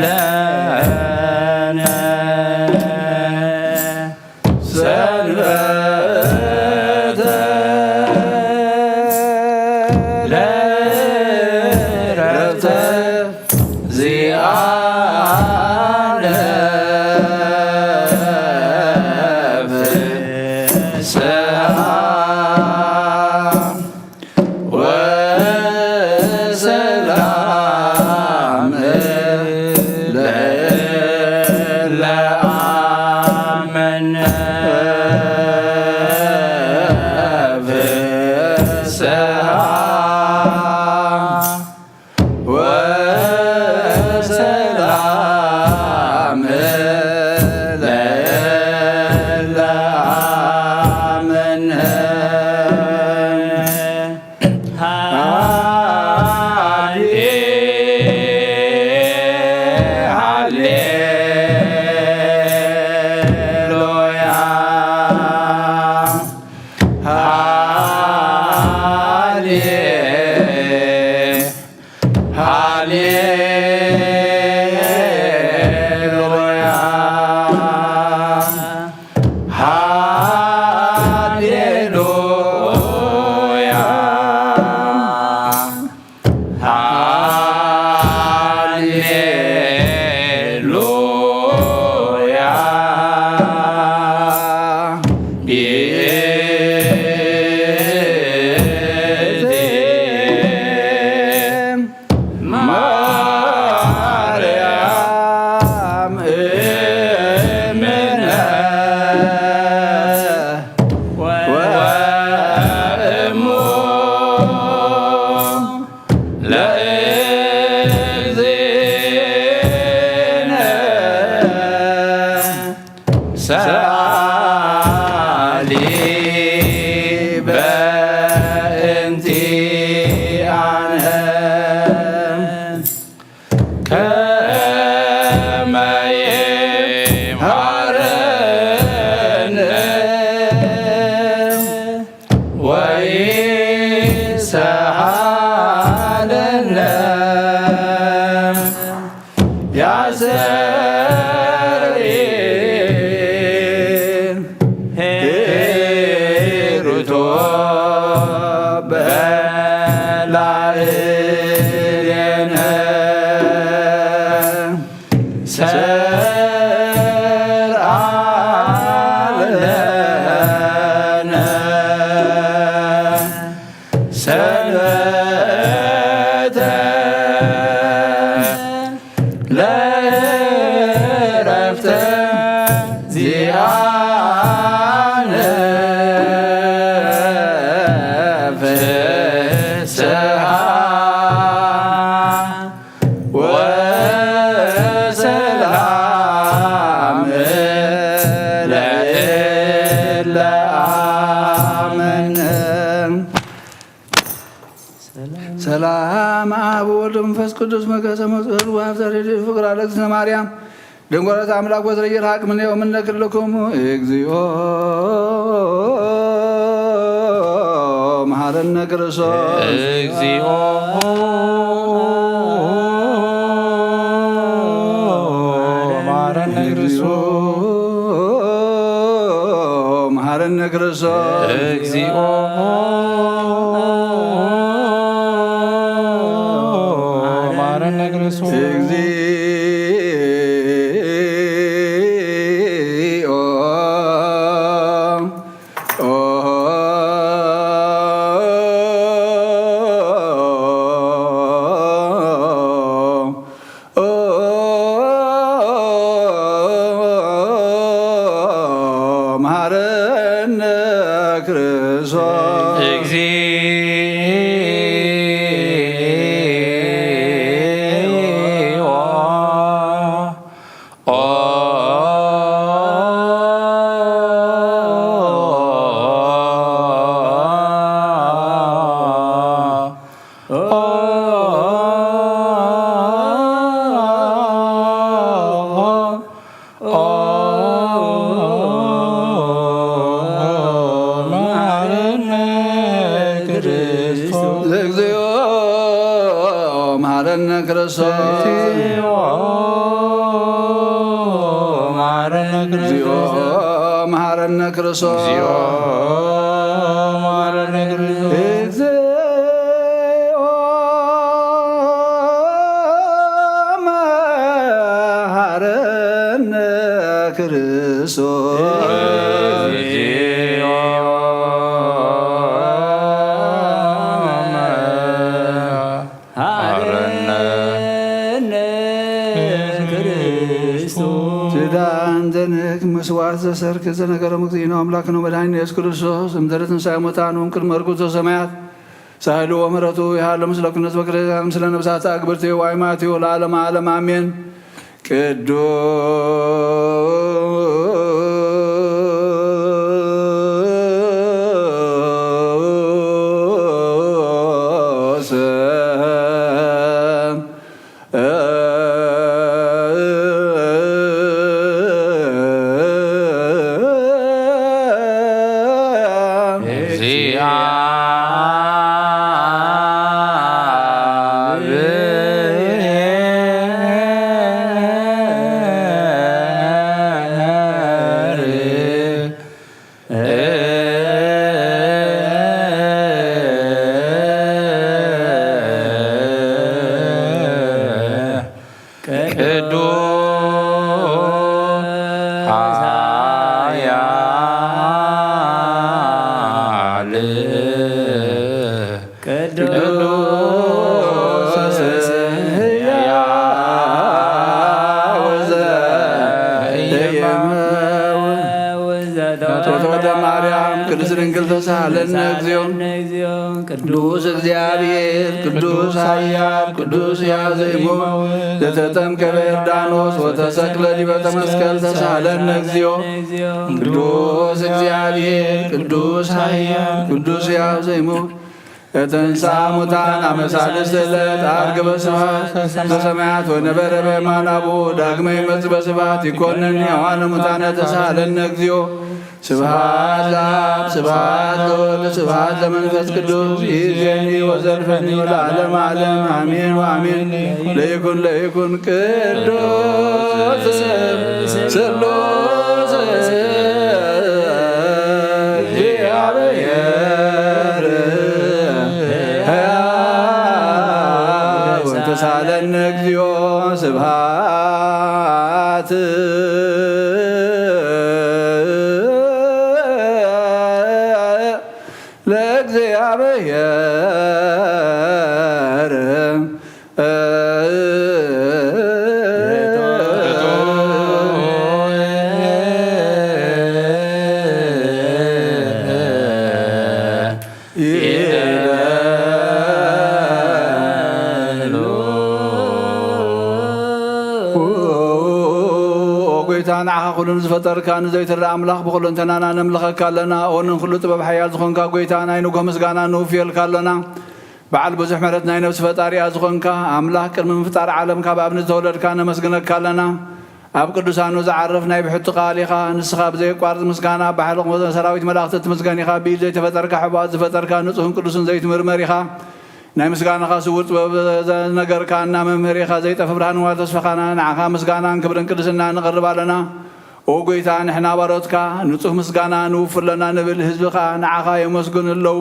ለነ ሰንበተ ለዕረፍተ ዚኣነ ፍስሓ ወሰላም ለእለ አመነ ፍስሓ ወሰላም ለእለ አመነ። ሃሌ ሃሌሉያ ሃሌ ሃሌሉያ ሃሌሉያ ሃሌሉያ ይእቲ ማርያም እምነ ወእሙ ለእግዚእነ ሰአሊ በእንቲአነ ከመ ይምሃረነ ወይስሃለነ ያሰሪ ሄሩቶ በላዕሌነ ሰርዓለነ ሰንበተ ለዕረፍተ ዚአነ ፍስሓ ወሰላም ለእለ አመነ። ሰላም አብ ወወልድ ወመንፈስ ቅዱስ መከሰ መጽእ ወአብ ዘሬድ ፍቅር አለክስነ ማርያም ደንጎረት አምላክ ወዝረይር ሀቅ ምን የውምን ነክልኩም እግዚኦ መሐረነ ክርስቶስ። እግዚኦ መሐረነ ክርስቶስ። መሐረነ ክርስቶስ። እግዚኦ መሐረነ ክርስቶስ። እግዚኦ መሐረነ ክርስቶስ። እግዚኦ መሐረነ ክርስቶስ። እግዚኦ መሐረነ ክርስቶስ። እግዚኦ መሐረነ ክርስቶስ። እግዚኦ መሐረነ ክርስቶስ። እግዚኦ መሐረነ ክርስቶስ። እግዚኦ መሐረነ ክርስቶስ። እግዚኦ መሐረነ ክርስቶስ። ኪዳን ዘንክ መስዋዕት ዘሰርክ ዘነገሮም እግዚእነ አምላክነ ወመድኃኒነ ኢየሱስ ክርስቶስ እምድረ ትንሣኤ ሙታን ወእምቅድመ ዕርገቱ ሰማያት ሳህሉ ወምሕረቱ ይሃሉ ምስለ ኩነ ህዝበ ክርስቲያን ምስለ ነፍሳት አግብርቲሁ ወአይማቲሁ ለዓለመ ዓለም አሜን። ቅዱስ ቅዱስ ኃያል ቅዱስ ሕያው ዘኢይመውት ዘተወልደ ማርያም ቅድስት ድንግል ተሳሃለነ እግዚኦ። ቅዱስ እግዚአብሔር ቅዱስ ኃያል ቅዱስ ሕያው ዘኢይመውት ዘተጠምቀ በዮርዳኖስ ወተሰቅለ ዲበ መስቀል ተሳሃለነ እግዚኦ። ቅዱስ እግዚአብሔር ቅዱስ ኃያል ቅዱስ ሕያው ዘኢይመውት ዘተንሥአ እሙታን አመ ሳልስት ዕለት ዐርገ በስብሐት ዘሰማያት ወነበረ በየማነ አቡሁ ዳግመ ይመጽእ በስብሐት ይኮንን ሕያዋነ ሙታነ ተሳሃለነ እግዚኦ። ስብሐት ለአብ ስብሐት ለወልድ ስብሐት ለመንፈስ ቅዱስ ይእዜኒ ወዘልፈኒ ወለዓለመ ዓለም አሜን ወአሜን። ለይኩን ለይኩን ቅዱስ ስሉስ እግዚአብሔር ሕያው ተሳለነ እግዚኦ ስብሐት ለእግዚአብሔር። ይበሉ። ኦ ጎይታ፣ ንዓኻ ኩሉ ንዝፈጠርካ ንዘይትረኣ ኣምላኽ ብኹለንተናና ነምልኸካ ኣለና። ኦ ንኹሉ ጥበብ ሓያል ዝኾንካ ጎይታ፣ ናይ ንጎ ምስጋና ንውፍየልካ ኣሎና። በዓል ብዙሕ ምሕረት ናይ ነፍሲ ፈጣሪኣ ዝኾንካ ኣምላኽ ቅድሚ ምፍጣር ዓለም ካብ ኣብ ንዝተወለድካ ነመስግነካ ኣለና። ኣብ ቅዱሳኑ ዝዓርፍ ናይ ብሕቱ ቃል ኢኻ። ንስኻ ብዘየቋርጽ ምስጋና ኣብ ባሕሪ ሰራዊት መላእኽቲ እትምስገን ኢኻ። ብኢድ ዘይተፈጠርካ ሕቡኣት ዝፈጠርካ ንጹህን ቅዱስን ዘይትምርመር ኢኻ። ናይ ምስጋናኻ ስውር ጥበብ ዘነገርካና መምህር ኢኻ። ዘይጠፍእ ብርሃን ንዋ ተስፋኻና ንዓኻ ምስጋናን ክብርን ቅድስና ንቐርብ ኣለና። ኦ ጎይታ፣ ንሕና ባሮትካ ንጹህ ምስጋና ንውፍለና ንብል፣ ህዝቢ ኸኣ ንዓኻ የመስግኑ ኣለዉ።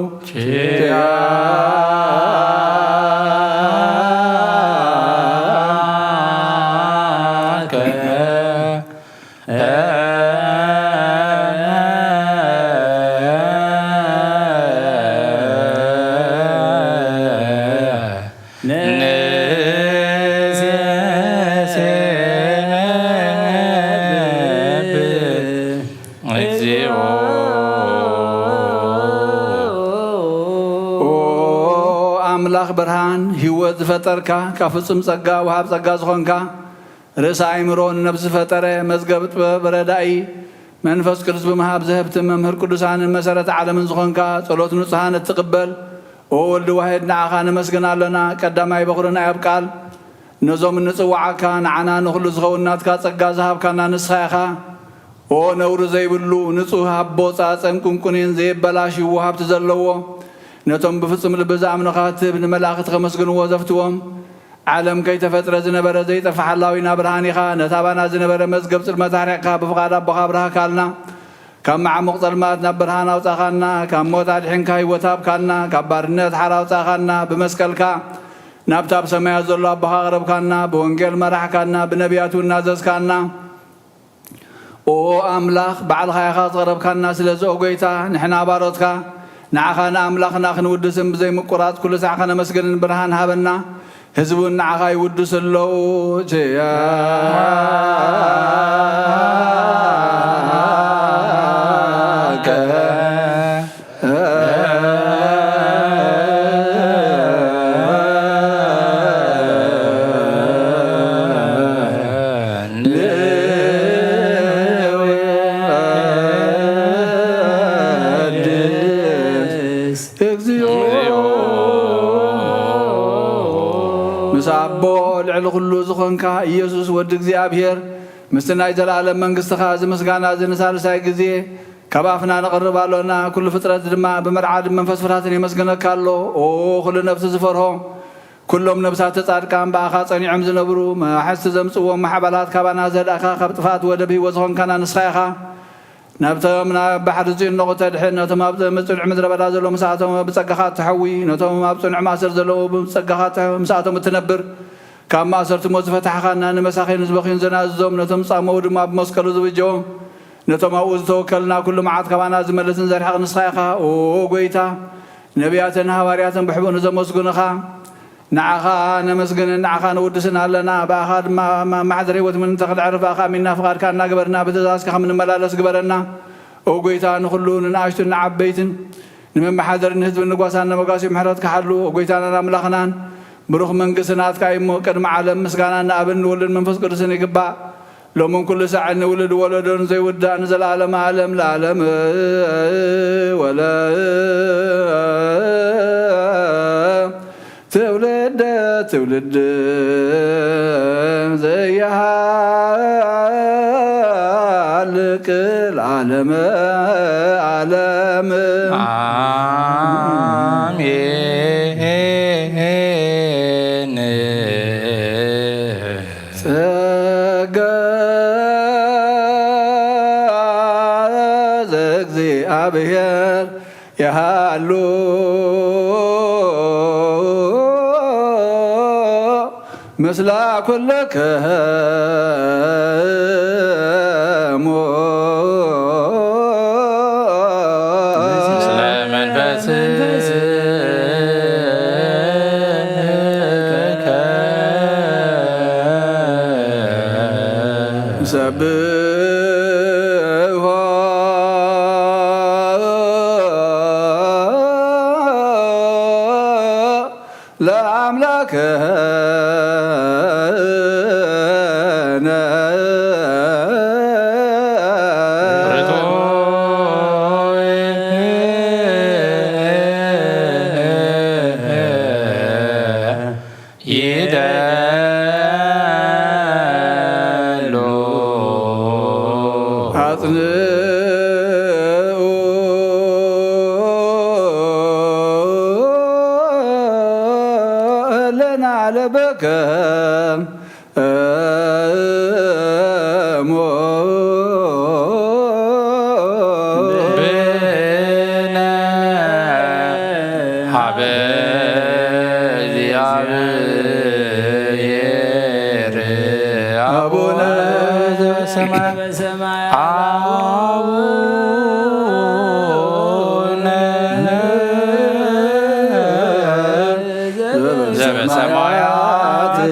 ንሴብሕ እግዚኦ። ኦ ኣምላኽ ብርሃን፣ ህይወት ዝፈጠርካ፣ ካብ ፍጹም ጸጋ ወሃብ ጸጋ ዝኾንካ፣ ርእሰ ኣእምሮ ንነብሲ ዝፈጠረ፣ መዝገብ ጥበብ ረዳኢ፣ መንፈስ ቅዱስ ብምሃብ ዘህብቲ መምህር ቅዱሳንን መሰረተ ዓለምን ዝኾንካ፣ ጸሎት ንጹሃን እትቕበል፣ ኦ ወልድ ዋሕድ፣ ንዓኻ ነመስግን ኣሎና። ቀዳማይ በኹሪ ናይ ኣብ ቃል ነዞም እንጽውዓካ ንዓና ንኹሉ ዝኸውን ናትካ ጸጋ ዝሃብካና ንስኻ ኢኻ። ኦ ነውሪ ዘይብሉ ንጹህ ኣቦ ጻጸን ቁንቁኔን ዘየበላሽው ሃብቲ ዘለዎ፣ ነቶም ብፍጹም ልቢ ዝኣምኑኻ ትህብ ንመላእኽቲ ከመስግንዎ ዘፍትዎም፣ ዓለም ከይተፈጥረ ዝነበረ ዘይጠፍእ ሓላዊና ብርሃን ኢኻ። ነቲ ኣባና ዝነበረ መዝገብ ጽልመት ኣርሒቕካ ብፍቓድ ኣቦኻ ኣብርሃካልና። ካብ መዓሙቕ ጸልማት ናብ ብርሃን ኣውጻኻና። ካብ ሞት ኣድሒንካ ህይወት ሃብካና። ካብ ባርነት ሓራ ኣውጻኻና። ብመስቀልካ ናብታ ኣብ ሰማያት ዘሎ ኣቦኻ ኣቕረብካና። ብወንጌል መራሕካና። ብነቢያት እውን ናዘዝካና። ኦ ኣምላኽ፣ ባዕልኻ ኢኻ ዝቐረብካና። ስለዚ ኦ ጐይታ፣ ንሕና ባሮትካ ንዓኻ ንኣምላኽና ክንውድስን ብዘይምቁራጽ ኩሉ ሳዕ ከነመስግንን ብርሃን ሃበና። ህዝቢ እውን ንዓኻ ይውድሱ ኣለዉ። ችያከ ንወድስ እግዚኦ። ምስ ኣቦ ልዕሊ ኩሉ ዝኾንካ ኢየሱስ ወዲ እግዚኣብሔር፣ ምስቲ ናይ ዘለኣለም መንግስትኻ እዚ ምስጋና እዚ ንሳልሳይ ግዜ ካብ ኣፍና ነቕርብ ኣሎና። ኩሉ ፍጥረት ድማ ብመርዓድ መንፈስ ፍርሃትን የመስግነካ ኣሎ። ኦ ኩሉ ነፍሲ ዝፈርሆ፣ ኩሎም ነፍሳት ጻድቃን ብኣኻ ጸኒዖም ዝነብሩ፣ መሓዝቲ ዘምጽእዎም ማሕባላት ካባና ዘዳእካ፣ ካብ ጥፍኣት ወደብ ህይወት ዝኾንካና ንስኻ ኢኻ። ነቶም ናብ ባሕሪ ዝጭነቑ ተድሕን፣ ነቶም ኣብ ጽኑዕ ምድረ በዳ ዘለዉ ምስኣቶም ብጸጋኻ እትሐዊ፣ ነቶም ኣብ ጽኑዕ ማእሰር ዘለዉ ብጸጋኻ እትሐ-፣ ምስኣቶም እትነብር፣ ካብ ማእሰርቲ ሞት ዝፈታሕኻና፣ ንመሳኺን ህዝበኺን ዘናዝዞም፣ ነቶም ጻመዉ ድማ ብመስቀሉ ዝብጀዎም፣ ነቶም ኣብኡ ዝተወከልና ኩሉ መዓት ካባና ዝመልስን ዘርሕቕ ንስኻ ኢኻ። ኦ ጐይታ፣ ነቢያትን ሃዋርያትን ብሕቡእ ንዘመስግኑኻ፣ ንዓኻ ነመስግንን ንዓኻ ነውድስን ኣለና። ብኣኻ ድማ ማ-፣ ማሕደር ህይወት ምን ተኽለ ዕርፍ ብኣኻ ኣሚንና ፍቓድካ እናገበርና ብትእዛዝካ ከም ንመላለስ ግበረና። ኦ ጐይታ፣ ንኹሉ ንንኣሽቱን ንዓበይትን ንመመሓደሪ ንህዝብን ንጓሳን ነመጋሲ ምሕረትካ ሓሉ። ኦ ጐይታናን ኣምላኽናን፣ ብሩኽ መንግስቲ ናትካ እዩ እሞ፣ ቅድሚ ዓለም ምስጋና ንኣብን ንወልድን መንፈስ ቅዱስን ይግባእ። ሎምን ኩሉ ሳዕን ንውሉድ ወለዶን ዘይውዳእ ንዘለዓለመ ዓለም ለዓለም። ወለ ትውልደ ትውልድ ዘይሃልቅ ለዓለመ ዓለም። ጸጋ ዘእግዚኣብሔር የሃሉ ምስለ ኩልክሙ። ምስለ መንፈስከ። ንሰብሖ ለአምላክነ። ይደሉ። አጽንዑ ለናለበከ እሞ። ብነ ሀበ እግዚአብሔር አቡነ ዘበሰማያት። አቡነ ዘበሰማያት።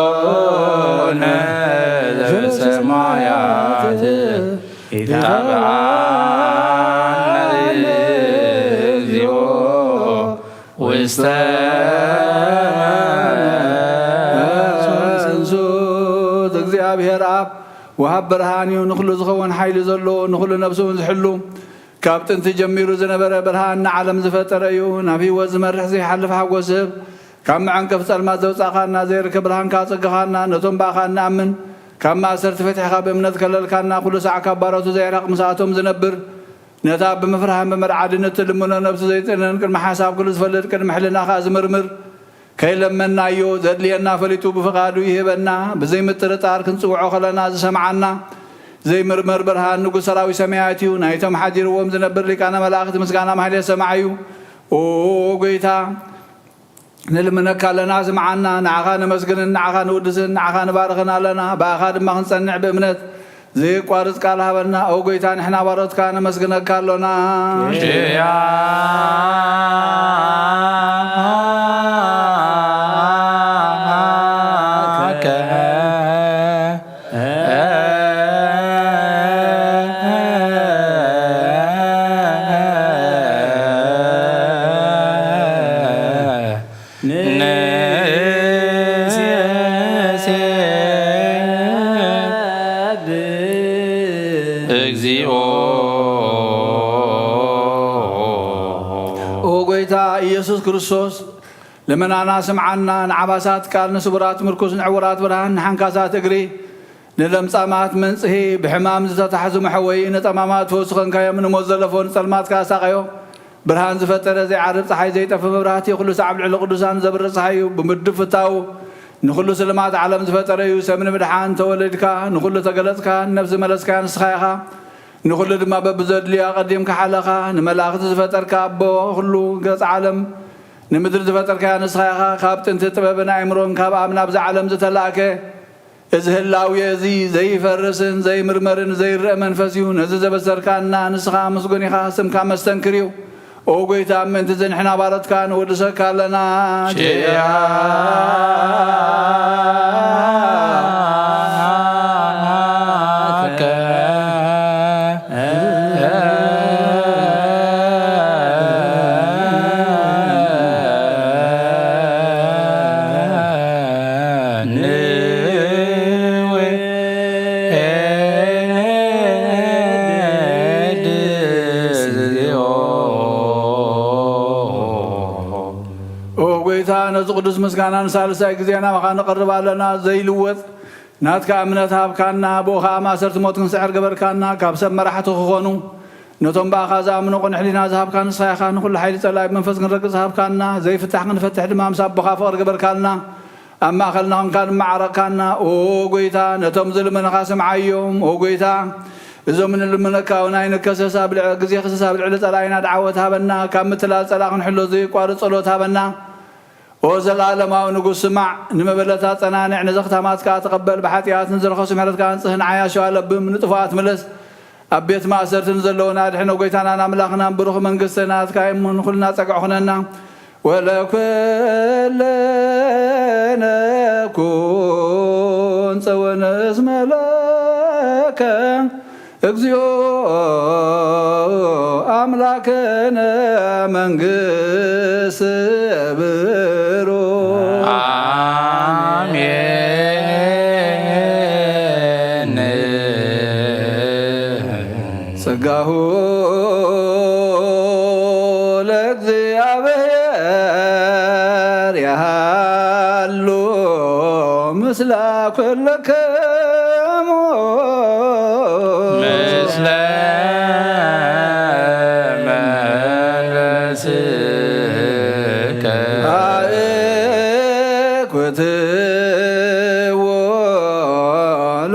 አቡነ ዘበሰማያት። ይትባረክ ስምከ። እግዚኦ ውስተ መንሱት። እግዚአብሔር ኣብ ወሃብ ብርሃን እዩ፣ ንኹሉ ዝኸውን ሓይሊ ዘለዎ፣ ንኹሉ ነብሱ እውን ዝሕሉ፣ ካብ ጥንቲ ጀሚሩ ዝነበረ ብርሃን ንዓለም ዝፈጠረ እዩ። ናብ ህይወት ዝመርሕ ዘይሓልፍ ሓጎስ ህብ፣ ካብ መዐንቀፍ ጸልማት ዘውጻእካና፣ ዘይርከብ ብርሃንካ ኣጸጋኻና፣ ነቶም ብኣኻ እንኣምን፣ ካብ ማእሰርቲ ፈቲሕካ ብእምነት ከለልካና፣ ኩሉ ሳዕ ካብ ባሮቱ ዘይራቕ ምስኣቶም ዝነብር፣ ነታ ብምፍራህን ብምርዓድን እትልምኖ ነብሱ ዘይጥንን ቅድሚ ሓሳብ ኩሉ ዝፈልጥ ቅድሚ ሕልናኻ ዝምርምር ከይለመናዮ ዘድልየና ፈሊጡ ብፍቓዱ ይህበና። ብዘይምጥርጣር ክንጽውዖ ከለና ዝሰምዓና ዘይምርመር ብርሃን ንጉስ ሰራዊት ሰማያት እዩ። ናይቶም ሓዲርዎም ዝነብር ሊቃነ መላእኽት ምስጋና ማሕሌት ሰማዕ እዩ። ኦ ጎይታ ንልምነካ ኣለና፣ ስምዓና። ንዓኻ ነመስግንን ንዓኻ ንውድስን ንዓኻ ንባርኽን ኣለና። ብኣኻ ድማ ክንጸንዕ ብእምነት ዘየቋርጽ ቃል ሃበና። ኦ ጎይታ ንሕና ባሮትካ ነመስግነካ ኣሎና። እግዚኦ። ኦ ጎይታ ኢየሱስ ክርስቶስ ልመናና ስምዓና። ንዓባሳት ቃል ንስቡራት ምርኩስ ንዕውራት ብርሃን ንሓንካሳት እግሪ ንለምጻማት መንጽሂ ብሕማም ዝተታሕዙ መሕወዪ ንጠማማት ፈውሲ ኾንካዮም። ንሞት ዘለፎ ንጸልማት ከኣ ሳቐዮ። ብርሃን ዝፈጠረ ዘይዓርብ ጸሓይ ዘይጠፍእ መብራህቲ ኩሉ ሳዕ ኣብ ልዕሊ ቅዱሳን ዘብርህ ጸሓይ እዩ። ብምድፍታው ንኹሉ ስልማት ዓለም ዝፈጠረ እዩ። ሰብ ንምድሓን ተወለድካ፣ ንኹሉ ተገለጽካ፣ ንነፍሲ መለስካያ ንስኻ ኢኻ። ንኹሉ ድማ በብዘድልዮ ኣቐዲምካ ሓለኻ። ንመላእኽቲ ዝፈጠርካ ኣቦ ኩሉ ገጽ ዓለም ንምድሪ ዝፈጠርካያ ንስኻ ኢኻ። ካብ ጥንቲ ጥበብን ኣእምሮን ካብ ኣብ ናብዛ ዓለም ዝተላእከ እዚ ህላዌ እዚ ዘይፈርስን ዘይምርመርን ዘይረእ መንፈስ እዩ። ነዚ ዘበሰርካና ንስኻ ምስጉን ኢኻ፣ ስምካ መስተንክር እዩ። ኦ ጎይታ፣ ምእንቲ እዚ ንሕና ባሮትካ ንውድሰካ ኣለና። ጭያ ኦ ጎይታ፣ ነዚ ቅዱስ ምስጋና ንሳልሳይ ግዜ ናባኻ ንቐርብ ኣለና። ዘይልወጥ ናትካ እምነት ሃብካና፣ ብኡ ኸኣ ማእሰርቲ ሞት ክንስዕር ገበርካና። ካብ ሰብ መራሕቲ ክኾኑ፣ ነቶም ብኣኻ ዝኣምኑ ቅኑዕ ሕሊና ዝሃብካ ንስኻ ኢኻ። ንኹሉ ሓይሊ ጸላኢ ብመንፈስ ክንረግጽ ሃብካና፣ ዘይፍታሕ ክንፈትሕ ድማ ምስ ኣቦኻ ፍቕሪ ገበርካልና። ኣብ ማእከልና ኾንካ ንመዓረቕካና። ኦ ጎይታ፣ ነቶም ዝልምንኻ ስምዓዮም። ኦ ጎይታ፣ እዞም ንልምነካ እውን ኣይንከሰስ፣ ኣብ ልዕ-፣ ግዜ ክሰስ ኣብ ልዕሊ ጸላኢና ደዓወት ሃበና። ካብ ምትላል ጸላእ ክንሕሎ ዘየቋርጽ ጸሎት ሃበና። ኦ ዘለኣለማዊ ንጉስ፣ ስማዕ፣ ንመበለታት ጸናንዕ፣ ንዘኽታማት ከኣ ተቐበል። ብሓጢኣት ንዝረኸሱ ምሕረትካ ኣንጽህ፣ ንዓያሹ ኣለብም፣ ንጥፉኣት ምለስ፣ ኣብ ቤት ማእሰርቲ ንዘለዉን ኣድሕን። ኦ ጎይታናን ኣምላኽናን፣ ብሩኽ መንግስቲ ናትካ እሞ፣ ንኹልና ጸግዒ ኩነና። ወለኩልነ ኩን ጽውን እስመ ለከ እግዚኦ ኣምላክነ መንግስት ብሩ። አሜን። ጸጋሁ ለእግዚኣብሔር ያሃሉ ምስለ ኩልክሙ። ምስለ መንፈስከ። አእኩትዎ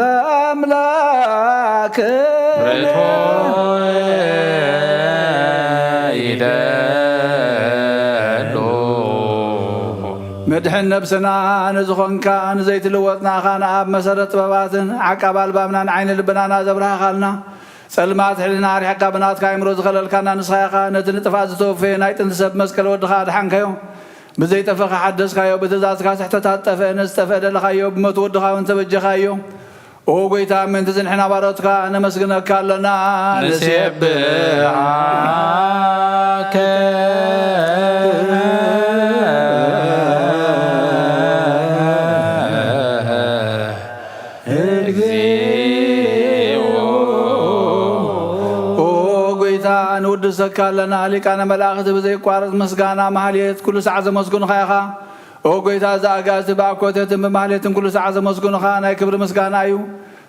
ለአምላክ። ርቶ ይደሉ። መድሕን ነብስና ንዝኾንካ ንዘይትልወጥ ንኣኻ ንኣብ መሰረት ጥበባትን ዓቃብ ኣልባብናን ዓይኒ ልብናና ዘብርሃኻልና፣ ጸልማት ሕልና ኣርሒቕካ ብናትካ ኣእምሮ ዝኸለልካና ንስኻ ኢኻ። ነቲ ንጥፋት ዝተወፈየ ናይ ጥንቲ ሰብ መስቀል ወድኻ ኣድሓንካዮ። ብዘይጠፍእ ሓደስካዮ፣ ብትእዛዝካ ስሕተታት ጠፍአ፣ ነዝጠፍአ ደለኻዮ፣ ብሞት ወድኻ እውን ተበጀኻዮ። ኦ ጎይታ፣ ምእንቲ ዝንሕና ባሮትካ ነመስግነካ ኣለና። ንሴብሐከ። እግዚኦ። ኦ ጎይታ፣ ንውድሰካ ኣለና። ሊቃነ መላእኽቲ ብዘይቋረጽ ምስጋና ማህሌት ኩሉ ሳዕ ዘመስግኑኻ ኢኻ። ኦ ጎይታ፣ እዚ ኣጋእዝቲ ብኣኮተትን ብማህሌትን ኩሉ ሳዕ ዘመስግኑኻ ናይ ክብሪ ምስጋና እዩ።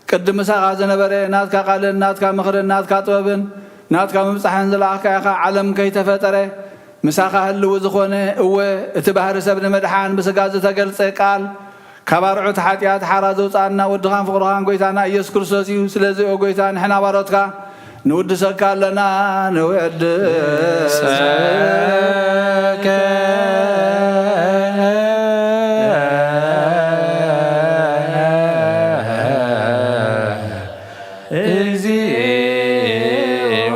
ቅድም ምሳኻ ዝነበረ ናትካ ቃልን ናትካ ምኽርን ናትካ ጥበብን ናትካ ምብጻሕን ዝለኣኽካዮ ኸኣ ዓለም ከይተፈጠረ ምሳኻ ህልዊ ዝኾነ፣ እወ፣ እቲ ባህሪ ሰብ ንምድሓን ብስጋ ዝተገልጸ ቃል፣ ካብ ኣርዑት ሓጢኣት ሓራ ዘውጽኣና ወድኻን ፍቕርኻን ጐይታና ኢየሱስ ክርስቶስ እዩ። ስለዚ ኦ ጐይታ፣ ንሕና ባሮትካ ንውድሰካ ኣለና፣ ንውድሰከ። እግዚኦ።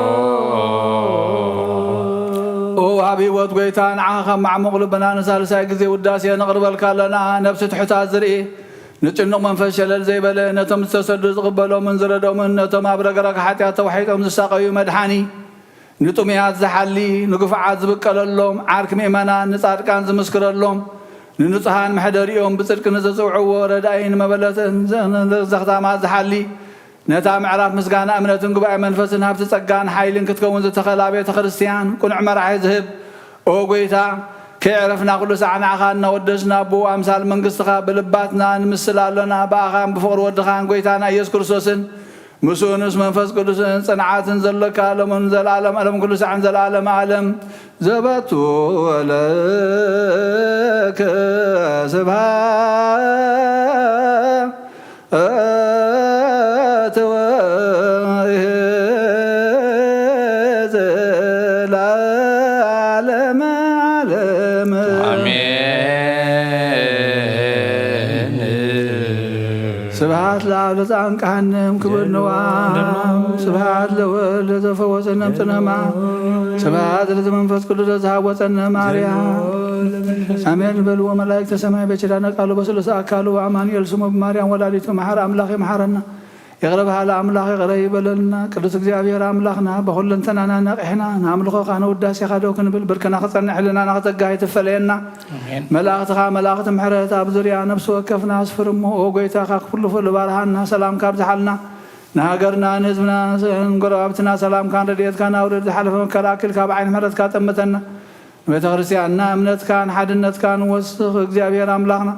ኦ ወሃቢ ህይወት ጐይታ፣ ንዓኻ ካብ ማዕሙቕ ልብና ንሳልሳይ ግዜ ውዳሴ ነቕርበልካ ኣለና። ነብሲ ትሑታት ዝርኢ፣ ንጭኑቕ መንፈስ ሸለል ዘይበለ፣ ነቶም ዝተሰዱ ዝቕበሎምን ዝረድኦምን፣ ነቶም ኣብ ረግረግ ሓጢኣት ተዋሒጦም ዝሳቐዩ መድሓኒ፣ ንጥሙያት ዝሓሊ፣ ንግፉዓት ዝብቀለሎም፣ ዓርኪ ምእመናን ንጻድቃን ዝምስክረሎም፣ ንንጹሃን መሕደሪኦም ብጽድቂ ንዝጽውዕዎ ረዳኢ፣ ንመበለትን ዘኽታማት ዝሓሊ፣ ነታ ምዕራፍ ምስጋና እምነትን ጉባኤ መንፈስን ሃብቲ ጸጋን ሓይልን ክትከውን ዝተኸላ ቤተ ክርስቲያን ቅኑዕ መራሒ ዝህብ፣ ኦ ጐይታ፣ ከየዕረፍና ኩሉ ሳዕ ንዓኻ እናወደስና ብኡ ኣምሳል መንግስትኻ ብልባትና ንምስል ኣሎና። ብኣኻን ብፍቕሪ ወድኻን ጐይታና ኢየሱስ ክርስቶስን ምስኡ ምስ መንፈስ ቅዱስን ጽንዓትን ዘሎካ ሎምን ዘለዓለም ዓለም ኩሉ ሳዕን ዘለዓለም ዓለም ዘበቱ ወለከ ስብሐት ወዘለዓለመ ዓለም። ኣሜን። ስብሐት ለአብ ለዘአንቅሐነ እምክብድ ንዋም። ስብሐት ለወልድ ለዘፈወሰነ እምጽነ ሕማም። ስብሐት ለዘመንፈስ ቅዱስ ለዘሃወፀነ ማርያም። አሜን በልዎ መላእክተ ሰማይ በኪዳነ ቃሉ በስሉሰ አካሉ አማኑኤል ስሙ በማርያም ወላዲቱ መሐረ አምላክ ይምሐረና። ይቅረ በሃሊ አምላክ ይቅረ ይበለልና። ቅዱስ እግዚአብሔር አምላክና በኩለንተናና ነቂሕና ንአምልኮካ ንውዳሴካ ደው ክንብል ብርክና ክጸንዕ ሕልናና ክጸጋ ይትፈለየና። አሜን። መላእክትኻ መላእክቲ ምሕረት ኣብ ዙርያ ነፍሲ ወከፍና ኣስፍር እሞ ኦ ጎይታ ካብ ኩሉ ፍሉይ ባርሃና ሰላምካ ኣብዝሓልና። ንሃገርና ንህዝብና ንጎረባብትና ሰላምካን ረድኤትካን ኣውርድ። ዝሓለፈ መከራ ኣኪልካ ብዓይኒ ምሕረትካ ጠምተና። ንቤተ ክርስቲያንና እምነትካን ሓድነትካን ወስኽ እግዚኣብሔር ኣምላኽና።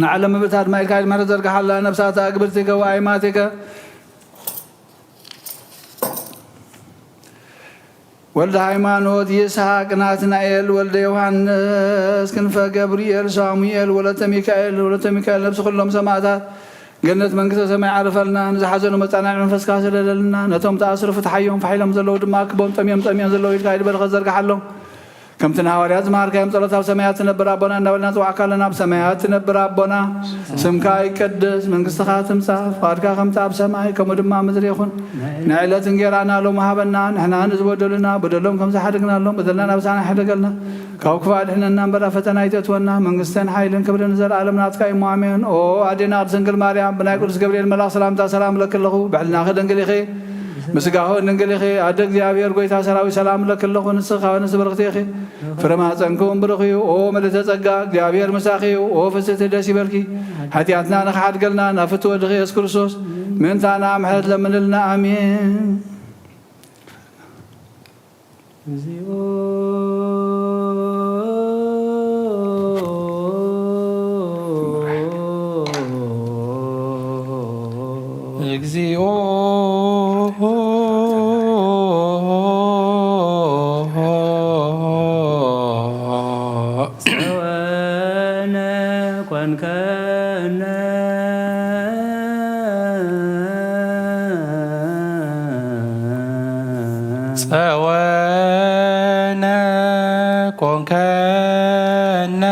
ንዓለም ምብታድ ማይልካ ኢድ ምሕረት ዘርግሓላ። ነፍሳት ኣግብርቲከ ወኣይማቲከ ወልደ ሃይማኖት ይስሐቅ ናትናኤል ወልደ ዮሃንስ ክንፈ ገብርኤል ሳሙኤል ወለተ ሚካኤል ወለተ ሚካኤል ነፍሲ ኩሎም ሰማእታት ገነት መንግስተ ሰማይ ዓርፈልና። ንዝሓዘኑ መጻናኒ መንፈስካ ስደደልና። ነቶም ተኣስሩ ፍትሓዮም፣ ፋሕ ኢሎም ዘለዉ ድማ ኣክቦም፣ ጠምዮም ጸሚኦም ዘለዉ ኢድካ ኢድ በረኸት ዘርግሓሎም። ከምቲ ንሃዋርያት ዝመሃርካዮም ጸሎት ኣብ ሰማያት ትነብር ኣቦና እንዳበልና ንጽውዓካ ኣለና። ኣብ ሰማያት ትነብር ኣቦና ስምካ ይቀደስ፣ መንግስትኻ ትምጻእ፣ ፍቓድካ ከምቲ ኣብ ሰማይ ከምኡ ድማ ኣብ ምድሪ ይኹን። ናይ ዕለት እንጌራና ሎም ሃበና፣ ንሕና ንዝበደሉና በደሎም ከም ዝሓደግናሎም በደልና ናብሳና ይሕደገልና። ካብ ክፉእ ኣድሕነና እምበር ኣብ ፈተና ኣይተእትወና። መንግስትን ሓይልን ክብርን ንዘለኣለም ናትካ እዩ እሞ ኣሜን። ኦ ኣዴና ቅድስት ድንግል ማርያም ብናይ ቅዱስ ገብርኤል መልኣኽ ሰላምታ ሰላም እለኪ ኣለኹ። ብሕልናኺ ድንግል ኢኺ፣ ብስጋኺ እውን ድንግል ኢኺ። ኣደ እግዚኣብሔር ጎይታ ሰራዊት ሰላም እለኪ ኣለኹ። ንስኺ ከኣ ንእስቲ ብርኽቲ ኢኺ፣ ፍረ ማህፀንኪ እውን ብሩኽ እዩ። ኦ ምልእተ ጸጋ እግዚኣብሔር ምሳኺ እዩ። ኦ ፍስሕቲ ደስ ይበልኪ፣ ሓጢኣትና ንኽሓድገልና ናብ ፍትወ ወድኺ የሱስ ክርስቶስ ምእንታና ምሕረት ለምንልና። ኣሜን። እግዚኦ። እግዚኦ። ጸወነ ኮንከነ። ጸወነ ኮንከነ።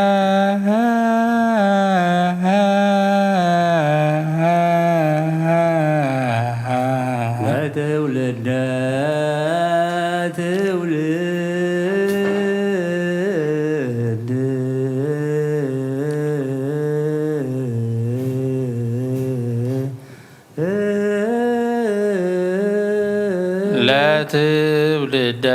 ትውልደ ትውልድ። ለትውልደ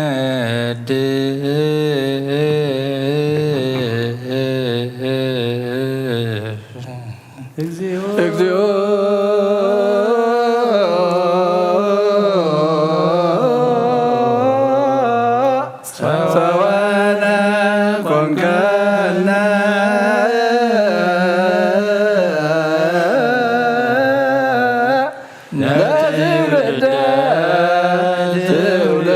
ትውልድ። እግዚኦ። ጸወነ ኮንከነ። ትውልደ ትውልድ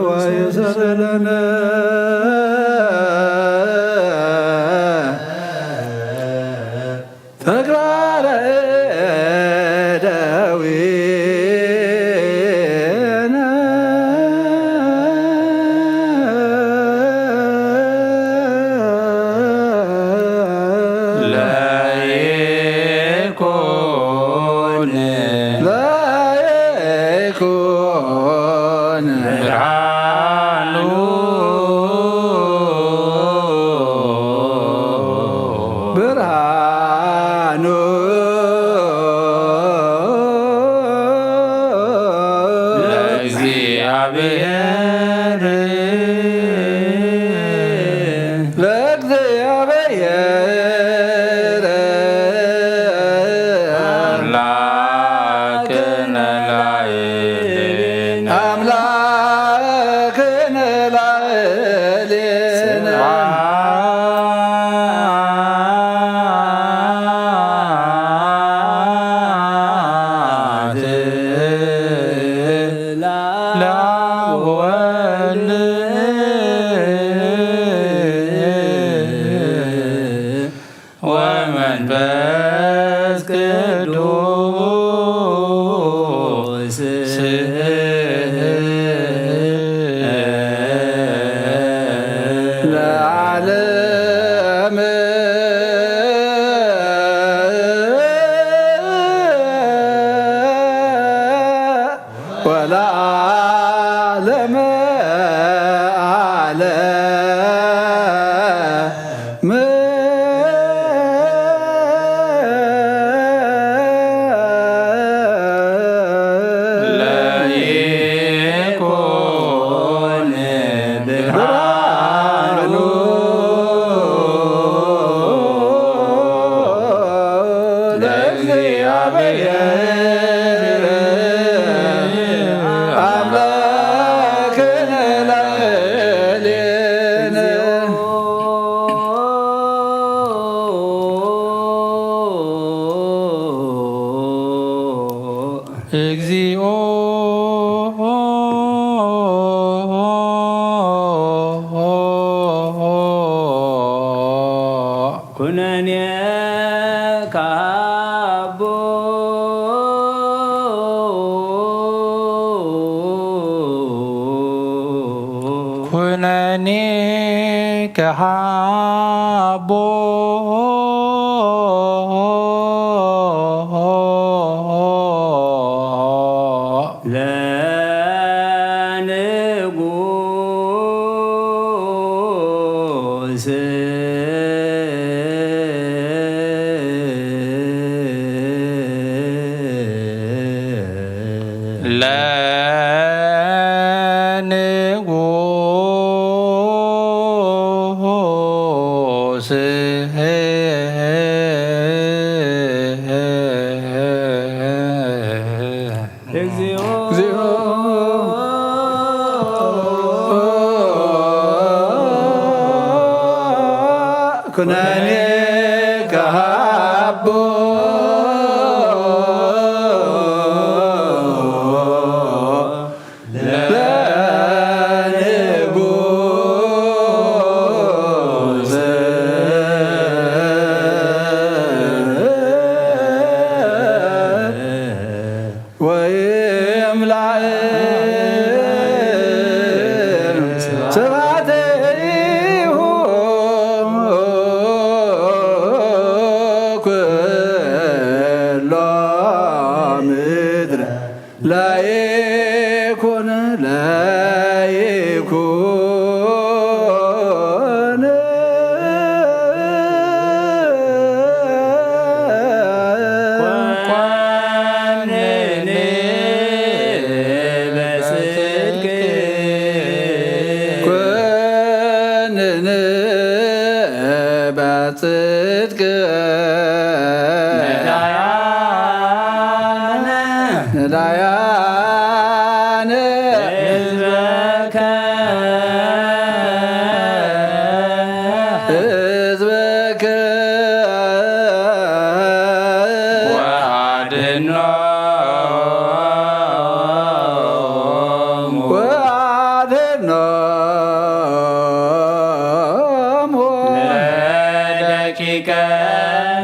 ወይሰለነ ተግባረ እደዊነ ለይኩን ለይኩን ብርሃኑ ብርሃኑ ለእግዚአብሔር ለእግዚአብሔር አምላክነ ላዕሌነ አምላክነ ላዕሌነ ስብሐት ለአብ ወወልድ ወመንፈስ ቅዱስ ለዓለም ወለዓለመ ዓለም። ለይኩን ብርሃኑ ለእግዚአብሔር አምላክነ ላዕሌነ። እግዚኦ ኩነኔ ካቦ ኩነኔ ከሃቦ ለንጉስ ለንጉስ እግዚኦ ኩነኔ ከሃቦ ለንጉስ ወይምላእ ስብሐቲሁ ኩሎ ምድር ለይኩን ለይኩን ኮንኒ በጽድቅ ኮንኒ በጽድቅ ነዳያነ ነዳያነ ህዝበከ ህዝብከ ወአድኅኖሙ ወአድኅኖሙ ለደቂቀ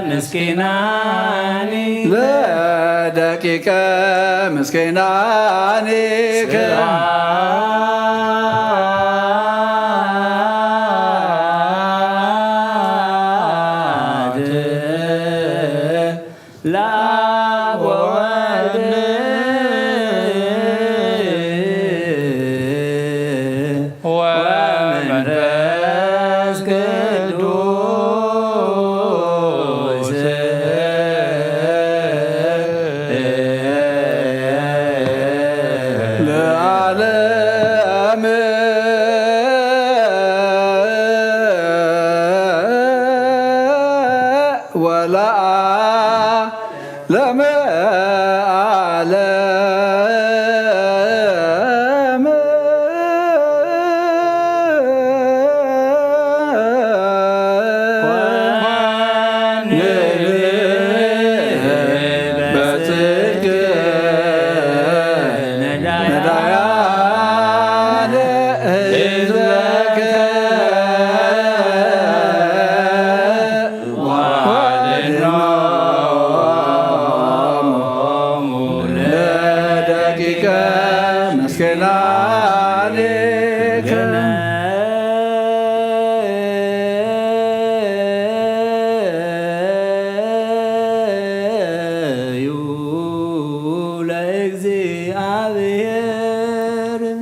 ምስኪናኒ ለደቂቀ ምስኪናኒከ ስብሐት ለአብ ወወልድ ወመንፈስ ቅዱስ ለዓለም ወለዓለመ ዓለም። በጽድቅ ነዳያነ ህዝበከ ወአድኅኖሙ ለደቂቀ ምስኪናኒከ።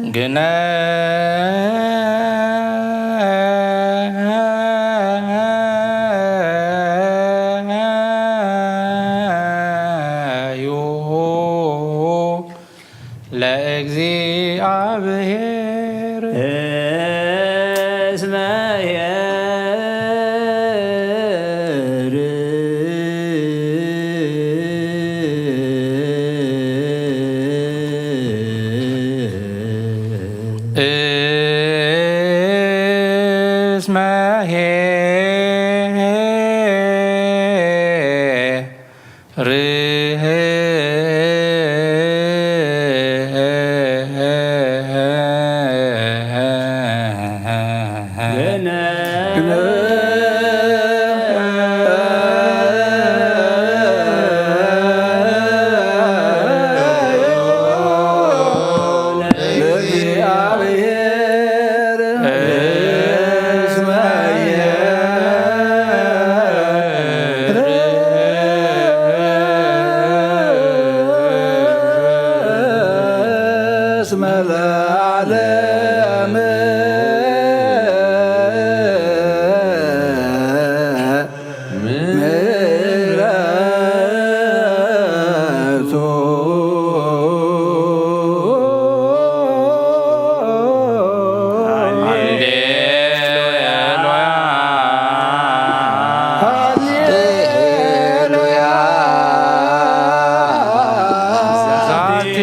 ግነ ለእግዚአብሔር እስመ ኄር። እስመ ኄር። እስመ ለዓለም ምሕረቱ። ሃሌሉያ። ሃሌሉያ። ዛቲ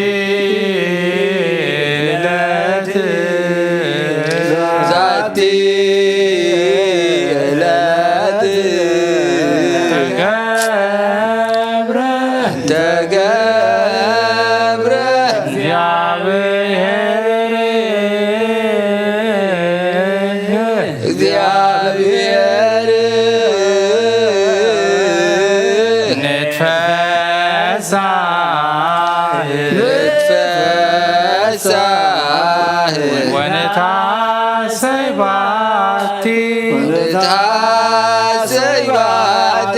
ዕለት ዛቲ ዕለት ተገብረ ተገብረ እግዚአብሔር እግዚአብሔር ንትፈሳህ ንትፈሳህ ወነታሰይ ባቲ ወነታሰይ ባቲ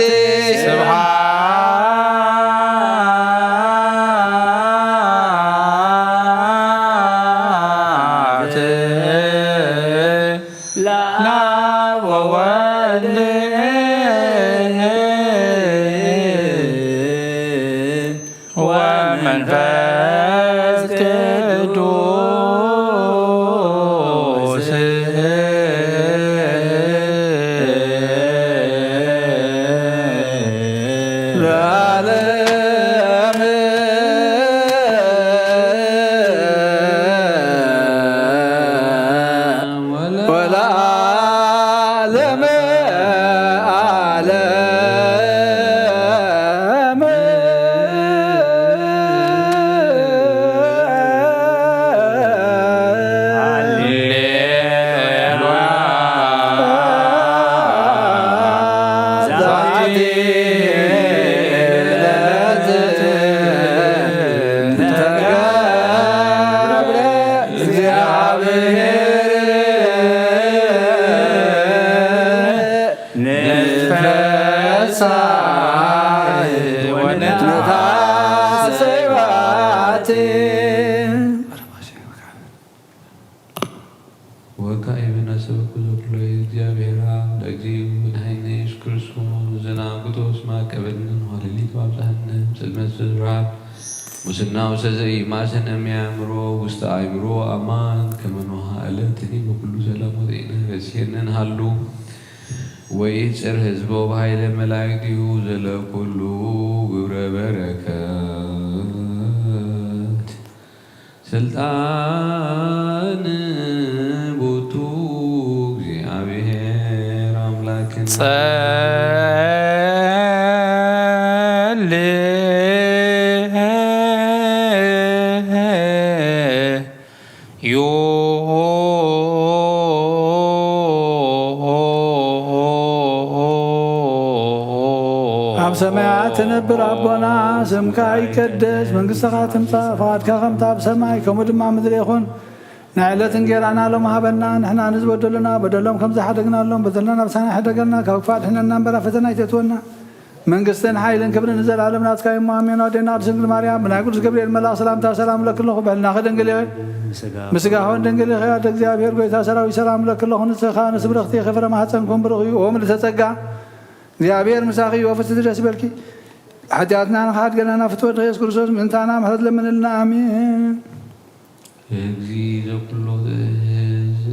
ስብሐት ለአብ ወወልድ ወመንፈስ ቅዱስ ለዓለም። ወለዓለመ ዓለም። ወካዕበነ ሰበኩ ዘኩሎ እግዚአብሔር አብ ለእግዚኡ መድኃኒነ ኢየሱስ ክርስቶስ ዘናግቶስ ማቀበልን ሆለሊት ባብዛህነ ጽልመት ዘዝብራብ ሙስና ውሰዘ ኢማሰን እሚያምሮ ውስጥ አይምሮ አማን ከመኖሃ እለትኒ በኩሉ ሰላም ወጤነ ረስየንን ሃሉ ወይ ጽር ህዝቦ በኃይለ መላእክቲሁ ዘለኩሉ ግብረ በረከት ስልጣን ቦቱ እግዚአብሔር አምላክን ጸል ዮ ኣብ ሰማያት ትነብር ኣቦና፣ ስምካ ይቀደስ፣ መንግስትኻ ትምጻእ፣ ፍቓድካ ከምታ ኣብ ሰማይ ከምኡ ድማ ምድሪ ይኹን። ናይ ዕለት እንጌራና ሎም ሃበና፣ ንሕና ንዝበደሉና በደሎም ከም ዝሓደግናሎም በደልና ናብሳና ይሕደገልና፣ ካብ ክፋእ ድሕነና እምበር ኣብ ፈተና ኣይተእትወና። መንግስትን ሓይልን ክብርን ንዘለኣለም ናትካ እዩ። ኣሜን። ኣዴና ቅድስት ድንግል ማርያም ብናይ ቅዱስ ገብርኤል መልኣኽ ሰላምታ ሰላም እለኪ ኣለኹ። ብሕልናኺ ድንግል ኢኺ፣ ብስጋኺ እውን ድንግል ኢኺ። ኣደ እግዚኣብሔር ጎይታ ሰራዊት ሰላም እለኪ ኣለኹ። ንስኻ ንስብርኽቲ ኢኺ፣ ፍረ ማህፀንኩም ብሩኽ እዩ። ኦ ምልዕተ ጸጋ እግዚኣብሔር ምሳኺ እዩ። ወፍስቲ ደስ ይበልኪ። ሓጢኣትና ንኽሓድገና ናብ ፍትወት ኢየሱስ ክርስቶስ ምእንታና ምሕረት ለምንልና። ኣሜን። እግዚእ ዘኩሎ ትእዝ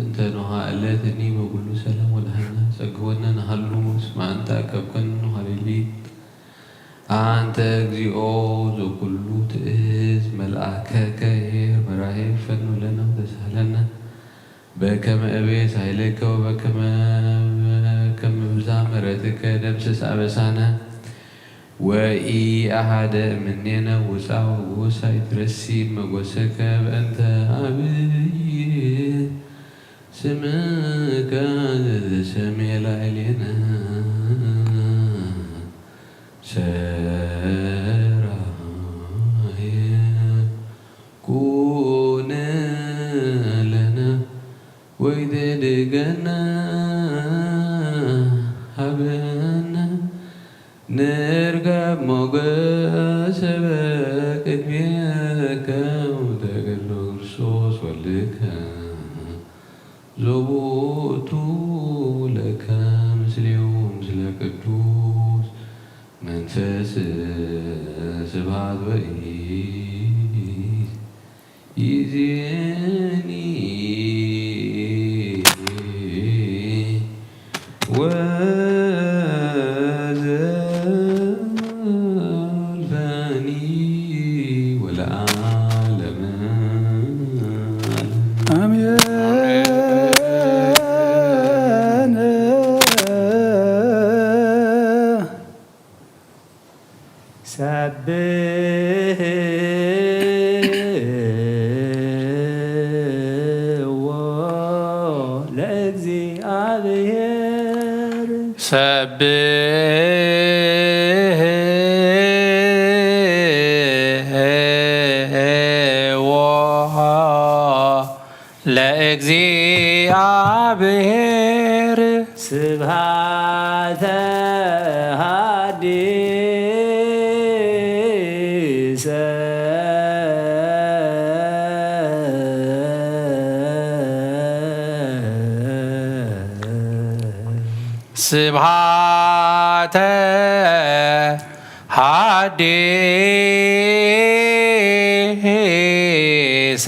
እንተ ኖሃ እለትኒ በኩሉ ሰላም ወድሃና ጸግወነ ንሃሉ ስማንታ ከብከን ኖሃ ሌሊት። አንተ እግዚኦ ዘኩሉ ትእዝ መልአከ ከሄር መራሄ ፈኑ ለነ ተሳለነ በከመ እቤ ሳይለከ ወበከመ ከመ ብዛ ምሕረትከ ደምስስ አበሳነ። ወኢአሐደ እምኔነ ውፃ ወጉሁስ አይትረሲ መጎሰከ በእንተ አብይ ስምከ ዘተሰሜ ላዕሌነ ሰራየ ኩነ ለነ ወይትድገነ ሀበነ ንርከብ ሞገሰ በቅድሜከ ውእተ ገድሎ ክርስቶስ ወልድከ ዘቦቱ ለከ ምስሌሁ ምስለ ቅዱስ መንፈስ ስብሐት ወይት ይዜኒ ወዘልፈኒ ወለዓለመ ዓለም። አሜን። ሰብሕዎ ለእግዚአብሔር። ሰብሕዎ ለእግዚአብሔር። ስብሐተ ሐዲሰ። ስብሐተ ሐዲሰ።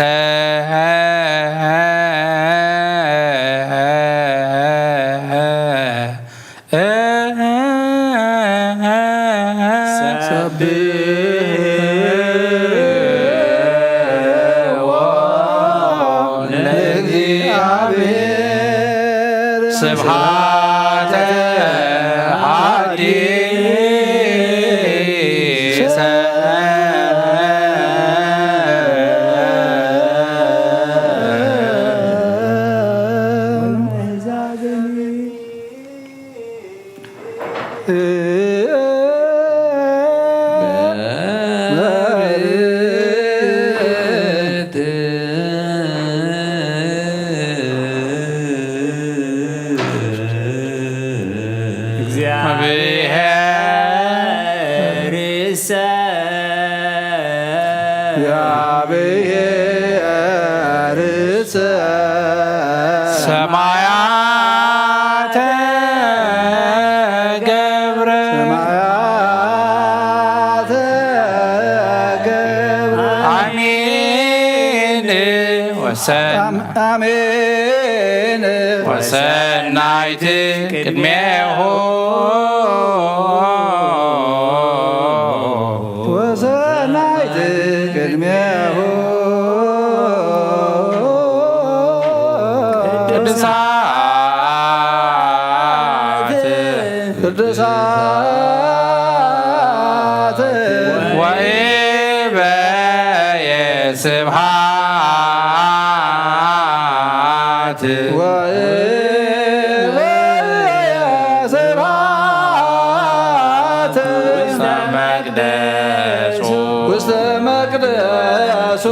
ሰብሕዎ ለእግዚአብሔር። ስብሐተ ሐዲሰ እግዚአብሔርሰ እግዚአብሔርሰ ሰማያተ ገብረ ሰማያተ ገብረ አሜን ወሰን አሜን ወሰናይት ቅድሜሁ ወሰናይት ቅድሜሁ ቅዱሳት ቅዱሳት ወይበየ ስብሐት ወይበየ ስብሐት ውስተ መቅደሱ ውስተ መቅደሱ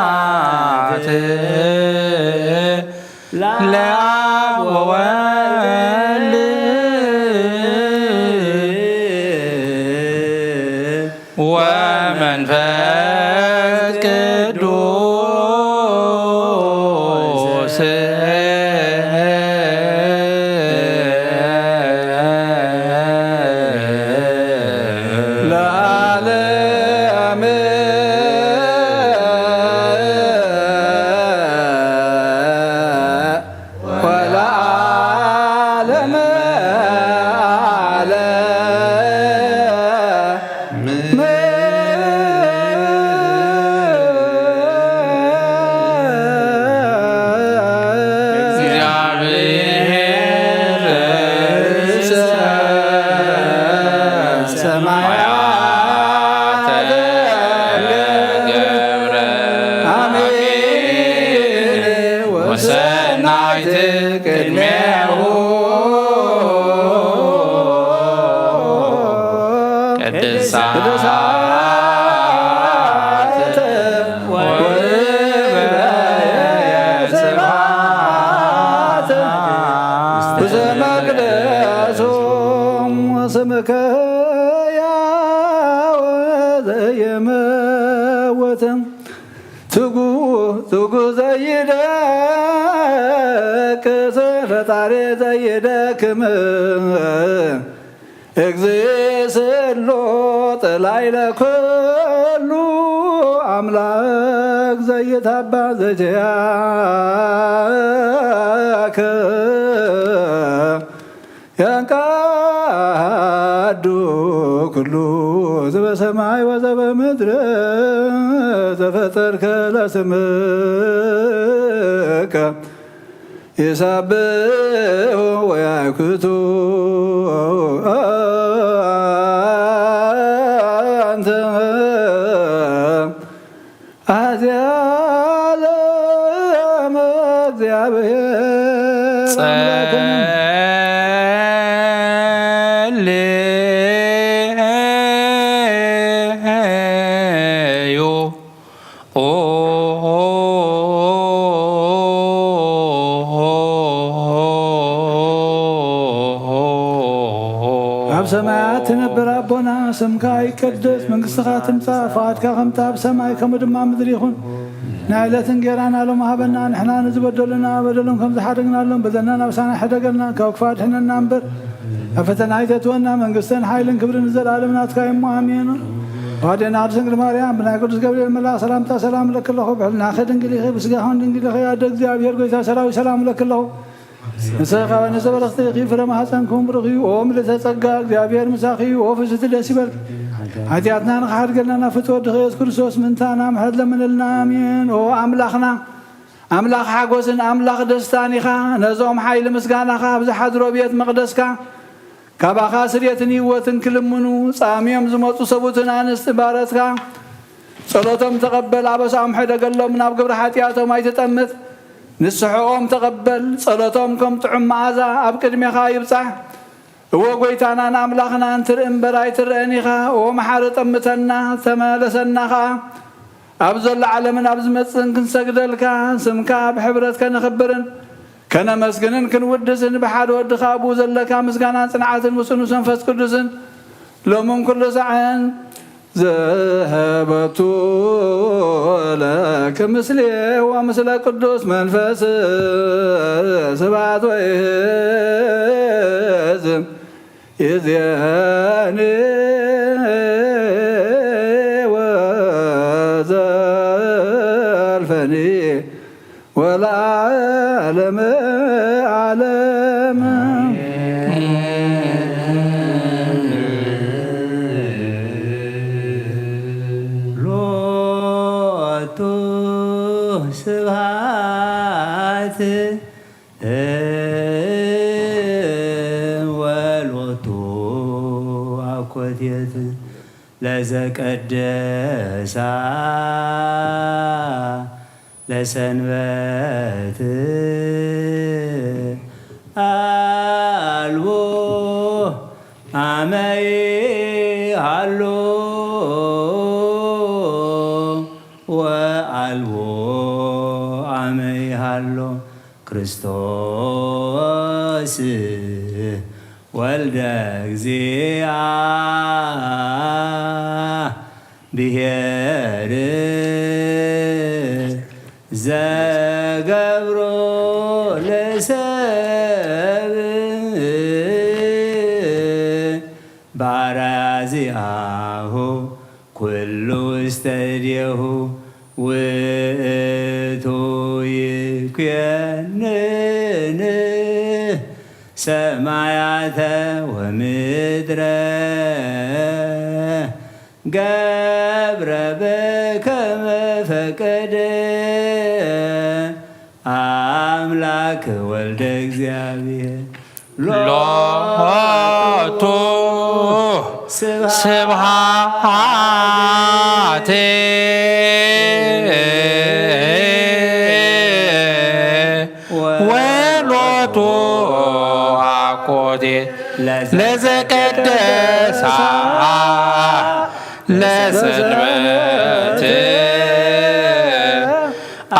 ስብሐት ለአብ ወወልድ ወመንፈስ ቅዱስ ለዓለም ወለዓለመ ዓለም። እግዚአብሔር ርእሰ ሰማያተ ገብረ አሜን ወሰናይት ቅድሜሁ ቅድሳት ወበየ ስብሐት ውስተ መቅደሶም ወስምከ ያወ ዘየመወትም ትጉ ትጉ ዘይደቅስ ፈጣሪ ዘይደክም እግዚእ ስሎ ጥላይ ለኩሉ ኣምላክ ዘይታባ ዘይትያከ ያንቃዱ ኩሉ ዘበሰማይ ወዘበምድር ዘፈጠርከ ለስምከ ይሳብሑ ወያይኩቱ አንተ አዚያለ እግዚአብሔር ጸልዩ። ኣብ ሰማያት ትነብር ኣቦና፣ ስምካ ይቀደስ፣ መንግስትኻ ትምጻእ፣ ፍቓድካ ከምቲ ኣብ ሰማይ ከምኡ ድማ ምድሪ ይኹን። ናይ ዕለት እንጌራና ሎም ሃበና፣ ንሕና ንዝበደሉና በደሎም ከም ዝሓደግናሎም በደልና ናብሳና ሕደገልና፣ ካብ ክፉእ ኣድሕነና እምበር፣ ኣብ ፈተና ኣይተእትወና፣ መንግስትን ሓይልን ክብርን ንዘለኣለም ናትካ እሞ፣ ኣሜን። ኣዴና ቅድስት ድንግል ማርያም፣ ብናይ ቅዱስ ገብርኤል መልኣክ ሰላምታ ሰላም እለኪ ኣለኹ፣ ብሕልናኺ ድንግል ኢኺ፣ ብስጋኺ እውን ድንግል ኢኺ፣ ኣደ እግዚኣብሔር ጎይታ ሰራዊት ሰላም እለኪ ኣለኹ። ንስኺ ካብ ኣንስቲ በረኽቲ ኢኺ፣ ፍረ ማህፀንኩም ብሩኽ እዩ። ኦ ምልዕተ ጸጋ፣ እግዚኣብሔር ምሳኺ እዩ። ኦ ፍስሕቲ ደስ ይበልኪ፣ ሓጢኣትና ንኽሓድገልና ናብ ፍትወ ወድኻ ኢየሱስ ክርስቶስ ምእንታና ምሕረት ለምንልና። ኣሜን። ኦ ኣምላኽና፣ ኣምላኽ ሓጎስን ኣምላኽ ደስታን ኢኻ። ነዞም ሓይሊ ምስጋናኻ ኣብ ዝሓድሮ ቤት መቕደስካ ካባኻ ስርየትን ህይወትን ክልምኑ ጻምዮም ዝመጹ ሰቡትን ኣንስቲ ባረትካ ጸሎቶም ተቐበል። ኣበሳኦም ሕደገሎም፣ ናብ ግብሪ ሓጢኣቶም ኣይትጠምት። ንስሕኦም ተቐበል፣ ጸሎቶም ከም ጥዑም መኣዛ ኣብ ቅድሜኻ ይብጻሕ። እወ ጐይታናን ኣምላኽናን ትርኢ እምበር ኣይትረአን ኢኻ። እወ መሓሪ ጠምተና፣ ተመለሰና ኸኣ። ኣብ ዘሎ ዓለምን ኣብ ዝመጽእን ክንሰግደልካ፣ ስምካ ብሕብረት ከነኽብርን ከነመስግንን ክንውድስን ብሓደ ወድኻ ኣብኡ ዘለካ ምስጋናን ጽንዓትን ምስኡ ምስ መንፈስ ቅዱስን ሎምን ኩሉ ሳዕን ዘሀበቱ ለክ ምስሌ ወምስለ ቅዱስ መንፈስ ስብሐት ወይህዝም ይእዜኒ ወዘልፈኒ ወለዓለመ ዓለም። ሎቱ ስብሐት ወሎቱ አኮቴት ለዘቀደሳ ለሰንበት አልቦ አመይ ሃሎ ወአልቦ አመይ ሃሎ ክርስቶስ ወልደ እግዚአ ብሔር ዘገብሮ ለሰብ ባራዚአሁ ኩሉ ውስተ እዴሁ ውእቱ ይኩየንን ሰማያተ ወምድረ ገብረ በከመ ፈቀደ አምላክ ወልደ እግዚአብሔር ሎቱ ስብሐት ወሎቱ አኮቴ ለዘቀደሳ ለሰንበት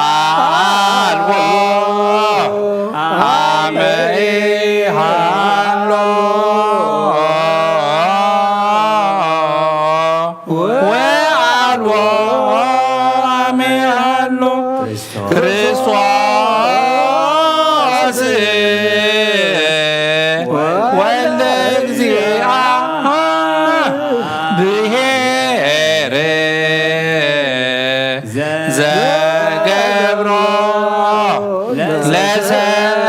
አልቦ አመ ኢሃሎ ወአልቦ አመ ኢሃሎ ክርስቶስ ወልደ እግዚአ ብሔር ዘገብሮ ለሰብ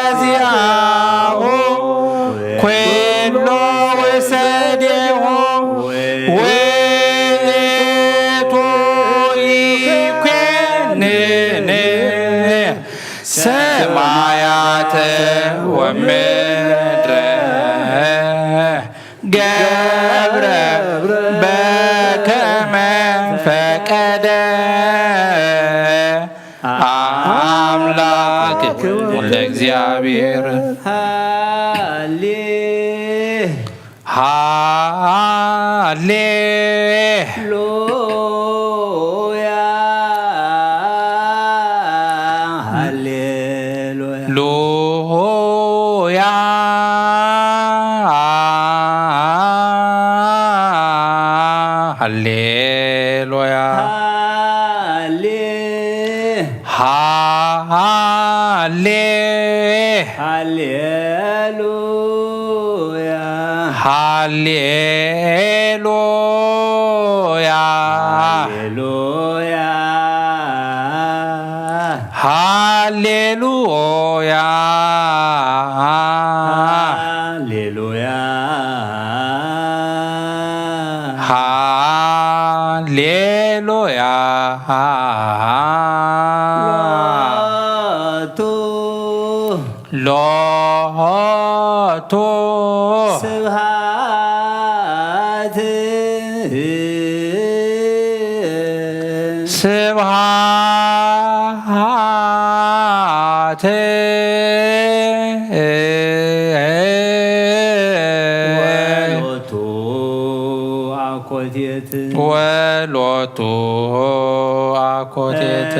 ባረዚያሁ ኩሎ ወሰዴሁ ውእቱ ይኮንን ሰማያተ ወምድረ ገብረ በከመ ፈቀደ አምላክ ወልደ እግዚአብሔር። ሃሌ ሃሌ ሉያ ሃሌ ሉያ ሉያ ሃሌ ሉያ ሃሌ ሃሌ ሃሌ ሉያ ሃሌ ሉያ ሃሌ ሉያ ሃሌ ሉያ ሃሌሉያ። ሃሌሉያ። ሎቱ ሎቱ ስብሃት ስብሃት ወሎቱ አኮቴት ወሎቱ አኮቴት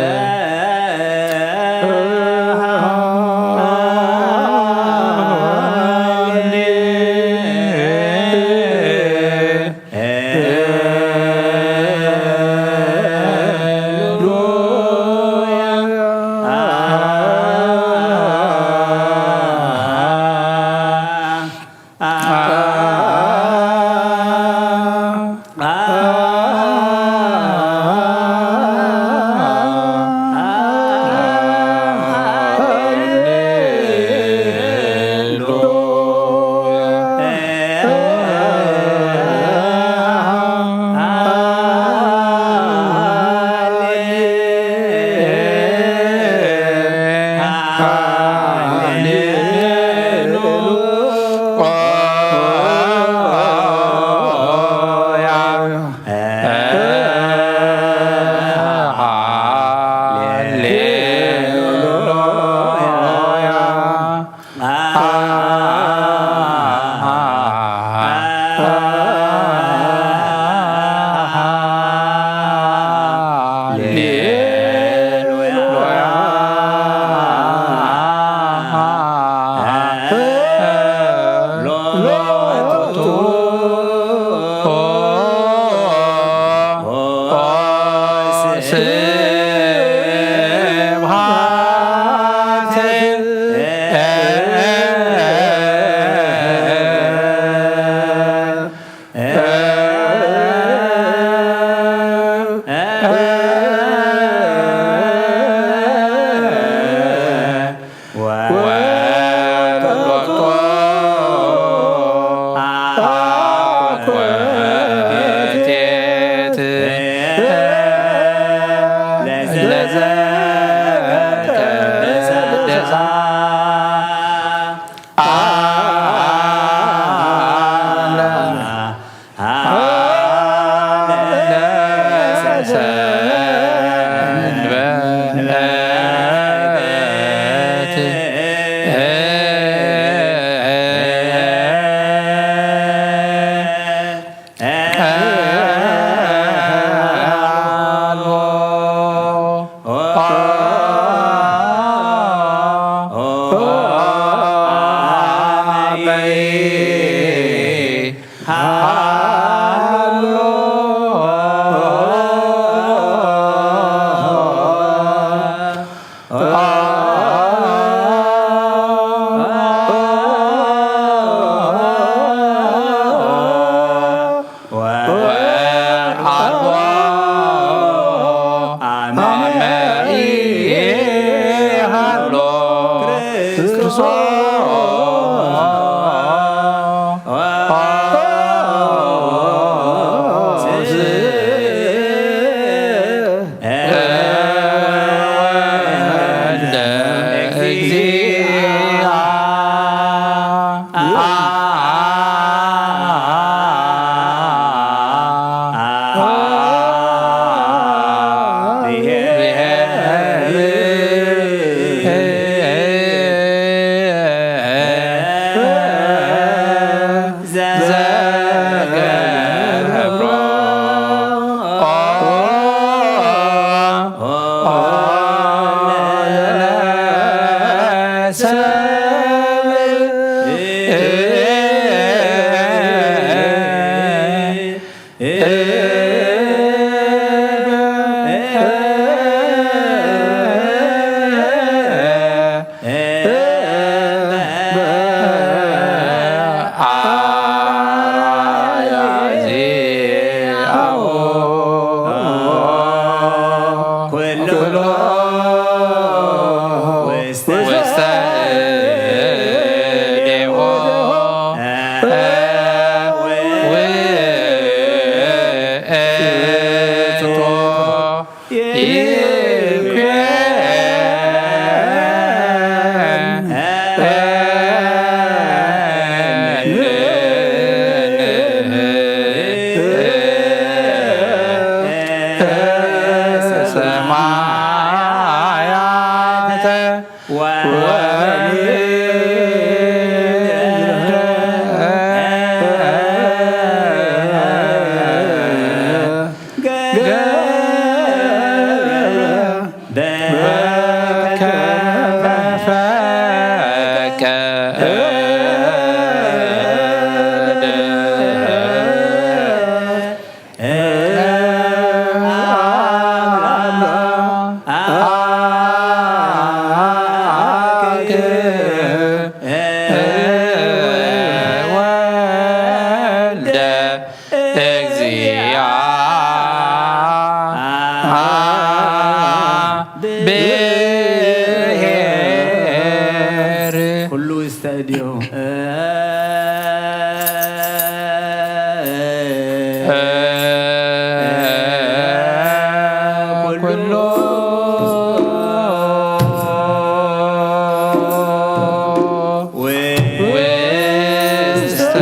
ውእቱ ይኩን ሰማያተ ወምድር ገብረ በከመ ፈቀደ። ወልደ እግዚአብሔር ኩሉ ይስተእድዮ። ኩሉ ውስተ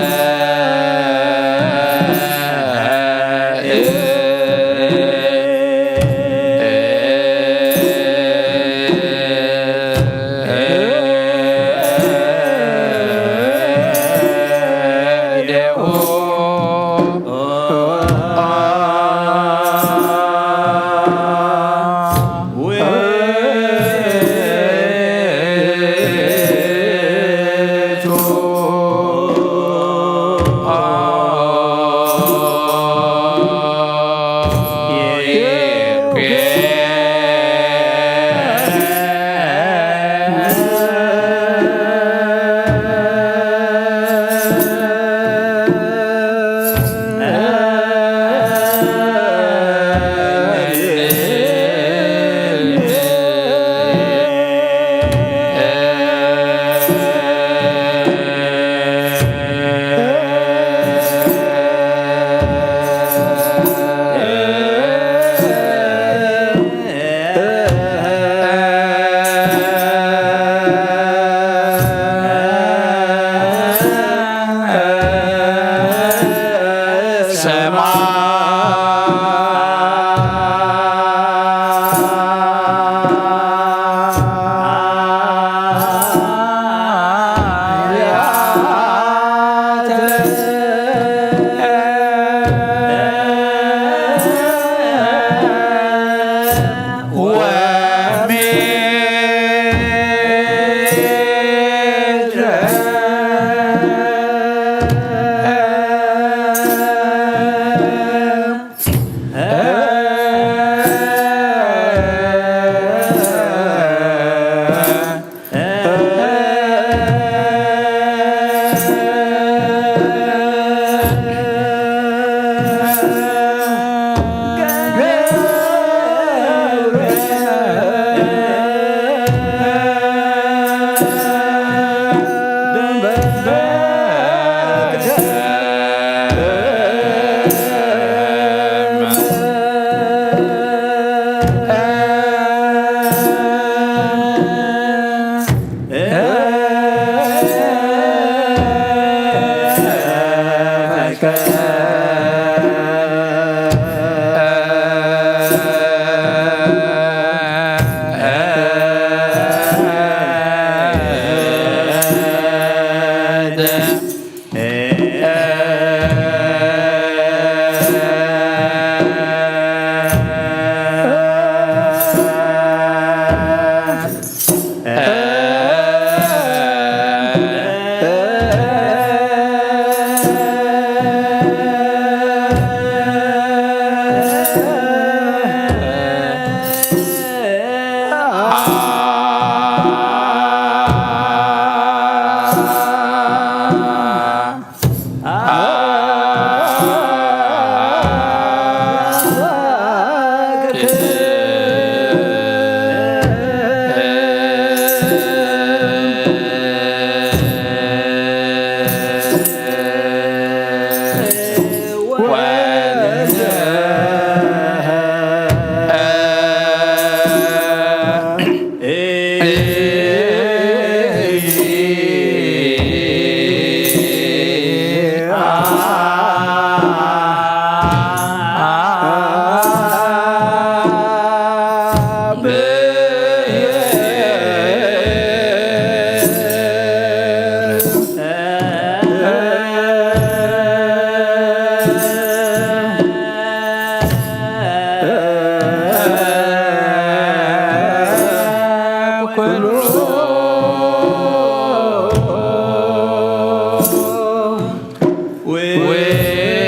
ውስተ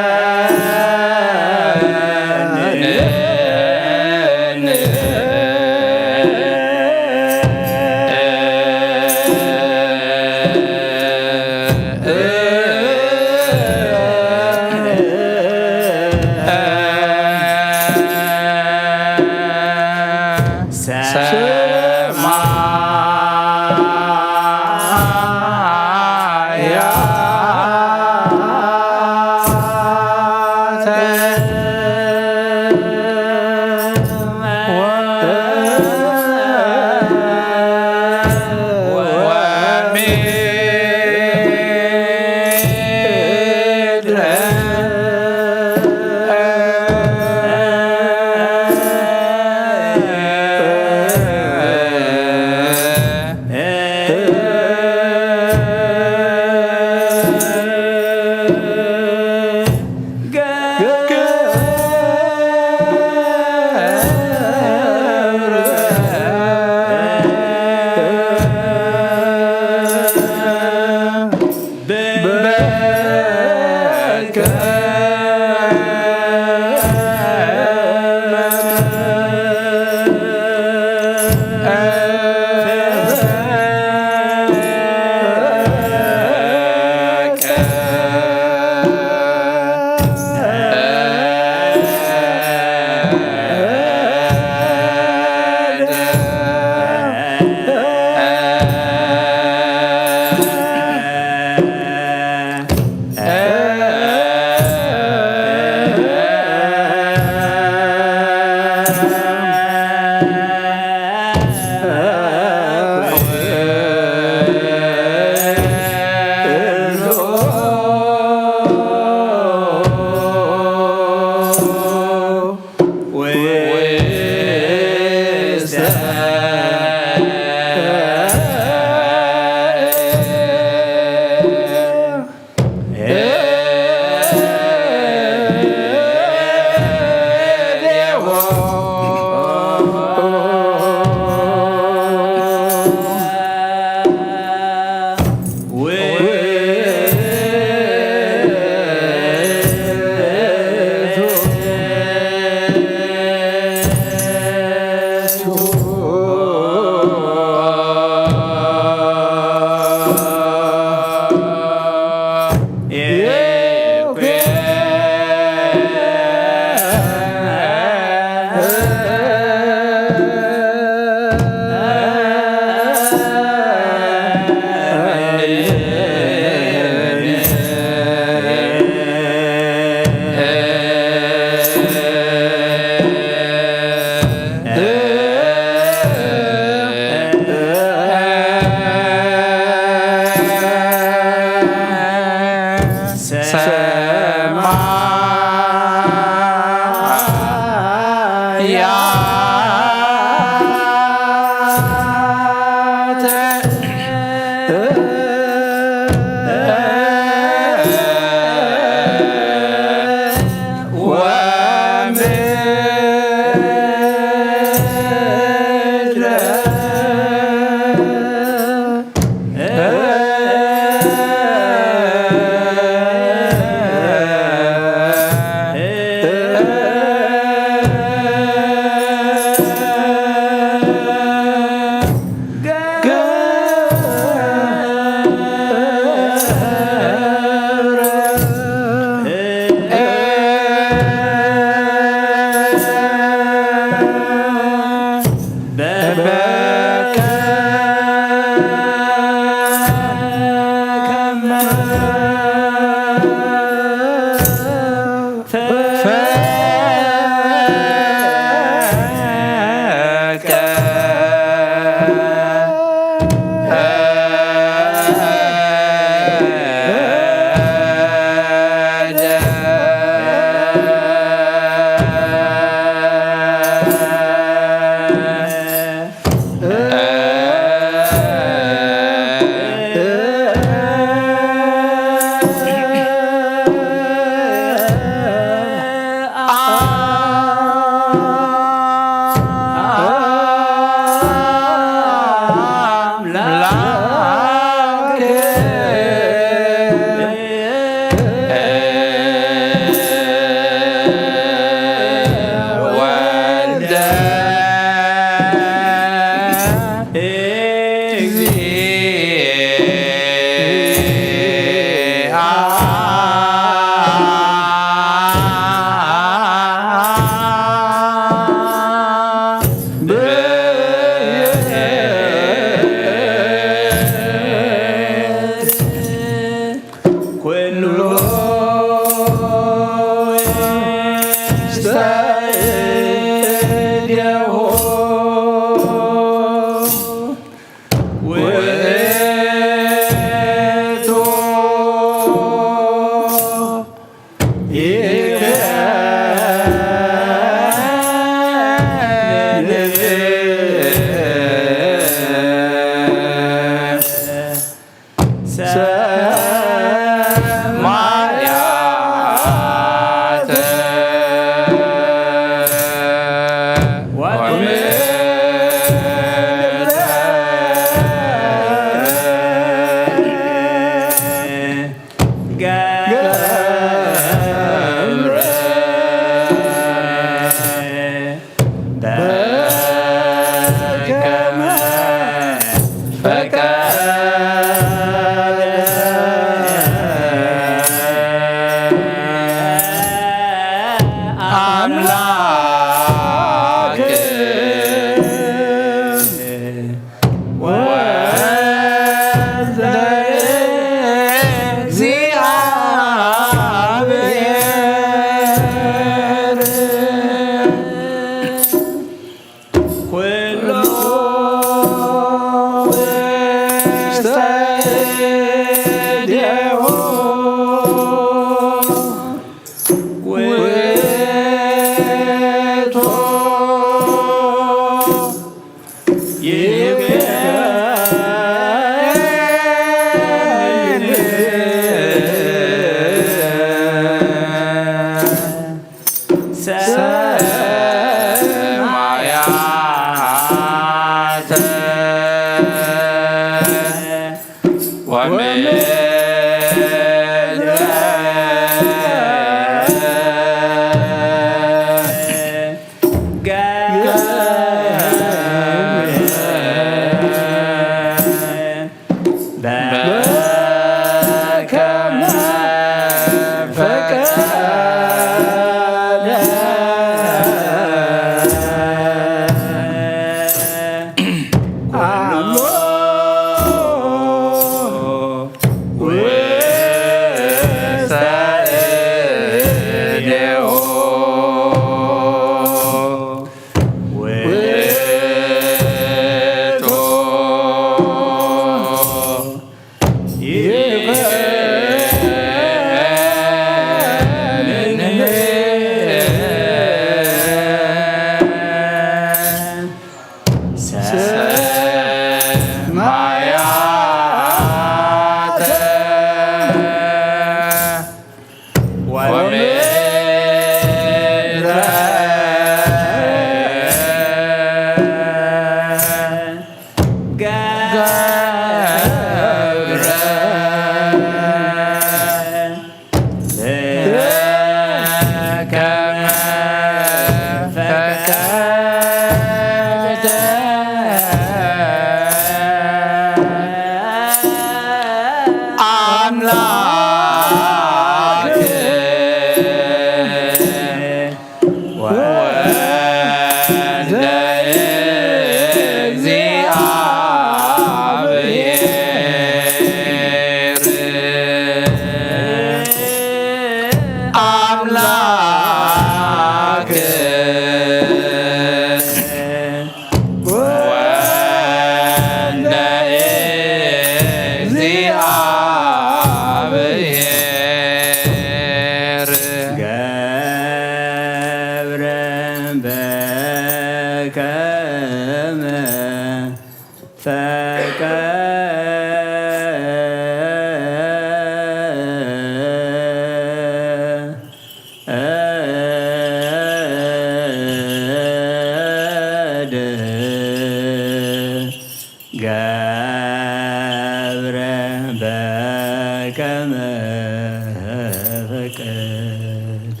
ፈቀደ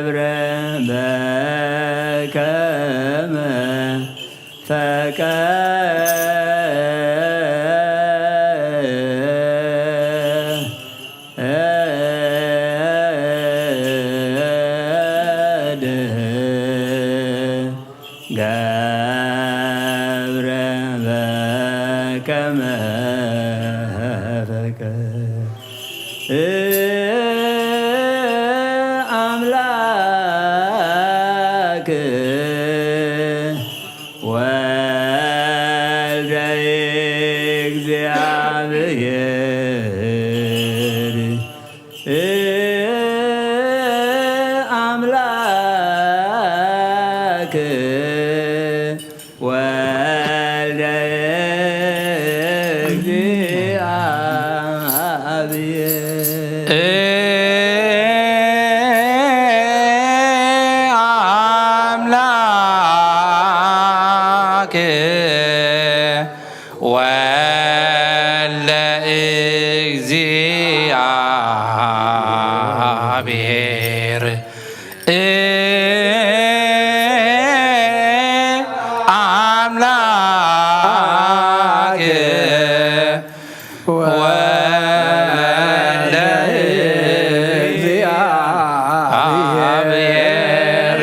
ገብረ በከመ ፈቀደ ገብረ በከመ ፈቀደ አምላክ ወልደ እግዚአብሔር አምላክ ወልደ እግዚአብሔር አምላክ ወልደ እግዚአብሔር አምላክ ወልደ እግዚአብሔር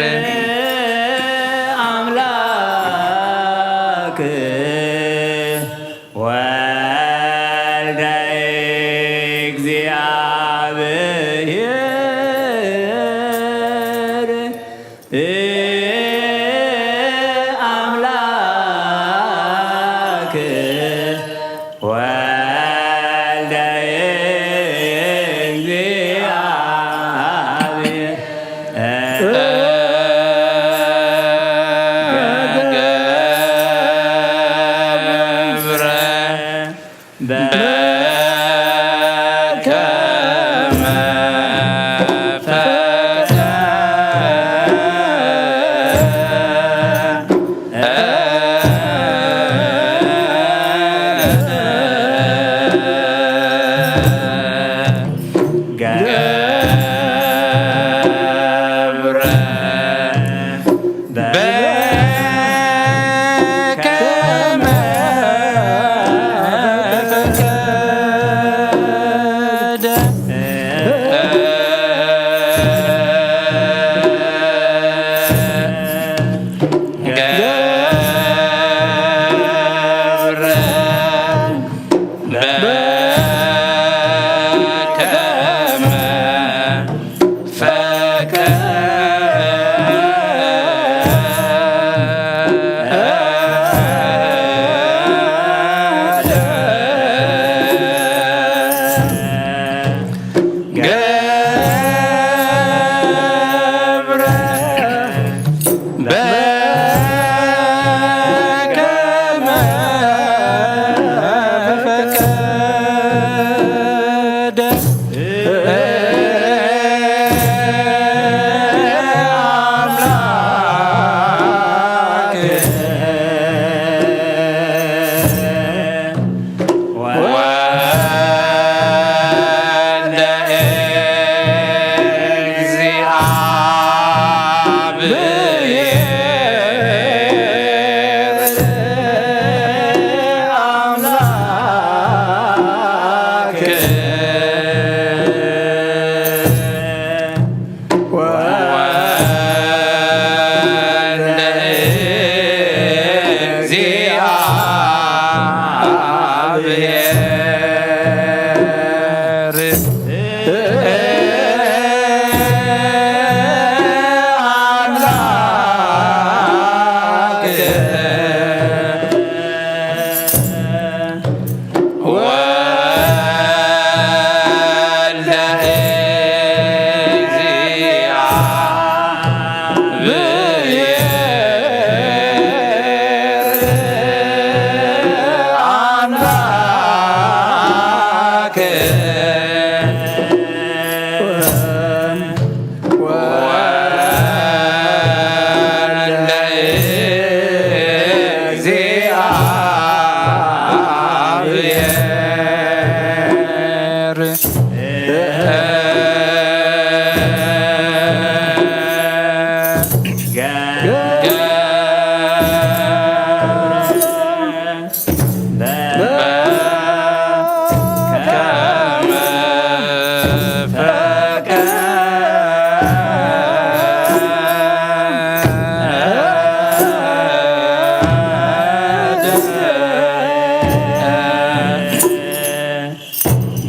አምላክ ወልደ እግዚአብሔር አምላክ ወልደ እግዚአብሔር ገብረ በከመ ፈቀደ ገብረ በከመ ፈቀደ ገብረ በከመ ፈቀደ ገብረ በከመ ፈቀደ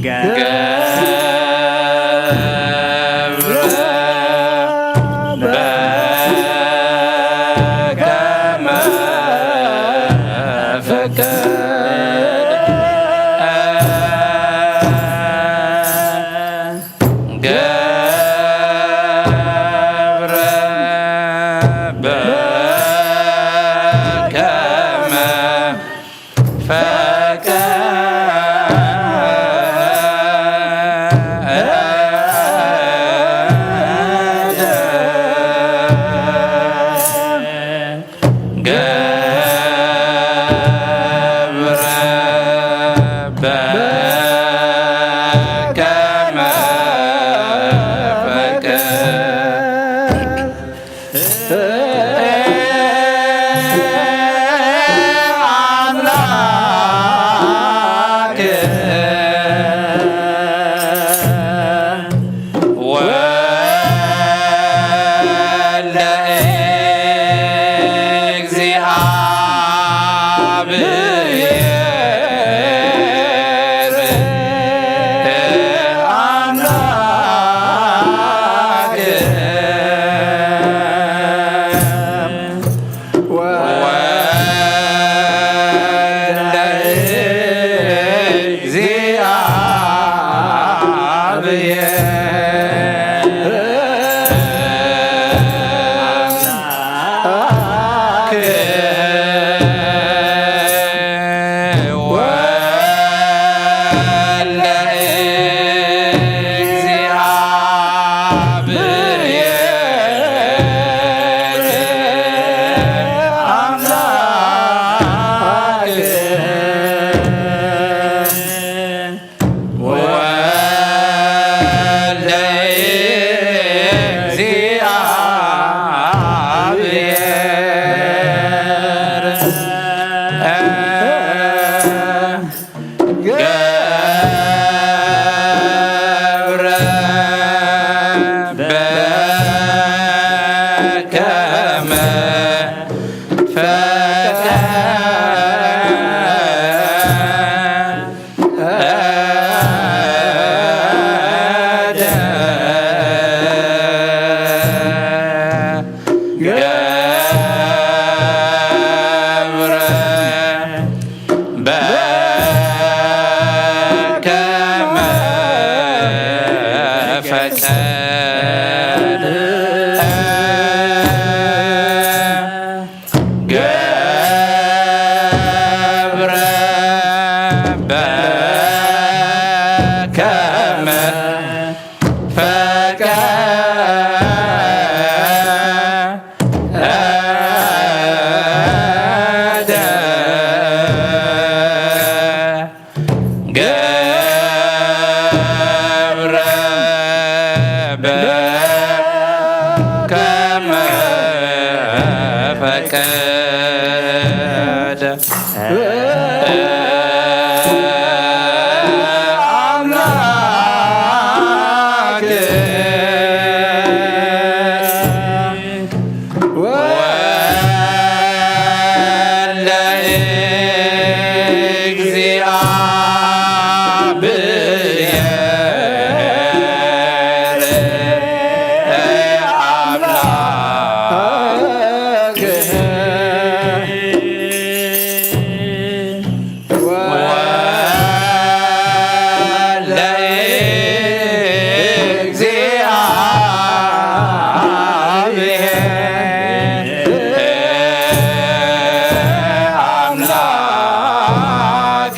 ገብረ በከመ ፈቀደ። ገብረ በከመ ፈቀደ። ገብረ በከመ ፈቀደ። አምላክ ወልደ እግዚአብሔር አምላክ ወልደ እግዚአብሔር አምላክ ወልደ እግዚአብሔር አምላክ ወልደ እግዚአብሔር ገብረ በከመ ፈቀደ። ገብረ በከመ ፈቀደ። ገብረ በከመ ፈቀደ። ገብረ በከመ ፈቀደ። አምላክ ወልደ እግዚአብሔር አምላክ ወልደ እግዚአብሔር አምላክ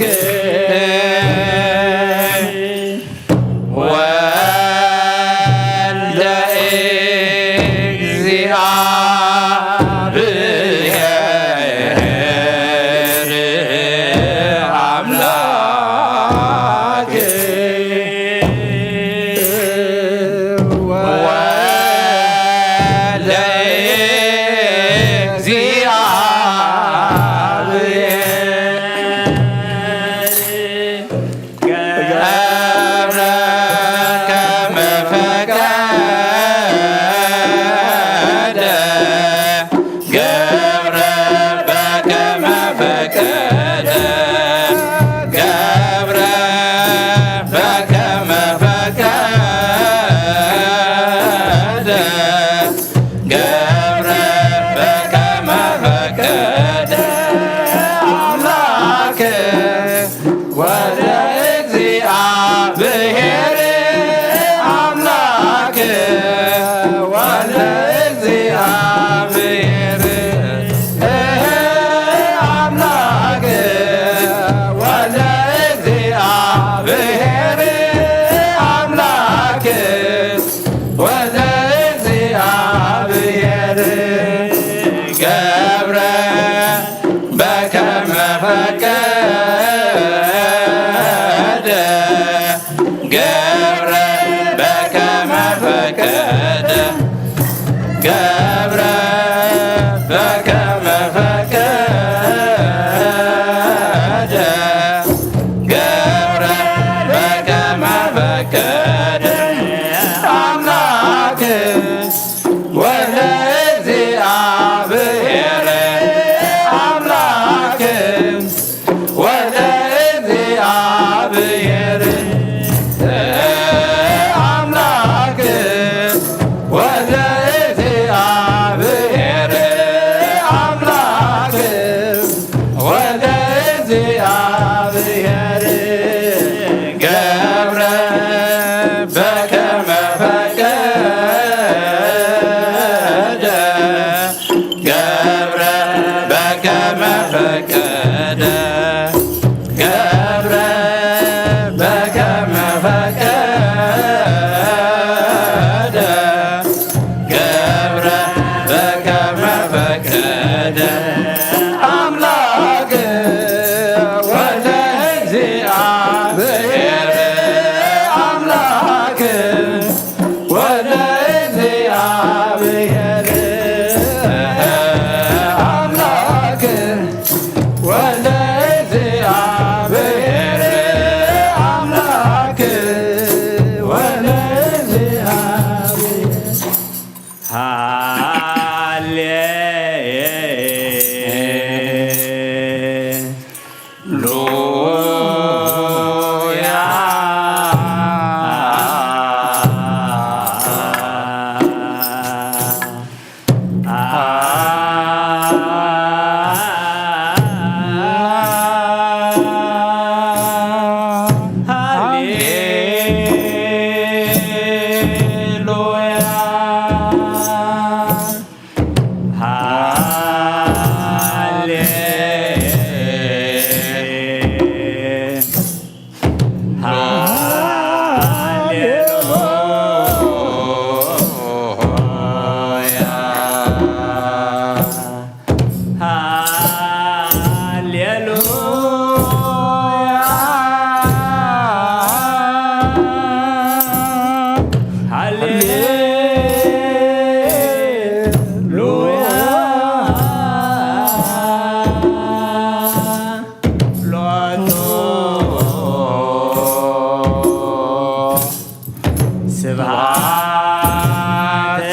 ብሔር ኣምላክ ወልደ እግዚኣብሔር ገብረ በከመ ፈቀደ። ገብረ በከመ ፈቀደ። ገብረ በከመ ፈቀደ። ገብረ በከመ ፈቀደ። አምላክ ወልደ እግዚአብሔር አምላክ ወልደ እግዚአብሔር አምላክ ወልደ እግዚአብሔር አምላክ ወልደ እግዚአብሔር ገብረ በከመ ፈቀደ። ገብረ በከመ ፈቀደ። ገብረ በከመ ፈቀደ። ገብረ በከመ ፈቀደ። አምላክ ወልደ እግዚአብሔር አምላክ ወልደ እግዚአብሔር አምላክ ወልደ እግዚአብሔር አምላክ ወልደ እግዚአብሔር ሃሌ ሉያ። ሃሌሉያ። ሃሌ ሃሌሉያ። ሃሌሉያ። ሃሌሉያ። ሎቱ ስብሐት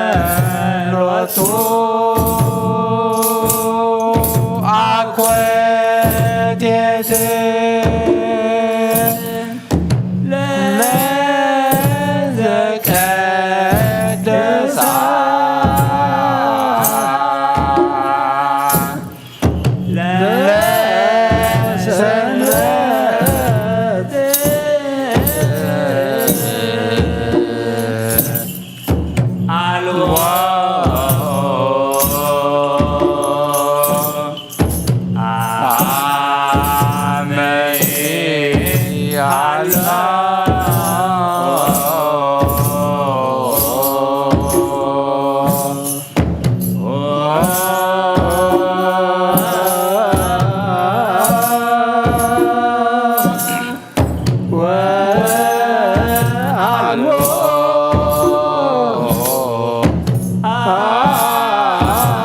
ወሎቱ አኮቴት ለዘቀደሳ ለሰንበት አልቦ አመ አላ ወአልቦ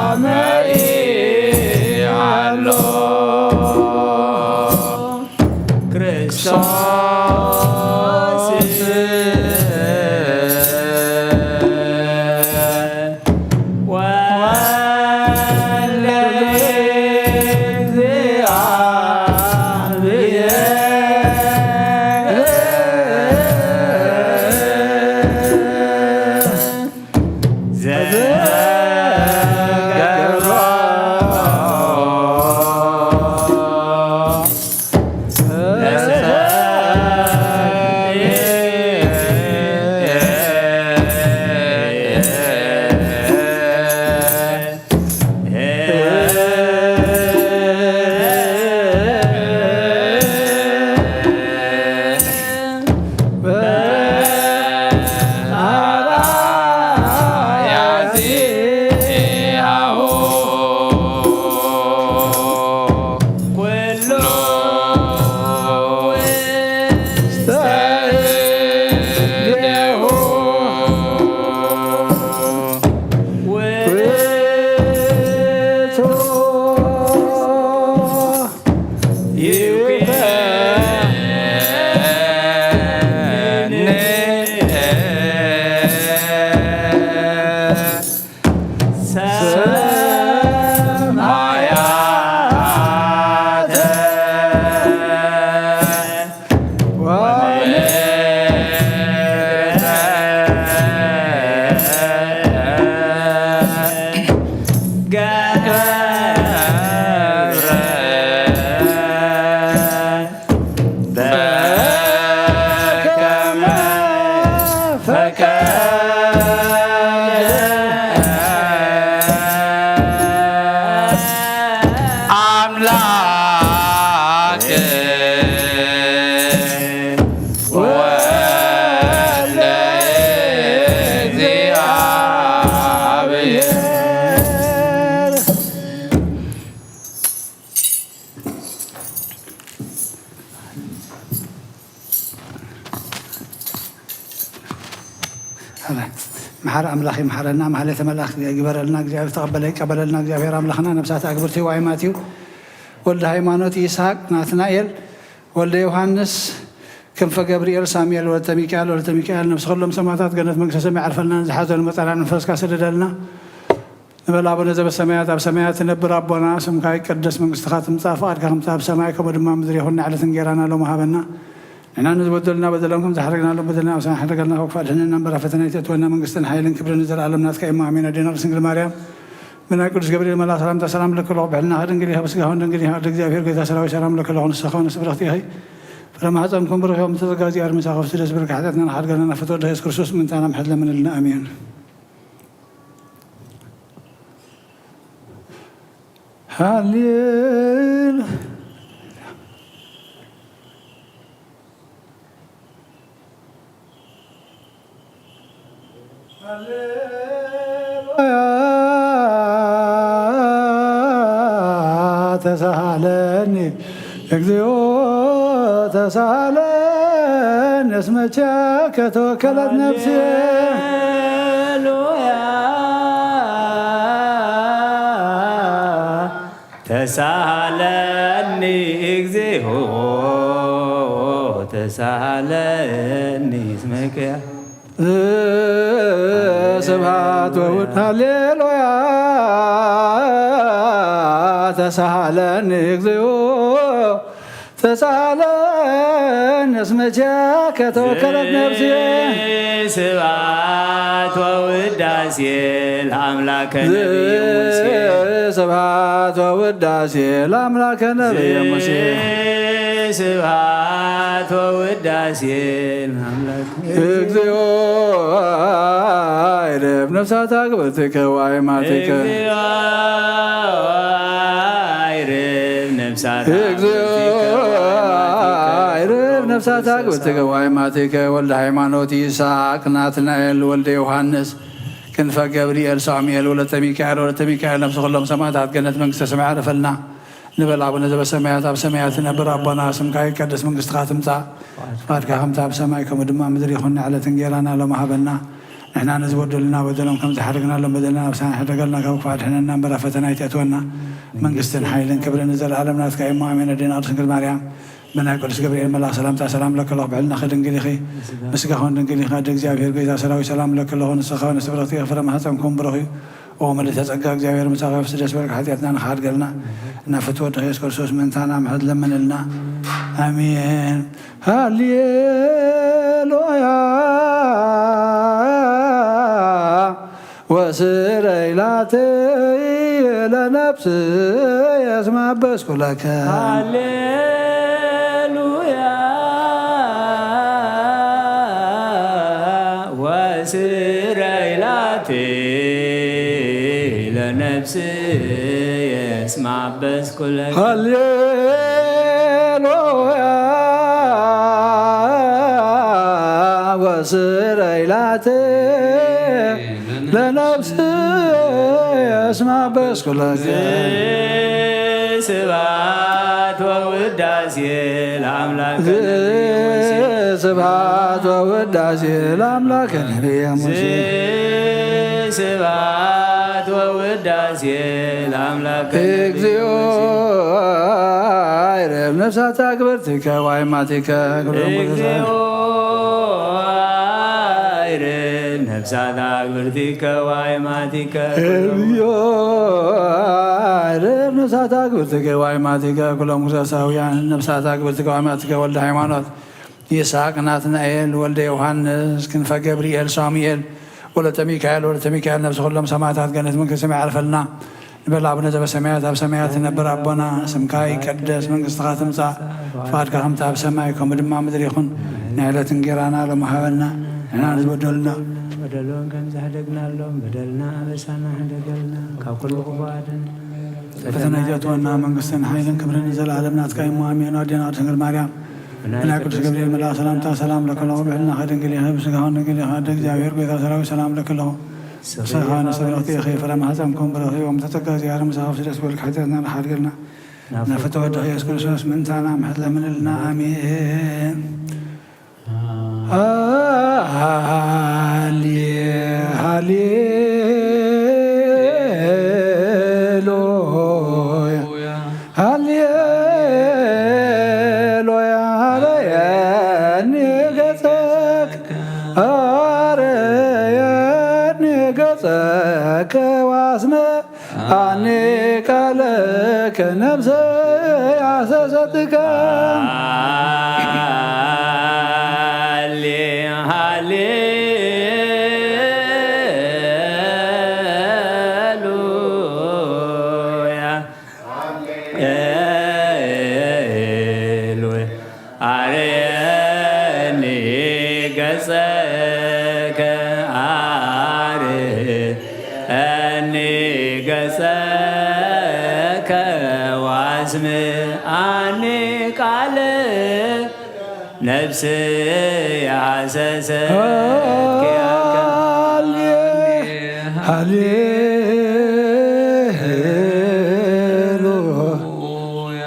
አመ ኢሃሎ ክርስቶስ መሓሪ ኣምላኽ ይምሓረና፣ ማህሌተ መልኣክ ይግበረልና፣ እግዚኣብሔር ተቐበለ ይቀበለልና። እግዚኣብሔር ኣምላኽና ነብሳት ኣግብርቲ ዋይማት እዩ። ወልደ ሃይማኖት፣ ይስሐቅ፣ ናትናኤል፣ ወልደ ዮሃንስ፣ ክንፈ ገብርኤል፣ ሳሙኤል፣ ወለተ ሚካኤል፣ ወለተ ሚካኤል፣ ነብሲ ኩሎም ሰማዕታት ገነት መንግስተ ሰማይ ያዕርፈልና፣ ዝሓዘሉ መጻና መንፈስካ ስደደልና። ንበል ኣቡነ ዘበሰማያት፣ ኣብ ሰማያት ትነብር ኣቦና፣ ስምካ ይቀደስ፣ መንግስትኻ ትምጻእ፣ ፍቓድካ ከምቲ ኣብ ሰማይ ከምኡ ድማ ኣብ ምድሪ ይኹን። ንዕለት እንጌራና ሎሚ ሃበና። ንሕና ንዝበደሉና በደሎም ከም ዝሓደግናሎም በደልና ኣብ ሰማይ ሓደገልና፣ ካብ ክፉእ ኣድሕነና እምበር ኣብ ፈተና ኣይተእትወና፣ መንግስትን ሓይልን ክብርን ንዘለኣለም ናትካ እሞ ኣሜን። ኣዴና ቅድስት ድንግል ማርያም ብናይ ቅዱስ ገብርኤል መልኣክ ሰላምታ ሰላም ለኪ ኣለኹ፣ ብሕልናኺ ድንግል ኢኺ፣ ብስጋኺ እውን ድንግል ኢኺ። ኣደ እግዚኣብሔር ጎይታ ሰራዊት ሰላም ለኪ ኣለኹ፣ ንስኺ እውን ፍስሕቲ ኢኺ፣ ፍረ ማህፀንኩም ብሩኽ እዩ። እምተ ጸጋ እግዚኣብሔር ምሳኺ፣ ፍስሕቲ ደስ ዝብለኪ፣ ሓጢኣትና ንሓድገልና፣ ናብ ፍትወት ወድኺ ኢየሱስ ክርስቶስ ምእንታና ምሕረት ለምንልና፣ ኣሜን። ሃሌሉ ሃሌሉያ ተሳሃለኒ እግዚኦ ተሳሃለኒ እስመ ኪያከ ተወከለት ነፍስየ። ሃሌሉያ ተሳሃለኒ እግዚኦ ተሳሃለኒ እስመ ኪያ ስብሐት ወውድ ሃሌሉያ ተሳሃለኒ እግዚኦ ተሳሃለኒ እስመ ኪያከ ተወከለት ነፍስየ። ስብሐት ወውዳሴ ለአምላከ ነቢይ ሙሴ። ስብሐት ወውዳሴ ለአምላከ ነቢይ ሙሴ። ስብሐት ወውዳሴ ለአምላከ እግዚኦ አይርብ ነፍሳት አግብርቲከ ወአይማቲከ። እግዚኦ አይርብ ነፍሳት እግዚኦ አግብርቲከ ወአይማቲከ። አይርብ ነፍሳት አግብርቲከ ወአይማቲከ። ወልደ ሃይማኖት፣ ይስሐቅ፣ ናትናኤል፣ ወልደ ዮሐንስ፣ ክንፈ ገብርኤል፣ ሳሙኤል፣ ወለተ ሚካኤል፣ ወለተ ሚካኤል፣ ነፍሲ ኩሎም ሰማዕታት ገነት መንግስተ ሰማይ ያዕርፈልና። ንበል ኣቡነ ዘበሰማያት፣ ኣብ ሰማያት ትነብር ኣቦና፣ ስምካ ይቀደስ፣ መንግስትኻ ትምጻእ፣ ፍቓድካ ከምቲ ኣብ ሰማይ ከምኡ ድማ ኣብ ምድሪ ይኹን። ንዕለት እንጌራና ሎሚ ሃበና። ንሕና ንዝበደሉና በደሎም ከም ዝሓደግናሎም በደልና ኣብ ሰማይ ሕደገልና፣ ካብ ክፉእ ኣድሕነና እምበር ኣብ ፈተና ኣይተእትወና። መንግስትን ሓይልን ክብርን ንዘለኣለም ናትካ እዩ እሞ ኣሜን። ኣዴና ቅድስት ድንግል ማርያም ብናይ ቅዱስ ገብርኤል መልኣኽ ሰላምታ ሰላም ለኪ ኣለኹ፣ ብሕልናኺ ድንግል ኢኺ፣ ብስጋኺ እውን ድንግል ኢኺ። ኣደ እግዚኣብሔር ጎይታ ሰራዊት ሰላም ለኪ ኣለኹ፣ ንስኺ እውን ፍስሕቲ ኢኺ፣ ፍረ ማህፀንኪ እውን ብሩኽ እዩ። ኦ ምልእተ ጸጋ እግዚኣብሔር ምሳኺ፣ ፍስሕቲ ደስ በልኪ፣ ሓጢኣትና ንኽሓድገልና ናብ ፍትወ ወድኺ የሱስ ክርስቶስ ምእንታና ምሕረት ለምንልና። ኣሜን። ሃሌሉያ ወስረይ ላተይ ለነፍስየ እስመ አበስኩ ለከ። ሃሌሉያ ወስረይ ላተይ ለነፍስየ እስመ አበስኩ ለከ። ሃሌሉያ ወስረይ ላተይ ለነፍስየ እስመ አበስኩ ለከ። ስብሐት ወውዳሴ ለአምላከ ነቢይ ሙሴ። ስብሐት ወውዳሴ ለአምላከ ነቢይ ሙሴ። ስብሐት ወውዳሴ ለአምላከ ነቢይ እግዚኦ ሙሴ። አይርብ ነፍሳት አግብርቲከ ወአይማቲከ። እግዚኦ አይርብ ነፍሳት አግብርቲከ ወአይማቲከ። እግዚኦ አይርብ ነፍሳት አግብርቲከ ወአይማቲከ። ኩሎም ክርስቶሳውያን ነፍሳት አግብርቲከ ወአይማቲከ ወልደ ሃይማኖት፣ ይስሐቅ፣ ናትናኤል፣ ወልደ ዮሐንስ፣ ክንፈ ገብርኤል፣ ሳሙኤል፣ ወለተ ሚካኤል፣ ወለተ ሚካኤል፣ ነፍሲ ኩሎም ሰማዕታት ገነት መንግስተ ሰማይ ያዕርፈልና። ንበል ኣቡነ ዘበሰማያት፣ ኣብ ሰማያት ትነብር ኣቦና፣ ስምካ ይቀደስ፣ መንግስትኻ ትምጻእ፣ ፍቓድካ ከምቲ ኣብ ሰማይ ከምኡ ድማ ኣብ ምድሪ ይኹን። ናይ ዕለት እንጌራና ሎሚ ሃበና፣ ንሕና ንዝበደሉና። በደሎም ከም ዝሕደግናሎም በደልና ኣበሳና ሕደገልና፣ ካብ ኩሉ ክፉእ ኣድሕነና። ፈተና ኣይተእትወና፣ መንግስትን ሓይልን ክብርን ንዘለኣለም ናትካ እዩ እሞ ኣሜን። ኣዴና ቅድስት ድንግል ማርያም ብናይ ቅዱስ ገብርኤል መልኣኽ ሰላምታ ሰላም ለኪ ኣለኹ፣ ብሕልናኺ ድንግል ኢኺ፣ ብስጋኺ ድንግል ኢኺ፣ ኣደ እግዚኣብሔር ጎይታ ሰራዊት ሰላም ለኪ ኣለኹ። ንስኻ ንስብረኽቲ ኢኺ፣ ፍረ ማህፀንኩም ብሩኽ እዩ። እምተ ጸጋ እግዚኣብሔር ምሳኺ፣ ፍስሕቲ ደስ በልኪ፣ ሓጢኣትና ንሓድገልና፣ ናብ ፍትወ ወድኺ ኢየሱስ ክርስቶስ ምእንታና ምሕረት ለምንልና፣ ኣሜን። ሃሌ ከዋስመ ኣኒ ቃለከ ነፍሰ ያሰሰትከ። ሃሌ ሃሌ ሉያ ሉያ። ኣርየኒ ገጸከ ኣርየኒ ገጸከ ዋስምዓኒ ቃለ ነፍስ ያሰሰት ኪያከ። ሃሌ ሃሌሉያ።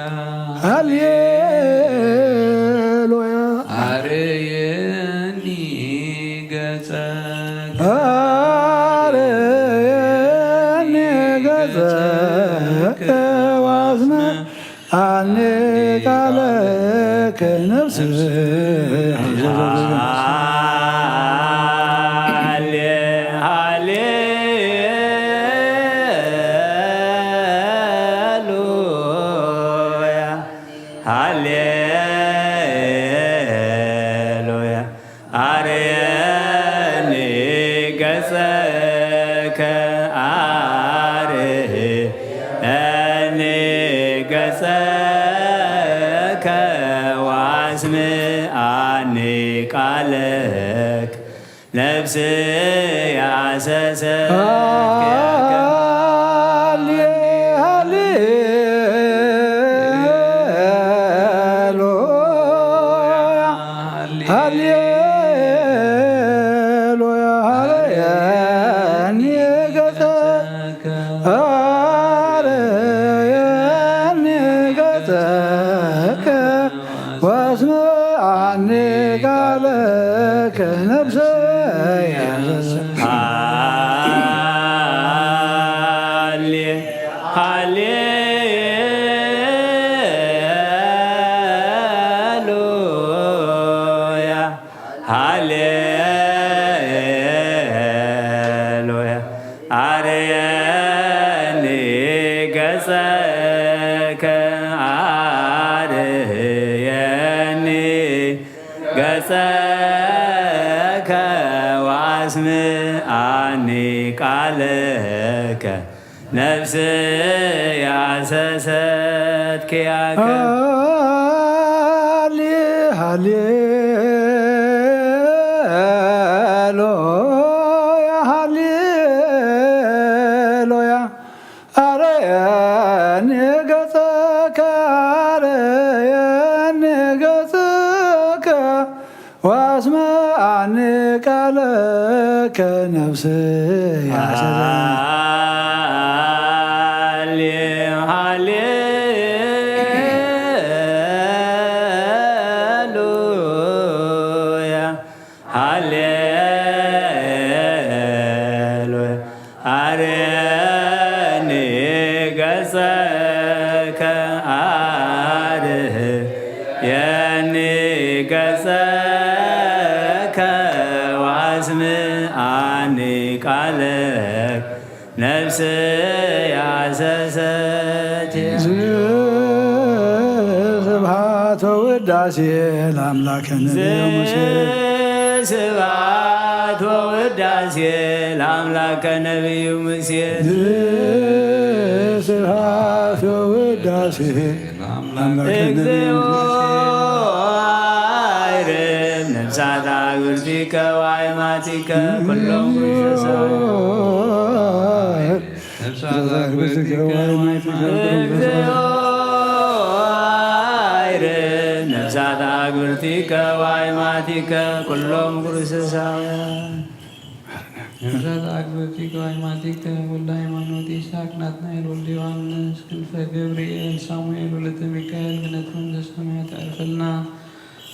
ሃሌሉያ። ኣርየኒ ገጸከ። ኣርየኒ ገጸከ ዋስመ ኣኒ ቃለከ ነፍስ። ሃሌ ሃሌሉያ ሃሌሉያ። ኣርየኒ ገጸከ ኣርየኒ ገጸከ ዋስምዓኒ ቃለከ ነፍስ ያሰሰት ኪያከ። ሃሌ ሃሌሉያ ሃሌሉያ። ሃረየኒ ገጸከ ሃረየኒ ገጸከ ዋስምዓኒ ቃለከ ነፍሰ ያሰሰት። ሃሌ ሃሌሉያ ሃሌሉያ። ኣርየኒ ገጸከ ኣርየኒ ገጸከ ዋስምዓኒ ቃለከ ነፍስ ያሰሰት ኪያከ። ሃሌ ሃሌሉያ ሃሌሉያ። ኣረየኒ ገጸከ ኣረየኒ ገጸከ ዋስመዓኒ ቃለከ ነፍስ ያሰሰት። ሃሌ ሃሌሉያ ሃሌሉያ። ኣርየኒ ገጸከ ኣርየኒ ገጸከ ዋስምዓኒ ቃለከ ነፍስ ያሰሰት። ስብሐት ወውዳሴ ለአምላከ ነቢዩ ሙሴ። ስብሐት ወውዳሴ ለአምላከ ነቢዩ ሙሴ። ስብሐት ወውዳሴ ለአምላከ ነቢዩ እግዚኦ ሙሴ። አይርም ነፍሳት አግብርቲከ ወአይማቲከ ኩሎም ርሰሳዊ። ነፍሳት አግብርቲከ ወአይማቲከ ኩሎም ርሰሳዊ። እግዚኦ አይርም ነፍሳት አግብርቲከ ወአይማቲከ ኩሎም ርሰሳውያን። ነፍሳት አግብርቲከ ወአይማቲከ ወልደ ሃይማኖት፣ ይስሐቅ ናትናኤል፣ ወልደ ዮሐንስ፣ ክንፈ ገብርኤል፣ ሳሙኤል፣ ወለተ ሚካኤል፣ ገነት መንግስተ ሰማያት ያዕርፈልና።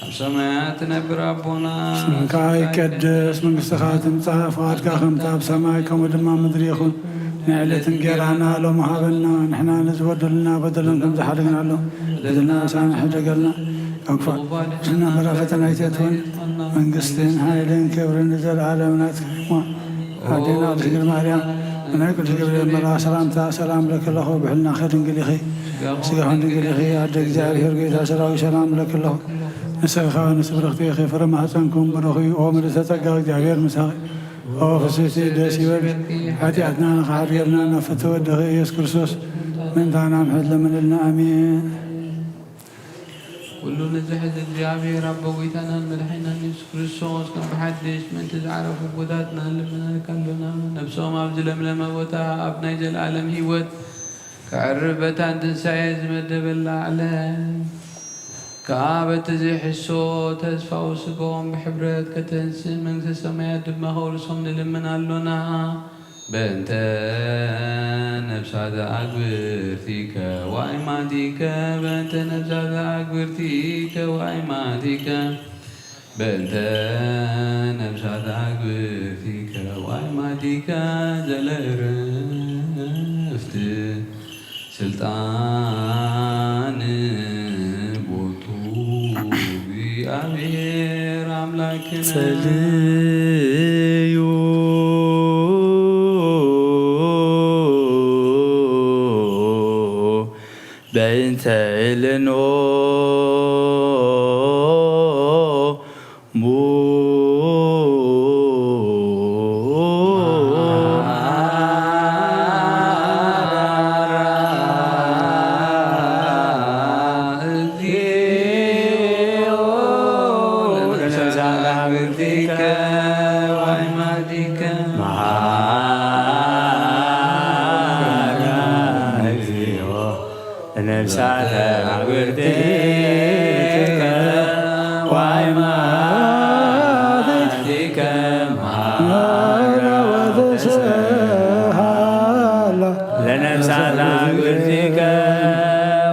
ኣብ ሰማያት ትነብር ኣቦና፣ ስምካ ይቀደስ፣ መንግስትኻ ትምጻእ፣ ፍቓድካ ከምቲ ኣብ ሰማይ ከምኡ ድማ ምድሪ ይኹን። ንዕለት እንጌራና ሎሚ ሃበና፣ ንሕና ነዚ በደሉና በደሎም ከም ዝሓደግናሎም በደልና ምሳና ሕደገልና፣ ካብ ክፉእ ኣድሕነና፣ ፈተና ኣይተእትወና፣ መንግስትን ሓይልን ክብርን ንዘለኣለም ናትካ እዩ። ኣዴና ድንግል ማርያም፣ ናይ ቅዱስ ገብርኤል መልኣክ ሰላምታ ሰላም እብለኪ ኣለኹ። ብሕልናኺ ድንግል ኢኺ፣ ስጋኺ ድንግል ኢኺ። ኣደ እግዚኣብሔር፣ ጌታ ሰራዊት፣ ሰላም እብለኪ ኣለኹ። ንስኺ ከኣ ንስብርኽቲ ኢኺ፣ ፍረ ማህፀንኩም ብሩኽ እዩ። ኦ ምልዕተ ጸጋ፣ እግዚኣብሔር ምሳኺ፣ ኦ ፍስሕቲ፣ ደስ ይበልኪ። ሓጢኣትና ንኽሓድገልና ናብ ፍትሒ ወድኺ ኢየሱስ ክርስቶስ ምእንታና ምሕረት ለምንልና። ኣሜን። ኩሉ ንዝሕዝ እግዚኣብሔር ኣቦ፣ ጎይታናን መድሓኒናን የሱስ ክርስቶስ፣ ከም ብሓድሽ ምእንቲ ዝዓረፉ ኣቦታትና ንልምነካ ኣሎና። ነብሶም ኣብዚ ለምለመ ቦታ ኣብ ናይ ዘለኣለም ህይወት ከዕርብ በታን ትንሳኤ ዝመደበላ ዕለት ከኣ በቲ ዘይሕሶ ተስፋኡ ስጋኦም ብሕብረት ከተንስእ መንግስተ ሰማያት ድማ ከውርሶም ንልምን ኣሎና። በእንተ ነፍሳተ ኣግብርቲከ ወኣይማቲከ፣ በእንተ ነፍሳተ ኣግብርቲከ ወኣይማቲከ፣ በእንተ ነፍሳተ ኣግብርቲከ ወኣይማቲከ፣ ዘለእረፍት ስልጣን ቦቱ እግዚኣብሔር ኣምላክነ። ጸልዩ በእንተ እልኖ ሙ ነፍሳተ ኣግብርቲከ ወኣይማቲከ መሃራ ወተስሃላ። ለነፍሳተ ኣግብርቲከ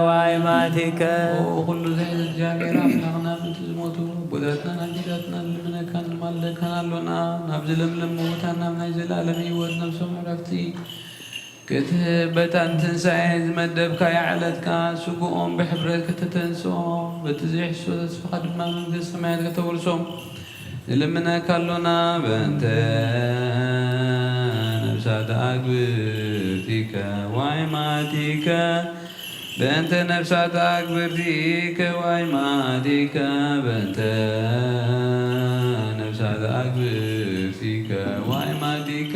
ወኣይማቲከ። ኦ ኩሉ ዝሕዝ እግዚኣብሔር ኣምላኽና፣ ምእንቲ ዝሞቱ ኣቦታትናን ኣዴታትናን ንልምነካን ንማልደካን ኣሎና። ናብዚ ለምለም ቦታን ናብ ናይ ዘለኣለም ህይወት ነፍሶም ዕረፍቲ ክትህብ በታን ትንሳኤ ዝመደብካያ ዕለት ከኣ ስግኦም ብሕብረት ከተተንስኦ፣ በቲ ዘይሕሶ ተስፋኻ ድማ መንግስተ ሰማያት ከተውርሶም ንልምነካ ኣሎና። በእንተ ነፍሳተ ኣግብርቲከ ወኣይማቲከ፣ በእንተ ነፍሳተ ኣግብርቲከ ወኣይማቲከ፣ በእንተ ነፍሳተ ኣግብርቲከ ወኣይማቲከ።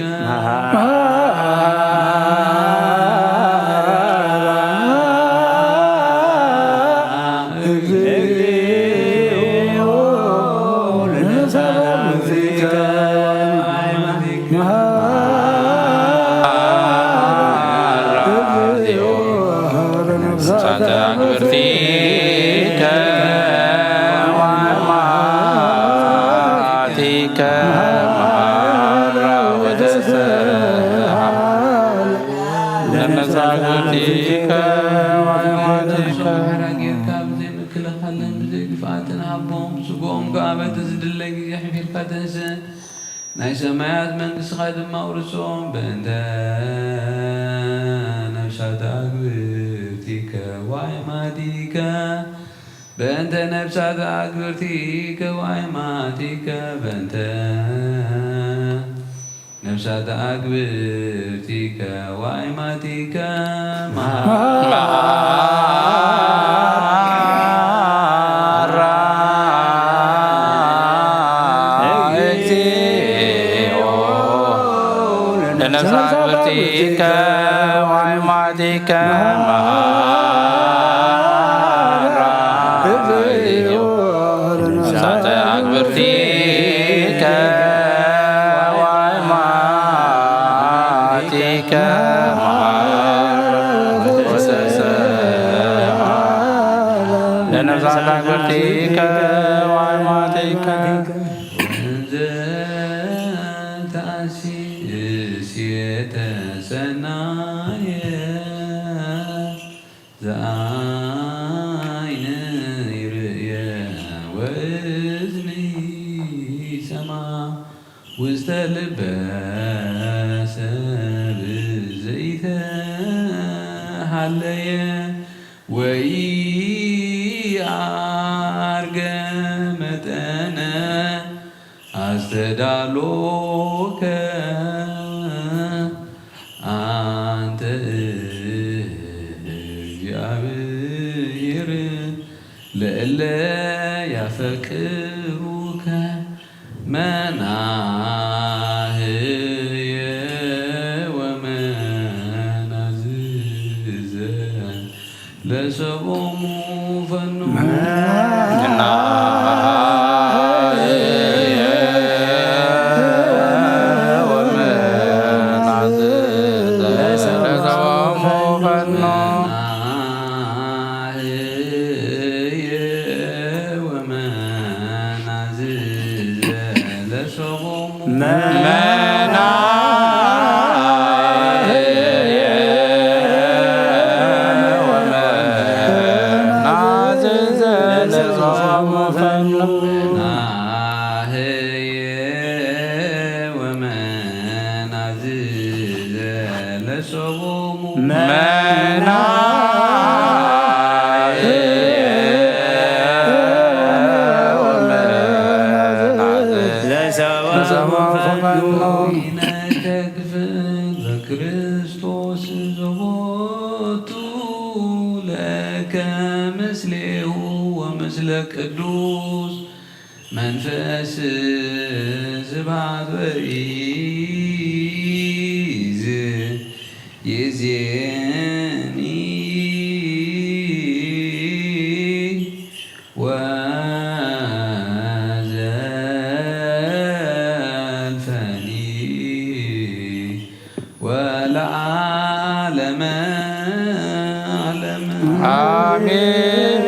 ነፍሳተ ኣግብርቲከ ወኣይማቲከ መሃራ ወተስሃላ። ለነፍሳተ ኣግብርቲከ ወኣይማቲከ። ሓራ ጌርካ ብዘይ ምክልኻልን ብዘይ ግፍኣትን ሃቦም። ስግኦም ከኣ በቲ ዝድለ ግዜ ኣሕቢርካ ተንስእ። ናይ ሰማያት መንግስትኻ ድማ ኣውርሶም። በእንተ ነፍሳተ ኣግብርቲከ ወኣይማቲከ፣ በእንተ ነፍሳተ ኣግብርቲከ ወኣይማቲከ፣ በእንተ ነፍሳተ ኣግብርቲከ ወኣይማቲከ መሃራ። መሃራ እግዚኦ ለነፍሳተ ኣግብርቲከ ወኣይማቲከ መሃራ። ነፍሳተ ኣግብርቲከ ወኣይማቲከ መሃራ ወተስሃላ። ለነፍሳተ ኣግብርቲከ ወኣይማቲከ። ወእንዘ ተአሲ እሴተ ሰናየ ዘአይን ይርእየ ወእዝኒ ይሰማ ውስተ ልበ ሰብ ዘይተሃለየ ወኢአርገ መጠነ ኣስተዳሎከ ኣንተ እግዚኣብሔር ለእለ ያፈቅሩከ መናህየ ወመናዝዘ ለሰቦሙ ፈኑ። በክርስቶስ ዘቦቱ ለከ ምስሌሁ ወምስለ ቅዱስ መንፈስ ስብሐት ወይዝ ይዜኒ ወዘልፈኒ ወለዓለመ ዓለም። አሜን።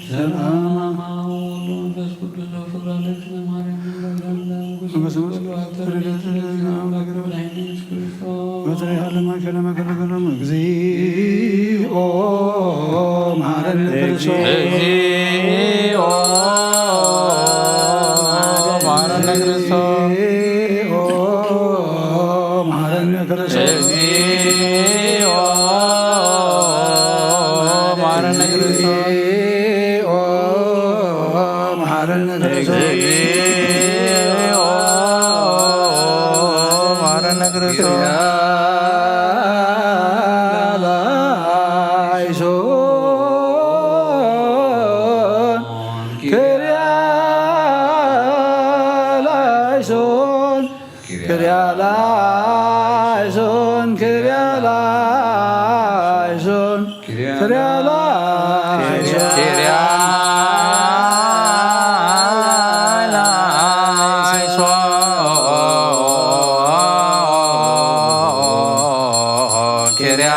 ሰላም አብ ወወልድ ወመንፈስ ቅዱስ ወፍቅር ለእግዚእነ ማርያም። እግዚኦ መሐረነ ክርስቶስ። እግዚኦ መሐረነ ክርስቶስ። እግዚኦ መሐረነ ክርስቶስ። እግዚኦ መሐረነ ክርስቶስ። እግዚኦ መሐረነ ክርስቶስ። ላይሶን ክርያ ላይሶን ክርያ ላይሶን ክርያ ላይሶን ክርያ ላይሶን ክርያ ላይሶን ክርያ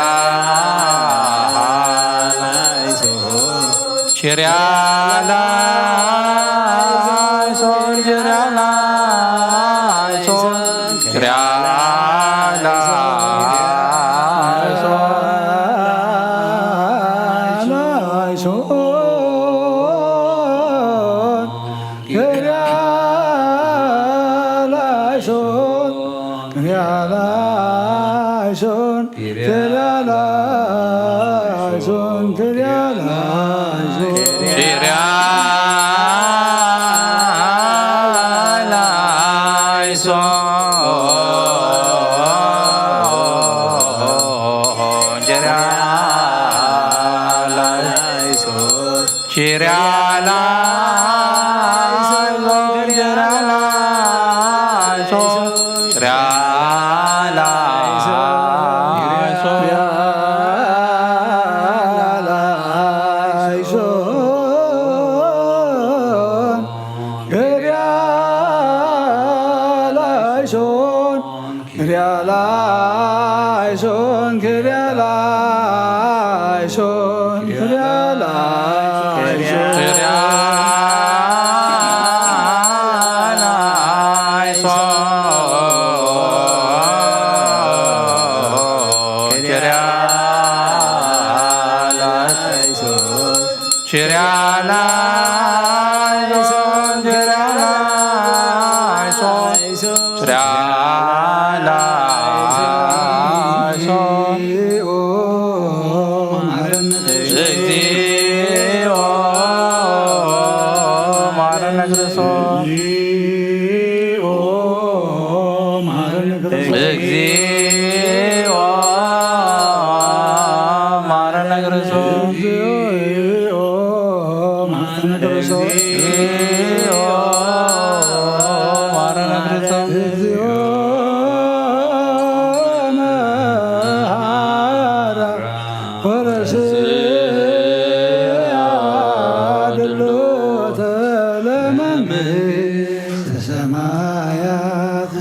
ላይሶን ችርያላ ሶን ችርያላ ሶን ችርያላ ሶን ችርያላ ሶን ችርያላ ሶን ኪርያላይሶን፣ ኪርያላይሶን። ኪርያላይሶን፣ ኪርያላይሶን። ኪርያላይሶን፣ ኪርያላይሶን፣ ኪርያላይሶን፣ ኪርያላይሶን፣ ኪርያላይሶን፣ ኪርያላይሶን፣ ኪርያላይሶን። ኪርያላይሶን፣ ኪርያላይሶን፣ ኪርያላይሶን፣ ኪርያላይሶን። እግዚኦ መሐረነ ክርስቶስ። እግዚኦ እግዚኦ ማረነ ክርስቶስ። እግዚኦ መሐራ ወረስያ ድሎተ ለመንግስተ ሰማያት።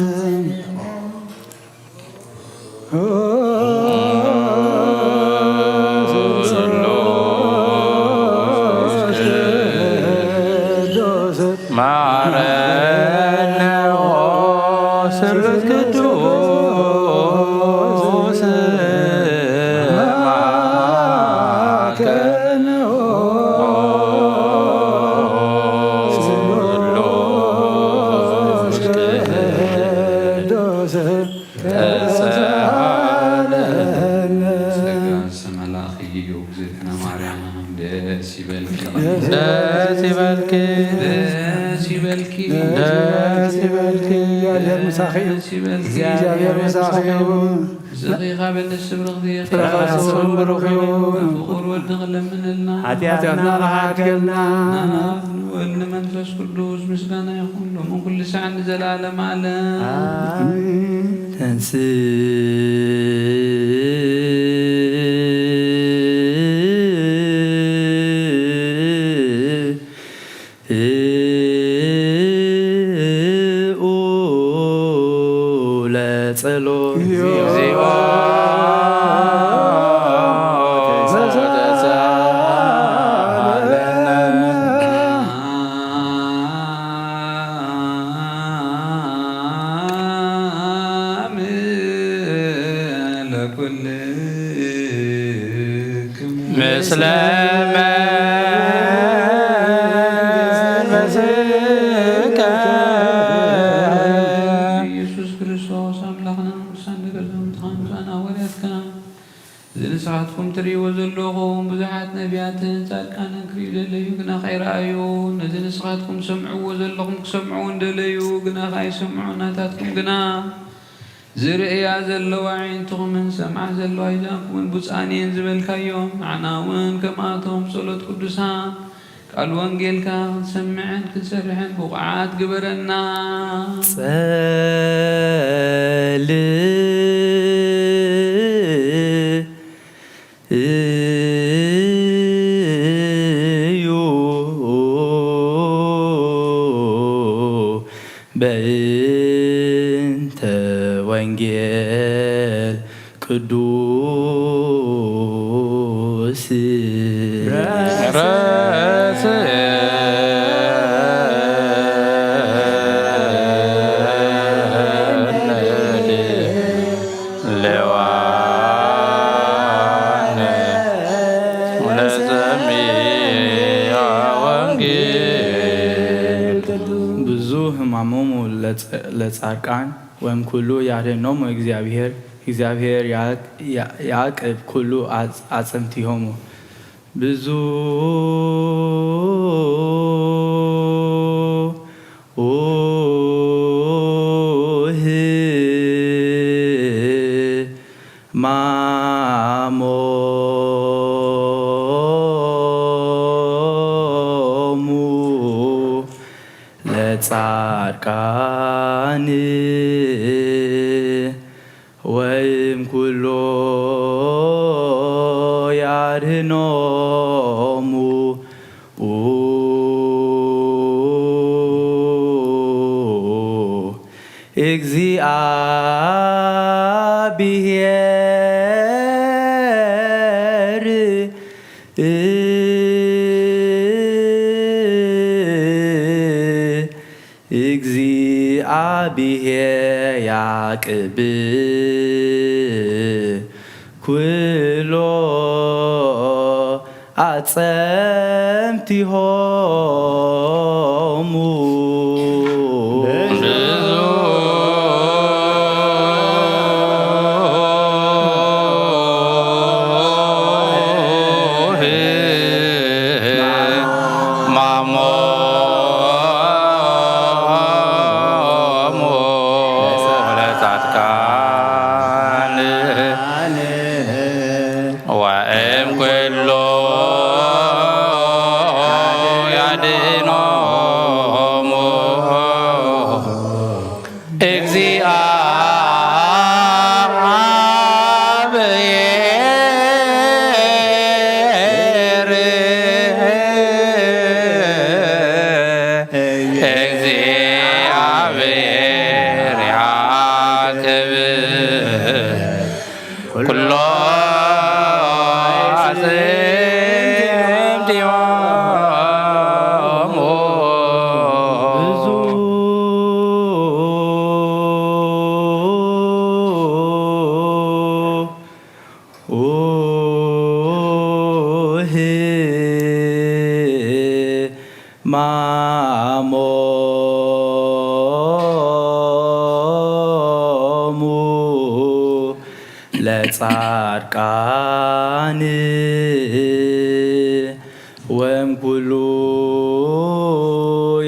ማረነ ስሉስ ቅዱስ ማከነ ቅዱስ ተሳሃለነ። ጸጋ ሰመላኺ እግዝእትነ ማርያም ደስ ይበልኪ። ደስ ይበልኪ። ደስ ይበልኪ። ደስ ይበልኪ። እግዚአብሔር ምሳኺ እዩ። ደስ ይበልኪ። እግዚአብሔር ምሳኺ ይሁን። ብዝኺ ካብ እንስብርኽቲ ፍረ ከርስኺ ብሩኽ ይሁን። ፍቑር ወድኺ ለምንልና። ሓጢኣትና ሓጢኣትና ይሓድገልና። ንኣብ ንወልድ ንመንፈስ ቅዱስ ምስጋና ይኹን ሎምን ኩሉ ሳዕ ንዘለዓለም ዓለም። ኣሜን። ተንስ ለጸሎት። እግዚኦ። ለኩልክሙ። ምስለ መንፈስከ። ኢየሱስ ክርስቶስ ኣምላኽና ቅዱሳን ደቀ መዛሙርትኻ ምሳና ሃዋርያትካ እዚ ንስኻትኩም ትርእይዎ ዘለኹም ብዙሓት ነቢያትን ጻድቃንን ክርእዩ ደለዩ፣ ግና ከይረኣዩ፣ ነዚ ንስኻትኩም ትሰምዕዎ ዘለኹም ክሰምዑ እንደለዩ፣ ግና ከይሰምዑ፣ ናታትኩም ግና ዝርእያ ዘለዋ ኣዒንትኹምን ዝሰምዓ ዘለዋ ኣእዛንኩምን ብፁዓን እየን ዝበልካዮም፣ ንዓና እውን ከምኣቶም ብጸሎት ቅዱሳን ቃል ወንጌልካ ክንሰምዕን ክንሰርሕን ብቑዓት ግበረና። ጸል እዩ በእንተ ወንጌል ቅዱስ ረስየ ለዋነ ለሰሚዐ ወንጌል። ብዙ ህማሞሙ ለጸ-፣ ለጻድቃን ወእም ኩሉ ያድህኖሙ እግዚአብሔር፣ እግዚአብሔር ያዕቅ-፣ ያ-፣ ያዕቅብ ኩሉ አጽ-፣ አጽንቲሆሙ። ብዙ ህማሞሙ ለጻድቃን ወይም ኩሎ ያድህኖሙ እግዚአብሔር። እግዚአብሔር ያዕቅብ ኩሎ አጸምቲሆሙ። ማሞሙ ለጻድቃን ወእም ኩሎ ሕማሞሙ ለጻድቃን ወእምኩሉ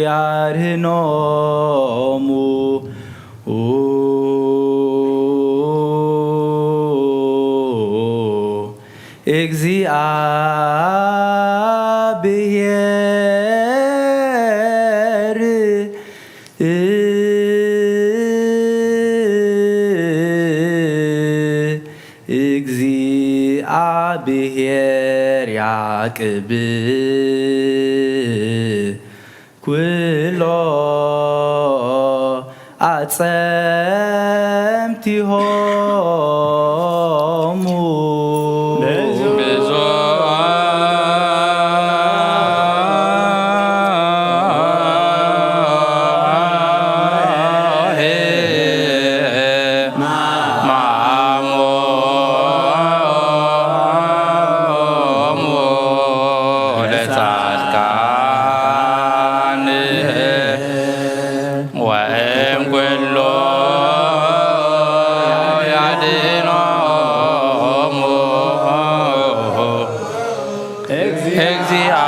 ያድህኖሙ። እግዚአብሔር እግዚአብሔር ያዕቅብ ኩሎ ኣጸምቲሆሙ። ብዙሕ ሕማሞሙ ለጻድቃን ወእም ኩሉ ያድኖሙ። እግዚአብሔር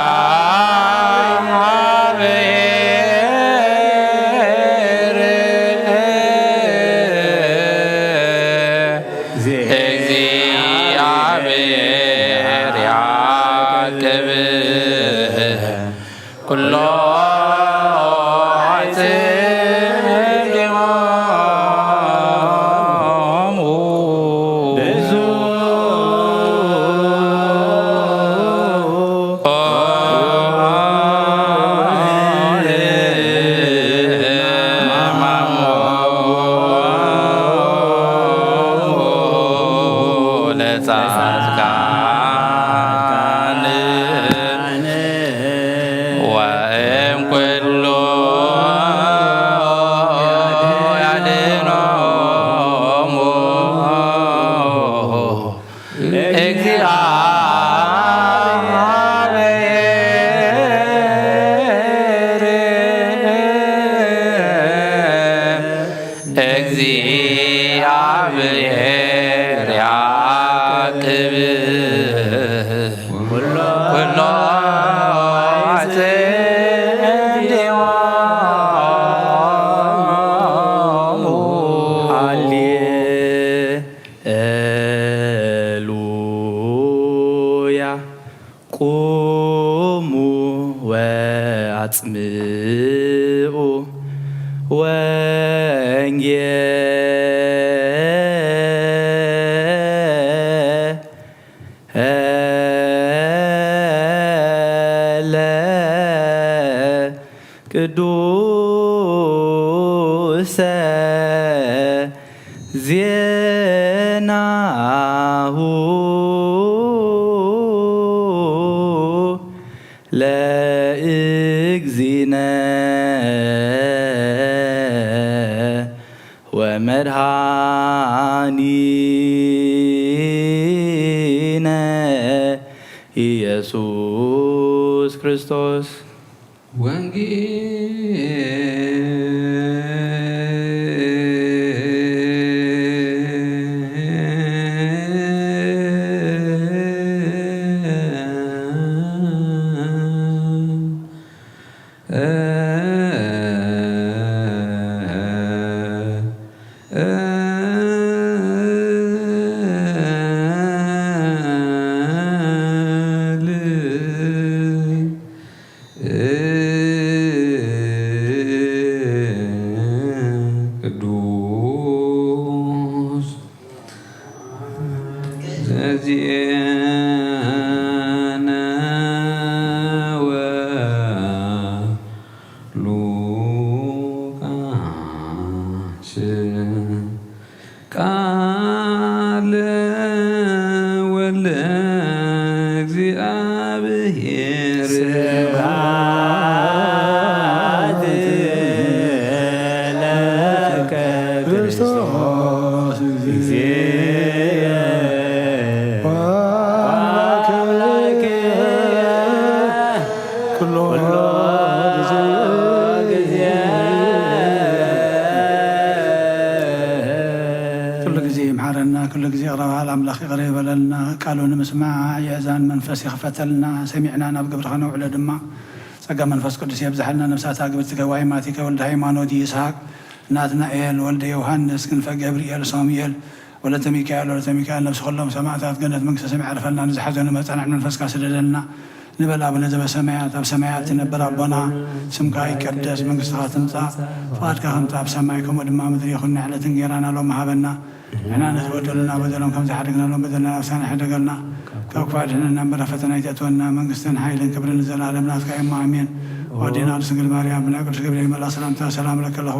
እግዚአብሔር ያዕቅብ ኩሎ አዕጽምቲሆሙ። ለጻድቃን ወእም ኩሉ ያድኖሙ። እግዚአብሔር እግዚአብሔር ያዕቅብ ኩሎ አዕጽምቲሆሙ። ሃሌሉያ። ቁሙ ወአጽምዑ ወንጌለ ቅዱሰ ዜናሁ ለእግዚእነ ወመድኃኒነ ኢየሱስ ክርስቶስ። ወንጌል ቅዱስ ዘዚአነ ወሉቃስ ቃለ ወልደ እግዚአብሔር። ስብሐት ለከ ክርስቶስ እግዚእ ወአምላክየ ኩሎ ኣምላኽ ይቕረ ይበለልና፣ ቃሉ ንምስማዕ የእዛን መንፈስ ይኽፈተልና፣ ሰሚዕና ናብ ግብሪ ከነውዕሎ ድማ ጸጋ መንፈስ ቅዱስ የብዝሓልና። ነፍሳት ኣግብርቲ ገባይ ማቲከ ወልደ ሃይማኖት ይስሐቅ ናትናኤል ወልደ ዮሃንስ ክንፈ ገብርኤል ሳሙኤል ወለተ ሚካኤል ወለተ ሚካኤል ነፍሲ ኩሎም ሰማዕታት ገነት መንግስተ ሰማይ ዓርፈልና። ንዝሓዘኑ መጻንዕ መንፈስካ ስደደልና። ንበል ኣቡነ ዘበሰማያት፣ ኣብ ሰማያት ትነብር ኣቦና፣ ስምካ ይቀደስ፣ መንግስትኻ ትምጻእ፣ ፍቓድካ ከምቲ ኣብ ሰማይ ከምኡ ድማ ምድሪ ይኹን። ንዕለት እንጌራና ሎም ሃበና። ንሕና ንዝበደሉና በደሎም ከም ዝሓደግናሎም በደልና ናብሳና ሕደገልና። ካብ ክፋእ ድሕነና እምበር ፈተና ኣይተእትወና። መንግስትን ሓይልን ክብርን ንዘለኣለም ናትካ እሞ ኣሜን። ዋዴና ቅድስት ድንግል ማርያም ብናይ ቅዱስ ገብርኤል መልኣኽ ሰላምታ ሰላም እለኪ ኣለኹ።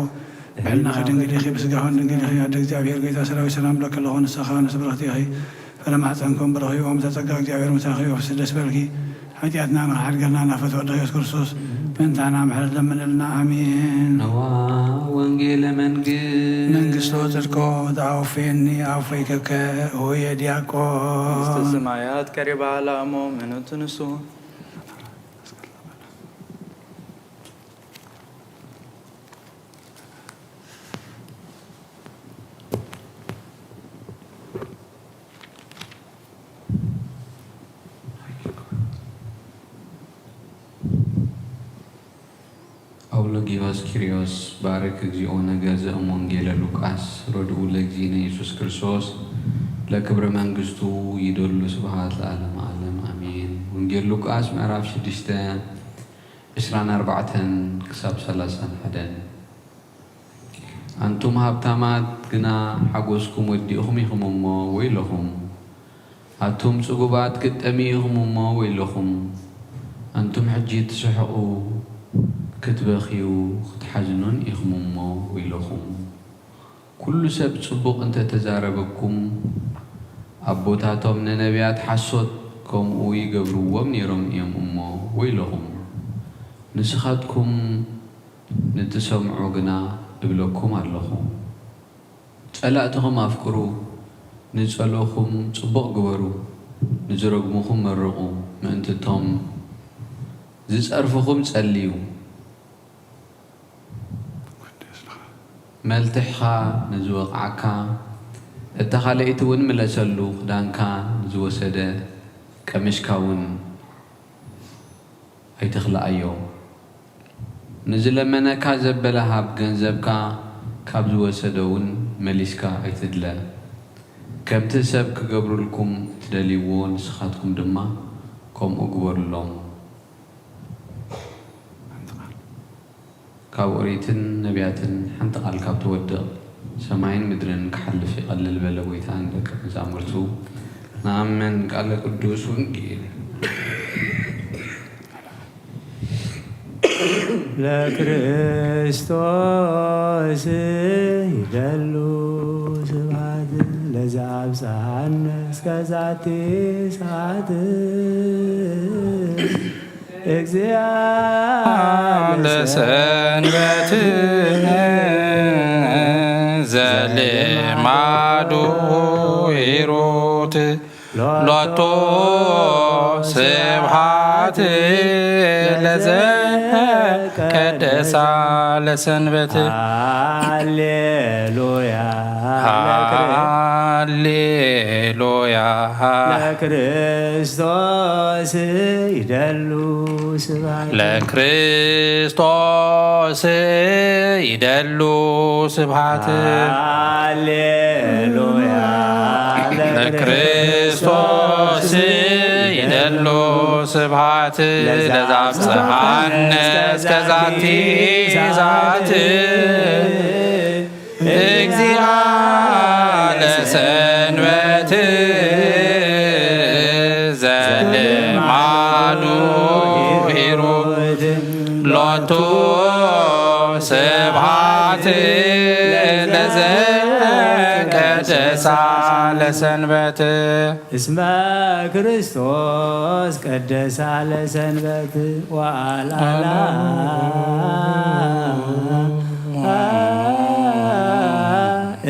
ብሕልናኺ ድንግል ኢኺ፣ ብስጋኺ እውን ድንግል ኢኺ። ኣደ እግዚኣብሔር፣ ጌታ ሰራዊት፣ ሰላም እለኪ ኣለኹ። ንስኻ ከኣ ንስብርኽቲ ኢኺ፣ ፍረ ማሕፀንኩም ብሩኽ እዩ። ኦም ተጸጋ እግዚኣብሔር ምሳኺ እዩ። ፍስህ ደስ በልኪ፣ ሓጢኣትና ንኽሓድገልና ናፈት ወድኺ ኢየሱስ ክርስቶስ ምእንታና ምሕረት ለምንልና። ኣሜን። ነዋ ወንጌለ መንግስት መንግስቶ ጽድቆ ተኣውፌኒ ኣውፈይከከ ሆየ ዲያቆን። መንግስተ ሰማያት ቀሪባ ለአሞ ምኑት ንሱ። አውሎጊዮስ ኪሪዮስ ባርክ እግዚኦ ነገዘ እም ወንጌለ ሉቃስ ረድኡ ለእግዚእነ ኢየሱስ ክርስቶስ ለክብረ መንግስቱ ይደሉ ስብሐት ለዓለመ ዓለም አሜን። ወንጌል ሉቃስ ምዕራፍ ሽዱሽተ ዕስራን ኣርባዕተን ክሳብ ሰላሳን ሓደን። ኣንቱም ሃብታማት ግና ሓጎስኩም ወዲእኹም ኢኹም እሞ ወይለኹም። ኣቱም ጽጉባት ክትጠምዩ ኢኹም እሞ ወይለኹም። ኣንቱም ሕጂ ትስሕቑ፣ ክትበኽዩ፣ ክትሓዝኑን ኢኹም እሞ ወይለኹም። ኩሉ ሰብ ጽቡቕ እንተ ተዛረበኩም፣ ኣቦታቶም ንነብያት ሓሶት ከምኡ ይገብርዎም ነይሮም እዮም እሞ ወይለኹም። ንስኻትኩም ንትሰምዑ ግና እብለኩም ኣለኹ፣ ጸላእትኹም ኣፍቅሩ፣ ንጸልኡኹም ጽቡቕ ግበሩ፣ ንዝረግሙኹም መርቑ፣ ምእንቲ እቶም ዝጸርፉኹም ጸልዩ። መልትሕኻ ንዝወቕዓካ፣ እታ ካልኣይቲ እውን ምለሰሉ፣ ክዳንካ ንዝወሰደ ቀምሽካ እውን ኣይትኽልኣዮ። ንዝለመነካ ዘበለ ሃብ፣ ገንዘብካ ካብ ዝወሰደ እውን መሊስካ ኣይትድለ። ከምቲ ሰብ ክገብሩልኩም እትደልይዎ፣ ንስኻትኩም ድማ ከምኡ ግበሩሎም። ካብ ኦሪትን ነቢያትን ሓንቲ ቃል ካብ ትወድቕ፣ ሰማይን ምድርን ክሓልፍ ይቐልል በለ ጐይታ ንደቀ መዛሙርቱ። ንኣምን ቃለ ቅዱስ ወንጌል። ለክርስቶስ ይደሉ ስብሐት ለዘአብጽሐነ እስከ ዛቲ ሰዓት። እግዚአ ለሰንበት ዘልማዱ ሂሩት ሎቱ ስብሐት ለዘ ቀደሳ ለሰንበት። ሃሌሉያ ሃሌሉያ ለክርስቶስ ይደሉ ስብሐት። ለክርስቶስ ይደሉ ስብሐት። ሃሌሉያ ለክርስቶስ ይደሉ ስብሐት። ለዘአብጽሐነ እስከ ዛቲ ሰዓት። እግዚአ ለሰንበት ዘልማዱ ሂሩት ሎቱ ስብሐት ለዘ ቀደሳ ለሰንበት። እስመ ክርስቶስ ቀደሳ ለሰንበት ወአልዓላ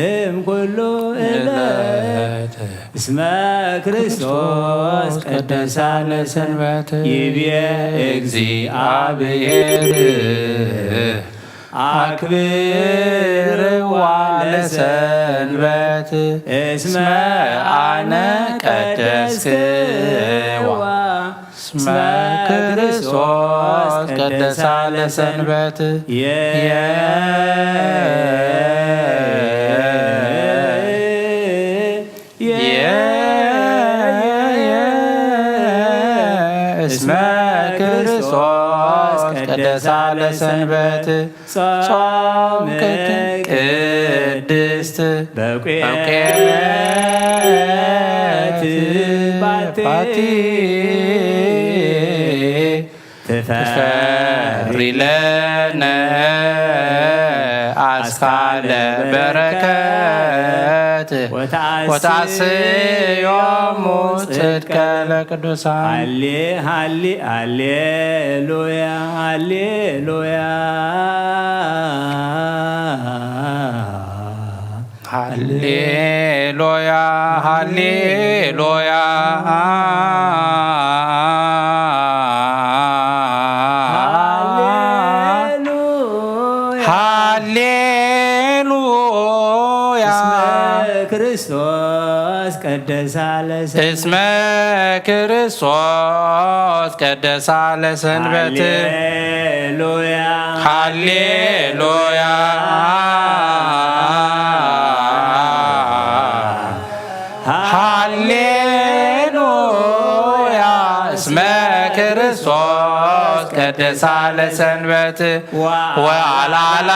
እም ኩሉ ዕለት። እስመ ክርስቶስ ቀደሳ ለሰንበት ይቤ እግዚአብሔር። አክብርዋ ለሰንበት እስመ አነ ቀደስክዋ። እስመ ክርስቶስ ቀደሳ ለሰንበት። እስመ ክርስቶስ ቀደሳ ለሰንበት። ጾም ቅድስት በውቄት ባቲ ትፈሪ ለነ አስካለ በረከት ወታስዮሙ ጽድቀ ለቅዱሳን። ሃሌ ሃሌ ሃሌሉያ ሃሌሉያ። ሃሌሉያ ሃሌሉያ። ሃሌሉያ። ሃሌሉያ። እስመ ክርስቶስ ቀደሳ ለሰንበት። እስመ ክርስቶስ ቀደሳ ለሰንበት። ሃሌሉያ። ሃሌሉያ። ሃሌሉያ። እስመ ክርስቶስ ቀደሳ ለሰንበት። ወአልዓላ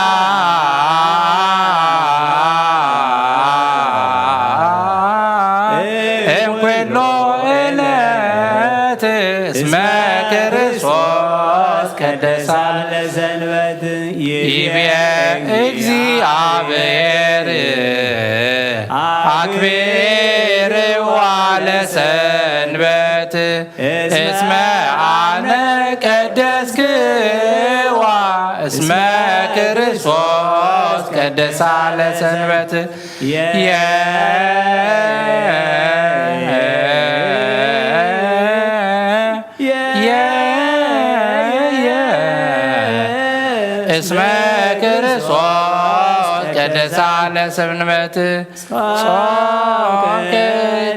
እምኩሎ ዕለት እስመ ክርስቶስ ቀደሳ ለሰንበት። ይቤ እግዚአብሔር አክብርዋ ለሰንበት እስመ አነ ቀደስክዋ። እስመ ክርስቶስ ቀደሳ ለሰንበት። የ- የ- የ- እስመ ክርስቶስ ቀደሳ ለሰንበት። ጾም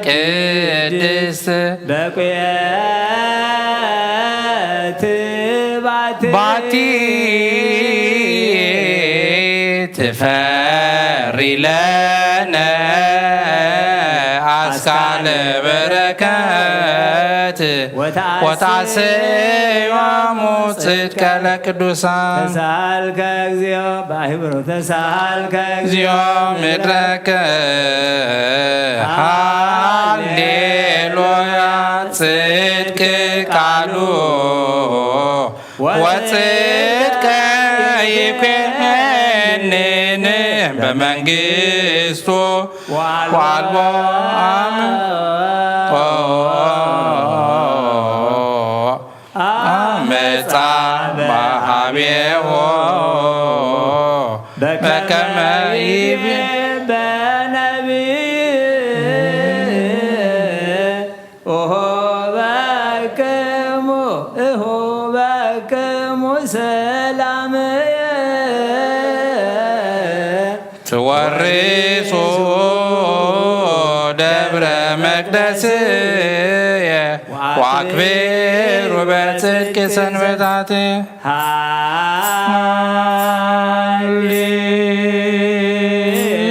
ቅድስት በቁየት ባቲ ባቲ ትፈሪ ለነ አስካለ በረከት ወታስዮሙ ጽድቀ ለቅዱሳን። ተሳልከ እግዚኦ በአይብሮ ተሳልከ እግዚኦ ምድረከ። ሃሌሉያ። ጽድቅ ቃሉ ወጽድቀ ይኮንን በመንግስቱ ዋልቦ አመ አመፃ በሃቤሆ በከመ ይቤ በነቢይ። እሆበክሙ እሆበክሙ ሰላምየ ትወርሱ ደብረ መቅደስየ ወአክብሩ በጽድቅ ሰንበታት።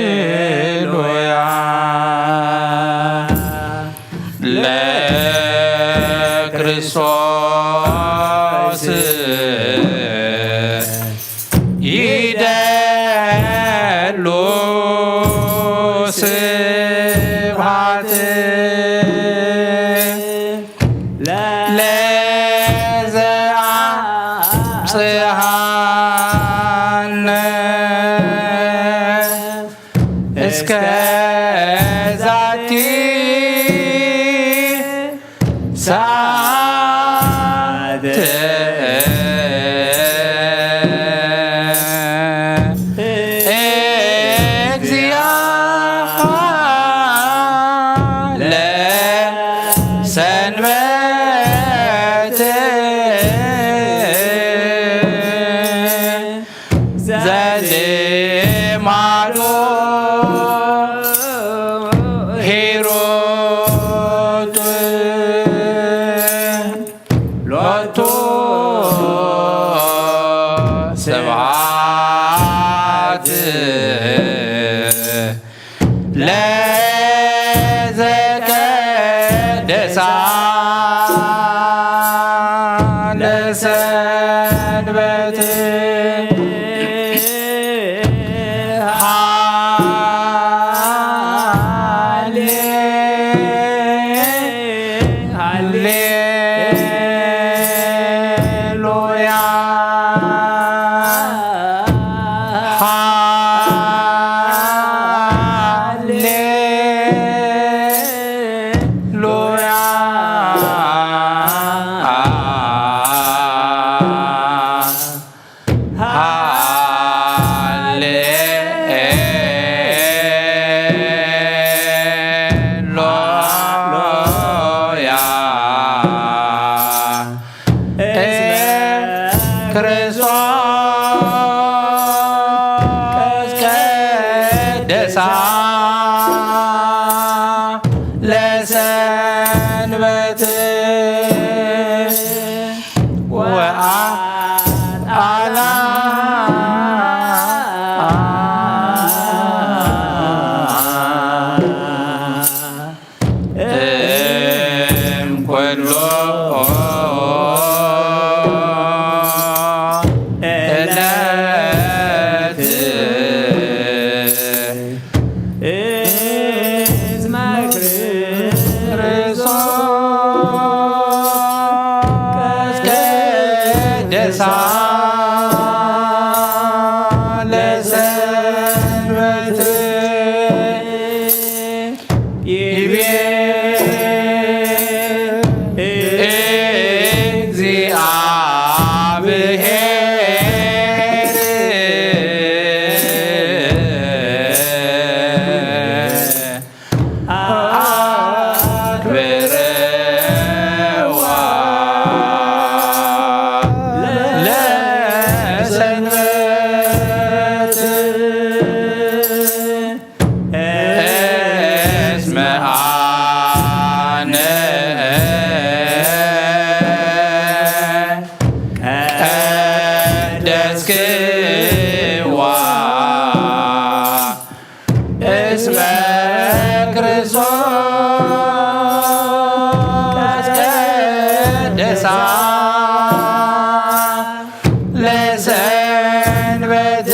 ሃሌሉያ። ለክርስቶስ ይደሉ ስብሐት ለዘአብጽሐነ እስከ ዛቲ ሰዓት። እግዚአ ለሰንበት ስብሐት ለዘቀደሳ ለሰንበት። ሃሌ ሃሌ ሉያ ሃሌ ሉያ ሃሌ ሉያ። እስመ ክርስቶስ ቀደሳ ለሰንበት ወአልዓላ እምኩሉ ዕለት እስመ ክርስቶስ ቀደሳ ለሰንበት ይቤ እግዚአብሔር አክብርዋ ለሰንበት። እስመ አነ ቀደስክዋ እስመ ክርስቶስ ቀደሳ ለሰንበት።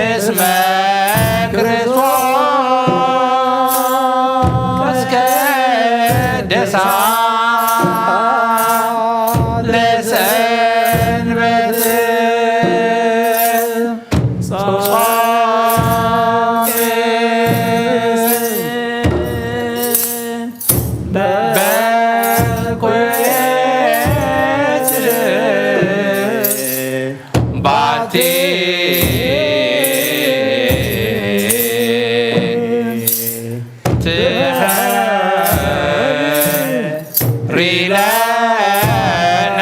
እስመ ክርስቶስ ቀደሳ ለሰንበት። ጾም በኩየት ባቲ ትፈሪለነ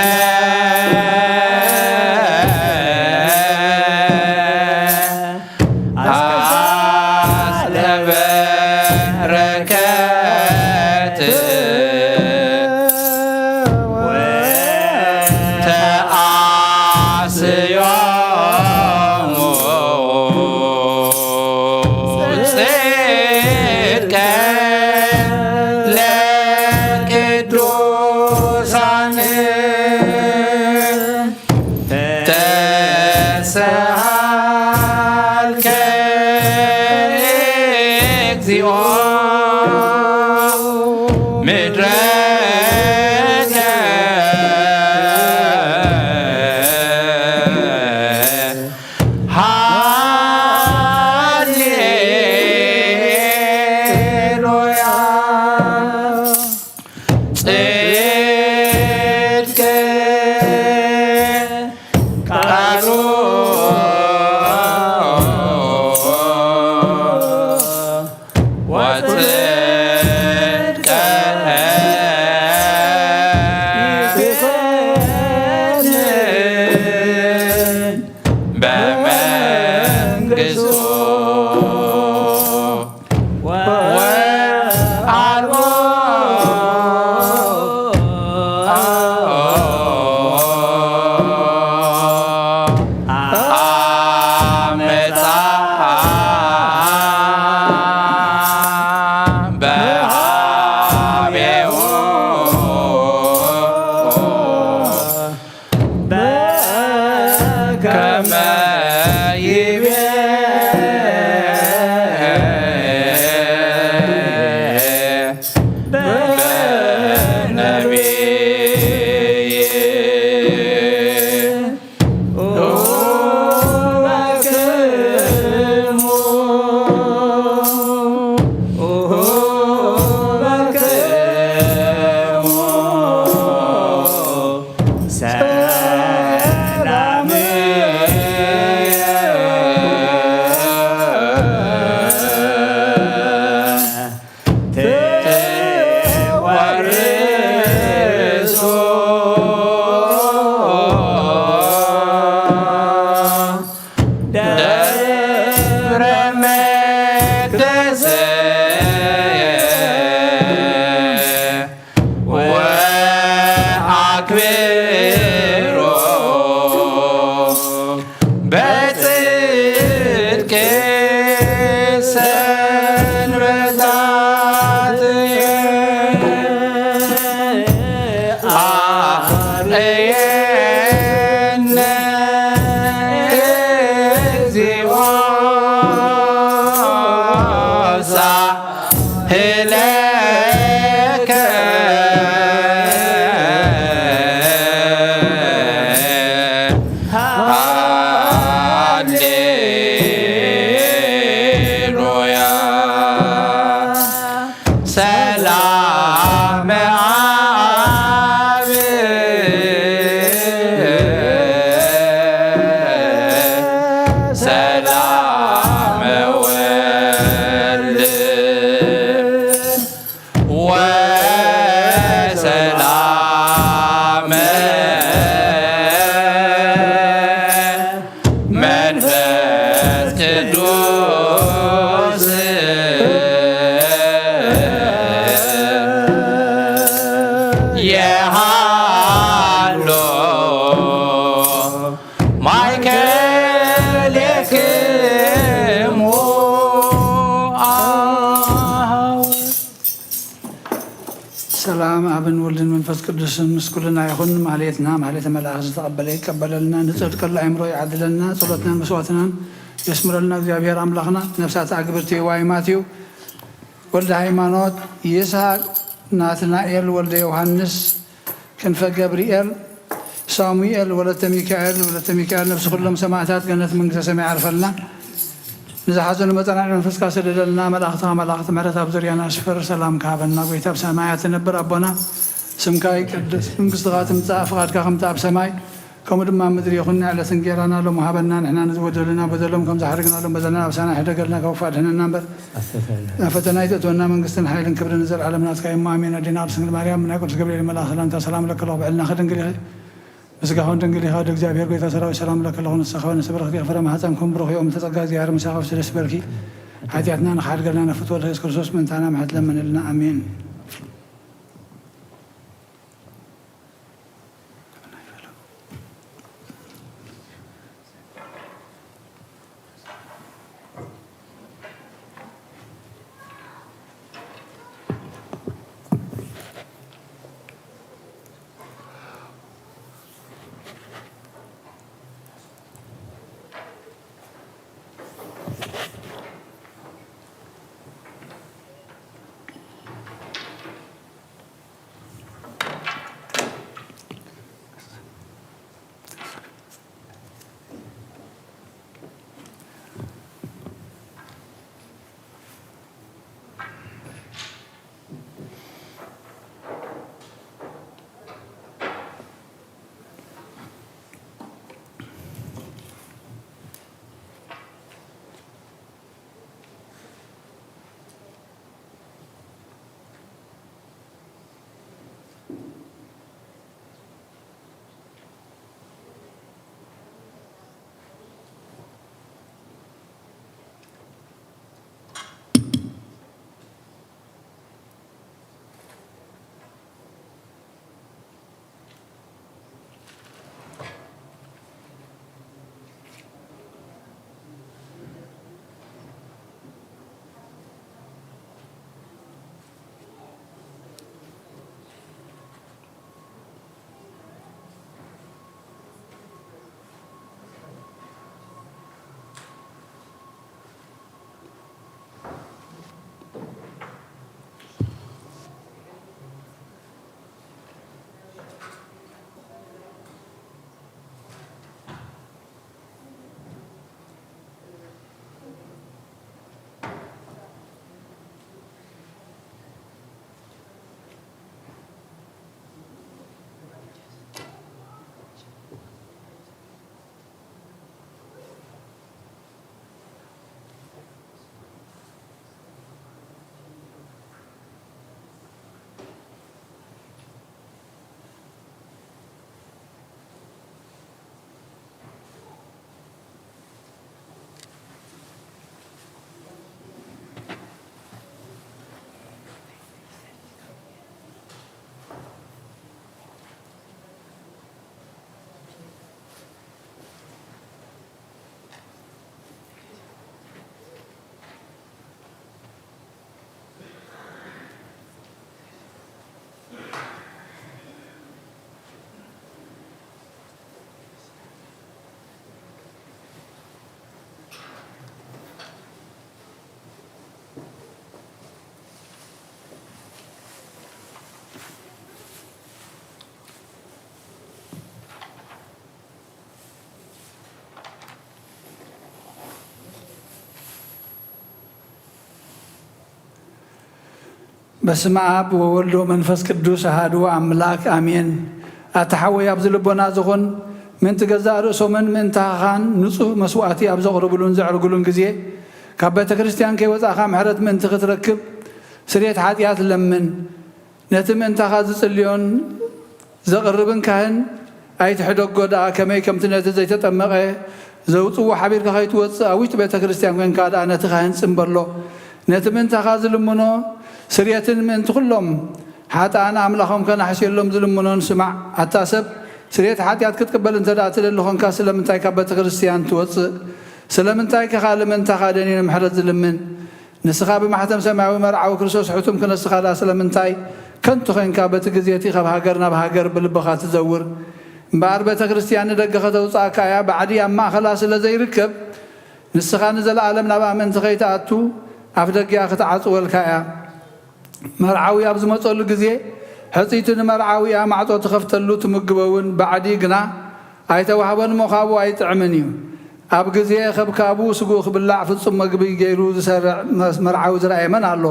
ሰላም ተዋርሶ ደብረ መቅደስ ወአክብሮ በጽድቅ ሰንበታት አርእየነ እግዚኦ ሳህለከ ሃሌሉያ። ሰላም አብ ሰላም ወልድ ወሰላም መንፈስ ቅዱስ የሃሎ ማእከሌክሙ አሃው። ሰላም ኣብን ወልድን መንፈስ ቅዱስን ምስ ኩልና ይኹን። ማህሌትና ማህሌተ መልኣኽ ዝተቐበለ ይቀበለልና፣ ንጽድቀሉ ኣእምሮ ይዓድለልና፣ ጸሎትናን መስዋዕትናን የስምረልና እግዚኣብሔር ኣምላኽና። ነፍሳት ኣግብርቲ ዋይማት እዩ። ወልደ ሃይማኖት፣ ይስሐቅ ናትናኤል፣ ወልደ ዮሃንስ፣ ክንፈ ገብርኤል፣ ሳሙኤል፣ ወለተ ሚካኤል፣ ወለተ ሚካኤል፣ ነፍሲ ኩሎም ሰማዕታት ገነት መንግስተ ሰማይ ዓርፈልና። ንዝሓዘኑ መጸናዕቲ መንፈስካ ሰደደልና፣ መላእኽትኻ መላእኽቲ ምሕረት ኣብ ዙርያና ስፈር፣ ሰላምካ ሃበና። ጎይታ ኣብ ሰማያት ትነብር ኣቦና፣ ስምካ ይቀደስ፣ መንግስትኻ ትምጻእ፣ ፍቓድካ ከምቲ ኣብ ሰማይ ከምኡ ድማ ኣብ ምድሪ ይኹን። ንዕለት እንጌራና ሎም ሃበና፣ ንሕና ንዝበደሉና በደሎም ከም ዝሓደግናሎም በደልና ኣበሳና፣ ሕደገልና ካብ ክፉእ ኣድሕነና እምበር፣ ናብ ፈተና ኣይተእትወና፣ መንግስትን ሓይልን ክብርን ንዘለዓለም ናትካ እዩ እሞ፣ ኣሜን። ኣዴና ቅድስት ድንግል ማርያም፣ ናይ ቅዱስ ገብርኤል መልኣኽ ሰላምታ ሰላም ለኪ ኣለኹ፣ ብዕልና ድንግል ኢኺ፣ ብስጋኹን ድንግል ኢኻ፣ ወደ እግዚኣብሔር ጎይታ ሰራዊት ሰላም ለኪ ኣለኹ። ንስኻ ፍረ ማህፀንኩም ብሩኽ እዩ፣ እሞ ተጸጋ እግዚኣብሔር ምሳኻ ፍስህ ደስ ይበልኪ። ሓጢኣትና ንኽሓድገልና ነፍት ወልድ የሱስ ክርስቶስ ምእንታና ምሕረት ለምንልና። ኣሜን። በስመ ኣብ ወወልድ ወመንፈስ ቅዱስ ኣሃዱ ኣምላክ ኣሜን። ኣታ ሓወይ ኣብዚ ልቦና ዝኾን ምእንቲ ገዛእ ርእሶምን ምእንታኻን ንጹህ መስዋእቲ ኣብ ዘቕርብሉን ዘዕርግሉን ግዜ ካብ ቤተ ክርስቲያን ከይወጻእኻ ምሕረት ምእንቲ ክትረክብ ስርየት ሓጢኣት ለምን። ነቲ ምእንታኻ ዝጽልዮን ዘቕርብን ካህን ኣይትሕደጎ ደኣ፣ ከመይ ከምቲ ነቲ ዘይተጠመቐ ዘውጽዎ ሓቢርካ ከይትወጽእ ኣብ ውሽጢ ቤተ ክርስቲያን ኮንካ ደኣ ነቲ ካህን ጽምበሎ። ነቲ ምእንታኻ ዝልምኖ ስርየትን ምእንቲ ኩሎም ሓጥኣን ኣምላኾም ከናሕስየሎም ዝልምኖን ስማዕ። ኣታ ሰብ ስርየት ሓጢኣት ክትቅበል እንተ ደኣ ትደሊ ኾንካ ስለምንታይ ካብ ቤተ ክርስቲያን ትወጽእ? ስለምንታይ ከ ካልእ ምእንታኻ ደንዩ ንምሕረት ዝልምን? ንስኻ ብማሕተም ሰማያዊ መርዓዊ ክርስቶስ ሕቱም ክነስኻ ደኣ ስለምንታይ ከንቱ ኾንካ በቲ ግዜ እቲ ካብ ሃገር ናብ ሃገር ብልብኻ ትዘውር? እምበኣር ቤተ ክርስቲያን ንደገ ከተውጽኣካ እያ፣ ባዕዲ ኣብ ማእኸላ ስለ ዘይርከብ ንስኻ ንዘለኣለም ናብኣ ምእንቲ ከይትኣቱ ኣፍ ደጊኣ ክትዓጽወልካ እያ። መርዓዊ ኣብ ዝመጸሉ ግዜ ሕጽይቲ ንመርዓዊ እያ ማዕጾ ትኸፍተሉ ትምግቦ እውን፣ ባዕዲ ግና ኣይተዋህቦን እሞ ካብኡ ኣይጥዕምን እዩ። ኣብ ግዜ ከብካቡ ስግኡ ክብላዕ ፍጹም መግቢ ገይሩ ዝሰርዕ መስ-፣ መርዓዊ ዝረኣየ መን ኣሎ?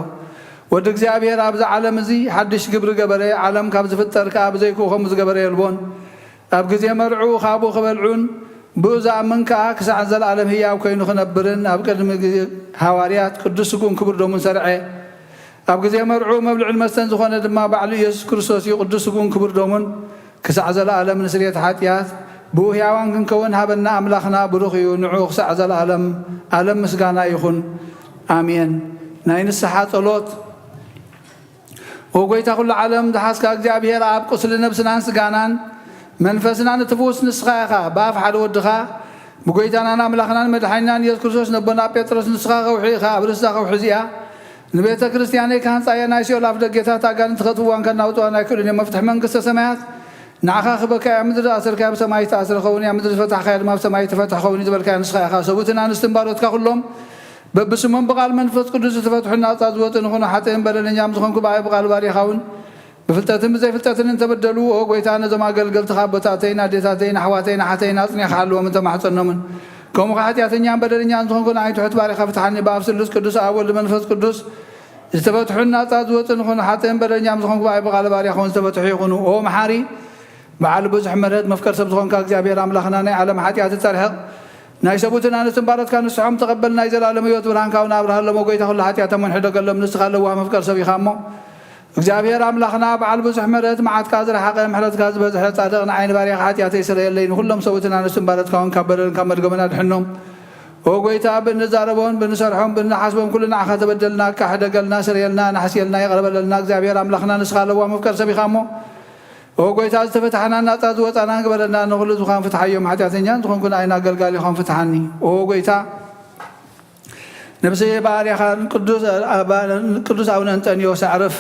ወዲ እግዚኣብሔር ኣብዚ ዓለም እዚ ሓድሽ ግብሪ ገበረ፣ ዓለም ካብ ዝፍጠር ከኣ ብዘይክኡ ከምኡ ዝገበረ የልቦን። ኣብ ግዜ መርዕኡ ካብኡ ክበልዑን ብኡ ዝኣምን ከኣ ክሳዕ ዘለኣለም ህያው ኮይኑ ክነብርን ኣብ ቅድሚ ግዜ ሃዋርያት ቅዱስ ስግኡን ክቡር ደሙን ሰርዐ። ኣብ ግዜ መርዕኡ መብልዕን መስተን ዝኾነ ድማ ባዕሉ ኢየሱስ ክርስቶስ እዩ። ቅዱስ ስግኡን ክቡር ደሙን ክሳዕ ዘለኣለም ንስርየት ሓጢኣት ብኡ ህያዋን ክንከውን ሃበና ኣምላኽና ብሩኽ እዩ። ንዑ ክሳዕ ዘለኣለም ኣለም ምስጋና ይኹን። ኣሜን። ናይ ንስሓ ጸሎት። ኦ ጎይታ ኩሉ ዓለም ዝሓዝካ እግዚኣብሔር ኣብ ቁስሊ ነብስናን ስጋናን መንፈስናን እትፍውስ ንስኻ ኢኻ። ብኣፍ ሓደ ወድኻ ብጎይታናን ኣምላኽናን መድሓኒናን ኢየሱስ ክርስቶስ ነቦና ጴጥሮስ ንስኻ ከውሒ ኢኻ። ኣብ ርእሲ እዛ ከውሒ እዚኣ ንቤተ ክርስቲያነይ ክሃንጻ እየ፣ ናይ ሲኦል ኣፍ ደጌታት ኣጋንንቲ ከጥፍዋን ከናውጥዋን ኣይክእሉን እዮም። መፍትሒ መንግስተ ሰማያት ንዓኻ ክበካ እያ። ምድሪ ዝኣሰርካያ ብሰማይ ዝተኣስረ ኸውን እያ፣ ምድሪ ዝፈታሕካያ ድማ ብሰማይ ትፈትሕ ኸውን እዩ ዝበልካያ ንስኻ ኢኻ። ሰብኡትን ኣንስትን ባሮትካ ኩሎም በብስሞም ብቓል መንፈስ ቅዱስ ዝተፈትሑ ናጻ ዝወጡ ንኹኑ። ሓጥእን በደለኛም ዝኾንኩ ብኣይ ብቓል ባሪኻ እውን ብፍልጠትን ብዘይፍልጠትን እንተበደሉ፣ ኦ ጎይታ፣ ነዞም ኣገልገልትኻ ኣቦታተይን ኣዴታተይን ኣሕዋተይን ኣሓተይን ኣጽኒዕካ ሓልዎም እንተማሕጸኖምን። ከምኡ ኸዓ ሓጢኣተኛን በደለኛን ዝኾንኩ ንኣይ ትሑት ባሪኻ ፍትሓኒ። ብኣብ ስሉስ ቅዱስ ኣብ ወልድ መንፈስ ቅዱስ ዝተፈትሑን ናጻ ዝወጹ ንኹኑ። ሓጥእን በደለኛም ዝኾንኩ ብኣይ ብቓል ባሪኻ እውን ዝተፈትሑ ይኹኑ። ኦ መሓሪ በዓል ብዙሕ ምሕረት መፍቀር ሰብ ዝኾንካ እግዚኣብሔር ኣምላኽና፣ ናይ ዓለም ሓጢኣት ትጸርሕቕ ናይ ሰብኡትን ኣንስትን ባሮትካ ንስሖም ተቐበል። ናይ ዘላለም ህይወት ብርሃንካ እውን ኣብርሃሎም። ኦ ጎይታ ኩሉ ሓጢኣቶም እውን ሕደገሎም። ንስኻ ለዋህ መፍቀር ሰብ ኢኻ እሞ እግዚኣብሔር ኣምላኽና በዓል ብዙሕ ምሕረት መዓትካ ዝረሓቐ ምሕረትካ ዝበዝሐ ጻድቕ ንዓይ ንባርያኻ ሓጢኣተይ ስረየለይ። ንኹሎም ሰብኡትን ኣንስትን ባሮትካ እውን ካብ በደልን ካብ መድገምን ኣድሕኖም። ኦ ጎይታ ብእንዛረቦን ብንሰርሖም ብንሓስቦም ኩሉ ንዓኻ ተበደልና፣ እካ ሕደገልና፣ ስረየልና፣ ናሕስየልና፣ ይቕረ በለልና። እግዚኣብሔር ኣምላኽና ንስኻ ለዋህ መፍቀር ሰብ ኢኻ እሞ ኦ ጎይታ፣ ዝተፈታሕናን ናጻ ዝወጻናን ግበረና። ንኹሉ ዝዃን ፍትሓዮም፣ ሓጢኣተኛን ዝኾንኩ ንኣይን ኣገልጋሊኻን ፍትሓኒ። ኦ ጎይታ፣ ነብሲ ባርያኻ ቅዱስ ኣባ-፣ ቅዱስ ኣቡነ እንጠንዮስ ኣዕርፍ።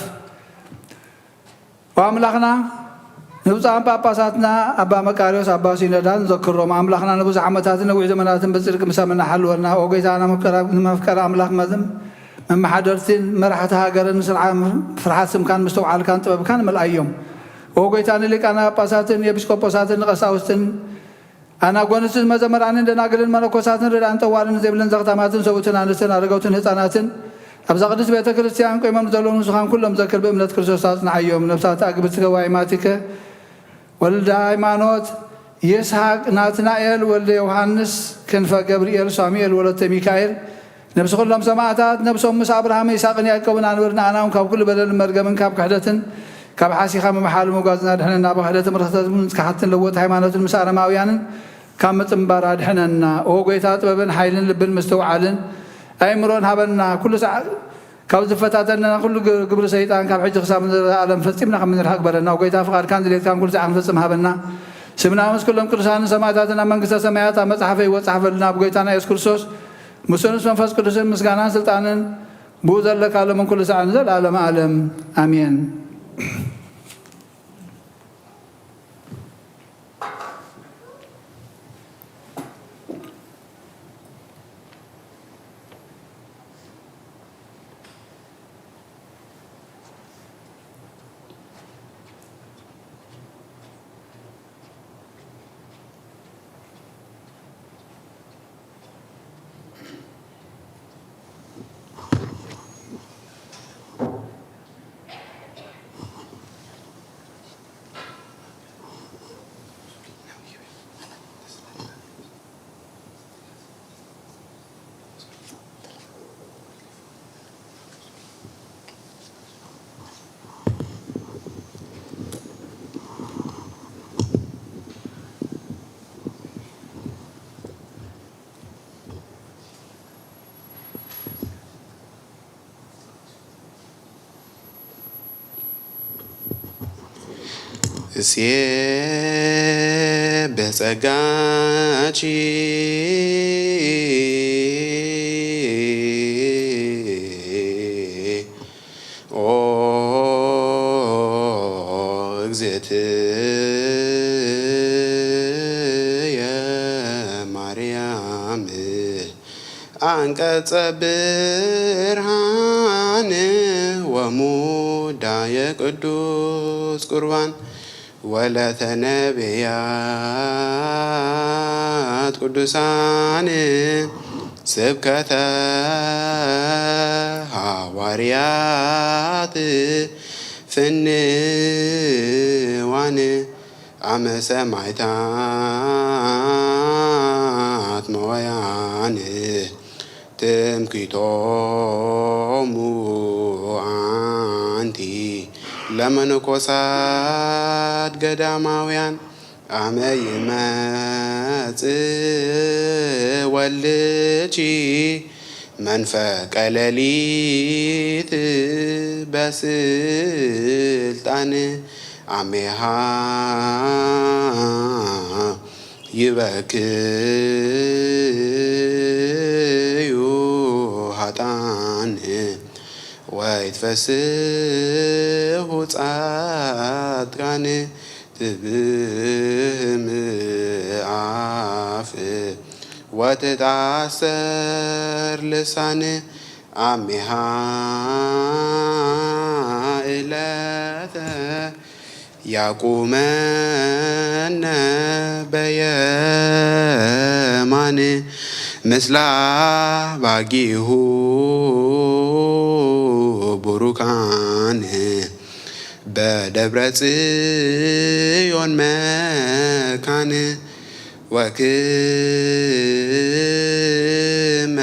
ኦ ኣምላኽና፣ ንብፁዓን ጳጳሳትና ኣባ መቃርዮስ ኣባ ሲኖዳ ንዘክሮም። ኣምላኽና ንብዙሕ ዓመታትን ነዊሕ ዘመናትን ብጽድቂ ምሳምና ሓልወና። ኦ ጎይታ፣ ንመፍቀራ-፣ ንመፍቀሪ ኣምላኽ መ-፣ መመሓደርትን መራሕቲ ሃገርን ስርዓ-፣ ፍርሓት ስምካን ምስትውዓልካን ጥበብካን መልኣዮም። ኦ ጎይታ፣ ንሊቃነ ጳጳሳትን ኤጲስቆጶሳትን ንቀሳውስትን ኣናጎንስትን መዘምራንን ደናግልን መነኮሳትን ርዳእን ጠዋርን ዘይብለን ዘኽታማትን ሰብኡትን ኣንስትን ኣረገውትን ህፃናትን ኣብዛ ቅድስት ቤተ ክርስቲያን ቆይሞም ዘለዉ ንስኻን ኩሎም ዘክር ብእምነት ክርስቶስ ኣጽንዓዮም። ነፍሳት ኣግብቲ ገባይማቲከ ወልደ ሃይማኖት፣ ይስሐቅ፣ ናትናኤል፣ ወልደ ዮሃንስ፣ ክንፈ ገብርኤል፣ ሳሙኤል፣ ወለተ ሚካኤል፣ ነብሲ ኩሎም ሰማዕታት፣ ነብሶም ምስ ኣብርሃም፣ ይስሐቅን ያዕቆብን ኣንብር፣ ንኣና እውን ካብ ኩሉ በደልን መርገምን ካብ ክሕደትን ካብ ሓሲኻ ምምሓል ምጓዝና ድሕነና፣ ብክሕደትን ርኽሰትን ንጽክሓትን ለወጥ ሃይማኖትን ምስ ኣረማውያንን ካብ ምጽንባር ኣድሕነና። ኦ ጎይታ፣ ጥበብን ሓይልን ልብን ምስትውዓልን ኣእምሮን ሃበና። ኩሉ ሰዓ-፣ ካብ ዝፈታተነና ኩሉ ግ-፣ ግብሪ ሰይጣን ካብ ሕጂ ክሳብ ንዘለኣለም ፈጺምና ከም ንርሕቕ ግበረና። ኦ ጎይታ፣ ፍቓድካን ድሌትካን ኩሉ ሰዓ ክንፈጽም ሃበና። ስምና ምስ ኩሎም ቅዱሳንን ሰማዕታትን ኣብ መንግስተ ሰማያት ኣብ መጽሓፈ ህይወት ጸሓፈልና። ብጎይታና የሱስ ክርስቶስ ምስኡ ምስ መንፈስ ቅዱስን ምስጋናን ስልጣንን ብኡ ዘለካ ሎምን ኩሉ ሰዓን ንዘለኣለመ ዓለም። ኣሜን። እሴ በጸጋኪ ኦ እግዝእትየ ማርያም፣ አንቀጸ ብርሃን ወሙዳየ ቅዱስ ቁርባን ወለተ ነቢያት ቅዱሳን ስብከተ ሃዋርያት ፍንዋን አመ ሰማዕታት መዋያን ትምክሕቶሙ አንቲ ለመነኮሳት ገዳማውያን አመ ይመጽእ ወልድኪ መንፈቀ ሌሊት በስልጣን አሜሃ ይበክዩ ኃጥኣን ወይትፈስሑ ጻድቃን ትብህም አፍ ወትትአሰር ልሳን አሜሃ እለተ ያቁመነ በየማን ምስላ ባጊሁ ቡሩካን በደብረ ጽዮን መካን ወክመ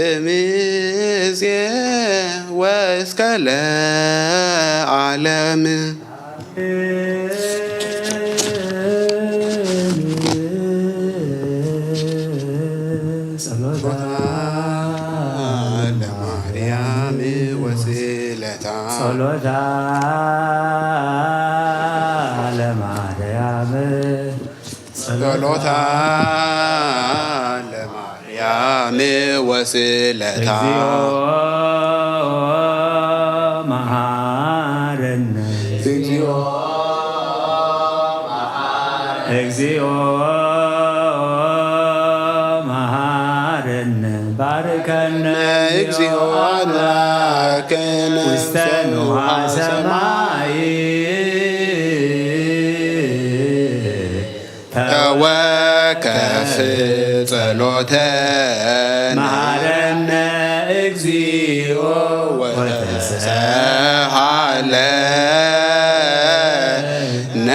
እምይእዜ ወእስከ ለዓለም። ጸሎታ ለማርያም ወስእለታ። ጸሎታ ለማርያም። ጸሎታ ለማርያም ወስእለታ። እግዚኦ መሐረነ። እግዚኦ እግዚኦ መሐረነ። ባርከነ እግዚኦ አምላክነ ውስተ ንዋ ሰማይ። ተወከፍ ጸሎተነ። መሐረነ እግዚኦ ወተሰሃለነ።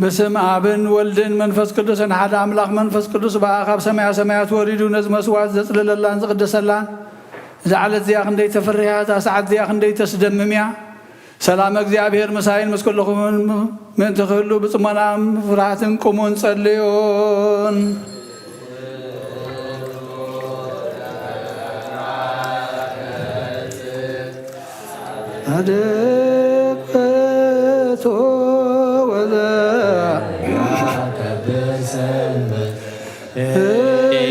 በስም ኣብን ወልድን መንፈስ ቅዱስን ሓደ ኣምላኽ መንፈስ ቅዱስ በኣ ካብ ሰማያ ሰማያት ወሪዱ ነዚ መስዋዕት ዘጽልለላን ዝቕደሰላን እዛ ዕለት እዚኣ ክንደይ ተፈርህያ፣ እዛ ሰዓት እዚኣ ክንደይ ተስደምም እያ። ሰላም እግዚኣብሔር ምሳይን ምስ ኩልኹምን ምእንቲ ክህሉ ብጽሞናን ፍርሃትን ቁሙን ጸልዩን። ኣደበቶ ወዘ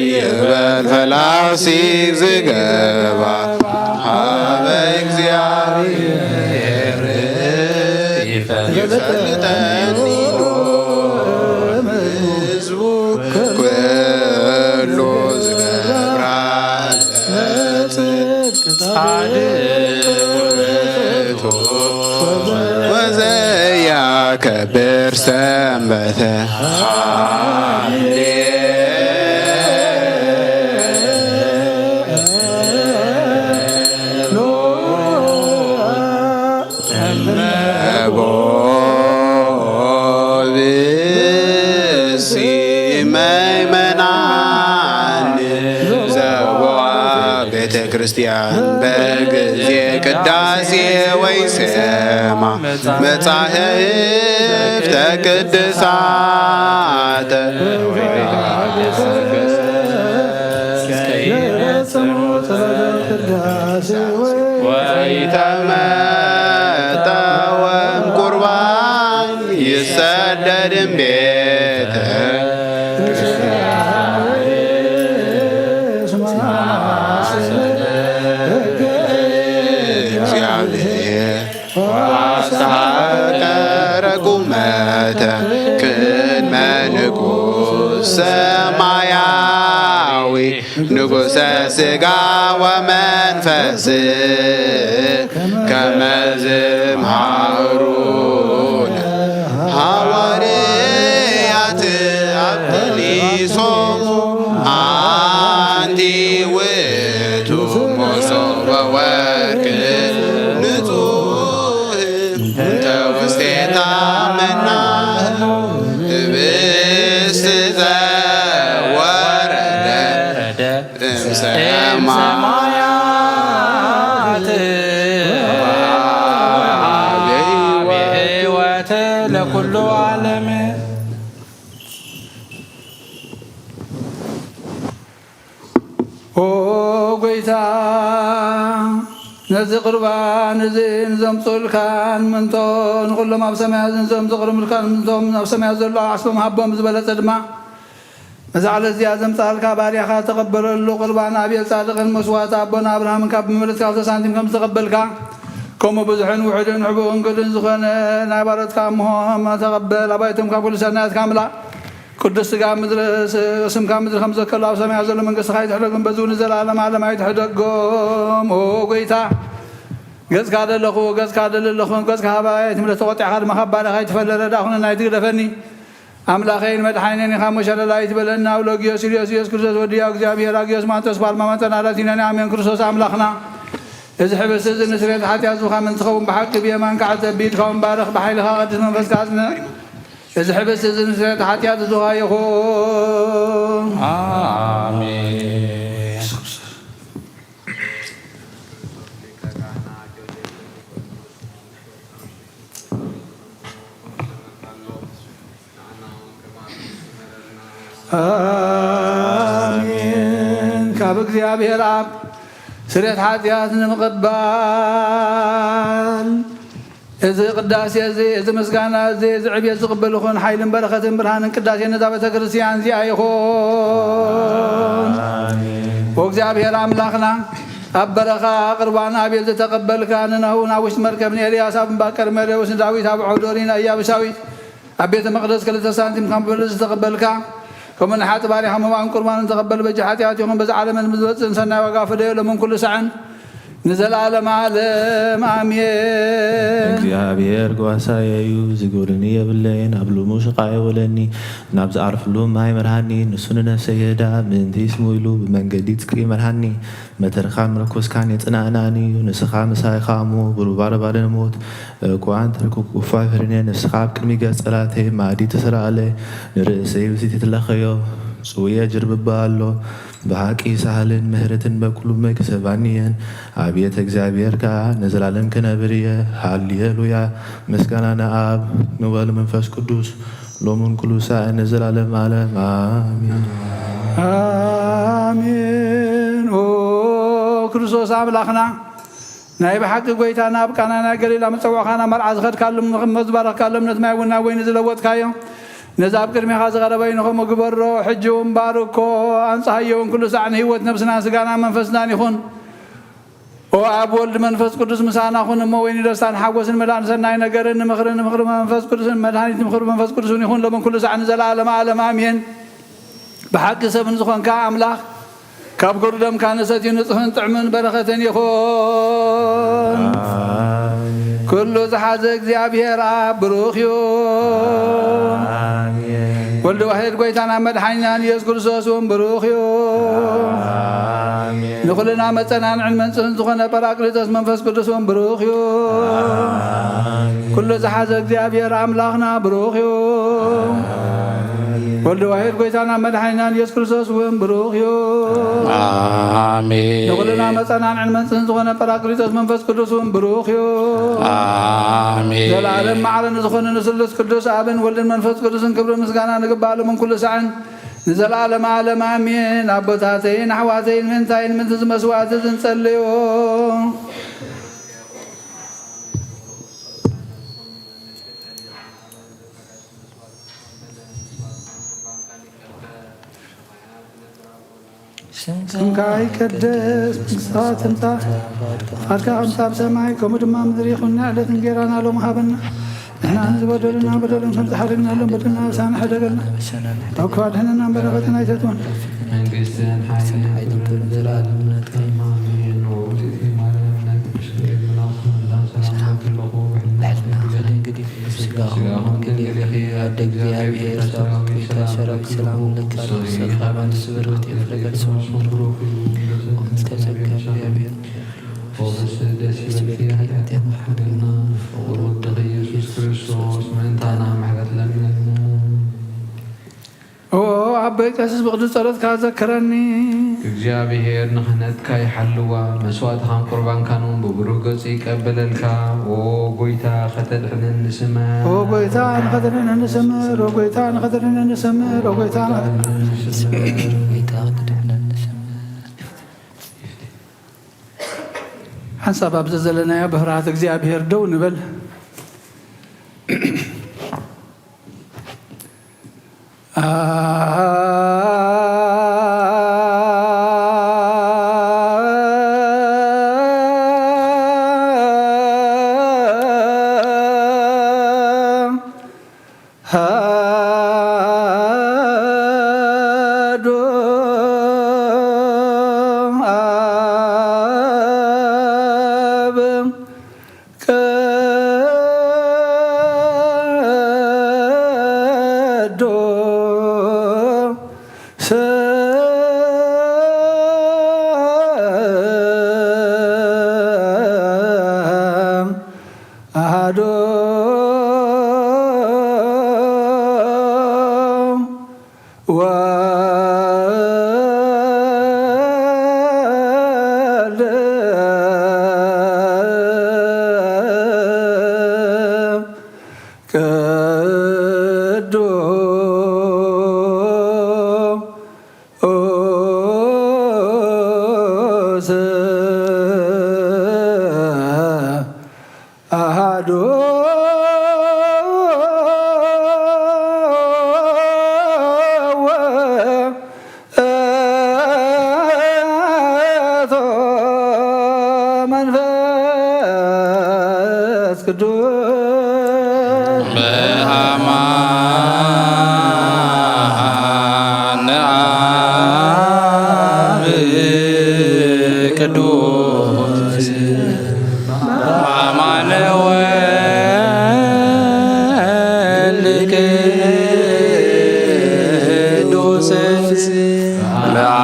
ይበል ፈላሲ ዝገባ ሀበ እግዚኣብሔር ይፈልጠኒ ህዝቡ ኩሉ ዝገብራ ጻድቅ ውእቱ ወዘያከብር ሰንበተ። እመቦ ብእሲ መይመናን ዘቦ ቤተ ክርስቲያን በጊዜ ቅዳሴ ወይ ዜማ መጻሕፍተ ቅድሳተ ወይተመጠወም ቁርባን ይሰደድም ቤተ እግዚአብሔር። ወአስተሐቀረ ቁመተ ቅድመ ንጉሥ ሰማያዊ ንጉሠ ሥጋ ወመንፈስ ከመ ዝምሃሩነ ሐዋርያት አብሊሶሙ አንቲ ውእቱ መሶበ ወርቅ ንጹሕ እንተ ውስቴታ መና ህብስት ዘወረደ እምሰማያት ወሀበ ሕይወት ለኩሉ ዓለም። ኦ ጎይታ፣ ነዚ ቁርባን እዚ ንዘምጽኡልካን ምእንቶ ንኹሎም ኣብ ሰማያት ንዞም ዘቕርቡልካን ምእንቶም ኣብ ሰማያት ዘሎ ዓስቦም ሃቦም ዝበለጸ ድማ ነዛ ዕለት እዚኣ ዘምጽኣልካ ባርያኻ ተቐበለሉ። ቁርባን ኣቤል ጻድቕን መስዋእቲ ኣቦና ኣብርሃምን ካብ መበለትካ ክልተ ሳንቲም ከም ዝተቐበልካ፣ ከምኡ ብዙሕን ውሑድን ሕቡእን ግዱን ዝኾነ ናይ ባሮትካ እምሆም ተቐበል። ኣባይቶም ካብ ኩሉ ሰናያትካ ምላእ። ቅዱስ ስጋ ምድሪ፣ ስምካ ምድሪ ከም ዘከሎ ኣብ ሰማያት ዘሎ መንግስትኻ ይትሕደጎም፣ በዚ እውን ንዘለዓለም ዓለም ኣይትሕደጎም። ኦ ጎይታ፣ ገጽካ ደለኹ፣ ገጽካ ደሊ ኣለኹ፣ ገጽካ ሃባይ ኣይትምለስ፣ ተቖጢዕካ ድማ ካብ ባርያኻ ኣይትፈለ፣ ረዳ ኩነና ኣይትግደፈኒ። ኣምላኸይን መድሓኒን ኢኻ፣ ሞሸለል ኣይትበለኒ። ኣብ ሎጊዮስ ኢልዮስ ኢየሱስ ክርስቶስ ወድያ እግዚኣብሔር ኣጊዮስ ማንጦስ ፓልማ መጠን ኣላቲናኒ ኣሜን። ክርስቶስ ኣምላኽና፣ እዚ ሕብስቲ እዚ ንስርየት ሓጢኣት ዝኻ ምን ትኸውን ብሓቂ ብየማንካ ዓተቢድካ ወንባርኽ ብሓይልኻ ቅዱስ መንፈስካ ኣጽንዕ። እዚ ሕብስቲ እዚ ንስርየት ሓጢኣት ዝኻ ይኹን። ኣሜን። ኣሜን። ካብ እግዚኣብሔር ኣብ ስርየት ሓጢኣት ንምቕባል እዚ ቅዳሴ እዚ፣ እዚ ምስጋና እዚ፣ እዚ ዕብየት ዝቕበል ይኹን። ሓይልን በረኸትን ብርሃንን ቅዳሴ ነዛ ቤተ ክርስቲያን እዚኣ ይኹን። ኣሜን። ወእግዚኣብሔር ኣምላኽና ኣብ በረኻ ቁርባን ኣቤል ዝተቐበልካ፣ ንናሁ ናብ ውሽጢ መርከብ፣ ንኤልያስ ኣብ እምባ ቀርሜሌዎስ፣ ንዳዊት ኣብ ዖዶሪ፣ ንኢያቡሳዊት ኣብ ቤተ መቕደስ ክልተ ሳንቲም ካብ መበለት ዝተቐበልካ፣ ከምኡ ንሓጢ ባሪኻ መባእን ቁርባንን ተቐበል። በጃ ሓጢኣት ይኹን፣ በዛ ዓለምን ብዝመጽእን ሰናይ ዋጋ ፍደዮ፣ ሎምን ኩሉ ሳዕን። ንዘለዓለመ ዓለም ኣሜን። እግዚኣብሔር ጓሳየ እዩ፣ ዝጎድለኒ የብለይን። ኣብ ልቡ ሽቓ የውለኒ፣ ናብ ዝዓርፍሉ ማይ መርሃኒ። ንሱ ንነፍሰይ ይህዳ፣ ምእንቲ ስሙ ኢሉ ብመንገዲ ጽድቂ ይመርሃኒ። መተርኻን ምርኩስካን የጽናንዓኒ እዩ፣ ንስኻ ምሳይ ኸኣ እሞ ብሩባረ ባደ ንሞት እኳ እንተርኩ ክፉ ኣይፈርኔ። ንስኻ ኣብ ቅድሚ ገጽ ጸላእተይ መኣዲ ትስራኣለይ፣ ንርእሰይ ብሲቲ ትለኸዮ ጽውየ ጅርብባ ኣሎ። ብሓቂ ሳህልን ምህረትን በኩሉ መክሰባኒ እየን። ኣቤት እግዚኣብሔር ከኣ ንዘላለም ክነብር እየ። ሃሌሉያ። ምስጋና ንኣብ ንወልድ መንፈስ ቅዱስ ሎምን ኩሉ ሳዕ ንዘላለም ዓለም ኣሜን። ኣሜን። ኦ ክርስቶስ ኣምላኽና፣ ናይ ብሓቂ ጐይታና፣ ኣብ ቃና ናይ ገሊላ ምጸዋዕኻና መርዓ ዝኸድካሎም ንኽመ ዝባረኽካሎም ነቲ ማይ እውን ናብ ወይኒ ዝለወጥካዮ፣ ነዚ ኣብ ቅድሜኻ ዝቐረበ ወይኒ ከምኡ ግበሮ። ሕጂ እውን ባርኮ፣ ኣንጽሃዮ እውን ኩሉ ሳዕ ንህይወት ነብስናን ስጋናን መንፈስናን ይኹን። ኦ ኣብ ወልድ መንፈስ ቅዱስ ምሳና ኩን እሞ፣ ወይኒ ደስታን ሓጎስን መዳን ሰናይ ነገርን ንምኽሪ ንምኽሪ መንፈስ ቅዱስን መድሃኒት ንምኽሪ መንፈስ ቅዱስን ይኹን፣ ሎምን ኩሉ ሳዕ ንዘለዓለመ ዓለም ኣሜን። ብሓቂ ሰብን ዝኾንካ ኣምላኽ፣ ካብ ገሩ ደምካ ንሰትዩ ንጹሕን ጥዕምን በረኸትን ይኹን። ኣሜን። ኩሉ ዝሓዘ እግዚኣብሔር ኣብ ብሩኽ እዩ። ኣሜን። ወልድ ዋሕድ ጐይታና መድሓኒናን ኢየሱስ ክርስቶስ እውን ብሩኽ እዩ። ኣሜን። ንኹልና መጸናንዕን መንጽህን ዝኾነ ጳራቅሊጦስ መንፈስ ቅዱስ እውን ብሩኽ እዩ። ኣሜን። ኩሉ ዝሓዘ እግዚኣብሔር ኣምላኽና ብሩኽ እዩ። ኣሜን። ወልድ ዋሕድ ጐይታና መድሓኒናን ኢየሱስ ክርስቶስ እውን ብሩኽ እዩ። ኣሜን። ንኹልና መጸናንዕን መንጽህን ዝኾነ ጳራቅሊጦስ መንፈስ ቅዱስ እውን ብሩኽ እዩ። ኣሜን። ዘለዓለም ማዕረ ንዝኾነ ንስሉስ ቅዱስ ኣብን ወልድን መንፈስ ቅዱስን ክብሪ ምስጋና ንግባእ ሎምን ኩሉ ሳዕን ንዘለዓለም ዓለም ኣሜን። ኣቦታተይን ኣሕዋተይን ምእንታይን ምእንቲ ዝመስዋዕቲ ዝንጸልዮ ስምካ ይቀደስ፣ መንግስትኻ ትምጻእ፣ ፍቓድካ ከምቲ ኣብ ሰማይ ከምኡ ድማ ኣብ ምድሪ ይኹን። ንዕለት እንጌራና ሎም ሃበና፣ ንሕና ንዝበደሉና በደሎም ከም ዝሓደግናሎም በደልና ንሳና ሕደገልና፣ ካብ ክፉእ ኣድሕነና እምበር በረኸትን ኣይተትወን። መንግስትን ሓይልን ክብርን ዘለኣለም ናትካ እዩ። ኣሜን። ወውእቱ ማርያም ናይ ቅዱስ ገብርኤል መልኣክ ሰላምታ ሰላም ለኪ፣ ብሕልና ከደንግዲ ስጋኹም ድንግል ኢኺ፣ ኣደ እግዚኣብሔር፣ ሰራዊት ሰላም ለኪ፣ ሰላም ለኪ፣ ስብርት ፍሬ ከርሥኪ ብሩክ እዩ። ተጸጋ እግዚአብሔር፣ ደስ ይበልኪ፣ ኃጢአት ይፍረድልና። ፍቁር ወድኺ ኢየሱስ ክርስቶስ ምእንታና ምሕረት ለምነልና። ኦ ኣቦይ ቀሲስ ብቕዱስ ጸሎትካ ዘክረኒ። እግዚኣብሔር ንክህነትካ ይሓልዋ፣ መስዋእትኻን ቁርባንካን እውን ብብሩህ ገጹ ይቀበለልካ። ኦ ጎይታ ከተድሕነኒ ስመር። ኦ ጎይታ ንኸተድሕነኒ ስመር። ኦ ጎይታ ንኸተድሕነኒ ስመር። ኦ ጎይታ ንኸተድሕነኒ ስመር። ሓንሳብ ኣብ ዘዘለናዮ ብፍርሃት እግዚኣብሔር ደው ንበል።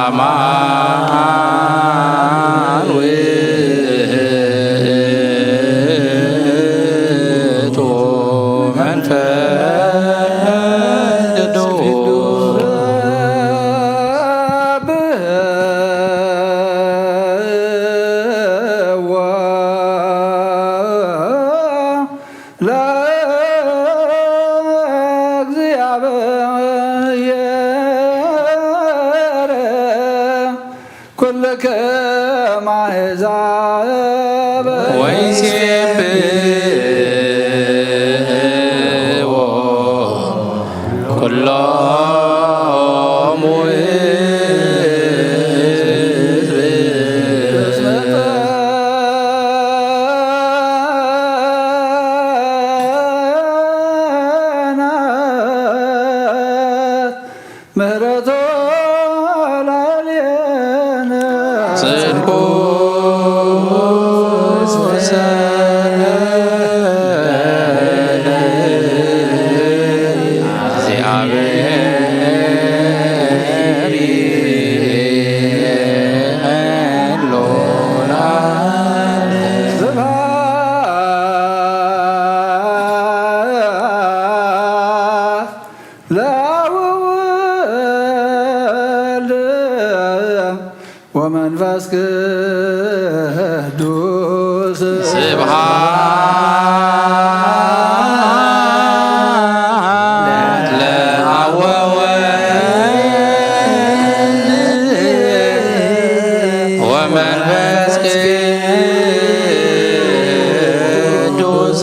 አማን ውእቱ መንፈስ ቅዱስ። ለእግዚአብሔር ኩልክም አሕዛብ ወይሴብሕዎ ኩሎሙ ሕዝብ። ምህረቶ ላዕሌነ ጽድቁ ስብሐት ለወልድ ወመንፈስ ቅዱስ። ስብሐት ለአብ ወወልድ ወመንፈስ ቅዱስ።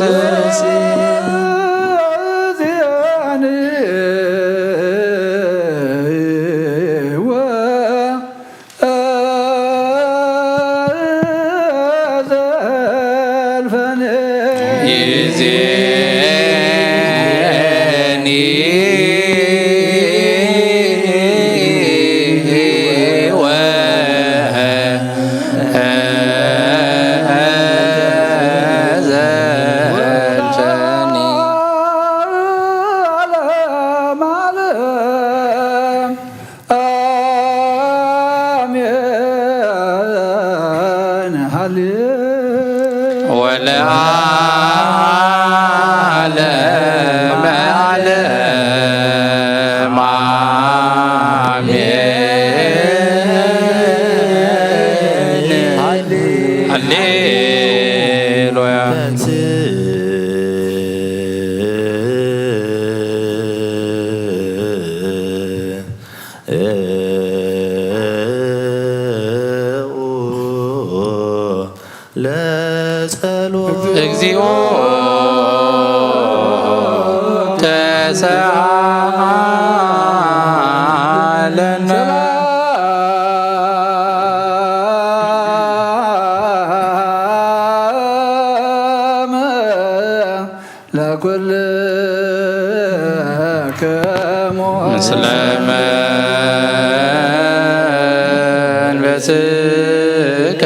አሜን። ሃሌ ወለዓለመ ዓለም አሜን። ሃሌሉያ። ለጸሎት እግዚኦ ተሰአለነ። ለኩልክሙ ምስለ መንፈስከ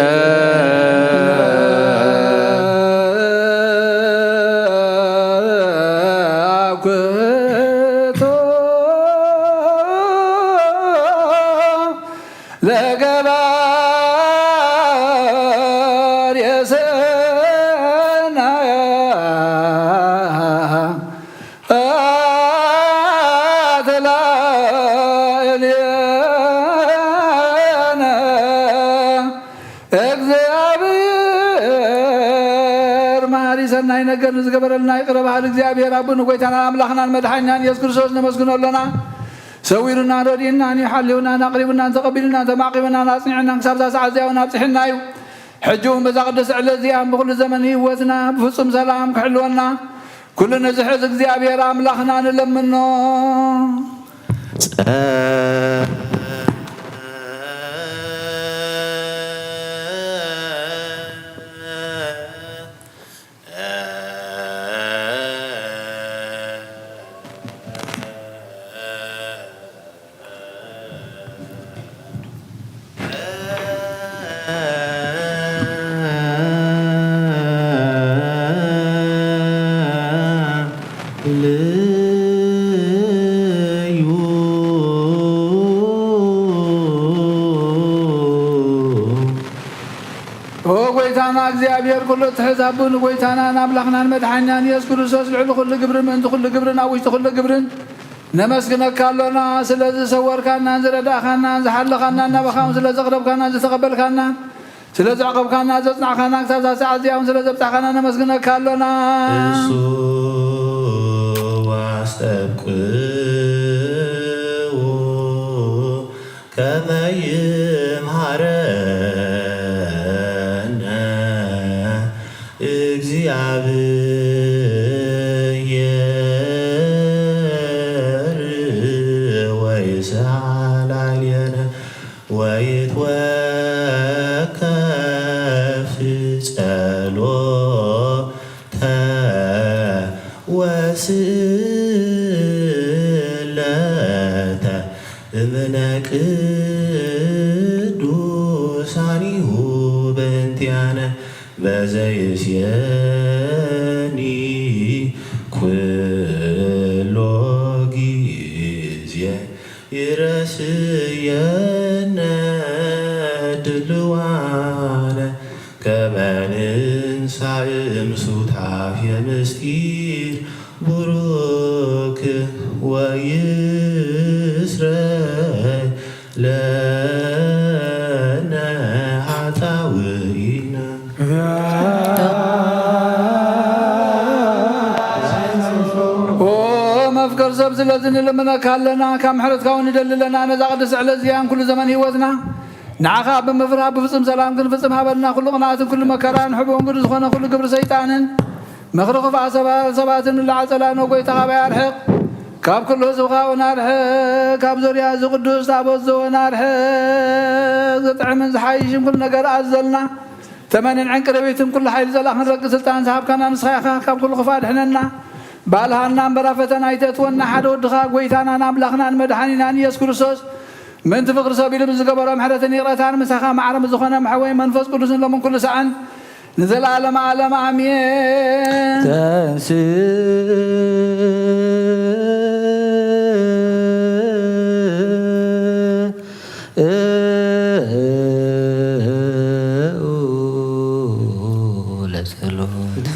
አኩቶ ለገባሬ ሰናያት ላዕሌነ። እግዚኣብሔር መሓሪ ሰናይ ነገር ንዝገበረልና ይቕረ በሃሊ እግዚኣብሔር ኣቦን ጎይታናን ኣምላኽናን መድሓኒናን ኢየሱስ ክርስቶስ ነመስግኖ ኣሎና። ሰዊሩናን ረዲእናን እዩ፣ ሓልዩናን ኣቕሪቡናን ተቐቢሉናን ተማቒቡናን ኣጽኒዑናን ክሳብ እዛ ሰዓት እዚኣ እውን ኣብጺሑና እዩ። ሕጂ እውን በዛ ቅድስቲ ዕለት እዚኣ ብኹሉ ዘመን ህይወትና ብፍጹም ሰላም ክሕልወና ኩሉ ንዝሕዝ እግዚኣብሔር ኣምላኽና ንለምኖ። ኣና እግዚኣብሔር ኩሉ እትሕዝ ኣቦን ጎይታናን ኣምላኽናን መድሓኒናን ኢየሱስ ክርስቶስ ልዕሊ ኩሉ ግብርን ምእንቲ ኩሉ ግብርን ኣብ ውሽጢ ኩሉ ግብርን ነመስግነካ ኣሎና። ስለ ዝሰወርካናን ዝረዳእካናን ዝሓለኻናን ናባኻ እውን ስለ ዘቕረብካናን ዝተቐበልካናን ስለ ዘዕቐብካና ዘጽናዕካና ክሳብ እዛ ሰዓት እዚኣ እውን ስለ ዘብጻሕካና ነመስግነካ ኣሎና። እሱ ኣስጠብቅዎ ከመ ይምሃረነ እግዚአብሔር ወይስአል ላዕሌነ ወይትወከፍ ጸሎተ ወስእለተ እምነ ቅዱሳኒሁ በእንቲአነ በዘይስየኒ ኩሎ ጊዜ ይረስየነ ድልዋነ ከመ ንንሳእ እምሱታፌ ምስጢር ቡሩክ ወይስረይ ለነ ኃጣውኢነ። ኦ መፍቀር ሰብ፣ ስለዚ ንልምነካ ኣለና፣ ካብ ምሕረትካ እውን ንደሊ ኣለና። ነዛ ቅድስቲ ዕለት እዚኣን ኩሉ ዘመን ህይወትና ንዓኻ ብምፍራህ ብፍጹም ሰላም ክንፍጽም ሃበልና። ኩሉ ቅንኣትን ኩሉ መከራን ሕቡን ግዱ ዝኾነ ኩሉ ግብሪ ሰይጣንን ምኽሪ ክፍኣ ሰባ-፣ ሰባትን ምላዓ ጸላእን ጎይታ ካባይ ኣርሕቕ። ካብ ኩሉ ህዝብኻ እውን ኣርሕቕ። ካብ ዙርያ እዚ ቅዱስ ታቦት ዘወን ኣርሕቕ። ዝጥዕምን ዝሓይሽን ኩሉ ነገር ኣዘልና። ተመንን ዕንቅርቢትን ኩሉ ሓይሊ ዘላኽን ረቂ ስልጣን ዝሃብካና ንስኻ ኢኻ። ካብ ኩሉ ክፋእ ድሕነና። ባልሃና እምበራ ፈተና ኣይተእትወና። ሓደ ወድኻ ጎይታናን ኣምላኽናን መድሓኒናን ኢየሱስ ክርስቶስ ምእንቲ ፍቕሪ ሰብ ኢሉ ብዝገበሮ ምሕረትን ይቕረታን ምሳኻ ማዕረ ብዝኾነ መሕወይ መንፈስ ቅዱስን ሎምን ኩሉ ሰዓን ንዘለዓለመ ዓለም ኣሜን። ተንስ ለጸሎት።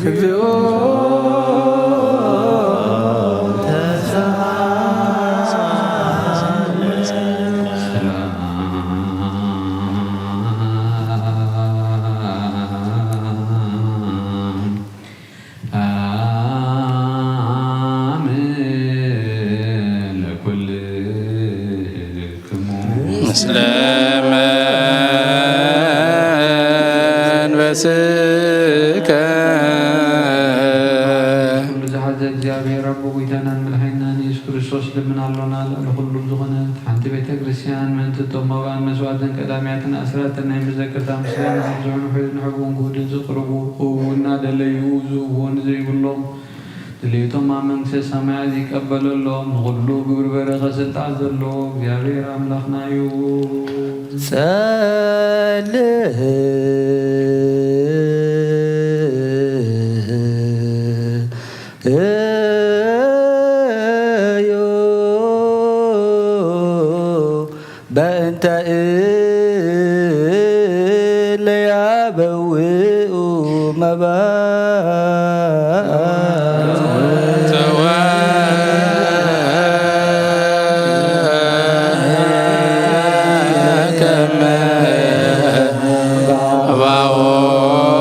ምስለ መንፈስከ። ኩሉ ዝሓዘ እግዚኣብሔር ኣቦ ጎይታናን መድሓኒናን ኢየሱስ ክርስቶስ ልምን ኣሎና። ልዕሊ ኩሉ ዝኾነት ሓንቲ ቤተ ክርስቲያን ምእንቲ እቶም መባእን መስዋዕትን ቀዳምያትን ኣስራትን ናይ መዘከርታ ምስጋና ኣብዝሑ ንሕቡን ጉህድን ዝቕርቡ እናደለዩ ዝህብዎ ንዘይብሎም ድሌቶም ኣብ መንግስተ ሰማያት ይቀበለሎም። ንኹሉ ግብሪ በረኸት ስልጣን ዘለዎ እግዚኣብሔር ኣምላኽና እዩ። ጸልእ እዩ። በእንተ እለ ያበውኡ መባእ ተወከመ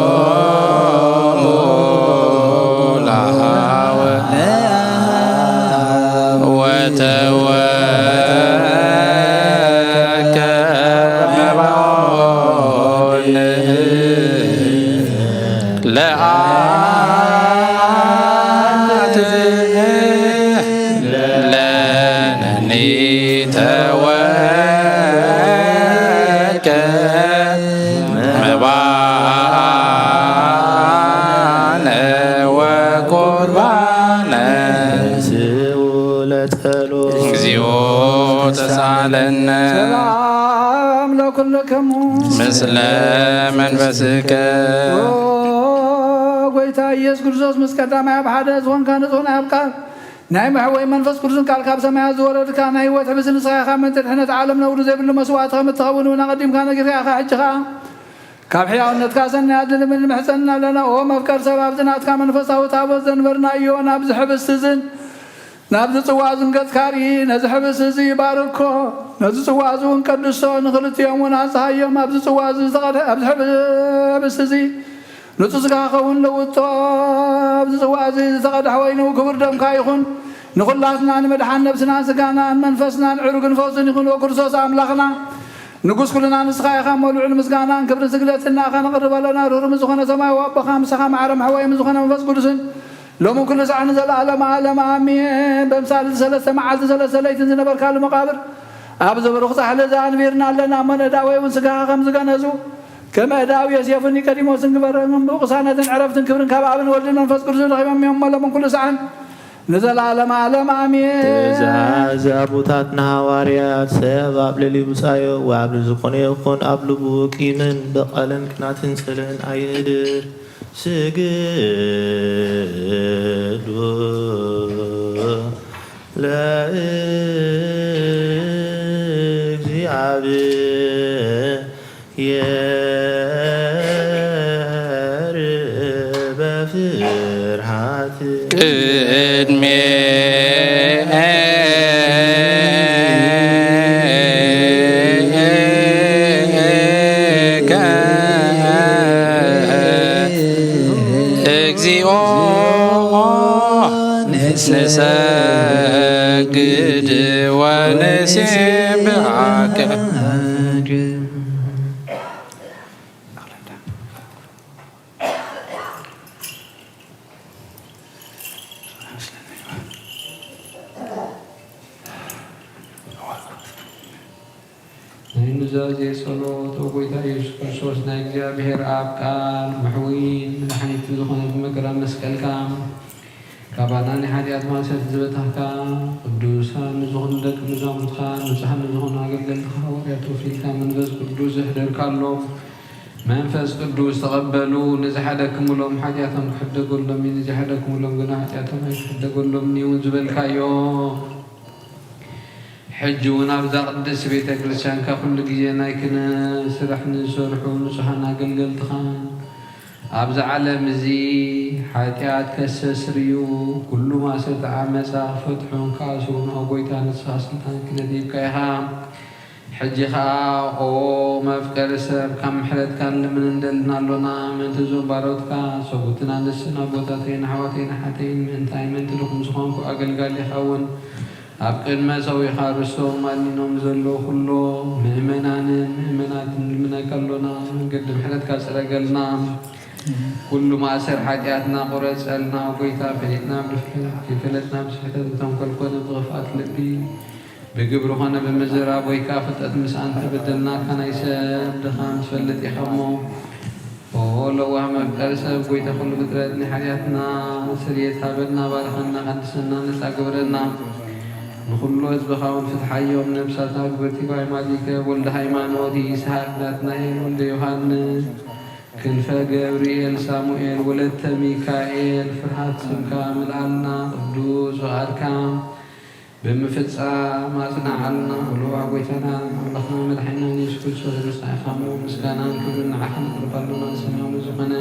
ባኦሙ ለሃወ ወተወከመ ባኦነ ለአት ለነኒ ተወከ መባነ ወቁርባነ። ስኡ ለጸሎት። እግዚኦ ተሳለነ። ሰላም ለኩልክሙ። ምስለ መንፈስከ። ኦ ጎይታ ኢየሱስ ክርስቶስ ምስ ቀዳማይ ኣብ ሓደ ዝኾንካ ንጹሕ ናይ ኣብ ቃል ናይ መሕወይ መንፈስ ቅዱስን ቃል ካብ ሰማያት ዝወረድካ ናይ ህይወት ሕብስቲ ንስኻ ኢኻ። ምእንቲ ድሕነት ዓለም ነውሪ ዘይብሉ መስዋእቲ ከም እትኸውን እውን ኣቐዲምካ ነጊርካ ኢኻ። ሕጂ ኸኣ ካብ ሕያውነትካ ሰናያት ንልምን ንምሕጸንና ኣለና። ኦ መፍቀር ሰብ፣ ኣብዚ ናትካ መንፈሳዊ ታቦት ዘንበርናዮ ናብዚ ሕብስቲ እዝን ናብዚ ጽዋ እዝን ገጽካ ርኢ። ነዚ ሕብስቲ እዚ ባርኮ፣ ነዚ ጽዋ እዚ እውን ቀድሶ፣ ንኽልቲኦም እውን ኣጽሃዮም። ኣብዚ ጽዋ እዚ ዝተቐድሐ፣ ኣብዚ ሕብስቲ እዚ ንጹህ ስጋ ክኸውን ለውጦ። ኣብዚ ጽዋ እዚ ዝተቐድሐ ወይኑ ክቡር ደምካ ይኹን። ንኹላትና ንምድሓን ነብስናን ስጋናን መንፈስናን ዕሩግን ፈውስን ይኹን። ወክርስቶስ ኣምላኽና ንጉስ ኩልና ንስኻ ኢኻ እሞ ልዑል ምስጋናን ክብርን ስግደትን ንኣኻ ነቕርብ ኣለና። ርህሩም ዝኾነ ሰማያዊ ኣቦኻ ምሳኻ ማዕረ መሕወይ ምስ ዝኾነ መንፈስ ቅዱስን ሎምን ኩሉ ሰዓት ንዘለኣለም ዓለም ኣሜን። በምሳሌ ሰለስተ መዓልቲ ሰለስተ ለይትን ዝነበርካሉ መቃብር ኣብ ዘብሩኽ ጻሕሊ እዚ ኣንቢርና ኣለና እሞ ንእዳወይ እውን ስጋኻ ከም ዝገነዙ ከም እዳዊ ዮሴፍን ኒቆዲሞስን ግበረን። እሞ ቅሳነትን ዕረፍትን ክብርን ካብ ኣብን ወልድን መንፈስ ቅዱስን ረኺቦም እዮም እሞ ሎምን ኩሉ ሰዓት ንዘለኣለም ዓለም ኣሜን። ትእዛዝ ኣቦታትና ሃዋርያት፣ ሰብ ኣብ ልዕሊ ብጻዮ ወኣብ ዝኾነ ይኹን ኣብ ልቡ ቂምን በቐልን ቅናትን ጽልእን ኣይእድር። ስግዱ ለእግዚኣብሔር በፍርሃት። ቅድሜከ እግዚኦ ንሰግድ ወንሴብሐከ። ናይ ኑዛዜ ጸሎት። ኦ ጎይታ ኢየሱስ ክርስቶስ፣ ናይ እግዚኣብሔር ኣብ ቃል ምሕዊን መድሓኒትን ዝኾነት መከራ መስቀልካ፣ ካባና ናይ ሓጢኣት ማእሰርቲ ዝበታህካ፣ ቅዱሳን ንዝኾኑ ደቂ መዛሙርትኻ፣ ንጹሃን ንዝኾኑ ኣገልገልትኻ ሃዋርያት ወፊልካ፣ መንፈስ ቅዱስ ዘሕደርካሎም፣ መንፈስ ቅዱስ ተቐበሉ። ንዝሓደክምሎም ሓጢኣቶም ክሕደገሎም እዩ፣ ንዝሓደክምሎም ግና ሓጢኣቶም ኣይክሕደገሎምን እዩ ዝበልካዮ። ሕጂ እውን ኣብዛ ቅድስት ቤተ ክርስቲያንካ ኩሉ ግዜ ናይ ክህነት ስራሕ ንዝሰርሑ ንጹሃን ኣገልገልትኻ፣ ኣብዚ ዓለም እዚ ሓጢኣት ከሰስርዩ፣ ኩሉ ማእሰርቲ ዓመጻ ክፈትሑን ክኣስሩን፣ ኦ ጎይታ፣ ንስኻ ስልጣን ክህነት ሂብካ ኢኻ። ሕጂ ኸኣ ኦ መፍቀሪ ሰብ፣ ካብ ምሕረትካ ንልምን እንደልን ኣሎና። ምእንቲ እዞም ባሮትካ፣ ሰቡትን ኣንስትን ኣቦታተይን ኣሕዋተይን ኣሓተይን፣ ምእንታይ ምእንቲ ድኹም ዝኾንኩ ኣገልጋሊኻ እውን ኣብ ቅድመ ሰዊኻ ርስቶም ኣድኒኖም ዘለዉ ኩሎም ምእመናንን ምእመናትን ንልምነካ ኣሎና። መንገዲ ምሕረትካ ጽረገልና። ኩሉ ማእሰር ሓጢኣትና ቁረጸልና። ጎይታ፣ ፈሊጥና ብድፍረት፣ ከይፈለጥና ብስሕተት፣ ብተንኮል ኮነ ብኽፍኣት ልቢ፣ ብግብሪ ኾነ ብምዝራብ ወይ ከኣ ፍልጠት ምስ ኣንተ በደልናካ፣ ናይ ሰብ ድኻም ትፈልጥ ኢኻ እሞ፣ ኦ ለዋህ መፍቀሪ ሰብ፣ ጎይታ ኩሉ ፍጥረት፣ ናይ ሓጢኣትና ስርየት ሃበና፣ ባርኸና፣ ቀድሰና፣ ነጻ ግበረና። ንኹሉ ህዝብኻ እውን ፍትሓዮም። ነብሳትና ግብርቲ ባይ ማሊከ፣ ወልደ ሃይማኖት፣ ይስሐቅ፣ ናትናኤል፣ ወልደ ዮሃንስ፣ ክንፈ ገብርኤል፣ ሳሙኤል፣ ወለተ ሚካኤል፣ ፍርሃት ስምካ ምልኣልና፣ ቅዱስ ፍቓድካ ብምፍጻም ኣጽንዓልና። ልዋ ጎይታና ኣምላኽና መድሓኒና ኢየሱስ ክርስቶስ፣ ንስኻ ኢኻ እሞ፣ ምስጋናን ክብርን ንዓኻ ነቕርብ ኣለና። ሰማያዊ ዝኾነ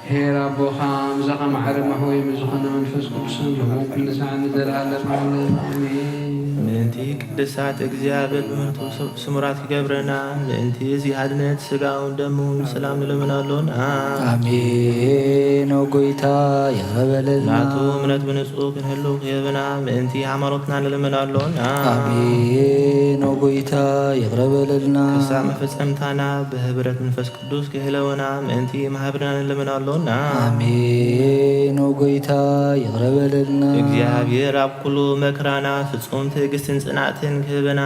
ሄር ኣቦኻ፣ ምሳኻ ማዕረ ማሕወይ ምስ ዝኾነ መንፈስ ቅዱስን፣ ሎሚ ኩሉ ሰዓት ንዘለኣለም ዓለም ኣሜን። ምእንቲ ቅድሳት እግዚኣብሔር ብምሕረቱ ስሙራት ይገብረና። ምእንቲ እዚ ሓድነት ስጋውን ደሙን ሰላም ንልምን ኣሎና። ኣሜን። ኦ ጎይታ ይቕረ በለልና። ናቱ እምነት ብንጹህ ክንህሉ ክህብና ምእንቲ ሃይማኖትና ንልምን ኣሎና። ኣሜን። ኦ ጎይታ ይቕረ በለልና። ክሳብ መፈጸምታና ብህብረት መንፈስ ቅዱስ ክህለወና ምእንቲ መሃብርና ንልምን ኣሎና። ኣሜን። ኦ ጎይታ ይቕረ በለልና። እግዚኣብሔር ኣብ ኩሉ መከራና ፍጹም ትዕግስትን ጽንዓትን ክህበና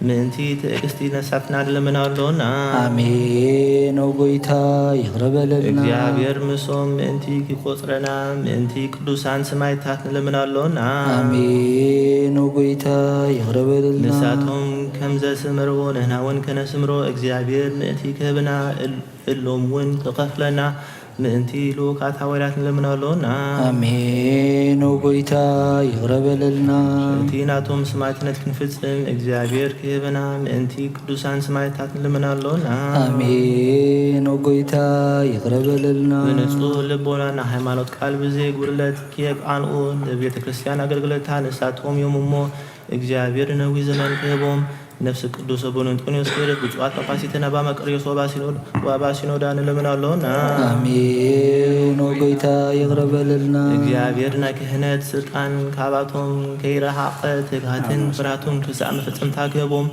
ምእንቲ ትዕግስቲ ነሳትና ንልምን ኣሎና። ኣሜን። ኦ ጎይታ ይቕረ በለልና። እግዚኣብሔር ምስኦም ምእንቲ ክቆጽረና ምእንቲ ቅዱሳን ሰማዕታት ንልምን ኣሎና። ኣሜን። ኦ ጎይታ ይቕረ በለልና። ንሳቶም ከም ዘስመርዎ ንሕና እውን ከነስምሮ እግዚኣብሔር ምእንቲ ክህብና እል-፣ እሎም እውን ክኸፍለና ምእንቲ ልኡካት ሃዋርያት ንለምኖ ኣሎና። ኣሜን። ኦ ጎይታ ይቕረ በለልና። እቲ ናቶም ሰማዕትነት ክንፍጽም እግዚኣብሔር ክህበና ምእንቲ ቅዱሳን ሰማዕታት ንለምኖ ኣሎና። ኣሜን። ኦ ጎይታ ይቕረ በለልና። ብንጹህ ልቦና ንሃይማኖት ቃል ብዘይ ጉድለት ከየቃንኡ ንቤተ ክርስቲያን ኣገልግሎታ ንሳቶም እዮም እሞ እግዚኣብሔር ነዊህ ዘመን ክህቦም ነፍሲ ቅዱስ ኣቡነ እንጦንዮስ ክህደት ብፁዓት ጳጳሲትን ኣባ መቃርዮስ ወኣባ ሲኖዳ ንለምኖ ኣሎና። ኣሜን። ኦ ጎይታ ይቕረ በለልና። እግዚኣብሔር ናይ ክህነት ስልጣን ካብኣቶም ከይረሓቐ ትግሃትን ፍርሃቱን ክሳዕ መፈጸምታ ክህቦም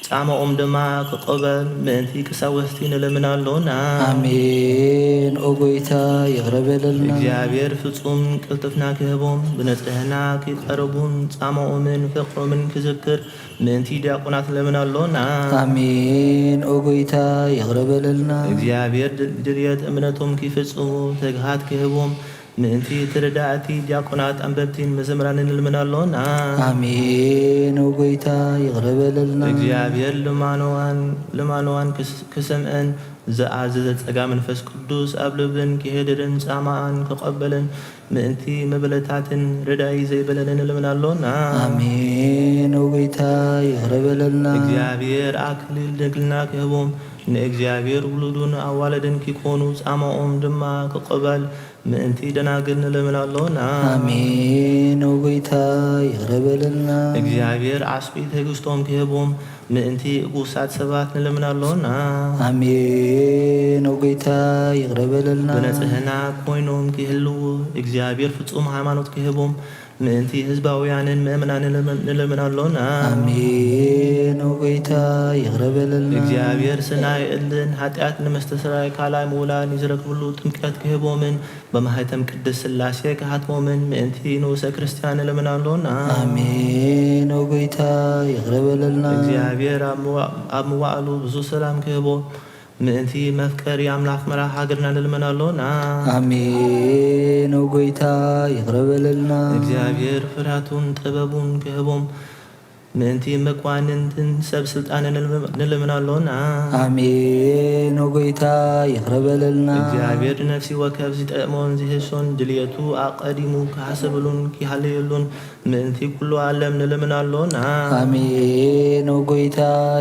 ጻማኦም ድማ ክቐበል ምእንቲ ቀሳውስቲ ንለምኖ ኣሎና። ኣሜን። ኦ ጎይታ ይቕረ በለልና። እግዚኣብሔር ፍጹም ቅልጥፍና ክህቦም ብንጽህና ክቐርቡን ጻማኦምን ፍቕሮምን ክዝክር ምእንቲ ዲያቆናት ንለምኖ ኣሎና። ኣሜን። ኦ ጎይታ ይቕረ በለልና። እግዚኣብሔር ድል- ድልየት እምነቶም ክፍጽሙ ትግሃት ክህቦም ምእንቲ ተረዳእቲ ዲያቆናት ኣንበብቲን መዘምራንን ንለምኖ ኣሎና። ኣሜን። ኦ ጎይታ ይቕረ በለልና። እግዚኣብሔር ልማኖኣን ልማኖኣን ክስ- ክሰምዐን ዝኣዘዘ ጸጋ መንፈስ ቅዱስ ኣብ ልብን ክሄድርን ጻማኣን ክቐበልን ምእንቲ መበለታትን ረዳኢ ዘይበለንን ንለምኖ ኣሎና። ኣሜን። ኦ ጎይታ ይቕረ በለልና። እግዚኣብሔር ኣክሊል ድንግልና ክህቦም ንእግዚኣብሔር ውሉዱን ኣዋለድን ኪኮኑ ጻማኦም ድማ ክቕበል ምእንቲ ደናግል ንለምኖ ኣሎና። ኣሜን። ኦ ጎይታ ይቕረ በለልና። እግዚኣብሔር ዓስቢ ትዕግስቶም ክህቦም ምእንቲ እጉሳት ሰባት ንለምኖ ኣሎና። ኣሜን። ኦ ጎይታ ይቕረ በለልና። ብንጽህና ኮይኖም ክህልዉ እግዚኣብሔር ፍጹም ሃይማኖት ክህቦም ምእንቲ ህዝባውያንን ምእመናንን ንለምኖ ኣሎና። ኣሜን። ኦ ጎይታ ይቕረ በለልና። እግዚኣብሔር ስናይ እልን ሓጢኣት ንምስትስራይ ካልኣይ ምውላድ ንዝረክብሉ ጥምቀት ክህቦምን ብማህተም ቅድስት ስላሴ ክሃትሞምን ምእንቲ ንኡሰ ክርስቲያን ንለምኖ ኣሎና። ኣሜን። ኦ ጎይታ ይቕረ በለልና። እግዚኣብሔር ኣብ ምዋ- ኣብ ምዋእሉ ብዙ ሰላም ክህቦ ምእንቲ መፍቀሪ ኣምላኽ መራሒ ሃገርና ንልመን ኣሎና። ኣሜን። ኦ ጎይታ ይቕረ በለልና። እግዚኣብሔር ፍርሃቱን ጥበቡን ክህቦም ምእንቲ መኳንንትን ሰብ ስልጣንን ንልምን ኣሎና። ኣሜን። ኦ ጎይታ ይቕረ በለልና። እግዚኣብሔር ነፍሲ ወከፍ ዝጠቕሞን ዝህሶን ድልየቱ ኣቐዲሙ ክሓስብሉን ክሃለየሉን ምእንቲ ኩሉ ዓለም ንልምን ኣሎና። ኣሜን። ኦ ጎይታ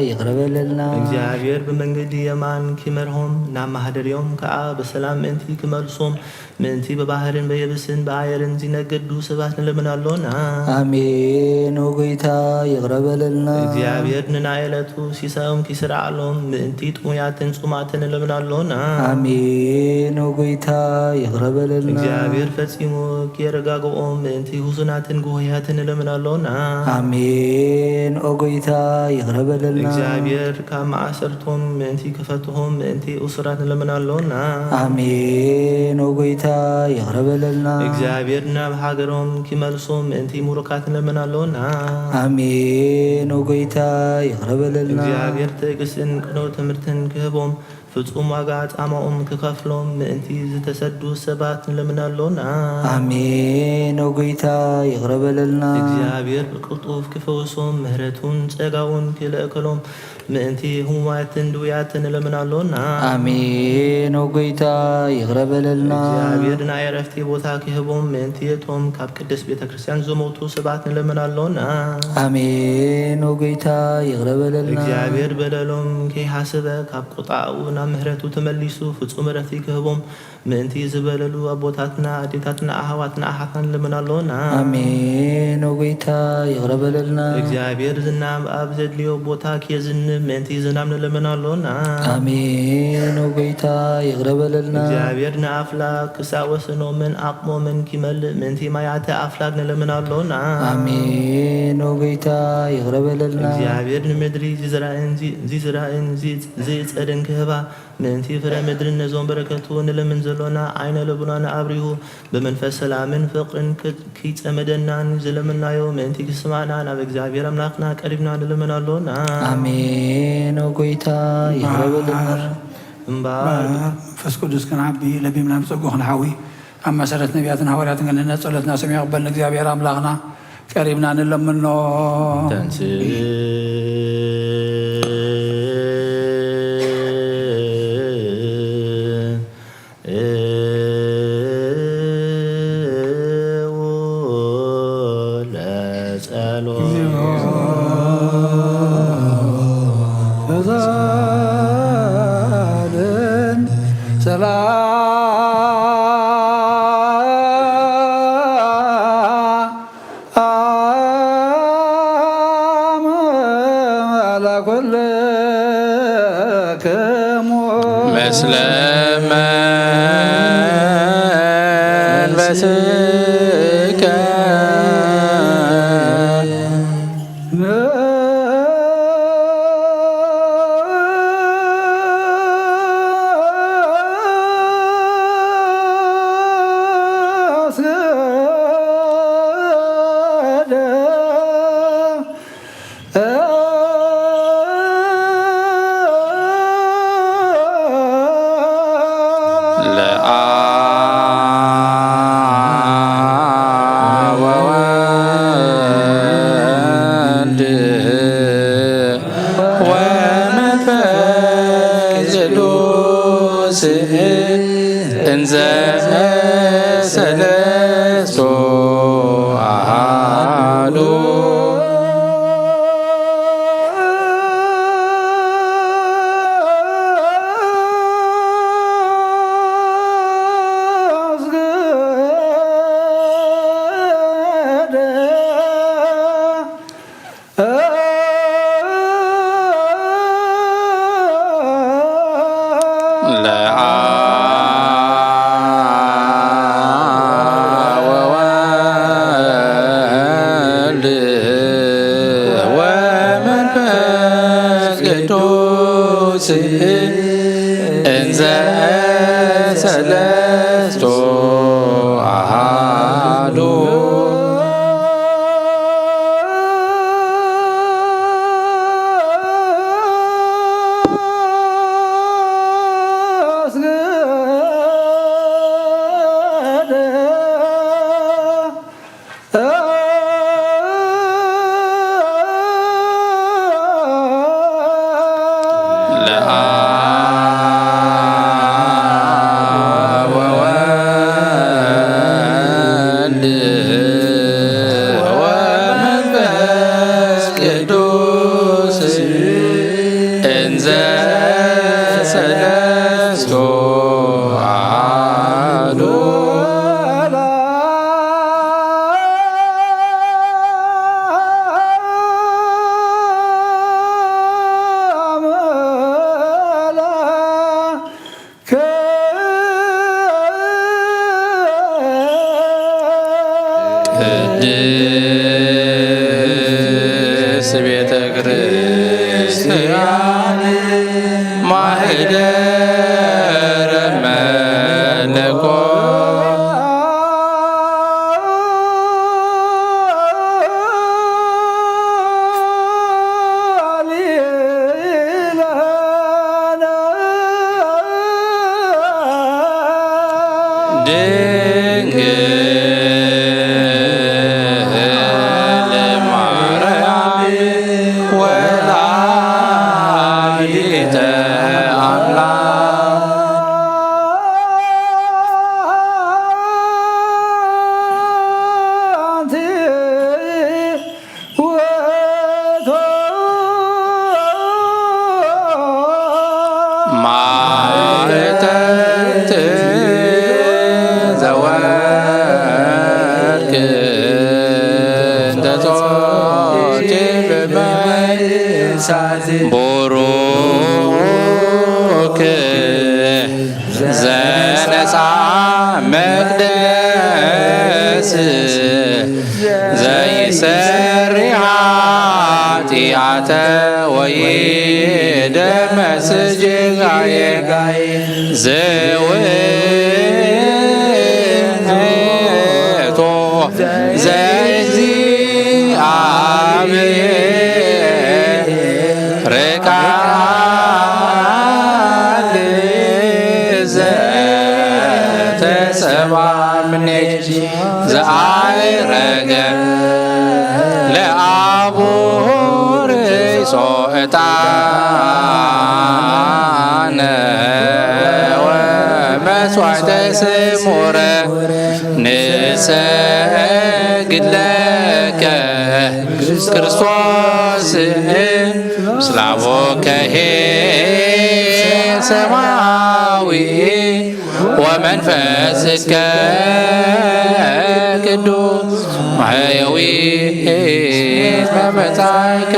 ይቕረ በለልና። እግዚኣብሔር ብመንገዲ የማን ክመርሆም ናብ ማህደርዮም ከኣ ብሰላም ምእንቲ ክመልሶም ምእንቲ ብባህርን በየብስን ብኣየርን ዝነገዱ ሰባት ንልምን ኣሎና። ኣሜን። ኦ ጎይታ ይቕረ በለልና። እግዚኣብሔር ንናይ ዕለቱ ሲሳዮም ክስርዓሎም ምእንቲ ጥሙያትን ጽሙኣትን ንልምን ኣሎና። ኣሜን። ኦ ጎይታ ይቕረ በለልና። እግዚኣብሔር ፈጺሙ ከየረጋግኦም ምእንቲ ህዙናትን ግሆያትን ንልምን ኣሎና። ኣሜን። ኦ ጎይታ ይቕረ በለልና። እግዚኣብሔር ካብ ማእሰርቶም ምእንቲ ክፈትሆም ምእንቲ እሱራት ንልምን ኣሎና። ኣሜን። ኦ ጎይታ ይቕረ በለልና። እግዚኣብሔር ናብ ሃገሮም ክመልሶም ምእንቲ ምሩኻት ንልምን ኣሎና። ኣሜን። ኦ ጎይታ ይቕረ በለልና። እግዚኣብሔር ትዕግስትን ቅኑዕ ትምህርትን ክህቦም ፍጹም ዋጋ ጻማኦም ክኸፍሎም ምእንቲ ዝተሰዱ ሰባት ንልምን ኣሎና። ኣሜን። ኦ ጎይታ ይቕረ በለልና። እግዚኣብሔር ብቅልጡፍ ክፈውሶም ምህረቱን ጸጋውን ክልእከሎም ምእንቲ ህሙማትን ድውያትን ንልምን ኣሎና። ኣሜን። ኦ ጎይታ ይቕረ በለልና። እግዚኣብሔር ናይ ዕረፍቲ ቦታ ክህቦም ምእንቲ እቶም ካብ ቅድስት ቤተ ክርስቲያን ዝሞቱ ሰባት ንልምን ኣሎና። ኣሜን። ኦ ጎይታ ይቕረ በለልና። እግዚኣብሔር በደሎም ከይሓሰበ ካብ ቁጣኡ ናብ ምህረቱ ተመሊሱ ፍጹም ዕረፍቲ ክህቦም ምእንቲ ዝበደሉ ኣቦታትና ኣዴታትና ኣሕዋትና ኣሓትና ንልምን ኣሎና። ኣሜን። ኦ ጎይታ ይቕረ በለልና። እግዚኣብሔር ዝናም ኣብ ዘድልዮ ቦታ ክየዝንብ ምእንቲ ዝናም ንልምን ኣሎና። ኣሜን። ኦ ጎይታ ይቕረ በለልና። እግዚኣብሔር ንኣፍላግ ክሳብ ወሰኖምን ዓቕሞምን ክመልእ ምእንቲ ማያተ ኣፍላግ ንልምን ኣሎና። ኣሜን። ኦ ጎይታ ይቕረ በለልና። እግዚኣብሔር ንምድሪ ዝዝራእን ዚ- ዝዝራእን ዚ- ዝጸድን ክህባ ምእንቲ ፍረ ምድርን ነዞም በረከቱ ንልምን ዘሎና ዓይነ ልቡናና ኣብሪሁ ብመንፈስ ሰላምን ፍቕርን ክ- ክይጸመደናን ዝለምናዮ ምእንቲ ክስማዕና ናብ እግዚኣብሔር ኣምላኽና ቀሪብና ንልምን ኣሎና። ኣሜን። ኦ ጎይታ ይቕረ በለልና። እምበኣር መንፈስ ቅዱስ ክንዓቢ ለቢምና ብጸጉ ክንሓዊ ኣብ መሰረት ነቢያትን ሃዋርያትን ክንህነጽ ጸሎትና ሰሚዑ ይቕበል ንእግዚኣብሔር ኣምላኽና ቀሪብና ንለምኖ። ተንስ ሰላም ለኩልክሙ ምስለ መንፈስከ። ለአብ ወወልድ ወመንፈስ ቅዱስ እንዘ ሰለስቱ አሃዱ። ለአብ ወወልድ ወመንፈስ ቅዱስ እንዘ ሰለስቱ አሃዱ። ለአብ ወወልድ ወመንፈስ ቅዱስ እንዘ ሰለስቱ አሐዱ። ቅድስት ቤተ ክርስቲያን ማህደረ መለኮት ድንግል ማርያም ወላዲተ አምላክ ማዕጠንት ዘወርቅ እንተ ጾቲ ብመይሳት ቡሩክ ዘነሳ መቅደስ ዘይሰሪ ኃጢአተ ወይደመስስ ጌጋየ ዘውእቱ ዘእግዚአብሔር ቃል ዘተሰባ ምኔኪ ዘአይረገ ለአቡ ርእሶ ዕጣነ ወመስዋዕተ ስሙረ ንሰግድ ለከ ክርስቶስ ምስለ አቡከ ሰማያዊ ወመንፈስከ ቅዱስ ማሕየዊ መመጻእከ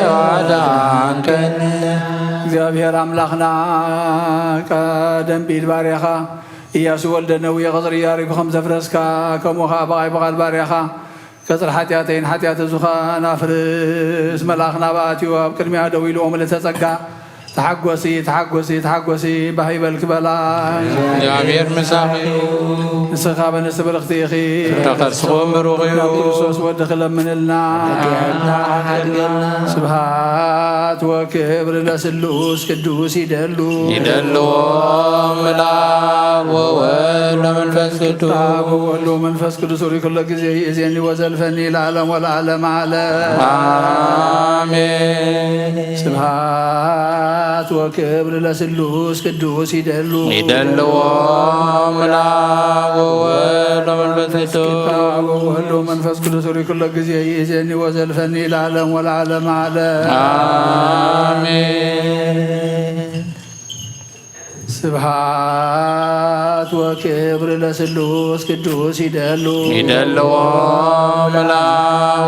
ዋዳንከን። እግዚኣብሔር ኣምላኽና ቀደም ብኢድ ባርያኻ ኢያሱ ወልደ ነዊ ቐጽሪ ኢያሪኮ ከም ዘፍረስካ፣ ከምኡ ኸኣ ብቓይ ብቓል ባርያኻ ቀጽሪ ሓጢኣተይን ሓጢኣት እዚ ኸኣ ናፍርስ። መልኣኽ ናብኣ ኣትዩ ኣብ ቅድሚኣ ደው ኢሉ፣ ኦምልተ ጸጋ፣ ተሓጎሲ፣ ተሓጎሲ፣ ተሓጎሲ፣ ባህ ይበልኪ በላ። እግዚኣብሔር ምሳኺ እዩ። ንስኻ በንስቲ ብርኽቲ ኢኺ። ፍረ ከርስኹም ብሩኽ እዩ። ናብ ክርስቶስ ወድኺ ለምንልና። ስብሃት ወክብር ለስሉስ ቅዱስ ይደሉ። ይደልዎ እምላ ወወልድ ወመንፈስ ቅዱስ። አብ ወወልድ ወመንፈስ ቅዱስ ሪ ኩሎ ጊዜ ይእዜኒ ወዘልፈኒ ለዓለም ወለዓለም ዓለም። አሜን። ስብሃት ወክብር ለስሉስ ቅዱስ ይደሉ። ይደልዎ እምላ ወወልድ ወመንፈስ ቅዱስ። አብ ወወልድ ወመንፈስ ቅዱስ ሪ ኩሎ ጊዜ ይእዜኒ ወዘልፈኒ ለዓለም ወለዓለም ዓለም። አሜን። ስብሃት ወክብር ለስሉስ ቅዱስ ይደሉ። ይደልዎ እምላ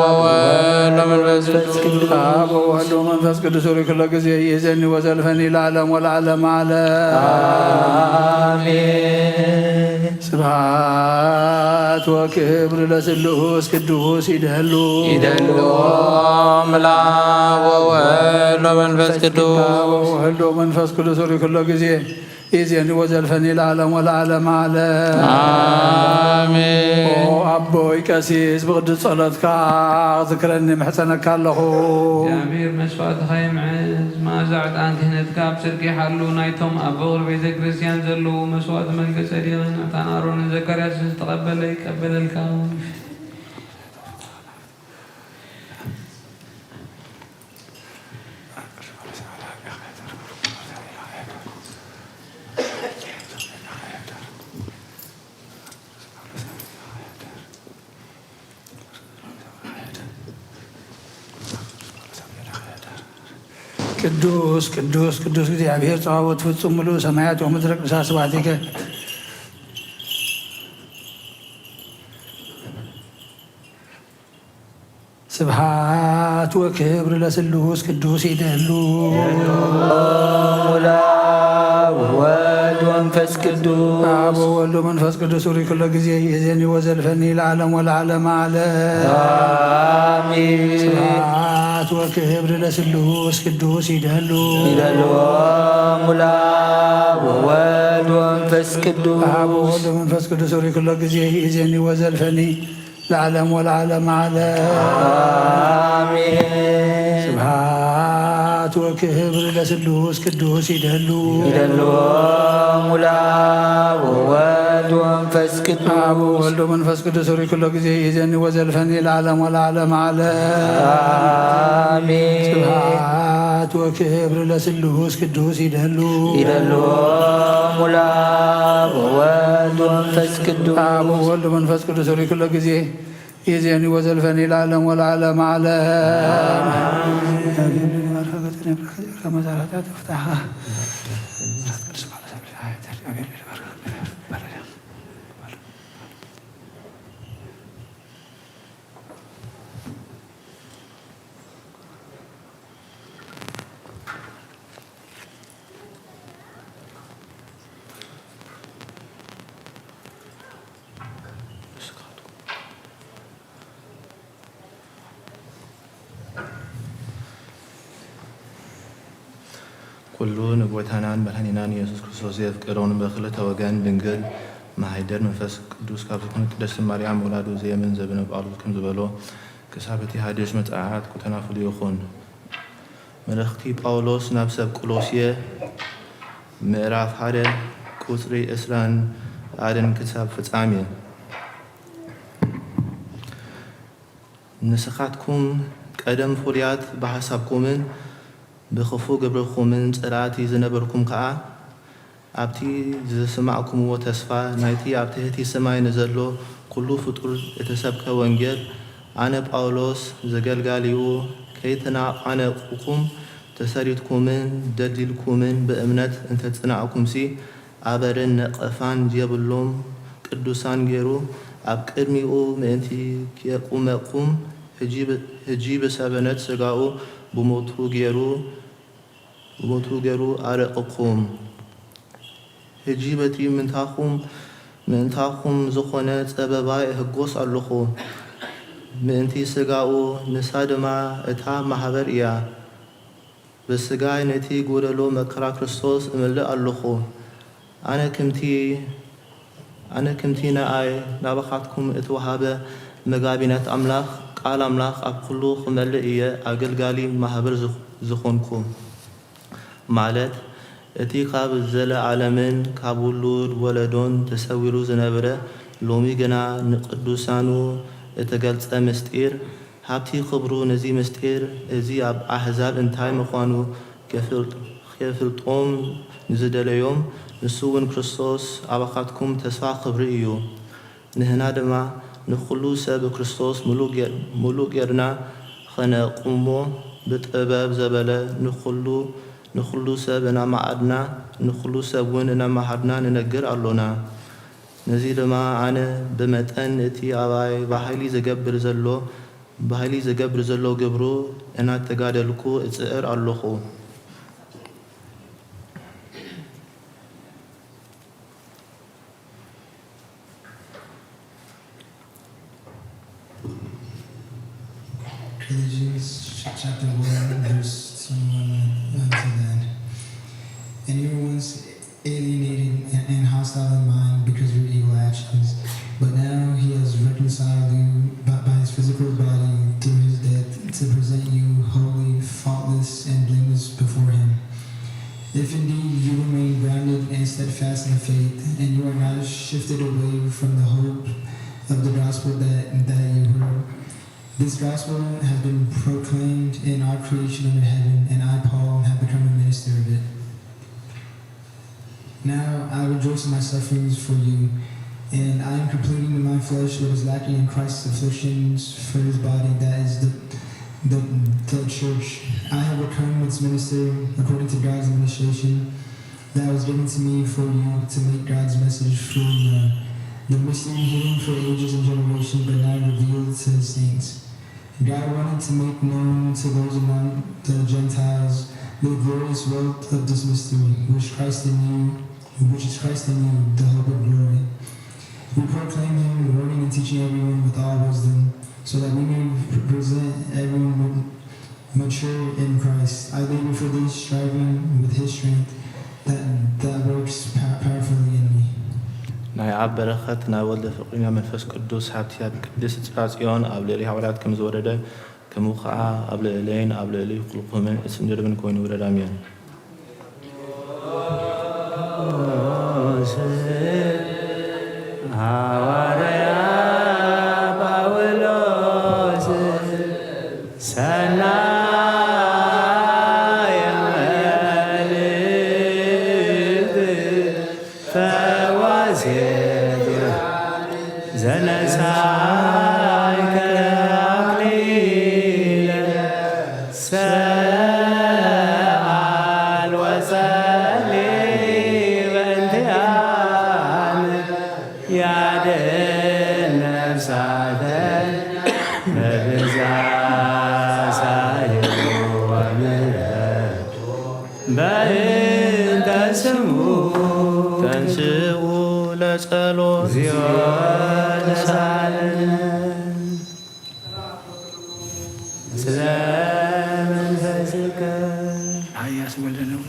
ወወልድ ወመንፈስ ቅዱስ። አብ ወወልድ ወመንፈስ ቅዱስ ሪ ኩሎ ጊዜ ይእዜኒ ወዘልፈኒ ለዓለም ወለዓለም ዓለም። አሜን። ስብሃት ወክብር ለስሉስ ቅዱስ ይደሉ። ይደልዎ እምላ ወወልድ ወመንፈስ ቅዱስ። አብ ወወልድ ወመንፈስ ቅዱስ ሪ ኩሎ ጊዜ ይእዜኒ ወዘልፈኒ ለዓለም ወለዓለም ዓለም። አሜን። ኦ ኣቦይ ቀሲስ፣ ብቕዱስ ጸሎትካ ዝክረኒ ምሕጸነካ ኣለኹ። እግዚኣብሔር መስዋእትኻ ይምዕዝ፣ መኣዛ ዕጣን ክህነትካ ኣብ ጽድቂ ይሓሉ። ናይቶም ኣብ ፍቕሪ ቤተ ክርስቲያን ዘለዉ መስዋእቲ መልከ ጸዴቕን ዕጣን ኣሮንን ዘካርያስን ዝተቐበለ ይቀበለልካ። ቅዱስ ቅዱስ ቅዱስ እግዚኣብሔር ጸባኦት ፍጹም ምሉእ ሰማያት ወምድረ ቅዱሳት ስብሐቲከ። ስብሐት ወክብር ለስሉስ ቅዱስ ይደሉ። ሙላ ወወልድ ወመንፈስ ቅዱስ። አብ ወወልድ ወመንፈስ ቅዱስ ሪ ኩሎ ጊዜ ይእዜኒ ወዘልፈኒ ለዓለም ወለዓለም ዓለም። አሜን። ስብሐት ወክብር ለስሉስ ቅዱስ ይደሉ። ይደሉ። ሙላ ወወልድ ወመንፈስ ቅዱስ። አብ ወወልድ ወመንፈስ ቅዱስ ሪ ኩሎ ጊዜ ይእዜኒ ወዘልፈኒ ለዓለም ወለዓለም ዓለም። አሜን። ስብሐት ወክብር ለስሉስ ቅዱስ ይደሉ። ይደሉ። ሙላ ወወልድ ወመንፈስ ቅዱስ። አብ ወወልድ ወመንፈስ ቅዱስ ሪ ኩሎ ጊዜ ይእዜኒ ወዘልፈኒ ለዓለም ወለዓለም ዓለም። አሜን። ስብሐት ወክብር ለስሉስ ቅዱስ ይደሉ። ይደሉ። ሙላ ወወልድ ወመንፈስ ቅዱስ። አብ ወወልድ ወመንፈስ ቅዱስ ሪ ኩሎ ጊዜ ይእዜኒ ወዘልፈኒ ለዓለም ወለዓለም ዓለም። ኩሉ ንጎይታናን መድኃኒናን ኢየሱስ ክርስቶስ ዘየፍቀዶን በክልተ ወገን ድንግል መሃይደር መንፈስ ቅዱስ ካብ ዝኾነት ቅድስት ማርያም ወላዱ ዘየምን ዘበነ ጳውሎስ ከም ዝበሎ ክሳብ እቲ ሓድሽ ምጽኣት ኩተናፍሉ ይኹን። መልእኽቲ ጳውሎስ ናብ ሰብ ቆሎስየ ምዕራፍ ሓደ ቁጽሪ ዕስራን ሓደን ክሳብ ፍጻሜ። ንስኻትኩም ቀደም ፍሉያት ብሓሳብኩምን ብኽፉእ ግብርኹምን ጸላእቲ ዝነበርኩም ከኣ፣ ኣብቲ ዝሰማዕኩምዎ ተስፋ ናይቲ ኣብ ትሕቲ ሰማይ ንዘሎ ኩሉ ፍጡር እተሰብከ ወንጌል፣ ኣነ ጳውሎስ ዘገልጋሊኡ ከይተናቓነቕኩም ተሰሪትኩምን ደልዲልኩምን ብእምነት እንተጽናዕኩምሲ፣ ኣበርን ነቐፋን የብሎም ቅዱሳን ገይሩ ኣብ ቅድሚኡ ምእንቲ ኬቁመኩም፣ ሕጂ ብ-፣ ሕጂ ብሰበነት ስጋኡ ብሞቱ ገይሩ፣ ብሞቱ ገይሩ ኣረቀኩም። ሕጂ በቲ ምንታኹም፣ ምእንታኹም ዝኾነ ጸበባ እህጎስ ኣለኹ። ምእንቲ ስጋኡ፣ ንሳ ድማ እታ ማህበር እያ። ብስጋይ ነቲ ጎደሎ መከራ ክርስቶስ እምልእ ኣለኹ። ኣነ ከምቲ፣ ኣነ ከምቲ ንኣይ ናባኻትኩም እተዋህበ መጋቢነት ኣምላኽ፣ ቃል ኣምላኽ ኣብ ኩሉ ክመልእ እየ ኣገልጋሊ ማህበር ዝኽ-፣ ዝኾንኩ። ማለት እቲ ካብ ዘለዓለምን ካብ ውሉድ ወለዶን ተሰዊሩ ዝነበረ፣ ሎሚ ግና ንቅዱሳኑ እተገልጸ ምስጢር፣ ሃብቲ ክብሩ ነዚ ምስጢር እዚ ኣብ ኣህዛብ እንታይ ምዃኑ ከፍል-፣ ከፍልጦም ንዝደለዮም፣ ንሱ እውን ክርስቶስ ኣባኻትኩም ተስፋ ክብሪ እዩ። ንህና ድማ ንኹሉ ሰብ ብክርስቶስ ምሉእ ጌር-፣ ምሉእ ጌርና ኸነቁሞ፣ ብጥበብ ዘበለ ንኹሉ፣ ንኹሉ ሰብ እናመዓድና፣ ንኹሉ ሰብ እውን እናመሃርና ንነግር ኣሎና። ነዚ ድማ ኣነ ብመጠን እቲ ኣባይ ብሓይሊ ዝገብር ዘሎ፣ ብሓይሊ ዝገብር ዘሎ ግብሩ እናተጋደልኩ እጽዕር ኣሎኹ። Ephesians ch-, chapter one, verse twenty-one, uh, to the end. And you were once alienated and, and hostile in mind because of your evil actions, but now he has reconciled you by, by his physical body through his death to present you holy, faultless, and blameless before him. If indeed you remain grounded and steadfast in the faith, and you are not shifted away from the hope of the gospel that, that you heard, this gospel has been proclaimed in all creation under heaven, and I, Paul, have become a minister of it. Now I rejoice in my sufferings for you, and I am completing in my flesh what is lacking in Christ's afflictions for his body, that is the, the, the church. I have become its minister according to God's administration that was given to me for you to make God's message fully known. The mystery hidden for ages and generations, but now revealed to his saints. God wanted to make known to those among the Gentiles the glorious wealth of this mystery, which Christ in you, which is Christ in you, the hope of glory. We proclaim him, warning and teaching everyone with all wisdom, so that we may present everyone mature in Christ. I labor for this, striving with his strength that, that works pow-, powerfully in me. ናይ ኣብ በረኸት፣ ናይ ወልደ ፍቕሪ፣ ናይ መንፈስ ቅዱስ ሃብቲ ኣብ ቅድስት ጽርሐ ጽዮን ኣብ ልዕሊ ሃዋርያት ከም ዝወረደ፣ ከምኡ ኸዓ ኣብ ልዕለይን ኣብ ልዕሊ ኩልኩምን እቲ ንድብን ኮይኑ ውረድ። ኣሜን። ሃዋርያ ጳውሎስ ሰናይ መልእክት ፈዋሴት ዘነሳይከ ኣክሊለ ሰኣል ወጸሊ በእንቲኣነ ያድን ነፍሳተ በብዛ ሳይሉ ወምሕረቱ በእንተ ስሙ ተንስኡ ለጸሎት እግዚኦ ተሳለነ። ስለ መንፈስከ ሃያስ ወልደ ነው።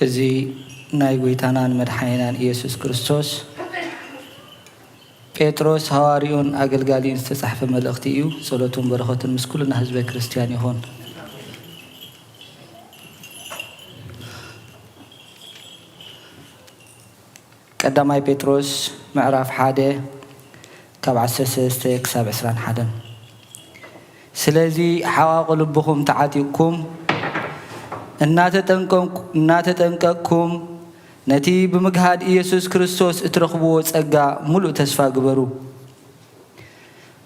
እዚ ናይ ጐይታናን መድሓኒናን ኢየሱስ ክርስቶስ ጴጥሮስ ሃዋርዩን ኣገልጋሊን ዝተጻሕፈ መልእኽቲ እዩ። ጸሎቱን በረኸቱን ምስ ኩልና ህዝበ ክርስቲያን ይኹን። ቀዳማይ ጴጥሮስ ምዕራፍ ሓደ ካብ ዓሰርተ ሰለስተ ክሳብ ዕስራን ሓደን። ስለዚ ሓቓቒ ልብኹም ተዓጢቕኩም፣ እናተጠንቀቕ-፣ እናተጠንቀቕኩም፣ ነቲ ብምግሃድ ኢየሱስ ክርስቶስ እትረኽብዎ ጸጋ ምሉእ ተስፋ ግበሩ።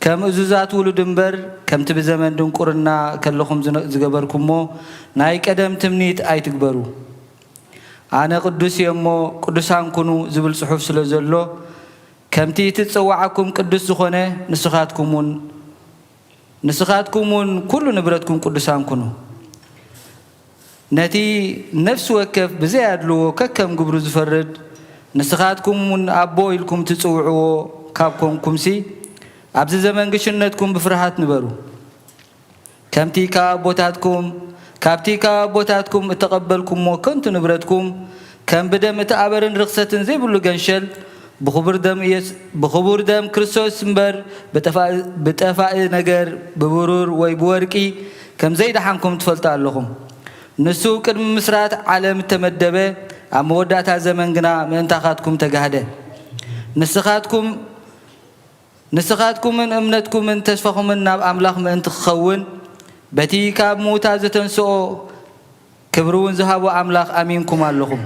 ከም እዙዛት ውሉድ እምበር፣ ከምቲ ብዘመን ድንቁርና ከለኹም ዝነ-፣ ዝገበርኩሞ ናይ ቀደም ትምኒት ኣይትግበሩ። ኣነ ቅዱስ እየ እሞ ቅዱሳን ኩኑ ዝብል ጽሑፍ ስለ ዘሎ፣ ከምቲ እቲ ዝጸዋዓኩም ቅዱስ ዝኾነ ንስኻትኩም እውን፣ ንስኻትኩም እውን ኩሉ ንብረትኩም ቅዱሳን ኩኑ። ነቲ ነፍሲ ወከፍ ብዘይ ኣድልዎ ከከም ግብሩ ዝፈርድ፣ ንስኻትኩም እውን ኣቦ ኢልኩም ትጽውዕዎ ካብ ኮንኩምሲ፣ ኣብዚ ዘመን ግሽነትኩም ብፍርሃት ንበሩ። ከምቲ ካብ ኣቦታትኩም፣ ካብቲ ካብ ኣቦታትኩም እተቐበልኩሞ ከንቱ ንብረትኩም፣ ከም ብደም እተኣበረን ርኽሰትን ዘይብሉ ገንሸል፣ ብኽቡር ደም ኢየሱ-፣ ብኽቡር ደም ክርስቶስ እምበር፣ ብጠፋ-፣ ብጠፋኢ ነገር፣ ብብሩር ወይ ብወርቂ፣ ከም ዘይደሓንኩም ትፈልጡ ኣለኹም። ንሱ ቅድሚ ምስራት ዓለም እተመደበ፣ ኣብ መወዳእታ ዘመን ግና ምእንታኻትኩም ተጋህደ። ንስኻትኩም፣ ንስኻትኩምን እምነትኩምን ተስፋኹምን ናብ ኣምላኽ ምእንቲ ክኸውን፣ በቲ ካብ ምዉታት ዘተንስኦ ክብሪ እውን ዝሃቦ ኣምላኽ ኣሚንኩም ኣለኹም።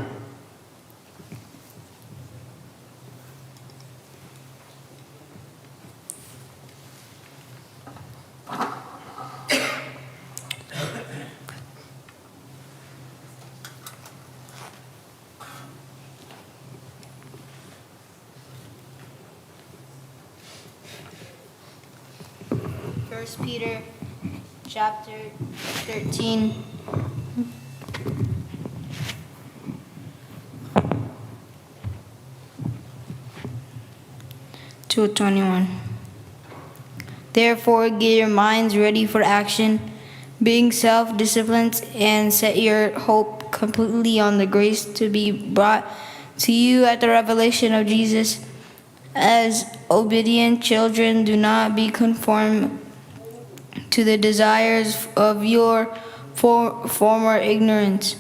First Peter chapter thirteen. Two twenty-one. Therefore, get your minds ready for action, being self-disciplined, and set your hope completely on the grace to be brought to you at the revelation of Jesus. As obedient children, do not be conformed to the desires of your for-, former ignorance,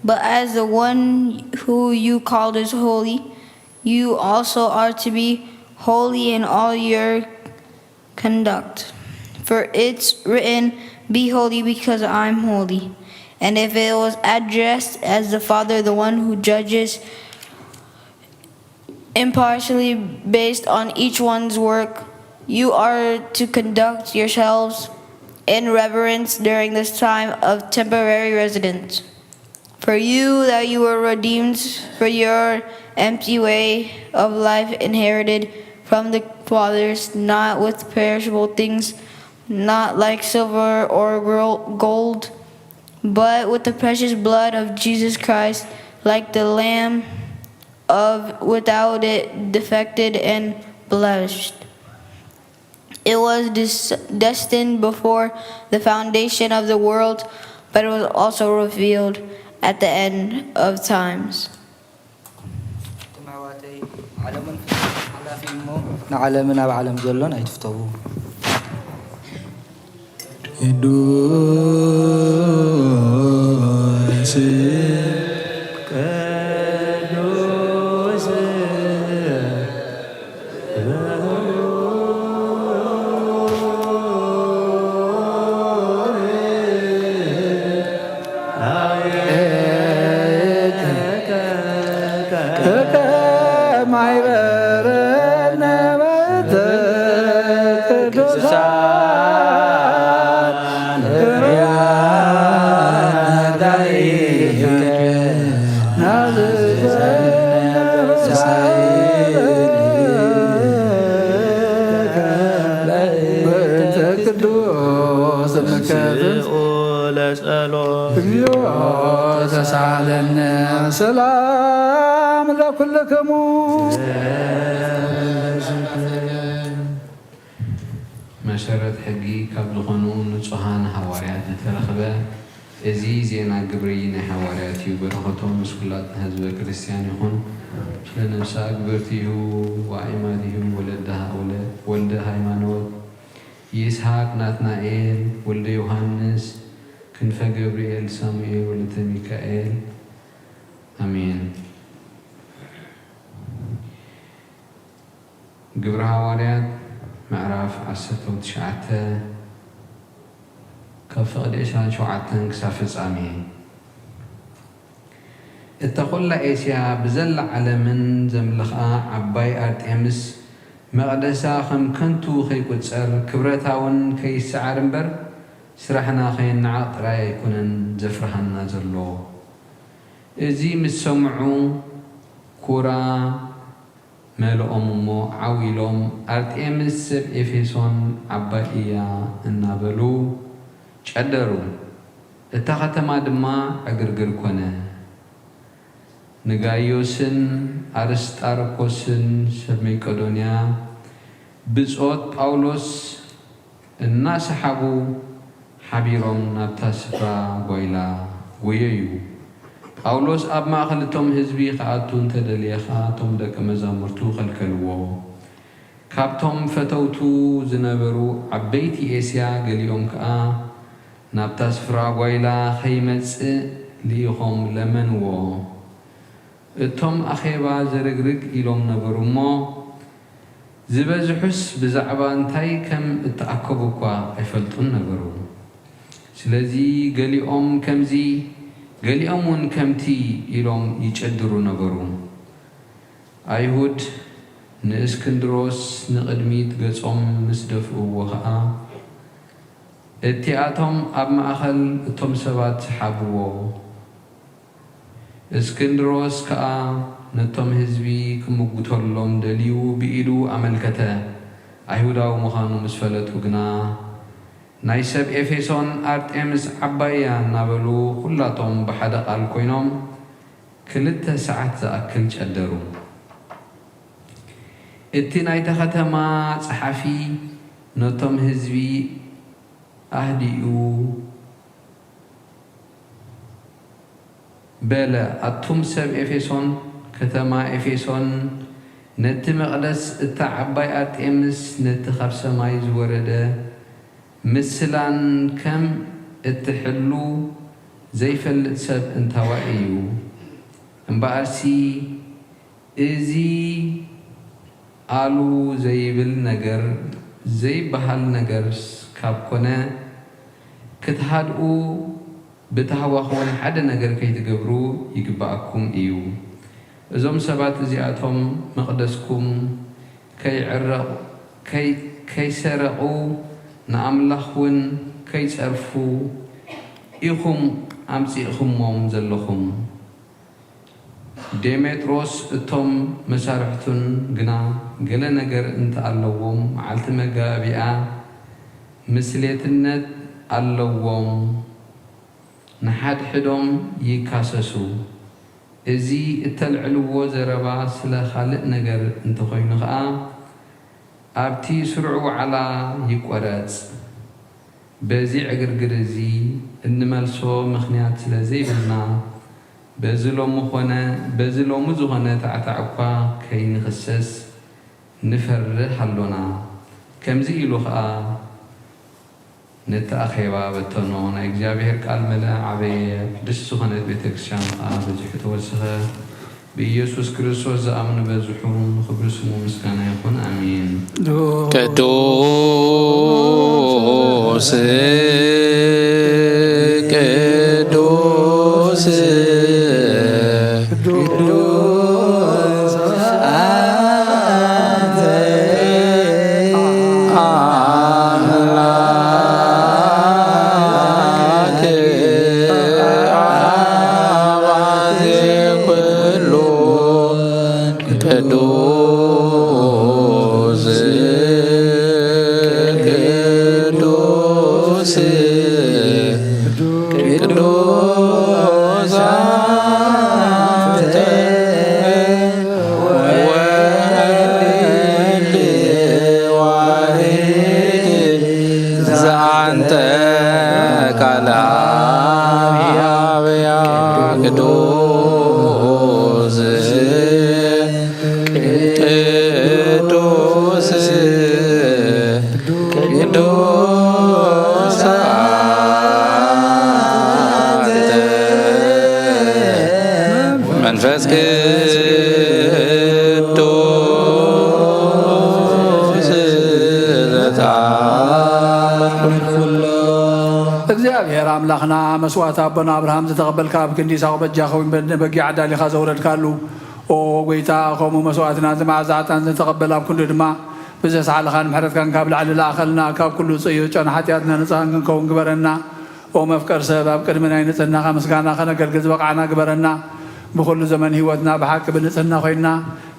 but as the one who you called is holy, you also are to be holy in all your conduct. For it's written, "Be holy because I'm holy." And if it was addressed as the Father, the one who judges impartially based on each one's work, you are to conduct yourselves in reverence during this time of temporary residence. For you that you were redeemed for your empty way of life inherited from the fathers, not with perishable things, not like silver or gro-, gold, but with the precious blood of Jesus Christ, like the Lamb of without it defected and blemished. It was des-, destined before the foundation of the world, but it was also revealed at the end of times. እቶም ኣሕዋተይ፣ ዓለምን ፍጥረታን ሓላፊ እሞ፣ ንዓለምን ኣብ ዓለም ዘሎን ኣይትፍተዉ። ቅዱስ፣ ቅዱስ ቅዱስ ስምከ ለጸሎት። እግዚኦ ተሳለነ። ሰላም ለኩልክሙ። መሰረት ሕጊ ካብ ዝኾኑ ንጹሃን ሃዋርያት ዝተረኽበ እዚ ዜና ግብሪ ናይ ሓዋርያት እዩ። በረኸቶም ምስ ኩላትና ህዝበ ክርስቲያን ይኹን። ስለ ነፍሳ ግብርቲ እዩ፣ ወአዕማዲሁ ወለደ ወልደ ሃይማኖት፣ ይስሐቅ ናትናኤል፣ ወልደ ዮሃንስ፣ ክንፈ ገብርኤል፣ ሳሙኤል ወለተ ሚካኤል። ኣሜን። ግብረ ሃዋርያት ምዕራፍ ዓሰርተ ትሽዓተ ካብ ፍቕዲ ዕስራን ሸውዓተን ክሳብ ፍጻሜ። እታ ኹላ ኤስያ ብዘላ ዓለምን ዘምልኽኣ ዓባይ ኣርጤምስ መቕደሳ ከም ከንቱ ከይቁጸር ክብረታውን ከይሰዓር እምበር ስራሕና ከየነዓቕ ጥራይ ኣይኮነን ዘፍርሃና ዘሎ። እዚ ምስ ሰምዑ ኩራ መልኦም እሞ ዓው ኢሎም ኣርጤምስ ሰብ ኤፌሶን ዓባይ እያ እናበሉ ጨደሩ። እታ ከተማ ድማ ዕግርግር ኮነ። ንጋዮስን ኣርስጣርኮስን ሰብ መቄዶንያ ብጾት ጳውሎስ እናሰሓቡ ሓቢሮም ናብታ ስፍራ ጓይላ ጎየዩ። ጳውሎስ ኣብ ማእከል እቶም ህዝቢ ክኣቱ እንተደልየ ኸኣ እቶም ደቀ መዛሙርቱ ኸልከልዎ። ካብቶም ፈተውቱ ዝነበሩ ዓበይቲ ኤስያ ገሊኦም ከኣ ናብታ ስፍራ ጓይላ ኸይመጽእ ልኢኾም ለመንዎ። እቶም ኣኼባ ዝርግርግ ኢሎም ነበሩ እሞ፣ ዝበዝሑስ ብዛዕባ እንታይ ከም እተኣከቡ እኳ ኣይፈልጡን ነበሩ። ስለዚ ገሊኦም ከምዚ፣ ገሊኦም እውን ከምቲ ኢሎም ይጨድሩ ነበሩ። ኣይሁድ ንእስክንድሮስ ንቕድሚት ገጾም ምስ ደፍእዎ ኸኣ፣ እቲኣቶም ኣብ ማእከል እቶም ሰባት ሰሓብዎ። እስክንድሮስ ከኣ ነቶም ህዝቢ ክምጉተሎም ደልዩ ብኢዱ ኣመልከተ። ኣይሁዳዊ ምዃኑ ምስ ፈለጡ ግና፣ ናይ ሰብ ኤፌሶን ኣርጤምስ ዓባይ እያ እናበሉ ኩላቶም ብሓደ ቃል ኮይኖም ክልተ ሰዓት ዝኣክል ጨደሩ። እቲ ናይታ ከተማ ጸሓፊ ነቶም ህዝቢ ኣህዲኡ በለ፣ ኣቱም ሰብ ኤፌሶን፣ ከተማ ኤፌሶን ነቲ መቕደስ፣ እታ ዓባይ ኣርጤምስ ነቲ ካብ ሰማይ ዝወረደ ምስላን ከም እትሕሉ ዘይፈልጥ ሰብ እንታዋይ እዩ? እምበኣርሲ እዚ ኣሉ ዘይብል ነገር፣ ዘይበሃል ነገርስ ካብ ኮነ፣ ክትሃድኡ፣ ብታህዋኽ እውን ሓደ ነገር ከይትገብሩ ይግብኣኩም እዩ። እዞም ሰባት እዚኣቶም መቕደስኩም ከይዕረቑ፣ ከይ-፣ ከይሰረቑ፣ ንኣምላኽ እውን ከይጸርፉ ኢኹም ኣምጺእኹሞም ዘለኹም። ዴሜጥሮስ እቶም መሳርሕቱን ግና ገለ ነገር እንተኣለዎም፣ መዓልቲ መጋቢኣ ምስሌትነት ኣለዎም፣ ንሓድሕዶም ይካሰሱ። እዚ እተልዕልዎ ዘረባ ስለ ካልእ ነገር እንተኾይኑ ኸኣ፣ ኣብቲ ስሩዕ ዋዕላ ይቆረጽ። በዚ ዕግርግር እዚ እንመልሶ ምኽንያት ስለ ዘይብልና፣ በዚ ሎሚ ኾነ በዚ ሎሚ ዝኾነ ታዕታዕ እኳ ከይንኽሰስ ንፈርህ ኣሎና። ከምዚ ኢሉ ኸኣ ነቲ ኣኼባ በተኖ። ናይ እግዚኣብሔር ቃል መለኣ ዓበየ፣ ቅድስቲ ዝኾነት ቤተ ክርስቲያን ኸኣ በዚሑ ተወሰኸ። ብኢየሱስ ክርስቶስ ዝኣምኑ በዝሑ፣ ንኽብሪ ስሙ ምስጋና ይኹን። ኣሜን። ቅዱስ ቅዱስ ቅዱስ አንተ አምላክ አባዜ ኩሉ ቅዱስ ቅዱስ ቅዱስ አንተ ወልድ ዋሕድ ዘአንተ ቃል ቅዱስ ቅዱስ ቅዱስ መንፈስ ቅዱስ ዘተአኩል ኩሎ። እግዚኣብሔር ኣምላኽና መስዋዕት ኣቦና ኣብርሃም ዝተቐበልካ ኣብ ክንዲ ይስሐቅ በጃ ኸውን በጊዕ ኣዳሊኻ ዘውረድካሉ፣ ኦ ጎይታ፣ ከምኡ መስዋዕትና እዚ መዓዛ ዕጣን ዝተቐበል ኣብ ክንዱ ድማ ብዘስዓልኻን ምሕረትካን ካብ ላዕሊ ለኣኸልና፣ ካብ ኩሉ ጽዩ ጨና ሓጢኣትና ንጽሃን ክንከውን ግበረና። ኦ መፍቀር ሰብ፣ ኣብ ቅድሚ ናይ ንጽህናኻ ምስጋና ከነገልግል ዝበቕዓና ግበረና። ብኹሉ ዘመን ህይወትና ብሓቂ ብንጽህና ኮይንና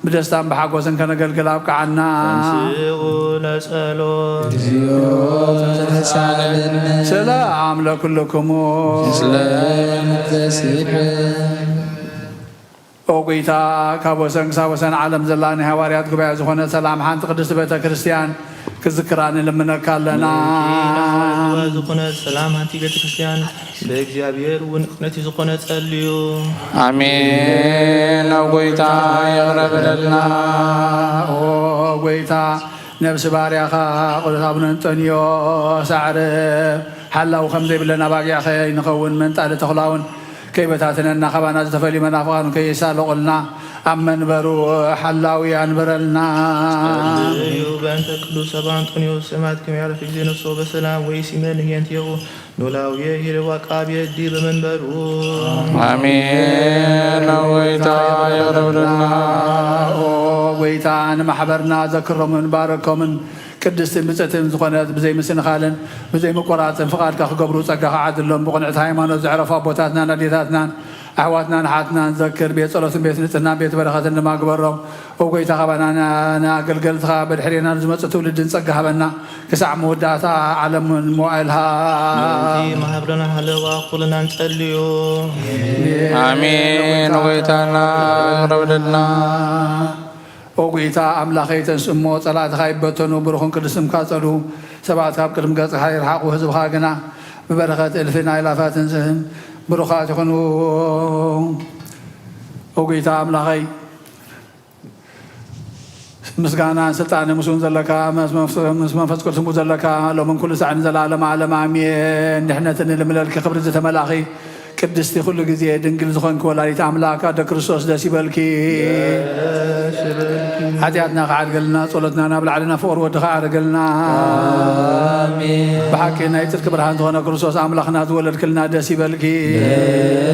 ብደስታን ብሓጎስን ከነገልግል ኣብቅዓና። ተንስኡ ለጸሎት። እግዚኦ ተሳለነ። ሰላም ለኩልክሙ። ምስለ መንፈስከ። ኦ ጎይታ፣ ካብ ወሰን ክሳብ ወሰን ዓለም ዘላ ናይ ሃዋርያት ጉባኤ ዝኾነ ሰላም ሓንቲ ቅድስቲ ቤተ ክርስቲያን ክዝክራ ንልምነካ ኣለና። ንሕና ዝኾነ ሰላም ሓንቲ ቤተ ክርስቲያን ብእግዚኣብሔር እውን ቅነቲ ዝኾነ ጸልዩ። ኣሜን። ኣብ ጎይታ ይቕረ በለልና። ኦ ጎይታ፣ ነብሲ ባርያኻ ቅዱስ ኣቡነ እንጠንዮስ ኣዕርብ ሓላው ከም ዘይብለን ኣባጊዕ ከይንኸውን መንጣሊ ተኹላውን ከይበታትነና ካባና ዝተፈልዩ መናፍቓን ከይሳለቑልና ኣብ መንበሩ ሓላው ያንብረልና። ጸልዩ በእንተ ቅዱስ ኣባ እንጦንዮስ ሰማዕት ከመ ያዕርፍ ጊዜ ነፍሶ በሰላም ወይሲመን ህየንቴሁ ኖላዊ ሄለዋ ቃቤ ዲ በመንበሩ። ኣሜን። ኦ ጎይታ ይቕረብልና። ኦ ጎይታ ንማሕበርና ዘክሮምን ባረኮምን ቅድስትን ብፅዕትን ዝኾነት ብዘይ ምስንኻልን ብዘይ ምቁራፅን ፍቓድካ ክገብሩ ፀጋኻ ዓድሎም። ብቕንዕቲ ሃይማኖት ዘዕረፉ ኣቦታትናን ኣዴታትናን ኣሕዋትናን ኣሓትናን ዘክር። ቤት ጸሎትን ቤት ንጽህናን ቤት በረኸትን ድማ ግበሮም። ኦ ጎይታ፣ ካባና ና-፣ ንኣገልገልትኻ ብድሕሬና ንዝመጽእ ትውልድን ጸጋ ሃበና። ክሳዕ መወዳእታ ዓለምን መዋእልሃ። ምእንቲ መሃብለና ሃለዋ ኩልና ንጸልዩ። ኣሜን። ጎይታና ይቕረብልና። ኦ ጎይታ ኣምላኸይ፣ ተንስ እሞ ጸላእትኻ ይበተኑ፣ ብሩኽን ቅዱስ ስምካ ጸልዉ። ሰባት ካብ ቅድሚ ገጽካ ይርሓቑ፣ ህዝብኻ ግና ብበረኸት እልፍን ኣእላፋትን ብሩኻት ይኹኑ። ኦ ጎይታ ኣምላኸይ፣ ምስጋናን ስልጣንን ምስኡ ዘለካ፣ ምስ መንፈስ፣ ምስ መንፈስ ቅዱስ ምስኡ ዘለካ፣ ሎምን ኩሉ ሳዕ ንዘለዓለመ ዓለም ኣሜን። ድሕነትን ልምለልኪ ክብሪ ዝተመላኺ ቅድስቲ ኩሉ ግዜ ድንግል ዝኾንኪ ወላዲት ኣምላክ ኣደ ክርስቶስ ደስ ይበልኪ። ደስ ይበልኪ። ሓጢኣትና ክዓድገልና፣ ጸሎትና ናብ ላዕሊ ናብ ፍቕሪ ወድኻ ኣዕርገልና። ኣሜን። ብሓቂ ናይ ጽድቂ ብርሃን ዝኾነ ክርስቶስ ኣምላኽና ዝወለድክልና ደስ ይበልኪ።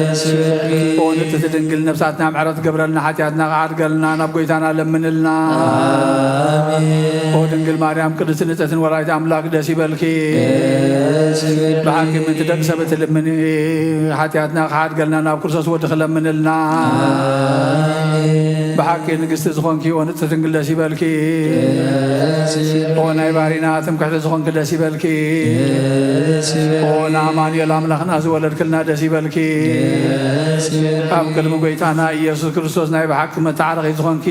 ደስ ይበልኪ። ኦ ንጽሕቲ ድንግል ነብሳትና ምሕረት ገብረልና፣ ሓጢኣትና ክዓድገልና ናብ ጎይታና ለምንልና። ኣሜን። ኦ ድንግል ማርያም ቅድስቲ ንጽሕትን ወላዲት ኣምላክ ደስ ይበልኪ። ደስ ይበልኪ። ብሓቂ ምእንቲ ደቂ ሰብ እትልምኒ ሓጢኣትና ክሓድገልና ናብ ክርስቶስ ወዲ ክለምንልና። ኣሜን። ብሓቂ ንግስቲ ዝኾንኪ ኦ ንጽሕቲ ድንግል ደስ ይበልኪ። ደስ ይበልኪ። ኦ ናይ ባሪና ትምክሕቲ ዝኾንኪ ደስ ይበልኪ። ደስ ይበልኪ። ኦ ንኣማኑኤል ኣምላኽና ዝወለድክልና ደስ ይበልኪ። ደስ ይበልኪ። ኣብ ቅድሚ ጎይታና ኢየሱስ ክርስቶስ ናይ ብሓቂ መተዓረቒ ዝኾንኪ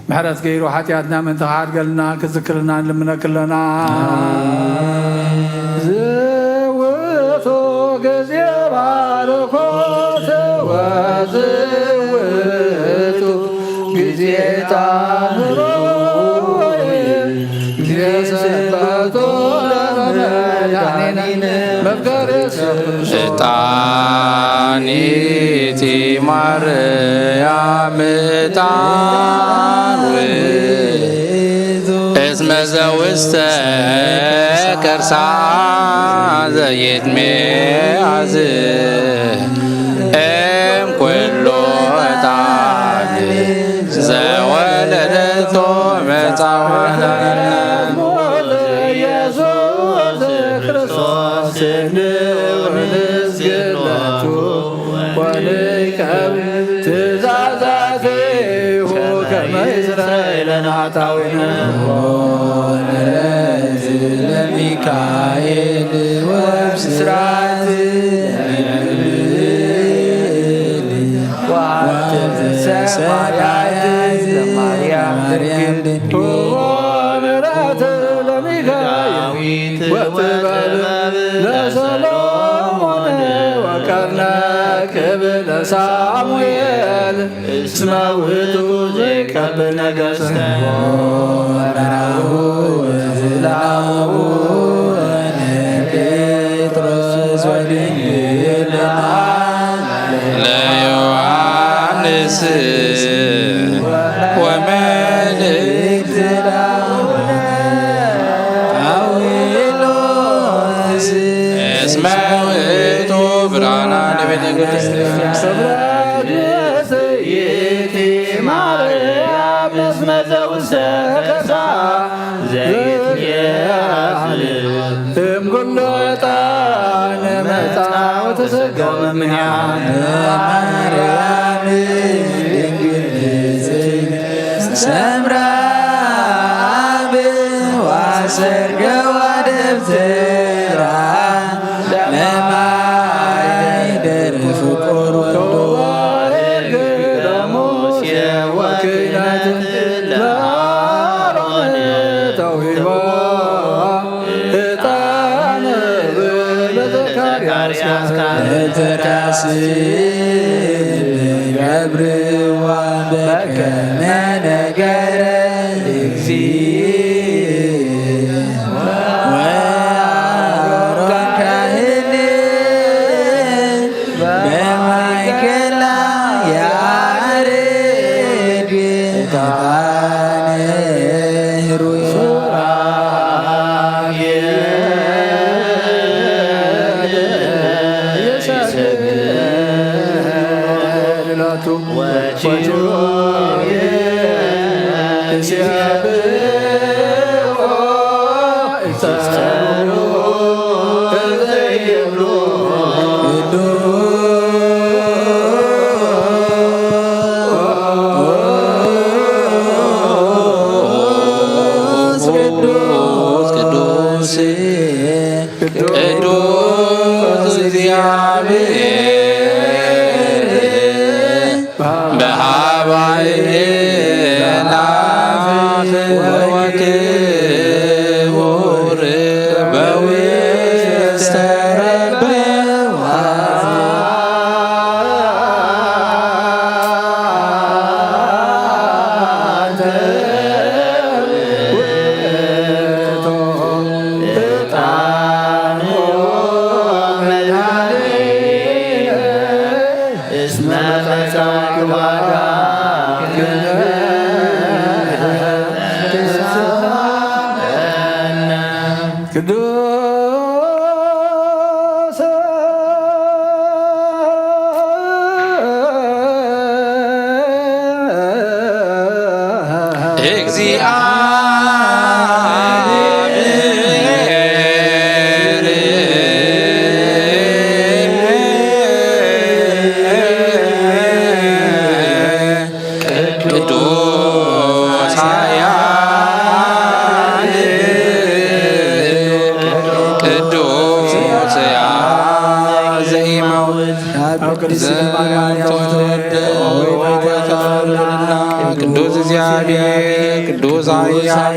ምሕረት ገይሩ ሓጢኣትና ምእንቲ ክሓድገልና ክዝክርልና ንልምነኪ ኣለና። ዝውቱ ግዜ ባርኮት ወዝውቱ ግዜ ጣህሮ ግዜ ሰንበቶ ለመድኃኒነ መፍቀሬ ሰብእ። ዕጣኒቲ ማርያም ዕጣን ውእቱ እስመ ዘውስተ ከርሳ ዘይትሜአዝ እም ኩሉ ዕጣን ዘወለደቶ መጻወተ ኢየሱስ ክርስቶስ ንውንዝግለቱ ወንከብ ትእዛዛቲሁ ከመ ይስረይ ለነ ኃጣውኢነ። ወለዝ ለሚካኤል ወብስራት ለሚካኤል ወአንተ ሰማያት ለማርያም ድንግል ወምሕረት ለሚካኤል ወጥበብ ለሰሎሞን ወቀርነ ክብለ ሳሙኤል እስመ ውእቱ ዘይቀብል ነገስተ ወመራሁ ዝላቡ ጴጥሮስ ወድንግል ለዮሐንስ ወመልእክት ዳዊት እስመ ውእቱ ብርሃና ለቤተ ክርስቲያን። ሰብራድ ሰይቲ ማርያም እስመ ዘውስተ ከርሳ ዘይትየስል እምኩሎ ዕጣን መጻ ወተሰገወ እምኔሃ። ማርያም ድንግል ንጽሕት ሰምራ አብ ዋሰርገዋ ደብተራ ለማይደር ፍቁር ወልዶ ለሙሴ ወክህነት ለአሮን ተውሂቦ ዕጣን በዘካርያስ ተራስ ገብርዋ በከመ ነገረ እግዚእ ወአሮን ካህን በማእከላ ያሬድ ዕጣን ህሩይ ቅዱስ ቅዱስ ቅዱስ እግዚአብሔር በሀባየ ላፍ ወክቡር በውስተ ረበዋ። ቅዱስ እግዚአብሔር ቅዱስ ኃያል ቅዱስ ያ ዘይመውት ቅዱስ እግዚአብሔር ቅዱስ ኃያል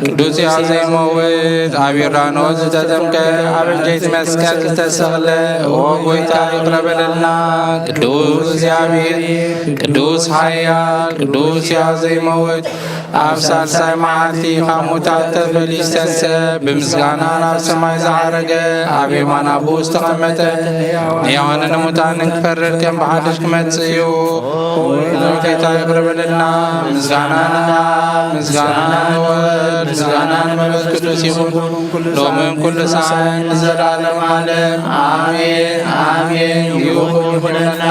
ቅዱስ ያ ዘይመውት ኣብ ዮርዳኖስ ዝተጠምቀ ኣብ ዕንጨይቲ መስቀል ዝተሰቕለ ኦ ጎይታ ይቕረ በለልና። ቅዱስ እግዚአብሔር ቅዱስ ኃያል ቅዱስ ያ ዘይመውት ኣብ ሳልሳይ መዓልቲ ካብ ሙታት ተፈልዩ ዝተንስአ ብምስጋና ናብ ሰማይ ዝዓረገ ኣብ የማን ኣቦኡ ዝተቐመጠ ንሕያዋንን ንሙታንን ክፈርድ ከም ብሓድሽ ክመጽእ እዩ። ኦ ጌታ ይቕረ በለልና። ምስጋና ንኣብ ምስጋና ንወልድ ምስጋና ንመንፈስ ቅዱስ ይኹን ሎምን ኩሉ ሰዓትን ንዘለዓለም ዓለም ኣሜን ኣሜን ይኹን ይኹነና።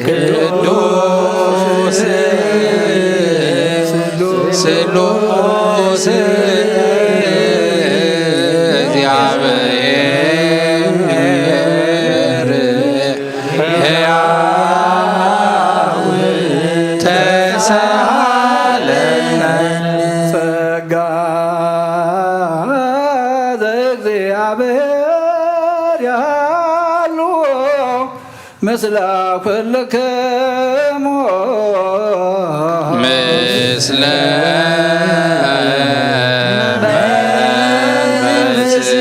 ቅዱስ ስሉስ እግዚአብሔር ሕያው ተሳለነ። ጸጋ ዘእግዚአብሔር ያሉ ምስለ ኩልክሙ ምስለ መንፈስከ።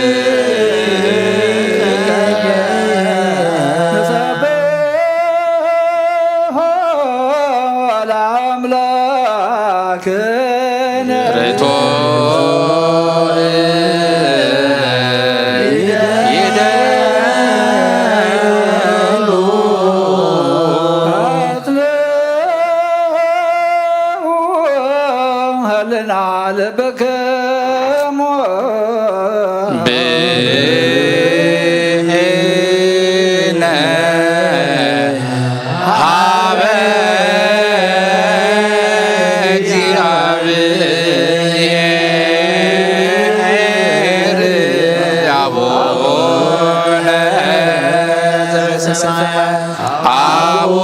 በከሞ ብነ ሀበ እግዚአብሔር አቡነ ዘበሰማያት አቡነ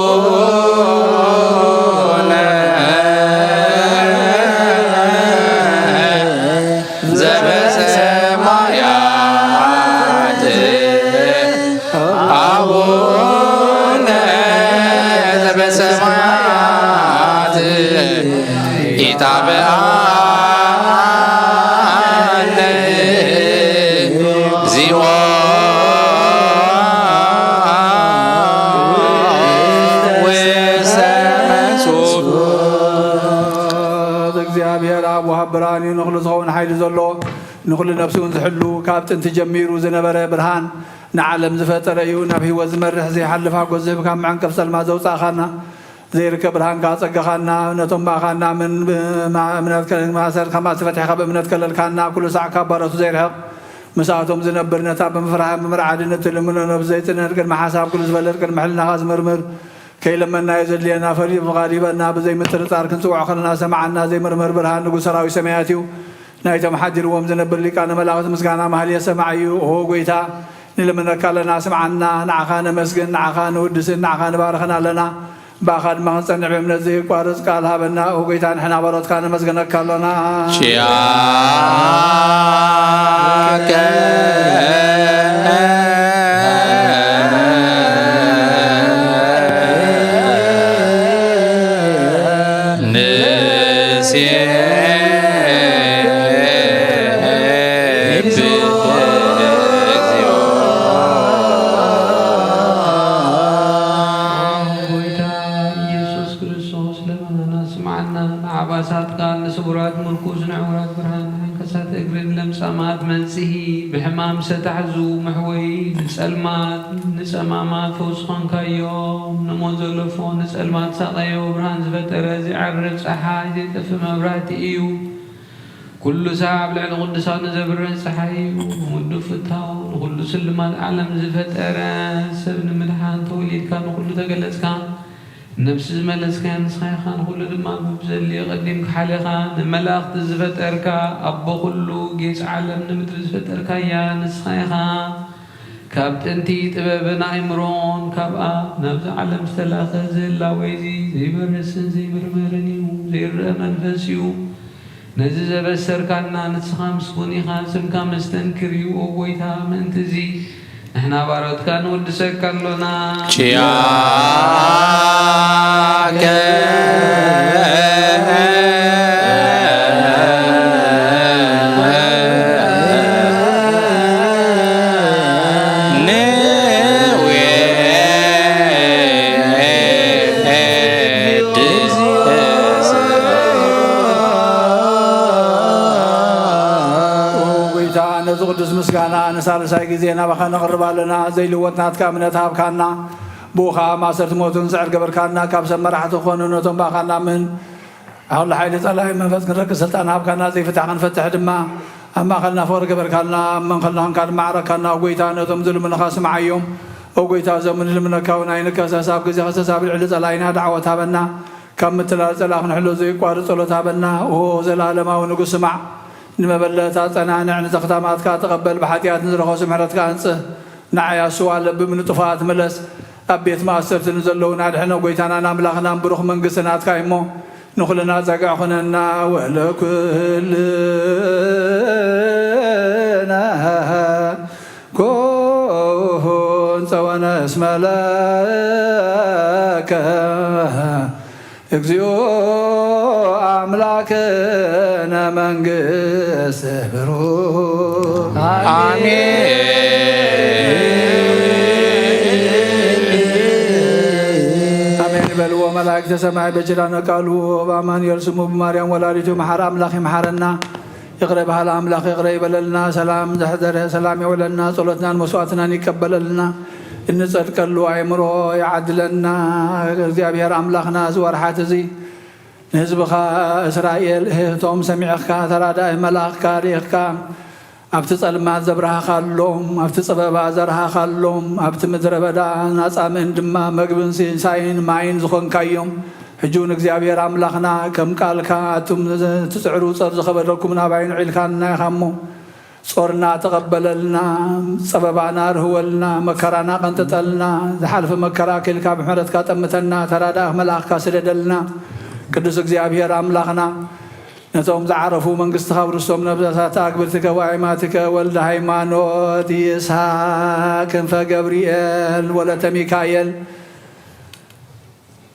ዘበሰማያት አቡነ ዘበሰማያት ኢታብአነ እግዚኦ ውስተ መንሱት። እግዚኣብሔር ኣብ ወሃብ ብርሃን እዩ፣ ንኹሉ ዝኸውን ሓይሊ ዘሎ፣ ንኹሉ ነፍሲ እውን ዝሕሉ፣ ካብ ጥንቲ ጀሚሩ ዝነበረ ብርሃን፣ ንዓለም ዝፈጠረ እዩ። ናብ ህይወት ዝመርሕ ዘይሓልፍ ሓጎስ ዝህብ፣ ካብ መዕንቀፍ ጸልማት ዘውጻእኻና፣ ዘይርከብ ብርሃንካ ኣጸገኻና። ነቶም ብኣኻ እናምን ብማ-፣ እምነት ከ-፣ ማእሰር ካብ ማእሰርቲ ፈቲሕካ ብእምነት ከለልካና፣ ኩሉ ሳዕ ካብ ባሮቱ ዘይርሕቕ፣ ምስኣቶም ዝነብር፣ ነታ ብምፍርሃን ብምርዓድን እትልምኖ ነብሲ ዘይትንህር፣ ቅድሚ ሓሳብ ኩሉ ዝበለጽ፣ ቅድሚ ሕልናኻ ዝምርምር፣ ከይለመናዮ ዘድልየና ፈሊጡ ፍቓድ ይበና። ብዘይ ምጥርጣር ክንጽውዖ ከለና ሰማዓና። ዘይምርመር ብርሃን ንጉስ ሰራዊት ሰማያት እዩ። ናይቶም ሓዲርዎም ዝነብር ሊቃነ መላእኽት ምስጋና ማህሌት ሰማዒ እዩ። ኦ ጎይታ፣ ንልምነካ ኣለና፣ ስምዓና። ንዓኻ ነመስግን፣ ንዓኻ ንውድስን፣ ንዓኻ ንባርኽን ኣለና። ብኣኻ ድማ ክንጸንዕ ብእምነት ዘየቋርጽ ቃል ሃበና። ኦ ጎይታ፣ ንሕና ባሮትካ ነመስግነካ ኣሎና። ኪያከ ንሴብሕ እግዚኦ። ጎይታ ኢየሱስ ክርስቶስ ለመናና ስምዓና። ንዓባሳት ቃል፣ ንስቡራት ምርኩስ፣ ንዕውራት ብርሃን፣ ንዓንካሳት እግሪ፣ ንለምጻማት መንጽሂ፣ ብሕማም ዝተታሕዙ መሕወዪ፣ ንጸልማት ንጸማማት ፈውሲ ኾንካዮም። ንሞት ዘለፎ ንጸልማት ሳቐዮ። ብርሃን ዝፈጠረ ዘይዓርብ ጸሓይ፣ ዘይጠፍእ መብራህቲ እዩ። ኩሉ ሳዕ ኣብ ልዕሊ ቅዱሳኑ ዘብርህ ጸሓይ እዩ። ንውዱ ፍታው፣ ንኹሉ ስልማት ዓለም ዝፈጠረ፣ ሰብ ንምድሓን ተወሊድካ፣ ንኹሉ ተገለጽካ። ነፍሲ ዝመለስካያ ንስኻ ኢኻ፣ ንኹሉ ድማ ብብዘድልዮ ቀዲምካ ሓሊኻ። ንመላእኽቲ ዝፈጠርካ፣ ኣቦ ኩሉ ጌጽ ዓለም ንምድሪ ዝፈጠርካያ ንስኻ ኢኻ። ካብ ጥንቲ ጥበብን ኣእምሮን ካብ ኣብ ናብዚ ዓለም ዝተላእከ እዚ ህላዌ እዚ ዘይበርስን ዘይምርመርን እዩ፣ ዘይረአ መንፈስ እዩ። ነዚ ዘበሰርካና ንስኻ ምስጉን ኢኻ፣ ስምካ መስተንክር እዩ። ኦ ጎይታ፣ ምእንቲ እዚ ንሕና ባሮትካ ንውድሰካ ኣሎና። ኪያከ ንዌድስ ኦ ጎይታ፣ ነዚ ቅዱስ ምስጋና ንሳልሳይ ግዜ ናባኻ ነቕርብ ኣለና። ዘይልወጥ ናትካ እምነት ሃብካና። ብኡ ኸኣ ማእሰርቲ ሞት ክንስዕር ገበርካና። ካብ ሰብ መራሕቲ ክኾኑ ነቶም ብኣኻ እናምን፣ ኣብ ሓይሊ ጸላኢ መንፈስ ክንረክብ ስልጣን ሃብካና። ዘይፍታሕ ክንፈትሕ ድማ ኣብ ማእከልና ፍቕሪ ገበርካልና። ኣብ መንከልና ኾንካ ድማ ዓረካና። ኦ ጎይታ፣ ነቶም ዝልምኑኻ ስምዓዮም። ኦ ጎይታ፣ እዞም ንልምነካ እውን ኣይንከሰስ። ኣብ ግዜ ከሰስ ኣብ ልዕሊ ጸላኢና ደዓወት ሃበና። ካብ ምትላል ጸላኢ ክንሕሎ ዘየቋርጽ ጸሎት ሃበና። ኦ ዘለኣለማዊ ንጉስ፣ ስማዕ። ንመበለት ኣጸናንዕ፣ ንተኽታማትካ ተቐበል፣ ብሓጢኣት ንዝረኸሱ ምሕረትካ ኣንጽህ። ንዓይ ኣስዋ ለብም ንጥፉኣት ምለስ። ኣብ ቤት ማእሰርቲ ንዘለዉን ኣድሕኖ። ጎይታናን ኣምላኽናን ብሩኽ መንግስቲ ናትካ እዩ እሞ፣ ንኹልና ጸግዒ ኩነና። ወለኩልነ ኩን ጸወነ እስመ ለከ እግዚኦ ኣምላክነ መንግስት ብሩክ። አሜን። አሜን ይበልዎ መላእክተ ሰማይ በኪዳነ ቃሉ፣ በአማኑኤል ስሙ፣ በማርያም ወላዲቱ መሓር አምላክ ይምሓረና። ይቕረ በሃሊ ኣምላኽ ይቕረ ይበለልና። ሰላም ዘሕደረ ሰላም የውዕለልና። ጸሎትናን መስዋዕትናን ይቀበለልና። እንጸድቀሉ ኣእምሮ ይዓድለና። እግዚኣብሔር ኣምላኽና፣ እዚ ወርሓት እዚ ንህዝብኻ እስራኤል እህህቶም ሰሚዕኻ፣ ተራዳኢ መልኣኽካ ልኢኽካ፣ ኣብቲ ጸልማት ዘብርሃኻሎም፣ ኣብቲ ጸበባ ዘርሃኻሎም፣ ኣብቲ ምድረ በዳ ናጻ ምእን ድማ መግብን ሲሳይን ማይን ዝኾንካዮም፣ ሕጂ እውን እግዚኣብሔር ኣምላኽና ከም ቃልካ ኣቱም ትጽዕሩ ጸር ዝኸበደኩም ናባይ ንዑ ኢልካና ኢኻ እሞ፣ ጾርና ተቐበለልና፣ ጸበባና ርህወልና፣ መከራና ቀንጥጠልና፣ ዝሓልፈ መከራ ክልካ ብሕረትካ ጠምተና፣ ተራዳእ መልኣኽካ ስደደልና። ቅዱስ እግዚኣብሔር ኣምላኽና፣ ነቶም ዝዓረፉ መንግስትኻ ውርስቶም ነብሳት ኣግብርትከ ወኣይማትከ ወልደ ሃይማኖት ይስሐቅ ክንፈ ገብርኤል ወለተ ሚካኤል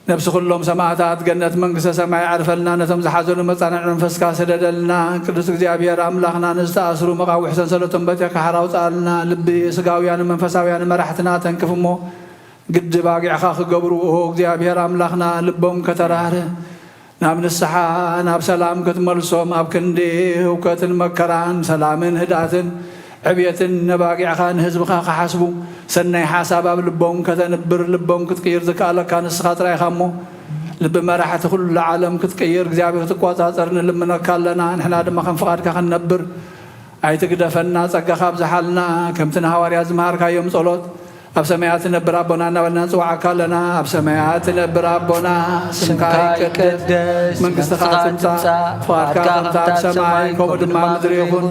ነብሲ ኩሎም ሰማእታት ገነት መንግስተ ሰማይ ኣዕርፈልና። ነቶም ዝሓዘኑ መጻንዕ መንፈስካ ሰደደልና። ቅዱስ እግዚኣብሔር ኣምላኽና ንዝተኣስሩ መቓውሕ ሰንሰለቶም በቲኻ ሓራ ኣውጽኣልና። ልቢ ስጋውያን መንፈሳውያን መራሕትና ተንክፍ እሞ ግዲ ባጊዕኻ ክገብሩ ኦ እግዚኣብሔር ኣምላኽና ልቦም ከተራህርህ ናብ ንስሓ ናብ ሰላም ክትመልሶም ኣብ ክንዲ ህውከትን መከራን ሰላምን ህድኣትን ዕብየትን ነባጊዕኻ ንህዝብኻ ክሓስቡ ሰናይ ሓሳብ ኣብ ልቦም ከተንብር ልቦም ክትቅይር ዝከኣለካ ንስኻ ጥራይ ኢኻ እሞ ልቢ መራሕቲ ኩሉ ዓለም ክትቅይር እግዚኣብሔር ክትቆጻጸር ንልምነካ ኣለና። ንሕና ድማ ከም ፍቓድካ ክንነብር ኣይትግደፈና፣ ጸጋኻ ኣብዝሓልና። ከምቲ ንሃዋርያት ዝመሃርካዮም ጸሎት ኣብ ሰማያት ትነብር ኣቦና እናበልና ንጽውዓካ ኣለና። ኣብ ሰማያት ትነብር ኣቦና ስምካ ይቀደስ፣ መንግስትኻ ትምጻእ፣ ፍቓድካ ከምታ ኣብ ሰማይ ከምኡ ድማ ኣብ ምድሪ ይኹን።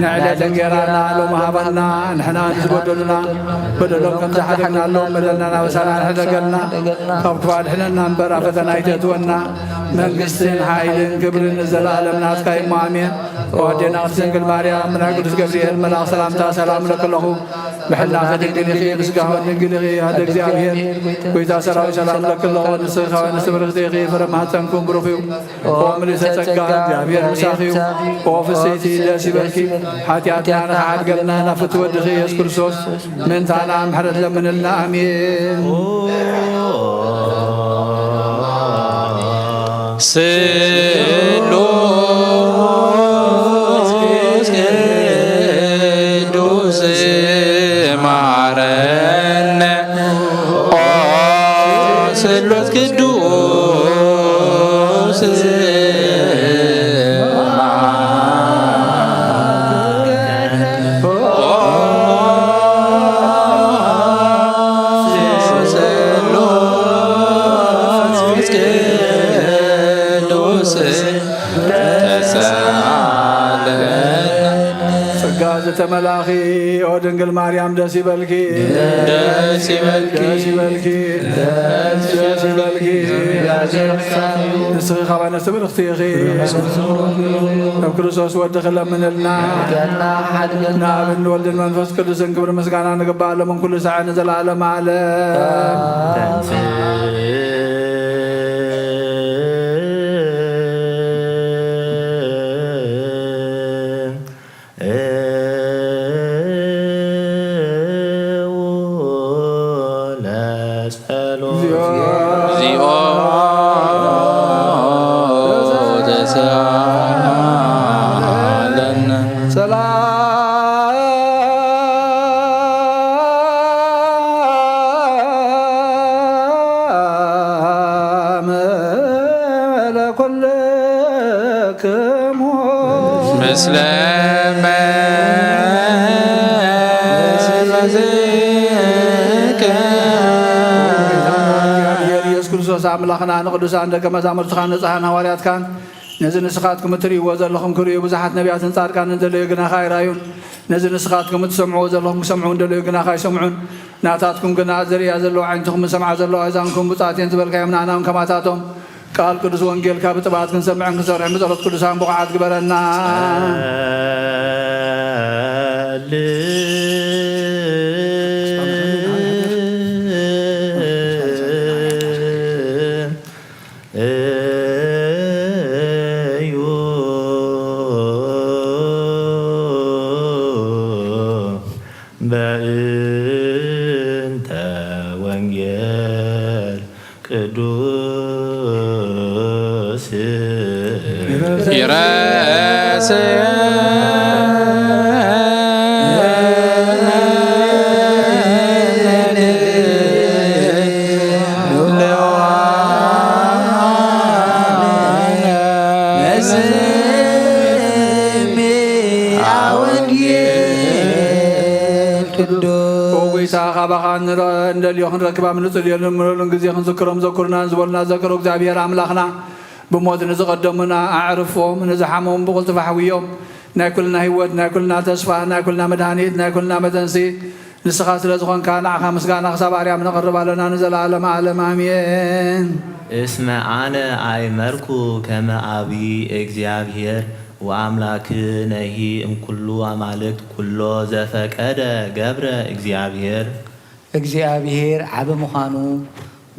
ንዕለት እንጌራና ሎሚ ሃበና፣ ንሕና ንዝበደሉና በደሎም ከም ዝሓደግናሎም በደልና ናበሳና ንሕደገልና፣ ካብ ክፉእ ኣድሕነና እምበር ኣብ ፈተና ኣይተእትወና። መንግስትን ሓይልን ክብርን ንዘለኣለም ናትካ እዩ እሞ ኣሜን። ኣዴና ቅድስት ድንግል ማርያም፣ ናይ ቅዱስ ገብርኤል መልኣኽ ሰላምታ ሰላም እለኪ ኣለኹ። ብሕልናኺ ድንግል ኢኺ፣ ብስጋኺ ድንግል ኢኺ። ኣደ እግዚኣብሔር፣ ጎይታ ሰራዊት ሰላም እለኪ ኣለኹ። ንስኺ ካብ ኣንስቲ ብርኽቲ ኢኺ፣ ፍረ ማህፀንኩም ብሩኽ እዩ። ኦ ምልእተ ጸጋ፣ እግዚኣብሔር ምሳኺ እዩ። ኦ ፍስሕቲ፣ ደስ ይበልኪ። ሓጢኣትና ንኽሓድገልና ናብ ፍትወ ወድኺ ኢየሱስ ክርስቶስ ምእንታና ምሕረት ለምንልና። ኣሜን። ስሉስ ቅዱስ ማረነ። ኦ ስሉስ ቅዱስ ጸጋ ዝተመላኺ ኦ ድንግል ማርያም ደስ ይበልኪ፣ ደስ ይበልኪ፣ ደስ ይበልኪ፣ ደስ ይበልኪ። ንስኺ ካብ ኣንስቲ ብርኽቲ ኢኺ። ኣብ ክርስቶስ ወድኺ ለምንልና። ንኣብን ወልድን መንፈስ ቅዱስን ክብሪ ምስጋና ንግባእ ሎምን ኩሉ ሳዕ ንዘለዓለም ዓለም። ሰላም ለኩልክሙ። ምስለ መንፈስከ። ኢየሱስ ክርስቶስ ኣምላኽና ንቅዱሳን ደቀ መዛሙርትኻ ንጹሓን ሃዋርያትካን ነዚ ንስኻትኩም እትርእይዎ ዘለኹም ክርእዩ ብዙሓት ነቢያትን ጻድቃንን ዘለዩ ግናኻ ኣይረኣዩን። ነዚ ንስኻትኩም እትሰምዕዎ ዘለኹም ክሰምዑ እንደለዩ ግናኻ ኣይሰምዑን። ናታትኩም ግና ዝርእያ ዘለዋ ዓይንትኹም ዝሰምዓ ዘለዋ ኣእዛንኩም ብፁዓት እየን ዝበልካዮም ንኣና እውን ከማታቶም ቃል ቅዱስ ወንጌልካ ብጥብዓት ክንሰምዕን ክንሰርሕን ብጸሎት ቅዱሳን ብቑዓት ግበረና። እዩ በእንተ ወንጌል ቅዱስ ይረስ ደልዮ ክንረክብ ኣብ ንጽልየሉን ምሉሉን ግዜ ክንዝክሮም ዘኩርናን ዝበሉና ዘክሮ እግዚኣብሔር ኣምላኽና ብሞት ንዝቐደሙና ኣዕርፎም፣ ንዝሓመሙ ብቕልጡፍ ኣሕውዮም። ናይ ኩልና ህይወት፣ ናይ ኩልና ተስፋ፣ ናይ ኩልና መድሃኒት፣ ናይ ኩልና መተንሲ ንስኻ ስለ ዝኾንካ ንዓኻ ምስጋና ክሳብ ኣርያም ነቕርብ ኣለና ንዘለኣለም ዓለም ኣሜን። እስመ ኣነ ኣይመርኩ ከመ ኣብይ እግዚኣብሔር ወኣምላክ ነሂ እምኩሉ ኣማልክት ኩሎ ዘፈቀደ ገብረ እግዚኣብሔር። እግዚኣብሔር ዓቢ ምዃኑ፣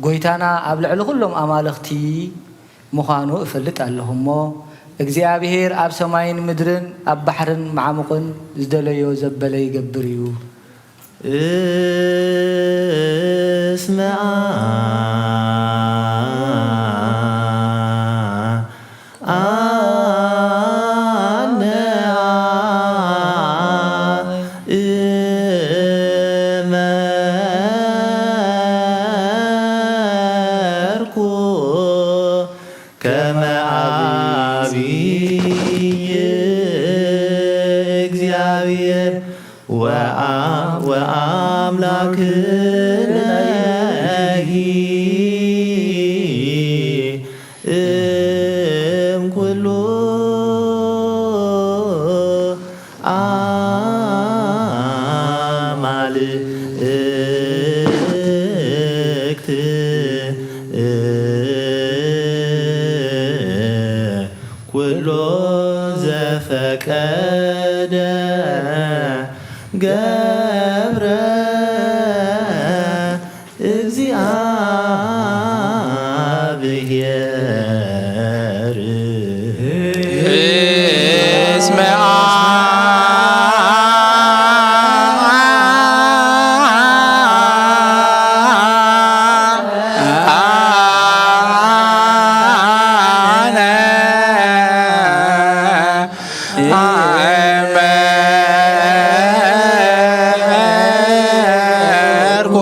ጎይታና ኣብ ልዕሊ ኩሎም ኣማልኽቲ ምዃኑ እፈልጥ ኣለኹ እሞ፣ እግዚኣብሔር ኣብ ሰማይን ምድርን ኣብ ባሕርን መዓሙቕን ዝደለዮ ዘበለ ይገብር እዩ። እስመ ኣነ ኣእመርኩ ከመ ኣብይ እግዚኣብሔር ወአ-፣ ወአምላክነሂ እምኩሉ ኣማልክት ኩሎ ዘፈቀደ ገብረ እግዚኣብሔር። እስመ አነ አእመርኩ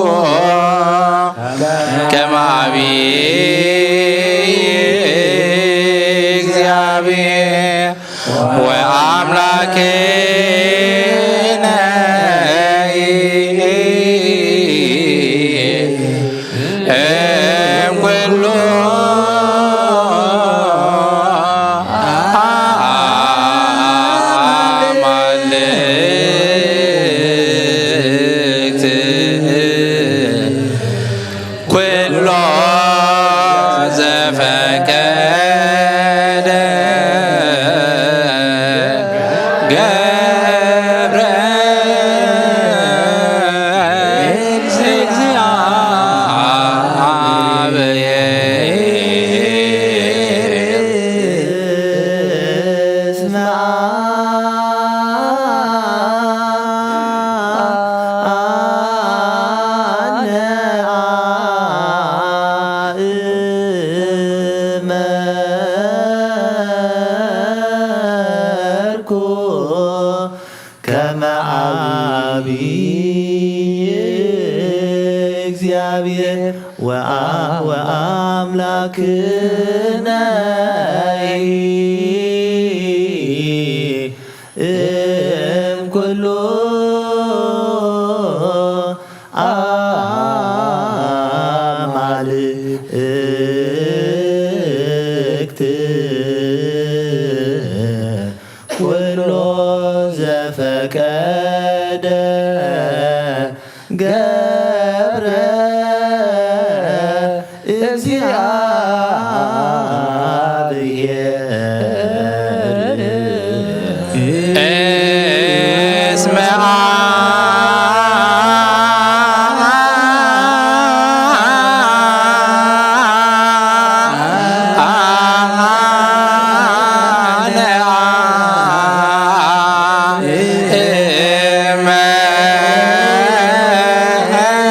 ከመ አብይ እግዚኣብሔር ወአምላክነ እምኩሉ አማልክት ኩሎ ዘፈቀደ ገብረ ከመ አብይ እግዚኣብሔር ወአ-፣ ወአምላክነ እምኩሉ አማልክት ኩሎ ዘፈቀደ ገብረ እግዚአብሔር። እስመ አነ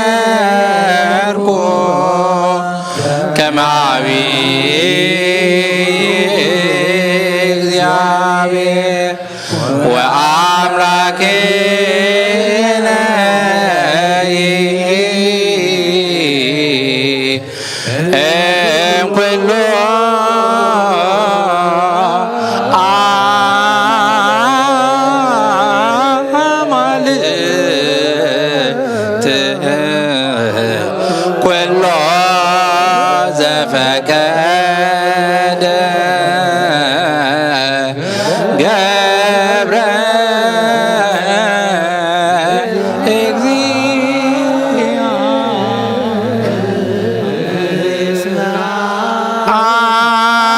አእመርኩ ከመ አብይ እግዚአብሔር ወአምላክነ እምኩሉ አማልክት ፈቀደ ገብረ እግዚኦ። አነ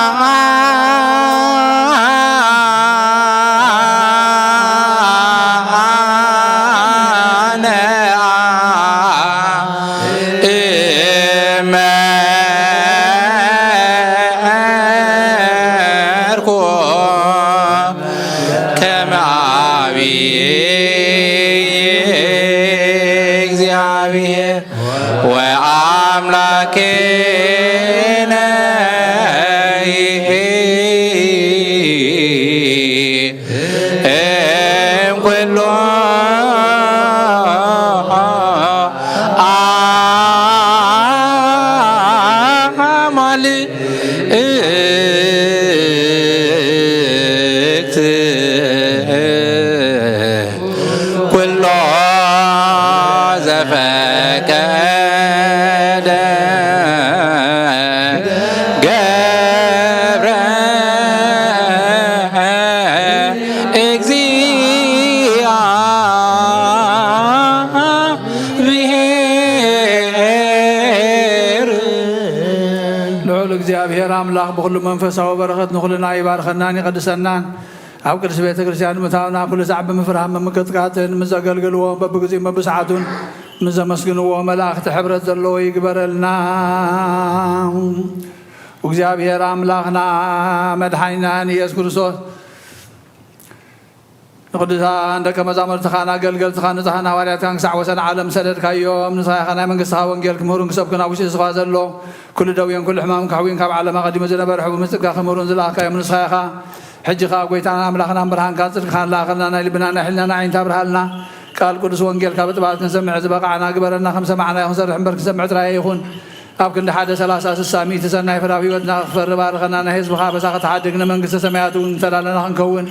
እመ ልዑል እግዚኣብሔር ኣምላኽ ብኹሉ መንፈሳዊ በረኸት ንኹልና ይባርኸናን ይቐድሰናን። ኣብ ቅድስቲ ቤተ ክርስቲያን ምእታውና ኩሉ ሳዕ ብምፍራህ ብምቅጥቃጥን ምስ ዘገልግልዎ በብግዜኡን በብሰዓቱን ምስ ዘመስግንዎ መላእኽቲ ሕብረት ዘለዎ ይግበረልና። እግዚኣብሔር ኣምላኽና መድሓኒናን ኢየሱስ ክርስቶስ ንቅዱሳን ደቀ መዛሙርትኻን ኣገልገልትኻን ንጹሓን ሃዋርያትካን ክሳዕ ወሰን ዓለም ሰደድካዮም። ንስኻ ኢኻ ናይ መንግስትኻ ወንጌል ክምህሩን ክሰብኩን ኣብ ውሽጢ ህዝብኻ ዘሎ ኩሉ ደዌን ኩሉ ሕማምን ከሕውዩን ካብ ዓለም ኣቐዲሙ ዝነበረ ሕቡእ ምጽጋ ክምህሩን ዝለኣኽካዮም ንስኻ ኢኻ። ሕጂ ኸኣ ጎይታናን ኣምላኽናን ብርሃንካን ጽድቅኻን ለኣኸልና፣ ናይ ልብናን ናይ ሕልናና ዓይኒ ኣብርሃልና። ቃል ቅዱስ ወንጌልካ ብጥባት ክንሰምዕ ዝበቓዕና ግበረና። ከም ሰማዕናዮ ክንሰርሕ እምበር ክንሰምዕ ጥራይ ኣይኹን። ኣብ ክንዲ ሓደ ሰላሳ ስሳ ሚእቲ ሰናይ ፍረ ኣብ ህይወትና ክፈሪ ባርኸና። ናይ ህዝብኻ ኣበሳ ክትሓድግ ንመንግስተ ሰማያት እውን ዝተዳለና ክንከውን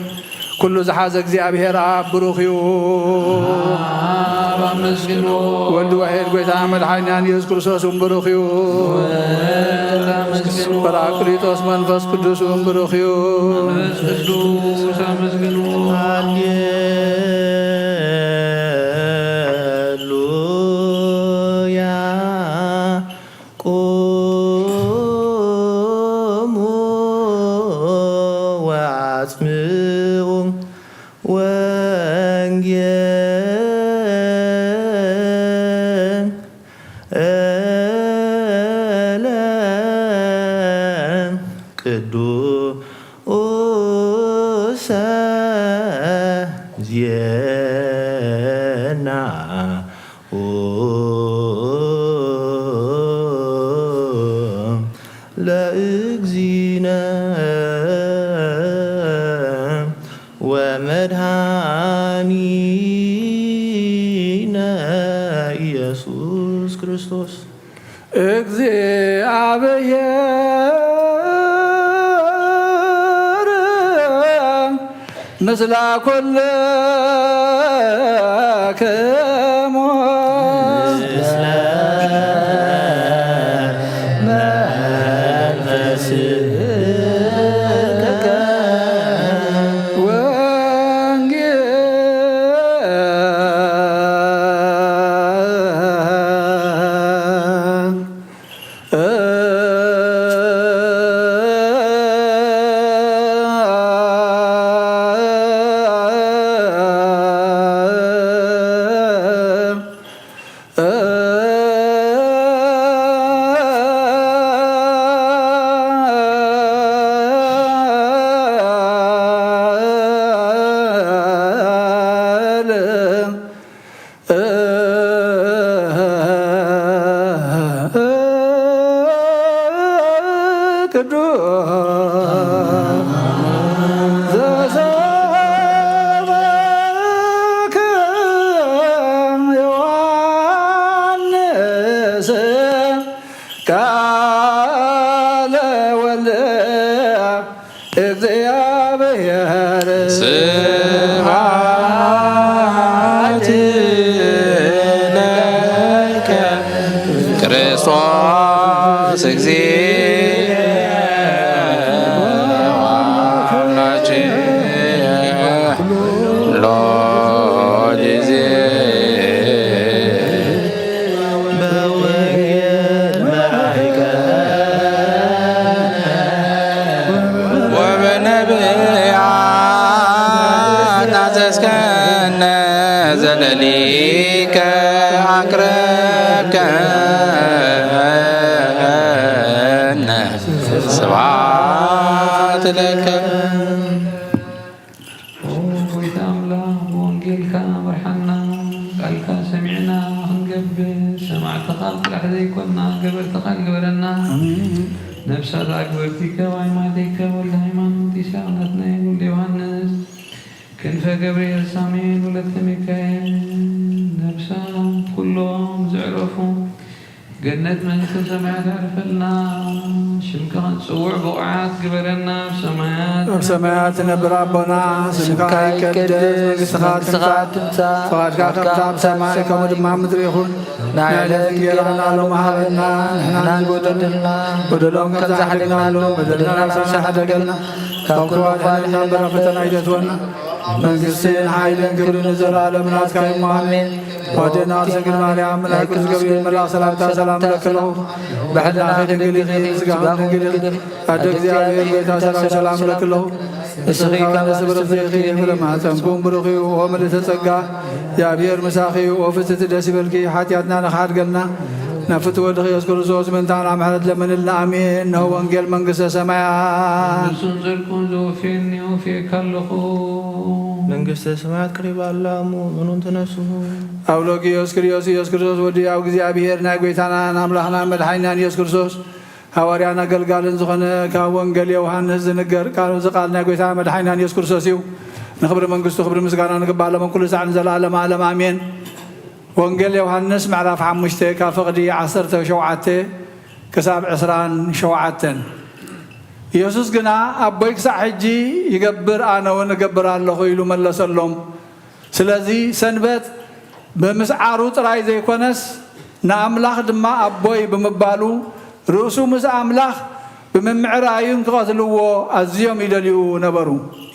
ኩሉ ዝሓዘ እግዚኣብሔር ኣብ ብሩኽ እዩ። ኣብ ኣመስግኖ። ወልድ ዋሕድ ጎይታና መድሓኒናን ኢየሱስ ክርስቶስ እውን ብሩኽ እዩ። ወልድ ኣመስግኖ። ጳራቅሊጦስ መንፈስ ቅዱስ እውን ብሩኽ እዩ። መንፈስ ቅዱስ ኣመስግኖ። ሃሌሉያ። ቁሙ ወአጽምዑ ወንጌለ ቅዱሰ ዜና ለእግዚእነ ወመድኃኒነ ኢየሱስ ክርስቶስ። እግዚኣብሔር ምስለ ኩልክሙ። ቅዱስ ዘሰበከ ዮሐንስ ቃለ ወልድ እግዚአብሔር። ስብሐት ለከ ክርስቶስ እግዚእ ስብሐት ለከ። ኦ ጎይታ ኣምላኽ፣ ብወንጌልካ ምርሓና፣ ቃልካ ሰሚዕና ክንገብር፣ ሰማዕቲ ቃል ጥራሕ ዘይኮንና፣ ገበርቲ ቃል ግበረና። ነፍሳት ኣግበርቲ ከማይ ማቴከ ወልደ ሃይማኖት፣ ኢሳቅ ናትናኤል ወልደ ዮሃንስ፣ ክንፈ ገብርኤል ሳሙኤል ወለተ ሚካኤል፣ ነፍሳት ኩሎም ዘዕረፉ፣ ገነት መንግስተ ሰማያት ኣዕርፈልና። ሽምካ ክንጽውዕ ብቑዓት ግበረና። ኣብ ሰማያት ኣብ ሰማያት ትነብር ኣቦና፣ ስምካ ይቀደስ፣ መንግስትኻ ትምጻእ፣ ፍቓድካ ከምታ ኣብ ሰማይ ከምኡ ድማ ኣብ ምድሪ ይኹን። ናይ ዕለት እንጌራና ሎሚ ሃበና፣ ንሕና ንዝበደሉና በደሎም ከም ዝሓደግናሉ በደልና ንሕና ሓደገልና፣ ካብ ክፉ ኣድሕነና እምበር ኣብ ፈተና ኣይተእትወና። መንግስትን ሓይልን ክብርን ንዘለኣለም ናትካ እዩ እሞ ኣሜን። ኣዴና ቅድስት ድንግል ማርያም፣ መልኣክ ቅዱስ ገብርኤል መልኣኽ ሰላምታ ሰላም እብለኪ ኣለኹ። ብሕልናኺ ድንግል ኢኺ፣ ብስጋኺ ድንግል ኢኺ። ኣደ እግዚኣብሔር፣ ጎይታ ሰላም ሰላም እብለኪ ኣለኹ። ንስኺ ካብ ኣንስቲ ብርኽቲ ኢኺ፣ ፍረ ማህፀንኩም ብሩኽ እዩ። ኦ ምልእተ ጸጋ፣ እግዚኣብሔር ምሳኺ እዩ። ኦ ፍጽቲ ደስ ይበልኪ፣ ሓጢኣትና ንኽሓድገልና ናብ ፍትወ ወድኺ የሱስ ክርስቶስ ምእንታና ምሕረት ለምንልና። ኣሜን። እነሆ ወንጌል መንግስተ ሰማያት። ንሱን ጽድቁን ዘወፍየኒ ወፍየካ ኣለኹ። መንግስተ ሰማያት ቀሪባ ኣላ እሞ ምኑን ተነስሑ። ኣውሎጊዮስ ክርስቶስ፣ ኢየሱስ ክርስቶስ ወዲ ኣብ እግዚኣብሔር ናይ ጎይታናን ኣምላኽናን መድሓኒናን ኢየሱስ ክርስቶስ ሃዋርያን ኣገልጋልን ዝኾነ ካብ ወንጌል ዮሃንስ ዝንገር ቃል፣ እዚ ቃል ናይ ጎይታ መድሓኒናን ኢየሱስ ክርስቶስ እዩ። ንኽብሪ መንግስቱ ክብሪ ምስጋና ንግባእ ለመን ኩሉ ሳዕ ንዘለኣለም ኣለም ኣሜን። ወንጌል ዮሃንስ ምዕራፍ ሓሙሽተ ካብ ፍቕዲ ዓሰርተ ሸውዓተ ክሳብ ዕስራን ሸውዓተን። ኢየሱስ ግና ኣቦይ ክሳዕ ሕጂ ይገብር፣ ኣነ እውን እገብር ኣለኹ ኢሉ መለሰሎም። ስለዚ ሰንበት ብምስዓሩ ጥራይ ዘይኮነስ ንኣምላኽ ድማ ኣቦይ ብምባሉ ርእሱ ምስ ኣምላኽ ብምምዕራዩን ክቐትልዎ ኣዝዮም ይደልዩ ነበሩ።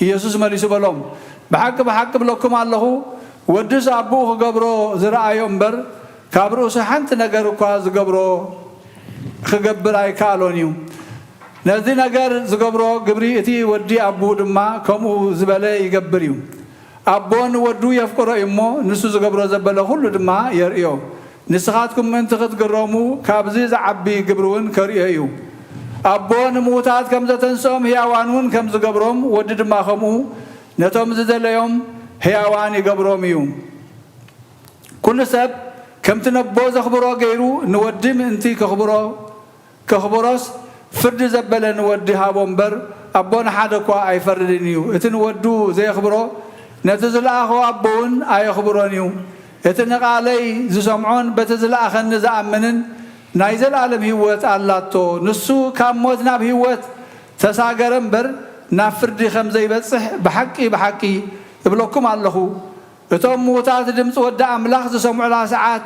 ኢየሱስ መሊሱ በሎም፣ ብሓቂ ብሓቂ እብለኩም ኣለኹ፣ ወድስ ኣቦኡ ክገብሮ ዝረኣዮ እምበር ካብ ርእሱ ሓንቲ ነገር እኳ ዝገብሮ ክገብር ኣይከኣሎን እዩ። ነዚ ነገር ዝገብሮ ግብሪ እቲ ወዲ ኣቦኡ ድማ ከምኡ ዝበለ ይገብር እዩ። ኣቦ ንወዱ የፍቅሮ እዩ እሞ ንሱ ዝገብሮ ዘበለ ኩሉ ድማ የርእዮ። ንስኻትኩም ምእንቲ ክትግረሙ ካብዚ ዝዓቢ ግብሪ እውን ከርእዮ እዩ። ኣቦ ንምዉታት ከም ዘተንስኦም ህያዋን እውን ከም ዝገብሮም ወዲ ድማ ከምኡ ነቶም ዝደለዮም ህያዋን ይገብሮም እዩ። ኩሉ ሰብ ከምቲ ነቦ ዘኽብሮ ገይሩ ንወዲ ምእንቲ ከኽብሮ ከኽብሮስ ፍርዲ ዘበለ ንወዲ ሃቦ እምበር ኣቦ ንሓደ እኳ ኣይፈርድን እዩ። እቲ ንወዱ ዘየኽብሮ ነቲ ዝለኣኾ ኣቦ እውን ኣየኽብሮን እዩ። እቲ ንቓለይ ዝሰምዖን በቲ ዝለኣኸኒ ዝኣምንን ናይ ዘለኣለም ህይወት ኣላቶ። ንሱ ካብ ሞት ናብ ህይወት ተሳገረ እምበር ናብ ፍርዲ ከም ዘይበጽሕ ብሓቂ ብሓቂ እብለኩም ኣለኹ። እቶም ምዉታት ድምጺ ወዲ ኣምላኽ ዝሰምዑላ ሰዓት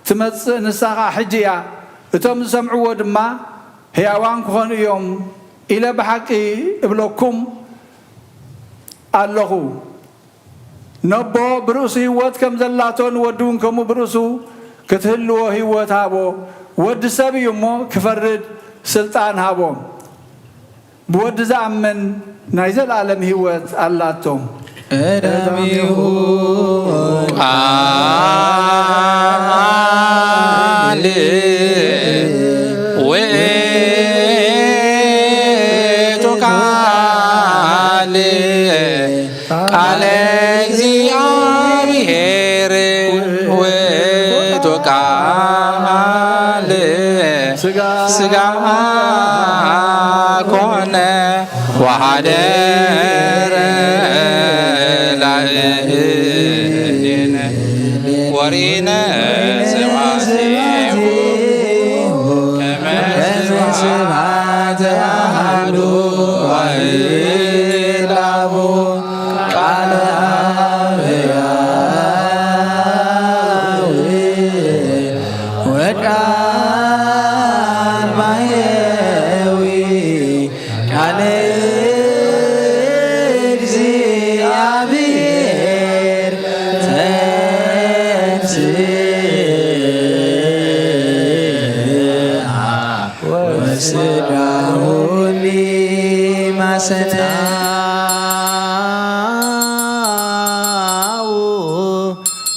ትመጽእ፣ ንሳ ኸኣ ሕጂ እያ። እቶም ዝሰምዕዎ ድማ ህያዋን ክኾኑ እዮም ኢለ ብሓቂ እብለኩም ኣለኹ። ነቦ ብርእሱ ህይወት ከም ዘላቶ ንወዱ እውን ከምኡ ብርእሱ ክትህልዎ ህይወት ሃቦ። ወዲ ሰብ እዩ እሞ ክፈርድ ስልጣን ሃቦ። ብወዲ ዝኣምን ናይ ዘለኣለም ህይወት ኣላቶ። ቀዳሚሁ ቃል ውእቱ ቃል ቃለ እግዚኣብሔር ውእቱ ቃል ሥጋ ኮነ ወሓደረ ላዕሌነ ወሪነ ስብሐቲሁ ከመ ስብሐተ አሐዱ ዋሕድ አብ ቃለ አብ ሕያው ወቃል ማሕየዊ ቃለ እግዚአብሔር ተንሥአ ወስጋሁ ሊማሰነ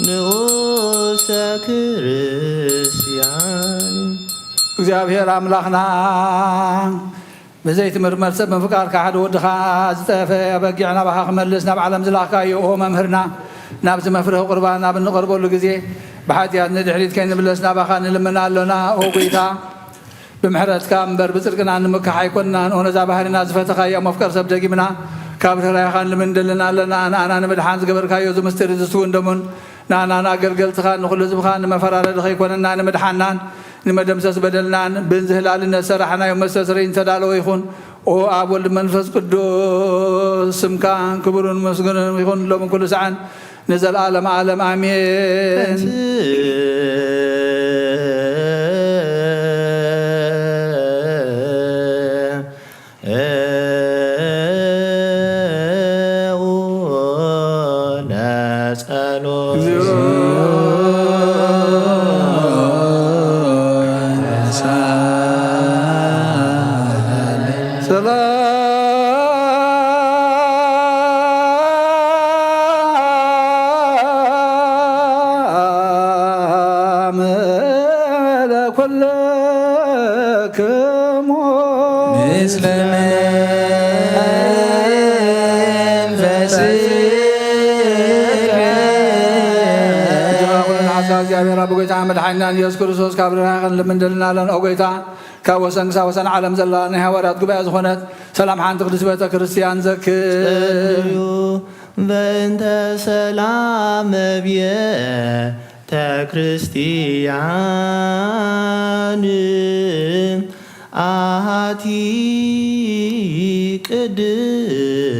ንዑሰ ክርስቲያን። እግዚኣብሔር ኣምላኽና ብዘይትምርመር ሰብ ምፍቃርካ፣ ሓደ ወድኻ ዝጠፈ በጊዕ ናባኻ ክመልስ ናብ ዓለም ዝላኽካዮ፣ ኦ መምህርና፣ ናብዚ መፍርሂ ቁርባን ኣብ እንቐርበሉ ግዜ፣ ብሓጢኣት ንድሕሪት ከይንምለስ ናባኻ ንልምን ኣሎና። ኦ ጎይታ፣ ብምሕረትካ እምበር ብጽድቅና ንምካሕ ኣይኮንናን። ኦ ነዛ ባህሪና ዝፈተኻያ መፍቀር ሰብ ደጊምና፣ ካብ ርህራሄኻ ንልምን እንደልን ኣለና። ንኣና ንምድሓን ዝገበርካዮ እዚ ምስጢር እዚ ስውን ደሙን፣ ንኣናን ኣገልገልትኻን ንኹሉ ህዝብኻን ንመፈራረዲ ከይኮነና፣ ንምድሓናን ንመደምሰስ በደልናን ብንዝህላልነት ሰራሕናዮ መስተስርይ እንተዳለወ ይኹን። ኦ ኣብ ወልድ መንፈስ ቅዱስ ስምካ ክብሩን ምስጉንን ይኹን ሎምን ኩሉ ሰዓን ንዘለዓለም ዓለም ኣሜን። ሰላም ለኩልክሙ። እጅኻ ኩሉ ንሓሳ እግዚኣብሔር ኣብ ጎይታ መድሓኒና ኢየሱስ ክርስቶስ ካብ ርህራሄ ክንልምን ደልናለን። ኦ ጎይታ፣ ካብ ወሰን ክሳብ ወሰን ዓለም ዘላ ናይ ሃዋርያት ጉባኤ ዝኾነት ሰላም ሓንቲ ቅድስት ቤተ ክርስቲያን ዘክር። ጸልዩ በእንተ ሰላም ቤተ ክርስቲያን ኣሃቲ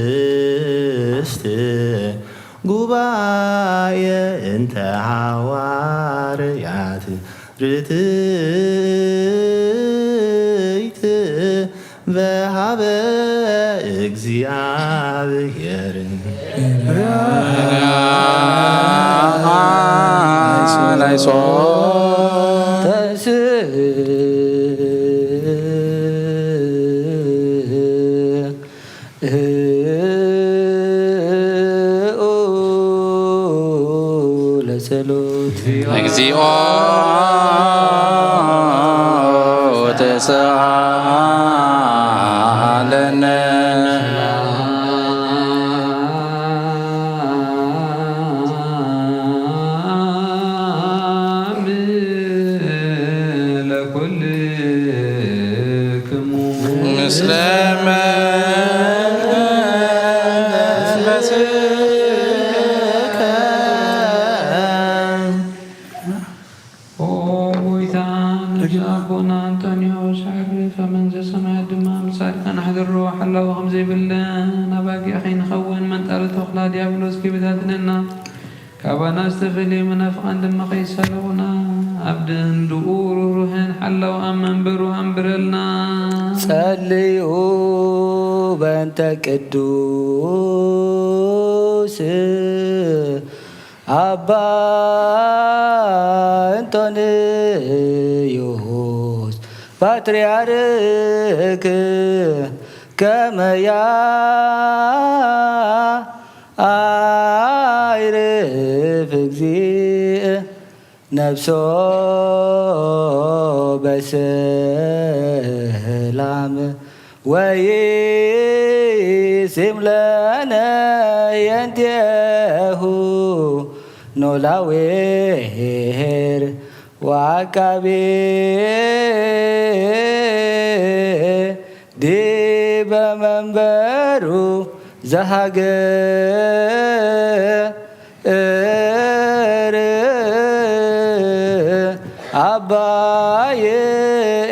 ቅድስት ጉባኤ እንተ ሃዋርያት ርትይት በሃበ እግዚኣብሔር። ለጸሎት። እግዚኦ ተሳሃለነ። ለኩልክሙ። ምስለ መንፈስከ። ኦ ጎይታ፣ ነብሲ ኣቦና ኣንጦንዮስ ኣዕርፍ፣ ኣብ መንግስተ ሰማያት ድማ ምስ ጻድቃን ኣሕድሮ። ሓላዊ ከም ዘይብለን ኣባጊዕ ከይንኸውን፣ መንጣሪ ተኹላ ዲያብሎስ ከይበታትነና፣ ካባና ዝተፈልዩ መናፍቓን ድማ ከይሳለቑና፣ ኣብ ደንድኡ ርህሩህን ሓላው ኣብ መንበሩ ኣንብረልና። ጸልዩ በእንተ ቅዱስ ኣባ እንጦንዮስ ፓትርያርክ ከመ ያዕርፍ እግዚእ ነፍሶ በሰላም ወይሲም ለነ የንቴሁ ኖላዊ ኄር ወዐቃቤ ዲበ መንበሩ ዘሃገር አባየ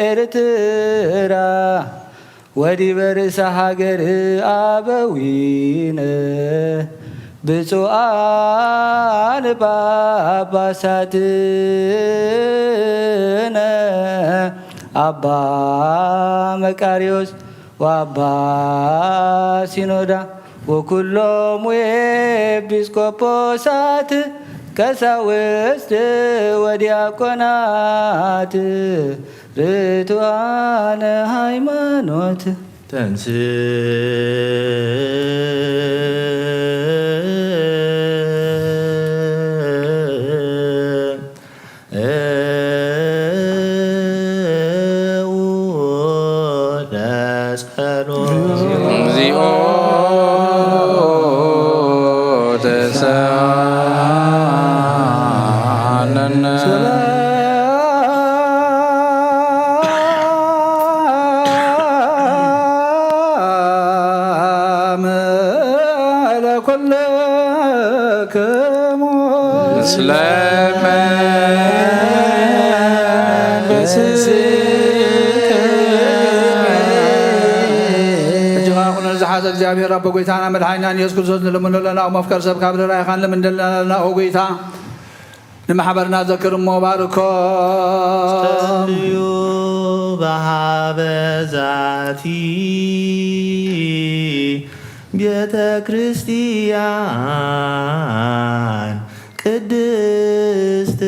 ኤርትራ ወዲበ ርእሰ ሃገር አበዊነ ብፁዓን ጳጳሳትነ አባ መቃርዮስ ወአባ ሲኖዳ ወኩሎሙ ኤጲስቆጶሳት ቀሳውስት ወዲያቆናት ርቱዓነ ሃይማኖት። ተንስ ጸሎት። እግዚኦ ተሳለነ። ሰላም ለኩልክሙ። ምስለ መንፈስከ። እጅኻ ኩኑ ዝሓዘ እግዚኣብሔር ኣቦ ጎይታና መድሓኒናን ኢየሱስ ክርስቶስ ንልምኖ ኣለና። መፍቀር ሰብ ካብ ርራይኻን ልምንደልና ኣለና። ኦ ጎይታ ንማሕበርና ዘክር እሞ ባርኮ። ጸልዩ በሃበ ዛቲ ቤተ ክርስቲያን ቅድስት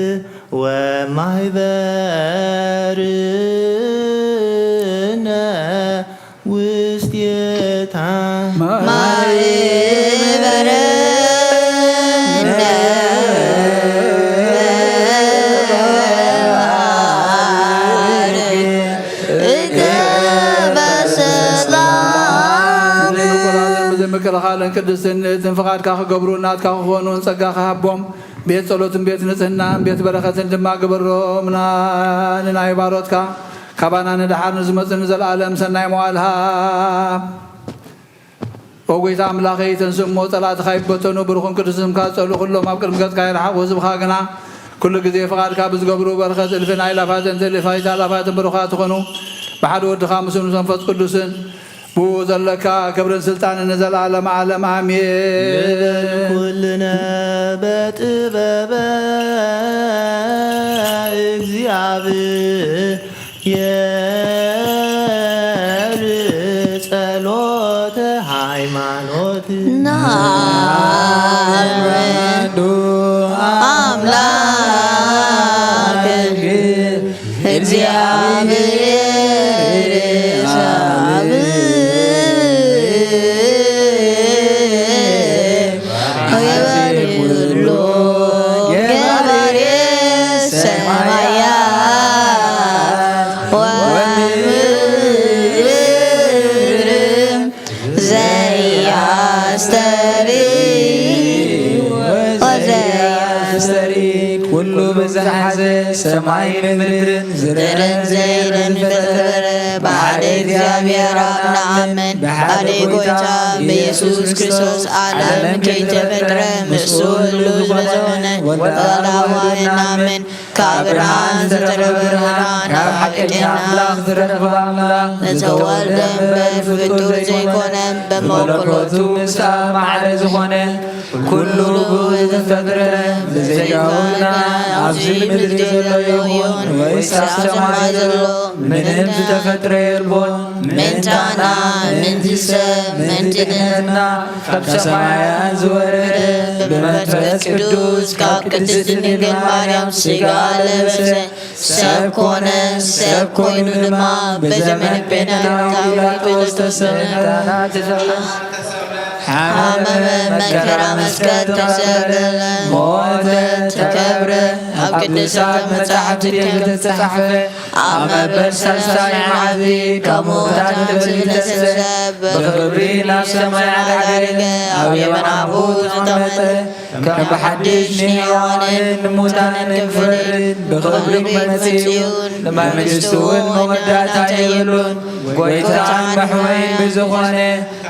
ወማህበርነ ውስቴታ ማህበርነ እከ በሰላም። ዘይምክልኻልን ቅድስትን ፍቓድካ ክገብሩ ናትካ ክኾኑን ጸጋኻ ሃቦም። ቤት ጸሎትን ቤት ንጽህናን ቤት በረኸትን ድማ ግበሮምና። ንናይ ባሮትካ ካባና ንደሓር ንዝመጽእ ንዘለኣለም ሰናይ መዋል ሃብ። ኦ ጎይታ ኣምላኸይ፣ ተንስእ እሞ ጸላእትኻ ይበተኑ፣ ብሩኽን ቅዱስን ስምካ ዝጸልኡ ኩሎም ኣብ ቅድሚ ገጽካ ይርሓቑ። ህዝብኻ ግና ኩሉ ግዜ ፍቓድካ ብዝገብሩ በረኸት እልፍን ኣእላፋትን ትእልፋት ኣእላፋትን ብሩኻት ይኾኑ። ብሓደ ወድኻ ምስኡ ምስ መንፈስ ቅዱስን ብኡ ዘለካ ክብርን ስልጣንን ንዘለኣለም ዓለም ኣሜን። ንበል ኩልነ በጥበበ እግዚኣብሔር ጸሎተ ሃይማኖት ናብዱ ኣምላክ እግዚኣብሔር ኣብ ገባሬ ኩሉ ገባሬ ሰማያት ወምድር ዘያስተሪ ወዘያስተሪ ኩሉ ብዝሓዘ ሰማይን ምድርን ዝረአን ዘይረአን ፈጠረ ብሓደ እግዚኣብሔር ኣብ ንኣምን ብሓደ ጎይታ ብኢየሱስ ክርስቶስ ዓለም ከይተፈጥረ ምስኡ ህሉው ዝኾነ ወላዋህድ ንኣምን ካብ ብርሃን ዝተረፈ ብርሃን ካብ ሓቀኛ ኣምላኽ ዝተረፈ ኣምላኽ ዝተወልደ እምበር ፍጡር ዘይኮነ ብመለኮቱ ምስ ኣብ ማዕረ ዝኾነ ኩሉ ብኡ ዝተፈጥረ ብዘይካኡ ግና ኣብዚ ምድሪ ዘሎ ይኹን ወይስ ኣብ ሰማይ ዘሎ ምንም ዝተፈጥረ የልቦን። ምእንታና ምእንቲ ሰብ ምእንቲ ድሕነትና ካብ ሰማያት ዝወረደ ብመንፈስ ቅዱስ ካብ ቅድስት ድንግል ማርያም ስጋ ለበሰ ሰብ ኮነ። ሰብ ኮይኑ ድማ በዘመነ ጲላጦስ ተሰቀለ። ሓመመ፣ መከራ መስቀል ተሰቀለ፣ ሞተ፣ ተቀብረ፣ ኣብ ቅዱሳት መጻሕፍቲ ከም ዝተጻሕፈ ኣብ መበል ሳልሳይ መዓልቲ ካብ ምዉታት ተንሥኡ ተሰብሐ፣ ብኽብሪ ናብ ሰማይ ዓረገ፣ ኣብ የማን ኣቦኡ ተቐመጠ። ከም ብሓድሽ ንሕያዋንን ንሙታንን ክፈርድ ብኽብሪ መጺኡ፣ ንመንግስቱ እውን መወዳእታ የብሉን። ጎይታን መሕወይን ብዝኾነ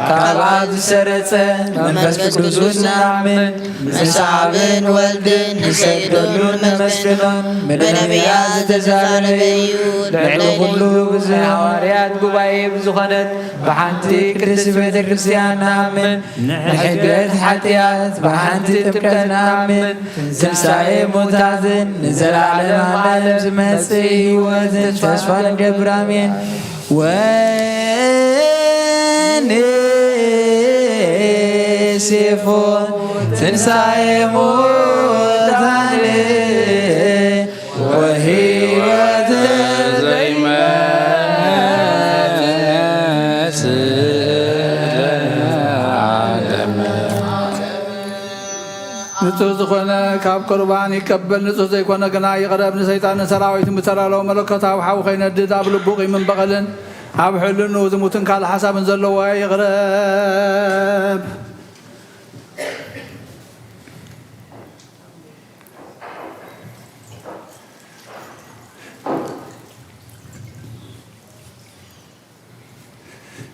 ካብ ኣብ ዝሰረጸ መንፈስ ቅዱስ ንኣምን። ምስ ኣብን ወልድን ንሰግደሉን ነመስግኖን፣ ብነቢያት ዝተዛረበ እዩ። ልዕሊ ኩሉ ብዘይ ሃዋርያት ጉባኤ ብዝኾነት ብሓንቲ ቅድስት ቤተ ክርስቲያን ንኣምን። ንሕድገት ሓጢኣት ብሓንቲ ጥምቀት ንኣምን። ትንሳኤ ሙታትን ንዘለዓለም ዓለም ዝመጽእ ህይወትን ተስፋ ንገብር። ኣሜን። ወንሴፎ ትንሳኤ ሙታን ወህይወት ዘይመጽእ ለዓለም። ንጹህ ዝኾነ ካብ ቁርባን ይቀበል፣ ንጹህ ዘይኮነ ግና ይቕረብ። ንሰይጣንን ሰራዊቱን ብተላለዎ መለኮታዊ ሓዊ ከይነድድ ኣብ ልቡ ቂምን በቐልን ኣብ ሕልንኡ ዝሙትን ካልእ ሓሳብን ዘለዎ ይቕረብ።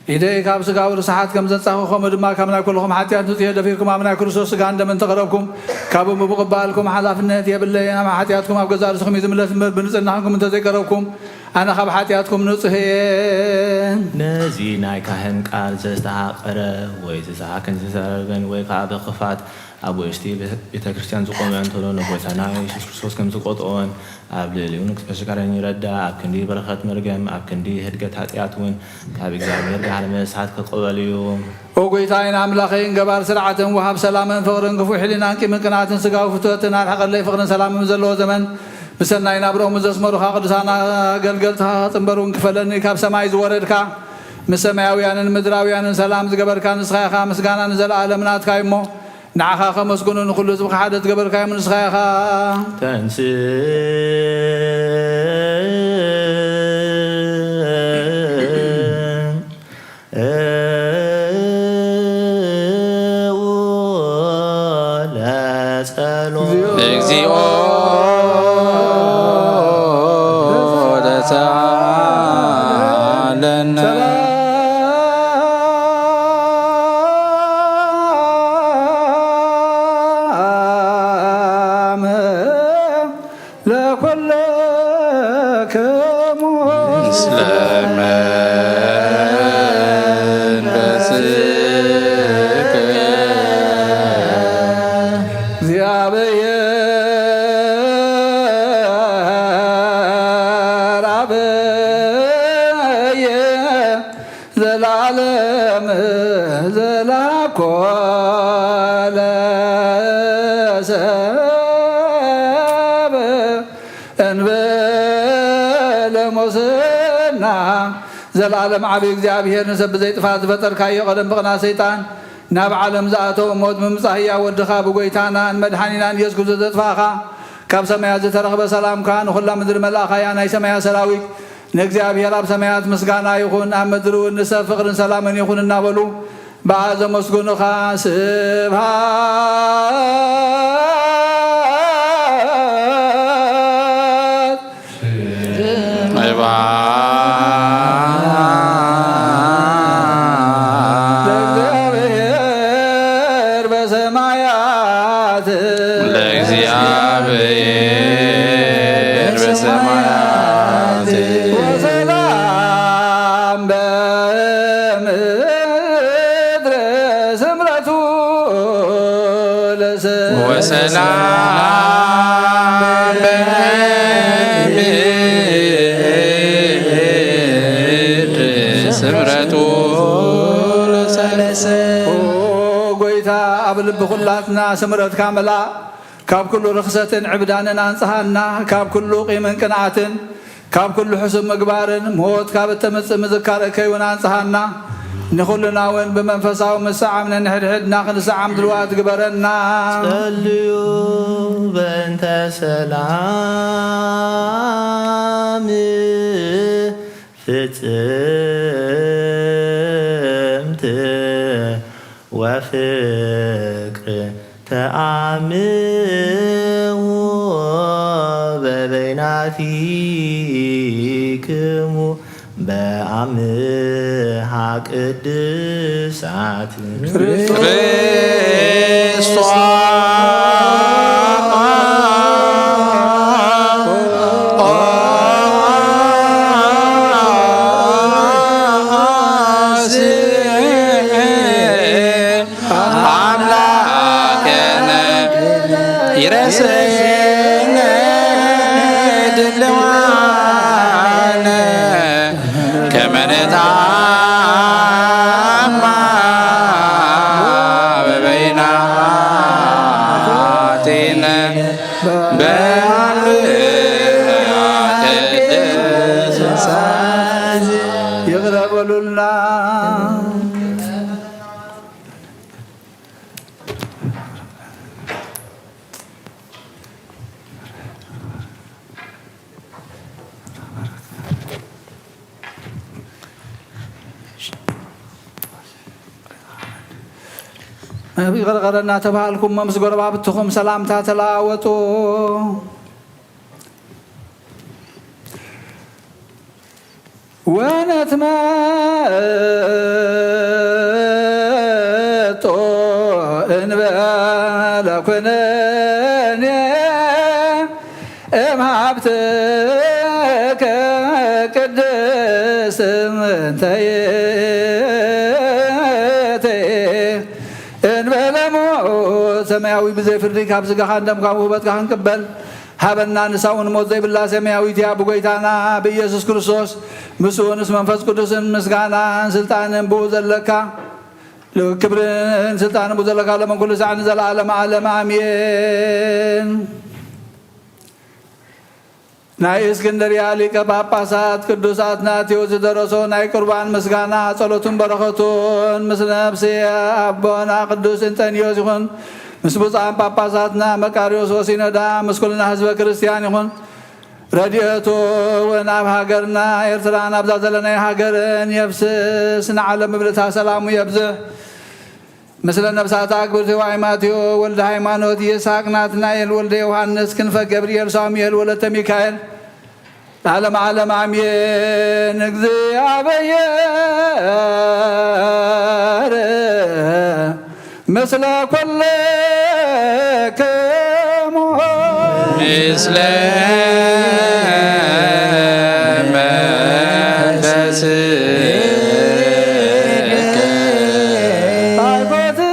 ኢደይ ካብ ስጋዊ ርስሓት ከም ዘንጻኹ፣ ከምኡ ድማ ካብ ናይ ኩልኹም ሓጢኣት ንጹህ እየ። ደፊርኩም ኣብ ናይ ክርስቶስ ስጋን ደምን እንተቐረብኩም፣ ካብኡ ብምቕባልኩም ሓላፍነት የብለይን። ኣብ ሓጢኣትኩም ኣብ ገዛእ ርእስኹም እዩ ዝምለስ እምበር፣ ብንጽህና ኹንኩም እንተዘይቀረብኩም፣ ኣነ ካብ ሓጢኣትኩም ንጹህ እየ። ነዚ ናይ ካህን ቃል ዘስተሃቀረ ወይ ዝሰሓክን ዝሰረገን ወይ ከዓ ብኽፋት ኣብ ውሽጢ ቤተ ክርስቲያን ዝቆመ እንተሎ ንጎይታና የሱስ ክርስቶስ ከም ዝቆጥኦን ኣብ ልዕሊኡ ንክተሽካረን ይረዳ። ኣብ ክንዲ በረኸት መርገም፣ ኣብ ክንዲ ህድገት ሓጢኣት እውን ካብ እግዚኣብሔር ጋህሪ መሳት ክቕበል እዩ። ኦ ጎይታይን ኣምላኸይን፣ ገባር ስርዓትን ወሃብ ሰላምን ፍቕርን ክፉእ ሕሊናን ቂምን ቅንኣትን ስጋዊ ፍትወትን ኣርሕቐለይ። ፍቕርን ሰላምን ዘለዎ ዘመን ብሰናይ ናብርኦም ዘስመሩኻ ቅዱሳን ኣገልገልትኻ ክጽንበሩ እንክፈለኒ ካብ ሰማይ ዝወረድካ ምስ ሰማያውያንን ምድራውያንን ሰላም ዝገበርካ ንስኻ ኢኻ። ምስጋና ንዘለኣለም ናትካ እዩ እሞ ንዓኻ ከመስግኑ ንኹሉ ህዝብኻ ሓደ ዝገበርካዮም ንስኻ ኢኻ። ተንስ ለጸሎት። እግዚኦ ተሳለነ። ሰላም ለኩልክሙ። ምስለ መንፈስከ። እግዚአብሔር አብየ ዘላለም ዘላኮ ለሰብ እንበለ ሞስና። ዘላለም ዓቢ እግዚኣብሔር፣ ንሰብ ብዘይ ጥፋት ዝፈጠርካዮ፣ ቀደም ብቕና ሰይጣን ናብ ዓለም ዝኣተወ ሞት ብምምጻእ ህያው ወድኻ ብጎይታናን መድሓኒናን ኢየሱስ ክርስቶስ ዘጥፋእኻ፣ ካብ ሰማያት ዝተረኽበ ሰላምካ ንኹላ ምድሪ መላእኻያ። ናይ ሰማያት ሰራዊት ንእግዚኣብሔር ኣብ ሰማያት ምስጋና ይኹን፣ ኣብ ምድሪ እውን ንሰብ ፍቕርን ሰላምን ይኹን እናበሉ ብኣ ዘመስግኑኻ። ስብሐት ለእግዚአብሔር በሰማያት። ለእግዚአብሔር በሰማያት። ወሰላም በምድር ስምረቱ ለሰ- ወሰላም በምድር ስምረቱ ለሰ- ኦ ጎይታ፣ ኣብ ልቢ ኩላትና ስምረትካ መላ። ካብ ኩሉ ርኽሰትን ዕብዳንን ኣንጽሃና። ካብ ኩሉ ቂምን ቅንኣትን፣ ካብ ኩሉ ሕሱም ምግባርን፣ ሞት ካብ እተምጽእ ምዝካር እከይ እውን ኣንጽሃና። ንኹልና እውን ብመንፈሳዊ ምስዓም ነንሕድሕድና ክንስዓም ድልዋት ግበረና። ጸልዩ በእንተ ሰላም ፍጽምት ወፍቅር ተአምሁ በበይናቲክሙ በአምሃ ቅድሳት ክርስቶስ። አምላክነ ይረስነ ድልዋነ ከመ ንትአማ በበይናቲነ በአምሃ ቅድሳት። ይቕረ በሉልና። ይቕረ ይቕረ እናተባሃልኩም ምስ ጎረባብትኹም ሰላምታ ተለዋወጡ። ወነትመጦ እንበለ ኩነኔ እምሃብትከ ቅድስት ምንተይእቲ እንበለ ሞት ሰማያዊ ብዘይ ፍርዲ ካብ ስጋኻ እንደም ካብ ውህበትካ ክንቅበል ሃበና። ንሳ እውን ሞት ዘይብላ ሰማያዊት እያ። ብጎይታና ብኢየሱስ ክርስቶስ ምስኡ ምስ መንፈስ ቅዱስን ምስጋናን ስልጣንን ብኡ ዘለካ ክብርን ስልጣንን ብኡ ዘለካ ሎምን ኩሉ ሳዕ ንዘለዓለም ዓለም ኣሜን። ናይ እስክንድርያ ሊቀ ጳጳሳት ቅዱስ ኣትናቴዎስ ዝደረሶ ናይ ቁርባን ምስጋና ጸሎቱን በረኸቱን ምስ ነፍሲ ኣቦና ቅዱስ እንጠንዮስ ይኹን። ምስ ብፁዓን ጳጳሳትና መቃርዮስ ወሲኖዳ ምስ ኩልና ህዝበ ክርስቲያን ይኹን። ረድኤቱ እውን ኣብ ሃገርና ኤርትራን ኣብዛ ዘለናይ ሃገርን የፍስስ። ንዓለም ብምልእታ ሰላሙ የብዝሕ። ምስለ ነፍሳት ኣክብርቲ ዋይ ማቴዎ ወልደ ሃይማኖት፣ ይስሐቅ ናትናኤል ወልደ ዮሃንስ ክንፈ ገብርኤል ሳሙኤል ወለተ ሚካኤል ለዓለመ ዓለም ኣሜን። እግዚኣብሔር ምስለ ኩልክሙ። ምስለ መንፈስከ። ባርኮትዎ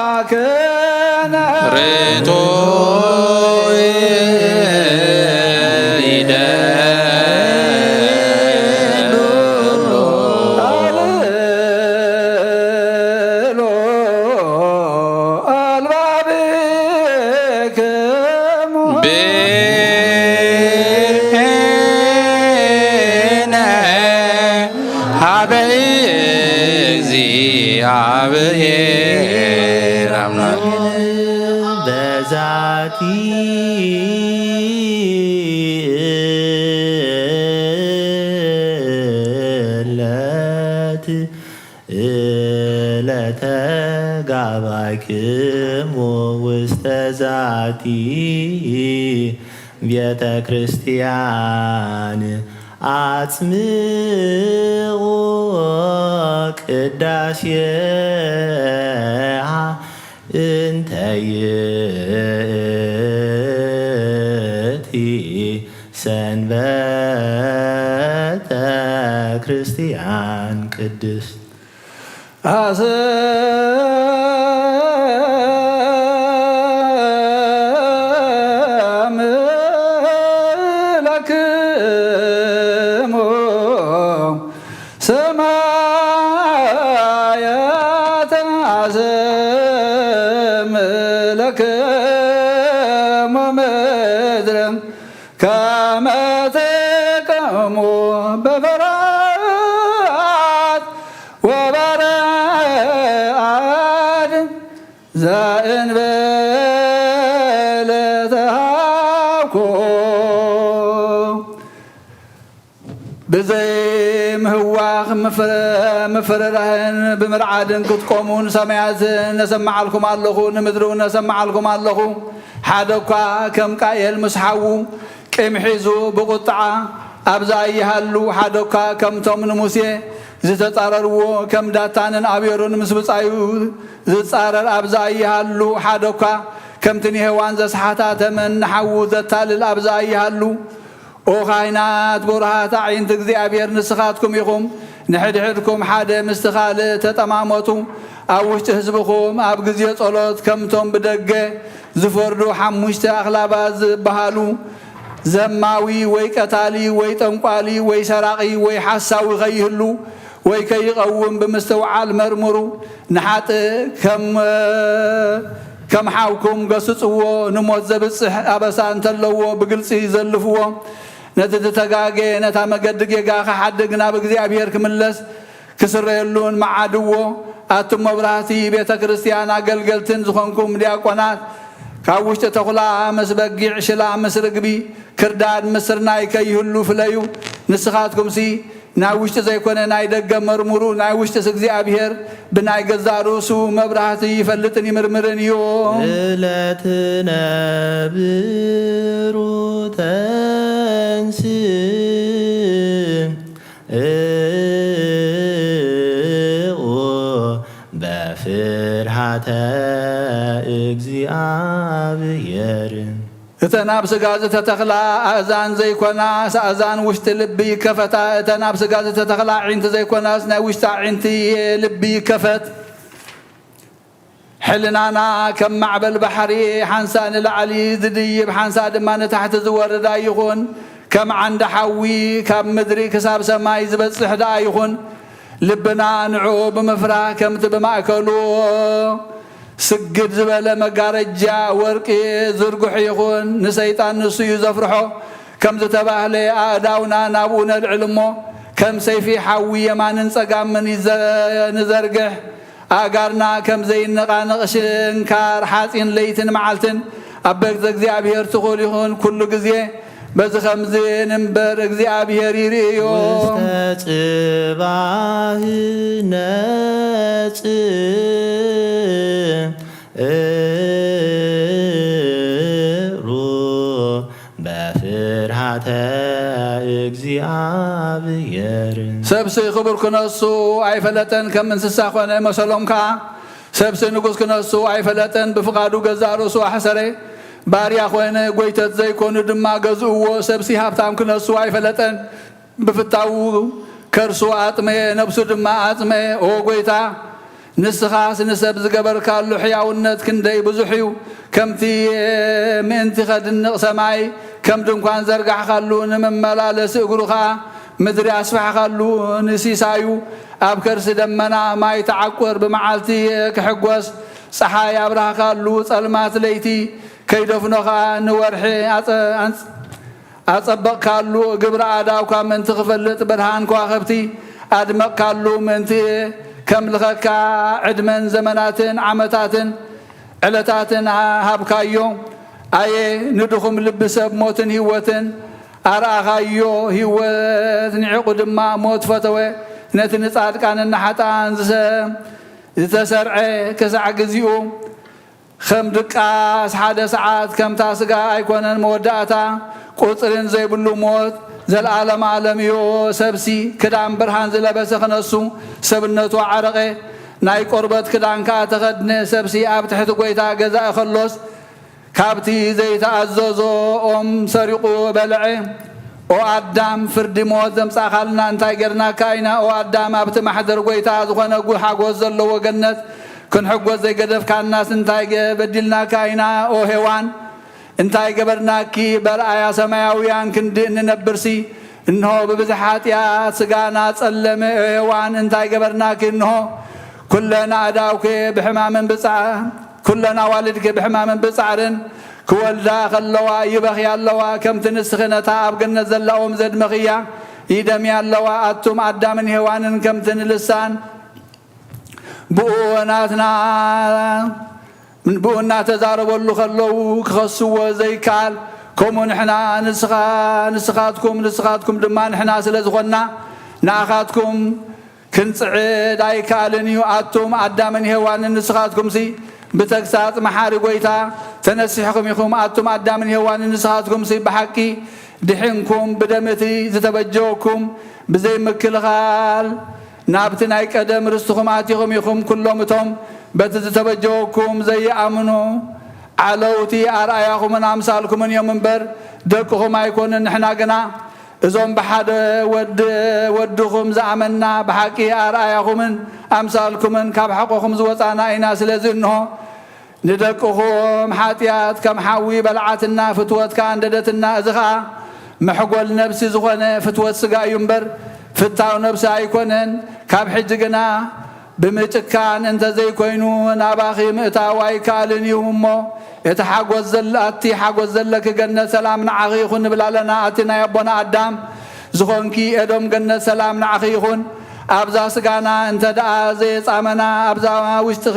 ለአምላክነ። ርቱዕ ይደሉ። አልሎ አልባብክሙ። ብነ ሀበ እግዚአብሔር አምላክ። በዛቲ እለት እለተ ጋባይክሙ ውስተ ዛቲ ቤተ ክርስቲያን አጽምዑ ቅዳሴሃ እንተ ይእቲ ሰንበተ ክርስቲያን ቅድስት። አሰምዕለክሙ ሰማያተ አሰምዕለክሙ ምድር ከመ ትቀሙ በፍርሃት ወበረዓድ ዘእንበለ ተሃውኮ። ብዘይ ምህዋኽ ምፍረ-፣ ምፍርራህን ብምርዓድን ክትቆሙ ንሰማያት ነሰምዓልኩም ኣለኹ፣ ንምድሪ እውን ነሰምዓልኩም ኣለኹ። ሓደ እኳ ከም ቃየል ምስ ሓዉ ቂም ሒዙ ብቁጥዓ ኣብዛ ይሃሉ፣ ሓደ እኳ ከምቶም ንሙሴ ዝተጻረርዎ ከም ዳታንን ኣቤሮን ምስ ብጻዩ ዝጻረር ኣብዛ ይሃሉ፣ ሓደ እኳ ከምቲ ንሄዋን ዘስሓታ ተመን ንሓዉ ዘታልል ኣብዛ ይሃሉ። ኦ ካህናት በሩሃት ኣዒንቲ እግዚኣብሔር፣ ንስኻትኩም ኢኹም ንሕድሕድኩም ሓደ ምስቲ ካልእ ተጠማመቱ። ኣብ ውሽጢ ህዝብኹም ኣብ ግዜ ጸሎት ከምቶም ብደገ ዝፈርዱ ሓሙሽተ ኣኽላባት ዝበሃሉ ዘማዊ ወይ ቀታሊ ወይ ጠንቋሊ ወይ ሰራቒ ወይ ሓሳዊ ከይህሉ ወይ ከይቐውም ብምስትውዓል መርምሩ። ንሓጥእ ከም፣ ከም ሓውኩም ገስጽዎ፣ ንሞት ዘብጽሕ ኣበሳ እንተለዎ ብግልጺ ዘልፍዎ። ነቲ ዝተጋገየ ነታ መገዲ ጌጋ ክሓድግ ናብ እግዚኣብሔር ክምለስ ክስረየሉን መዓድዎ። ኣቱም መብራህቲ ቤተ ክርስቲያን ኣገልገልትን ዝኾንኩም ዲያቆናት፣ ካብ ውሽጢ ተኹላ ምስ በጊዕ፣ ሽላ ምስ ርግቢ፣ ክርዳድ ምስ ስርናይ ከይህሉ ፍለዩ። ንስኻትኩምሲ ናይ ውሽጢ ዘይኮነ ናይ ደገ መርምሩ፣ ናይ ውሽጥስ እግዚኣብሔር ብናይ ገዛእ ርእሱ መብራህቲ ይፈልጥን ይምርምርን እዩ። እለትነብሩ ተንስእ በፍርሃተ እግዚኣብሔር። እተን ኣብ ስጋ ዝተተኽላ ኣእዛን ዘይኮናስ ኣእዛን ውሽጢ ልቢ ይከፈታ። እተን ኣብ ስጋ ዝተተኽላ ኣዒንቲ ዘይኮናስ ናይ ውሽጢ ኣዒንቲ ልቢ ይከፈት። ሕልናና ከም ማዕበል ባሕሪ ሓንሳ ንላዕሊ ዝድይብ ሓንሳ ድማ ንታሕቲ ዝወርድ ኣይኹን። ከም ዓንዲ ሓዊ ካብ ምድሪ ክሳብ ሰማይ ዝበጽሕ ደኣ ይኹን። ልብና ንዕኡ ብምፍራህ ከምቲ ብማእከሉ ስግድ ዝበለ መጋረጃ ወርቂ ዝርጉሕ ይኹን። ንሰይጣን ንሱ እዩ ዘፍርሖ። ከም ዝተባህለ ኣእዳውና ናብኡ ነልዕል እሞ ከም ሰይፊ ሓዊ የማንን ጸጋምን ይዘ- ንዘርግሕ። ኣእጋርና ከም ዘይነቓነቕ ሽንካር ሓጺን ለይትን መዓልትን ኣብ ቤተ እግዚኣብሔር ትኹል ይኹን ኩሉ ግዜ። በዚ ከምዚ ንንበር እግዚኣብሔር ይርእዮ። ውስተ ጽባህ ነጽሩ በፍርሃተ እግዚኣብሔር። ሰብሲ ክቡር ክነሱ ኣይፈለጠን፣ ከም እንስሳ ኾነ መሰሎም ከኣ። ሰብሲ ንጉስ ክነሱ ኣይፈለጠን፣ ብፍቓዱ ገዛእ ርእሱ ኣሕሰረ። ባርያ ኾነ ጎይተት ዘይኮኑ ድማ ገዝእዎ። ሰብሲ ሃብታም ክነሱ ኣይፈለጠን፣ ብፍታዉ ከርሱ ኣጥመየ፣ ነብሱ ድማ ኣጽመየ። ኦ ጎይታ፣ ንስኻስ ንሰብ ዝገበርካሉ ሕያውነት ክንደይ ብዙሕ እዩ። ከምቲ ምእንቲ ኸድንቕ ሰማይ ከም ድንኳን ዘርጋሕካሉ፣ ንመመላለሲ እግሩ ኸኣ ምድሪ ኣስፋሕካሉ። ንሲሳዩ ኣብ ከርሲ ደመና ማይ ተዓቁር፣ ብመዓልቲ ክሕጎስ ጸሓይ ኣብራህካሉ፣ ጸልማት ለይቲ ከይደፍኖ ኸኣ ንወርሒ ኣጸ- ኣንጽ- ኣጸበቕካሉ። ግብሪ ኣእዳውካ ምእንቲ ክፈልጥ ብርሃን ከዋኽብቲ ኣድመቕካሉ። ምእንቲ ከምልኸካ ዕድመን ዘመናትን ዓመታትን ዕለታትን ሃብካዮ። ኣየ ንድኹም ልቢ ሰብ ሞትን ህይወትን ኣርኣኻዮ። ህይወት ንዒቑ ድማ ሞት ፈተወ። ነቲ ንጻድቃንን ንሓጥኣን ዝሰ- ዝተሰርዐ ክሳዕ ግዚኡ ከም ድቃስ ሓደ ሰዓት ከምታ ስጋ ኣይኮነን መወዳእታ ቁጽርን ዘይብሉ ሞት ዘልኣለም ኣለም እዩ። ሰብሲ ክዳን ብርሃን ዝለበሰ ክነሱ ሰብነቱ ዓረቐ፣ ናይ ቆርበት ክዳን ከኣ ተኸድነ። ሰብሲ ኣብ ትሕቲ ጎይታ ገዛኢ ከሎስ ካብቲ ዘይተኣዘዞ ኦም ሰሪቑ በልዐ። ኦ ኣዳም፣ ፍርዲ ሞት ዘምጻእካልና እንታይ ጌርናካ ኢና? ኦ ኣዳም፣ ኣብቲ ማሕደር ጎይታ ዝኾነ ጉ- ሓጎስ ዘለዎ ገነት ክንሕጎስ ዘይገደፍካናስ እንታይ ገ- በዲልናካ ኢና? ኦ ሄዋን፣ እንታይ ገበርናኪ? በርኣያ ሰማያውያን ክንዲ እንነብርሲ እንሆ ብብዝሒ ሓጢኣት ስጋና ጸለመ። ኦ ሄዋን፣ እንታይ ገበርናኪ? እንሆ ኩለን ኣእዳውኪ ብሕማምን ብጻ- ኩለን ኣዋልድኪ ብሕማምን ብጻዕርን ክወልዳ ከለዋ ይበኽያ ኣለዋ። ከምቲ ንስኺ ነታ ኣብ ገነት ዘላ ኦም ዘድመኽያ ይደምያ ኣለዋ። ኣቱም ኣዳምን ሄዋንን ከምቲ ንልሳን ብኡ ናትና ብኡ እናተዛረበሉ ከለዉ ክኸስዎ ዘይከኣል፣ ከምኡ ንሕና ንስኻ ንስኻትኩም ንስኻትኩም ድማ ንሕና ስለ ዝኾንና ንኣኻትኩም ክንጽዕድ ኣይከኣልን እዩ። ኣቱም ኣዳምን ሄዋንን ንስኻትኩምሲ ብተግሳጽ መሓሪ ጐይታ ተነሲሕኹም ኢኹም። ኣቱም ኣዳምን ሄዋንን ንስኻትኩምሲ ብሓቂ ድሒንኩም፣ ብደም እቲ ዝተበጀወኩም ብዘይ ምክልኻል ናብቲ ናይ ቀደም ርስትኹም ኣቲኹም ኢኹም። ኩሎም እቶም በቲ ዝተበጀወኩም ዘይኣምኑ ዓለውቲ ኣርኣያኹምን ኣምሳልኩምን እዮም እምበር ደቅኹም ኣይኮኑን። ንሕና ግና እዞም ብሓደ ወዲ ወድኹም ዝኣመንና ብሓቂ ኣርኣያኹምን ኣምሳልኩምን ካብ ሓቆኹም ዝወጻና ኢና። ስለዚ እንሆ ንደቅኹም ሓጢኣት ከም ሓዊ በልዓትና፣ ፍትወት ከኣ ኣንደደትና። እዚ ኸኣ መሕጎል ነብሲ ዝኾነ ፍትወት ስጋ እዩ እምበር ፍታው ነብሲ ኣይኮነን። ካብ ሕጂ ግና ብምጭካን እንተ ዘይኮይኑ ናባኺ ምእታው ኣይከኣልን እዩ። እሞ እቲ ሓጎስ ዘለ- ኣቲ ሓጎስ ዘለኪ ገነት ሰላም ንዓኺ ይኹን ንብል ኣለና። ኣቲ ናይ ኣቦና ኣዳም ዝኾንኪ ኤዶም ገነት ሰላም ንዓኺ ይኹን። ኣብዛ ስጋና እንተ ደኣ ዘየጻመና ኣብዛ ውሽጥኺ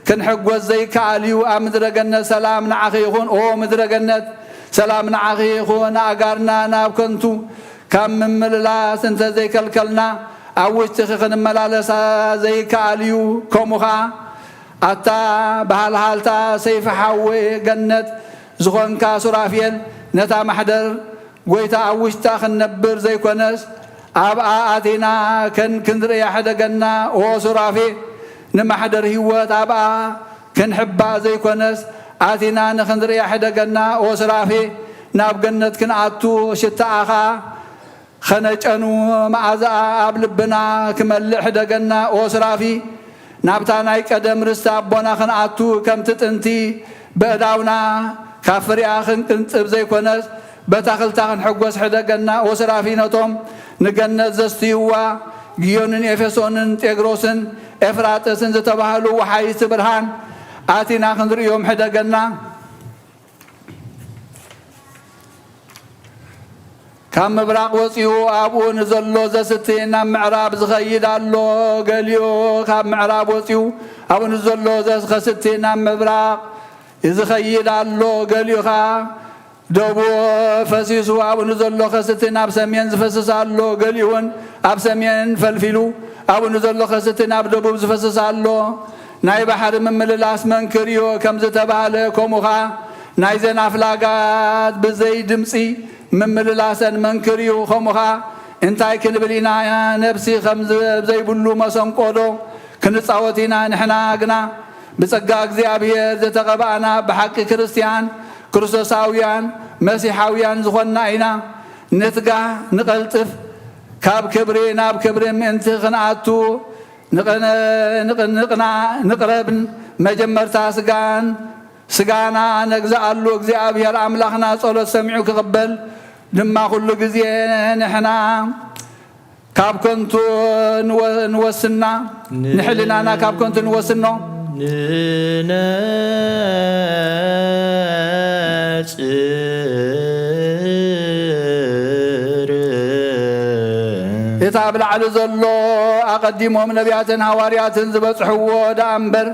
ክንሕጎስ ዘይከኣል እዩ። ኣብ ምድረ ገነት ሰላም ንዓኺ ይኹን። ኦ ምድረ ገነት ሰላም ንዓኺ ይኹን። ኣእጋርና ናብ ከንቱ ካብ ምምልላስ እንተ ዘይከልከልና፣ ኣብ ውሽጥኺ ክንመላለሳ ዘይከኣል እዩ። ከምኡ ኸኣ፣ ኣታ ብሃልሃልታ ሰይፊ ሓዊ ገነት ዝኾንካ ሱራፌል፣ ነታ ማሕደር ጐይታ ኣብ ውሽጣ ክንነብር ዘይኮነስ፣ ኣብኣ ኣቲና ከን ክንርእያ ሕደገና። ኦ ሱራፌ፣ ንማሕደር ህይወት ኣብኣ ክንሕባ ዘይኮነስ፣ ኣቲና ንኽንርእያ ሕደገና። ኦ ሱራፌ፣ ናብ ገነት ክንኣቱ ሽታኣ ኸኣ ኸነጨኑ፣ መኣዛኣ ኣብ ልብና ክመልእ ሕደገና። ኦ ሱራፊ፣ ናብታ ናይ ቀደም ርስቲ ኣቦና ክንኣቱ፣ ከምቲ ጥንቲ በእዳውና ካብ ፍሬኣ ክንቅንጽብ ዘይኮነስ፣ በታ ክልታ ክንሕጎስ ሕደገና። ኦ ሱራፊ፣ ነቶም ንገነት ዘስትይዋ ግዮንን ኤፌሶንን ጤግሮስን ኤፍራጥስን ዝተባህሉ ወሓይዝቲ ብርሃን ኣቲና ክንርእዮም ሕደገና። ካብ ምብራቕ ወጺኡ ኣብኡ ንዘሎ ዘስቲ ናብ ምዕራብ ዝኸይድ ኣሎ። ገሊኡ ካብ ምዕራብ ወጺኡ ኣብኡ ንዘሎ ዘስ-፣ ከስቲ ናብ ምብራቕ ዝኸይድ ኣሎ። ገሊኡ ኸኣ ደቡብ ፈሲሱ ኣብኡ ንዘሎ ከስቲ ናብ ሰሜን ዝፈስስ ኣሎ። ገሊኡ እውን ኣብ ሰሜን ፈልፊሉ ኣብኡ ንዘሎ ከስቲ ናብ ደቡብ ዝፈስስ ኣሎ። ናይ ባሕሪ ምምልላስ መንክር እዩ ከም ዝተባህለ፣ ከምኡ ኸኣ ናይዘን ኣፍላጋት ብዘይ ድምጺ ምምልላሰን መንክር እዩ። ከምኡ ኸኣ እንታይ ክንብል ኢና? ነብሲ ከም ዘ-፣ ዘይብሉ መሰንቆ ዶ ክንጻወት ኢና? ንሕና ግና ብጸጋ እግዚኣብሔር ዝተቐባእና ብሓቂ ክርስትያን፣ ክርስቶሳውያን፣ መሲሓውያን ዝኾንና ኢና። ንትጋህ፣ ንቐልጥፍ፣ ካብ ክብሪ ናብ ክብሪ ምእንቲ ክንኣቱ ንቕነ-፣ ንቕ-፣ ንቕና-፣ ንቕረብ። መጀመርታ ስጋን፣ ስጋና ነግዝኣሉ። እግዚኣብሔር ኣምላኽና ጸሎት ሰሚዑ ክቕበል ድማ ኩሉ ግዜ ንሕና ካብ ከንቱ ንወ-፣ ንወስና፣ ንሕልናና ካብ ከንቱ ንወስኖ። ንነጽር። እቲ ኣብ ላዕሊ ዘሎ ኣቐዲሞም ነቢያትን ሃዋርያትን ዝበጽሕዎ ደኣ እምበር፣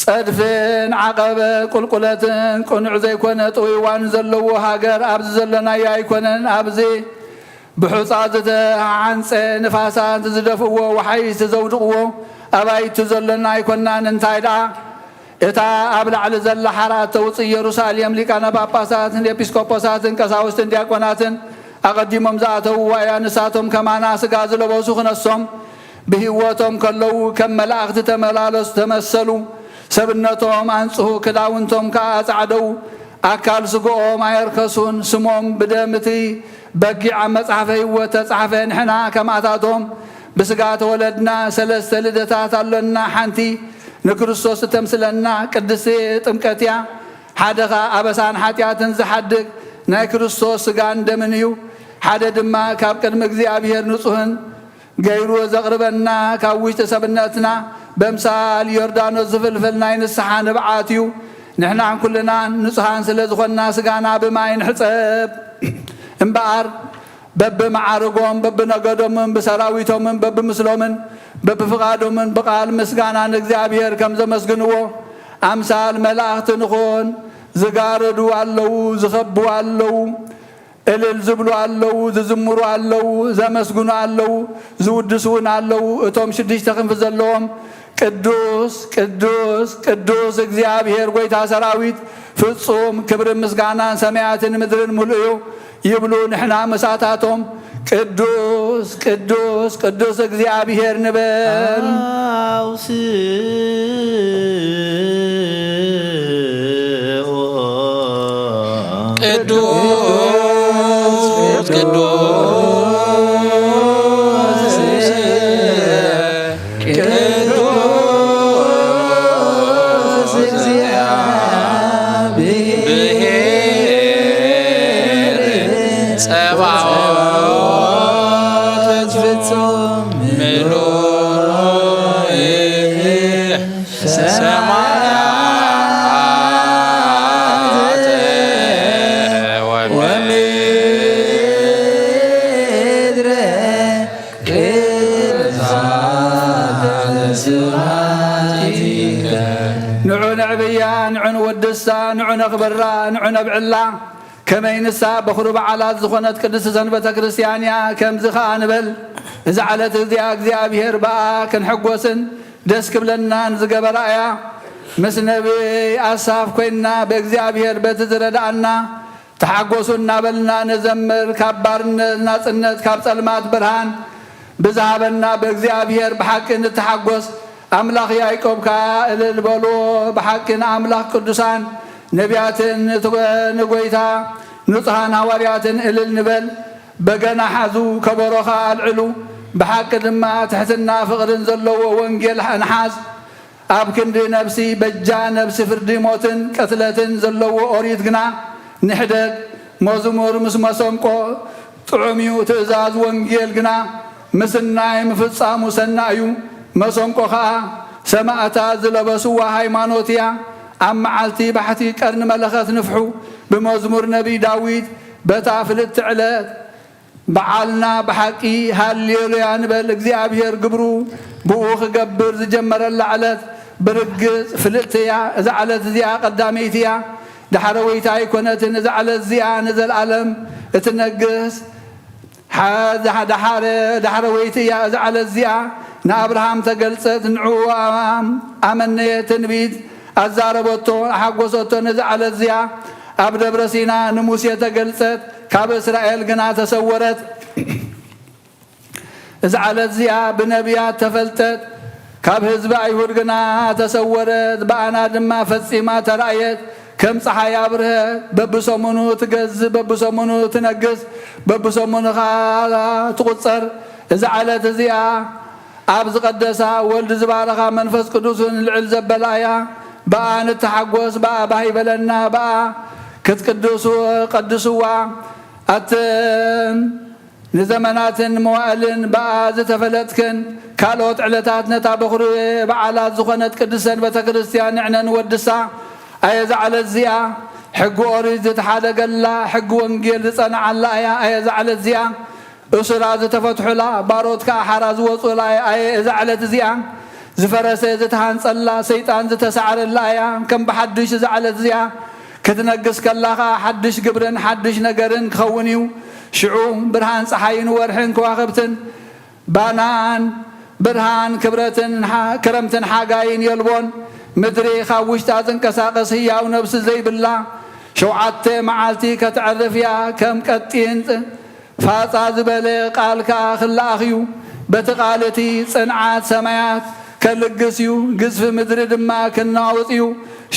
ጸድፍን ዓቐበ ቁልቁለትን ቅኑዕ ዘይኮነ ጥውይዋን ዘለዎ ሃገር ኣብዚ ዘለናዮ ኣይኮነን። ኣብዚ ብሑጻ ዝተሓንጸ፣ ንፋሳት ዝደፍእዎ፣ ወሓይዝቲ ዘውድቕዎ ኣባይቲ ዘሎና ኣይኮናን። እንታይ ደኣ፣ እታ ኣብ ላዕሊ ዘላ ሓራ እተውጽእ ኢየሩሳሌም፣ ሊቃነ ጳጳሳትን ኤጲስቆጶሳትን ቀሳውስትን ዲያቆናትን ኣቐዲሞም ዝኣተውዋ እያ። ንሳቶም ከማና ስጋ ዝለበሱ ክነሶም ብህይወቶም ከለዉ ከም መላእኽቲ ተመላለሱ፣ ተመሰሉ። ሰብነቶም ኣንጽሁ፣ ክዳውንቶም ከኣ ኣጻዕደው። ኣካል ስግኦም ኣየርከሱን። ስሞም ብደም እቲ በጊዕ ኣብ መጽሓፈ ህይወት ተጻሕፈ። ንሕና ከማታቶም ብስጋ ተወለድና፣ ሰለስተ ልደታት ኣሎና። ሓንቲ ንክርስቶስ እተምስለና ቅድስቲ ጥምቀት እያ። ሓደ ኸኣ ኣበሳን ሓጢኣትን ዝሓድግ ናይ ክርስቶስ ስጋን ደምን እዩ። ሓደ ድማ ካብ ቅድሚ እግዚኣብሔር ንጹህን ገይሩ ዘቕርበና፣ ካብ ውሽጢ ሰብነትና በምሳል ዮርዳኖስ ዝፍልፍል ናይ ንስሓ ንብዓት እዩ። ንሕናን ኩልናን ንጹሃን ስለ ዝኾንና፣ ስጋና ብማይ ንሕጸብ እምበኣር፣ በብመዓርጎም፣ በብነገዶምን፣ ብሰራዊቶምን፣ በብምስሎምን፣ በብፍቓዶምን ብቓል ምስጋና ንእግዚኣብሔር ከም ዘመስግንዎ ኣምሳል መላእኽቲ ንኹን። ዝጋረዱ ኣለዉ፣ ዝኸቡ ኣለዉ። እልል ዝብሉ ኣለዉ፣ ዝዝምሩ ኣለዉ፣ ዘመስግኑ ኣለዉ፣ ዝውድሱ እውን ኣለዉ። እቶም ሽዱሽተ ክንፊ ዘለዎም ቅዱስ፣ ቅዱስ፣ ቅዱስ እግዚኣብሔር ጐይታ ሰራዊት፣ ፍጹም ክብርን ምስጋናን ሰማያትን ምድርን ምሉእ እዩ ይብሉ። ንሕና ምሳታቶም ቅዱስ፣ ቅዱስ፣ ቅዱስ እግዚኣብሔር ንበል። ቅዱስ ቅዱስ ቅዱስ እግዚአብሔር ጸባኦት ፍጹም ምሉእ ሰማያት ወምድረ ቅድስተ ስብሐትከ። ንዑ ነዕብያ፣ ንዑ ንወድሳ፣ ንዑ ነኽብራ፣ ንዑ ነብዕላ። ከመይ ንሳ በኹሪ በዓላት ዝኾነት ቅድስቲ ሰንበተ ክርስቲያን እያ። ከምዚ ኸኣ ንበል፣ እዛ ዕለት እዚኣ እግዚኣብሔር ብኣ ክንሕጎስን ደስ ክብለናን ዝገበራ እያ። ምስ ነቢይ ኣሳፍ ኮይንና ብእግዚኣብሔር በቲ ዝረድኣና ተሓጎሱ እናበልና ንዘምር። ካብ ባርነት ናጽነት፣ ካብ ጸልማት ብርሃን ብዝሃበና ብእግዚኣብሔር ብሓቂ ንተሓጎስ። ኣምላኽ ያዕቆብ ከኣ እልል በሉ፣ ብሓቂ ንኣምላኽ ቅዱሳን ነቢያትን ንት-፣ ንጎይታ ንጹሃን ሃዋርያትን እልል ንበል። በገና ሓዙ፣ ከበሮ ከኣ ኣልዕሉ፣ ብሓቂ ድማ ትሕትና ፍቕርን ዘለዎ ወንጌል ንሓዝ። ኣብ ክንዲ ነፍሲ በጃ ነፍሲ ፍርዲ ሞትን ቅትለትን ዘለዎ ኦሪት ግና ንሕደግ። መዝሙር ምስ መሰንቆ ጥዑም እዩ፣ ትእዛዝ ወንጌል ግና ምስናይ ምፍጻሙ ሰናይ እዩ። መሰንቆ ኸኣ ሰማእታት ዝለበስዋ ሃይማኖት እያ። ኣብ መዓልቲ ባሕቲ ቀርኒ መለኸት ንፍሑ። ብመዝሙር ነቢይ ዳዊት በታ ፍልጥቲ ዕለት በዓልና ብሓቂ ሃሌሉያ ንበል። እግዚኣብሔር ግብሩ ብኡ ክገብር ዝጀመረላ ዕለት ብርግጽ ፍልጥቲ እያ። እዛ ዕለት እዚኣ ቀዳመይቲ እያ፣ ዳሕረወይቲ ኣይኮነትን። እዛ ዕለት እዚኣ ንዘለኣለም እትነግስ ሓ-፣ ዳሕ-፣ ዳሓረ-፣ ዳሕረወይቲ እያ። እዛ ዕለት እዚኣ ንኣብርሃም ተገልጸት፣ ንዕኡ ኣም-፣ ኣመነየ፣ ትንቢት ኣዛረበቶ፣ ኣሓጎሰቶ። ነዛ ዕለት እዚኣ ኣብ ደብረ ሲና ንሙሴ ተገልጸት፣ ካብ እስራኤል ግና ተሰወረት። እዛ ዕለት እዚኣ ብነቢያት ተፈልጠት፣ ካብ ህዝቢ ኣይሁድ ግና ተሰወረት፣ ብኣና ድማ ፈጺማ ተራእየት። ከም ጸሓይ ኣብርሀት፣ በብሰሙኑ ትገዝእ፣ በብሰሙኑ ትነግስ፣ በብሰሙኑ ኸኣ ትቑጸር። እዛ ዕለት እዚኣ ኣብ ዝቐደሳ፣ ወልድ ዝባረኻ፣ መንፈስ ቅዱስ እውን ልዕል ዘበላ እያ። ብኣ ንተሓጎስ፣ ብኣ ባህ ይበለና፣ ብኣ ክትቅድሱ ቀድስዋ። ኣትን ንዘመናትን መዋእልን ብኣ ዝተፈለጥክን፣ ካልኦት ዕለታት ነታ በኹሪ በዓላት ዝኾነት ቅድስት ሰንበተ ክርስቲያን ንዕነ ንወድሳ። ኣየ እዛ ዕለት እዚኣ፣ ሕጊ ኦሪት ዝተሓደገላ፣ ሕጊ ወንጌል ዝጸንዓላ እያ። ኣየ እዛ ዕለት እዚኣ፣ እሱራት ዝተፈትሑላ፣ ባሮት ከኣ ሓራ ዝወጹላ እያ። ኣየ እዛ ዕለት እዚኣ፣ ዝፈረሰ ዝተሃንጸላ፣ ሰይጣን ዝተሳዕረላ እያ። ከም ብሓድሽ እዛ ዕለት እዚኣ ክትነግስ ከላ ኸኣ፣ ሓድሽ ግብርን ሓድሽ ነገርን ክኸውን እዩ። ሽዑ ብርሃን ጸሓይን ወርሕን ከዋኽብትን ባናን ብርሃን ክብረትን ሓ-፣ ክረምትን ሓጋይን የልቦን። ምድሪ ካብ ውሽጣ ዝንቀሳቐስ ህያው ነብሲ ዘይብላ ሸውዓተ መዓልቲ ከተዕርፍ እያ። ከም ቀጢን ፋጻ ዝበለ ቃል ከኣ ክለኣኽ እዩ። በቲ ቃል እቲ ጽንዓት ሰማያት ከልግስ እዩ፣ ግዝፊ ምድሪ ድማ ክናወጽ እዩ።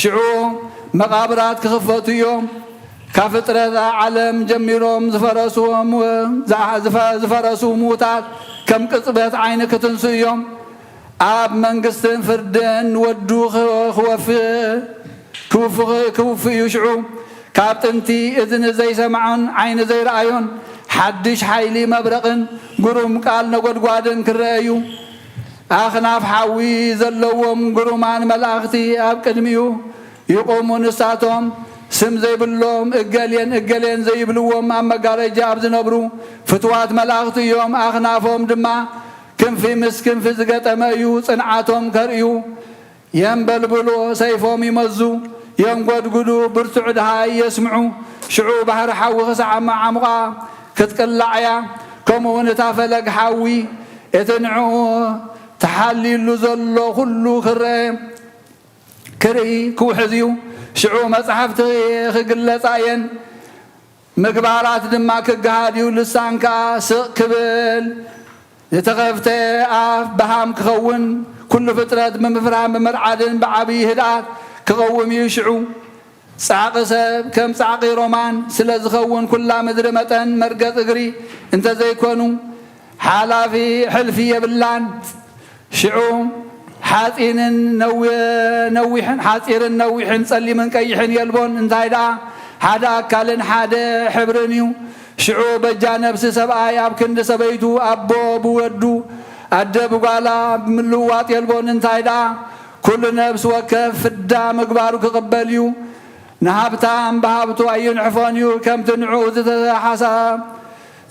ሽዑ መቓብራት ክኽፈቱ እዮም። ካብ ፍጥረት ዓለም ጀሚሮም ዝፈረሱ፣ ዝፈ-፣ ዝፈረሱ ምዉታት ከም ቅጽበት ዓይኒ ክትንስኡ እዮም። ኣብ መንግስትን ፍርድን ወዱ ክወፍ-፣ ክውፍ-፣ ክውፍ እዩ። ሽዑ ካብ ጥንቲ እዝኒ ዘይሰምዖን ዓይኒ ዘይረኣዮን ሓድሽ ሓይሊ መብረቕን ግሩም ቃል ነጎድጓድን ክረአ እዩ። ኣኽናፍ ሓዊ ዘለዎም ግሩማን መላእኽቲ ኣብ ቅድሚኡ ይቖሙ። ንሳቶም ስም ዘይብሎም እገሌን እገሌን ዘይብልዎም ኣብ መጋረጃ ኣብ ዝነብሩ ፍትዋት መላእኽቲ እዮም። ኣኽናፎም ድማ ክንፊ ምስ ክንፊ ዝገጠመ እዩ። ጽንዓቶም ከርእዩ የንበልብሉ፣ ሰይፎም ይመዙ፣ የንጎድጉዱ፣ ብርቱዕ ደሃይ የስምዑ። ሽዑ ባሕሪ ሓዊ ክሳዕ መዓሙቓ ክትቅላዕ እያ። ከምኡውን እታ ፈለግ ሓዊ እቲ ንዕኡ ተሓሊሉ ዘሎ ኩሉ ክረአ፣ ክርኢ፣ ክውሕዝ እዩ። ሽዑ መጻሕፍቲ ክግለጻ እየን። ምግባራት ድማ ክገሃድ እዩ። ልሳን ከኣ ስቕ ክብል፣ ዝተኸፍተ ኣፍ በሃም ክኸውን፣ ኩሉ ፍጥረት ብምፍራህን ብምርዓድን ብዓብዪ ህድኣት ክቐውም እዩ። ሽዑ ጻዕቒ ሰብ ከም ጻዕቒ ሮማን ስለ ዝኸውን፣ ኩላ ምድሪ መጠን መርገጽ እግሪ እንተ ዘይኮኑ፣ ሓላፊ ሕልፊ የብላን። ሽዑ ሓጺንን ነዊ-፣ ነዊሕን፣ ሓጺርን ነዊሕን፣ ጸሊምን ቀይሕን የልቦን። እንታይ ደኣ፣ ሓደ ኣካልን ሓደ ሕብርን እዩ። ሽዑ በጃ ነብሲ ሰብኣይ ኣብ ክንዲ ሰበይቱ፣ ኣቦ ብወዱ፣ ኣደ ብጓላ ብምልውዋጥ የልቦን። እንታይ ደኣ፣ ኩሉ ነብሲ ወከፍ ፍዳ ምግባሩ ክቕበል እዩ። ንሃብታም ብሃብቱ ኣይንሕፎን እዩ፣ ከምቲ ንዕኡ ዝተሓሳ-፣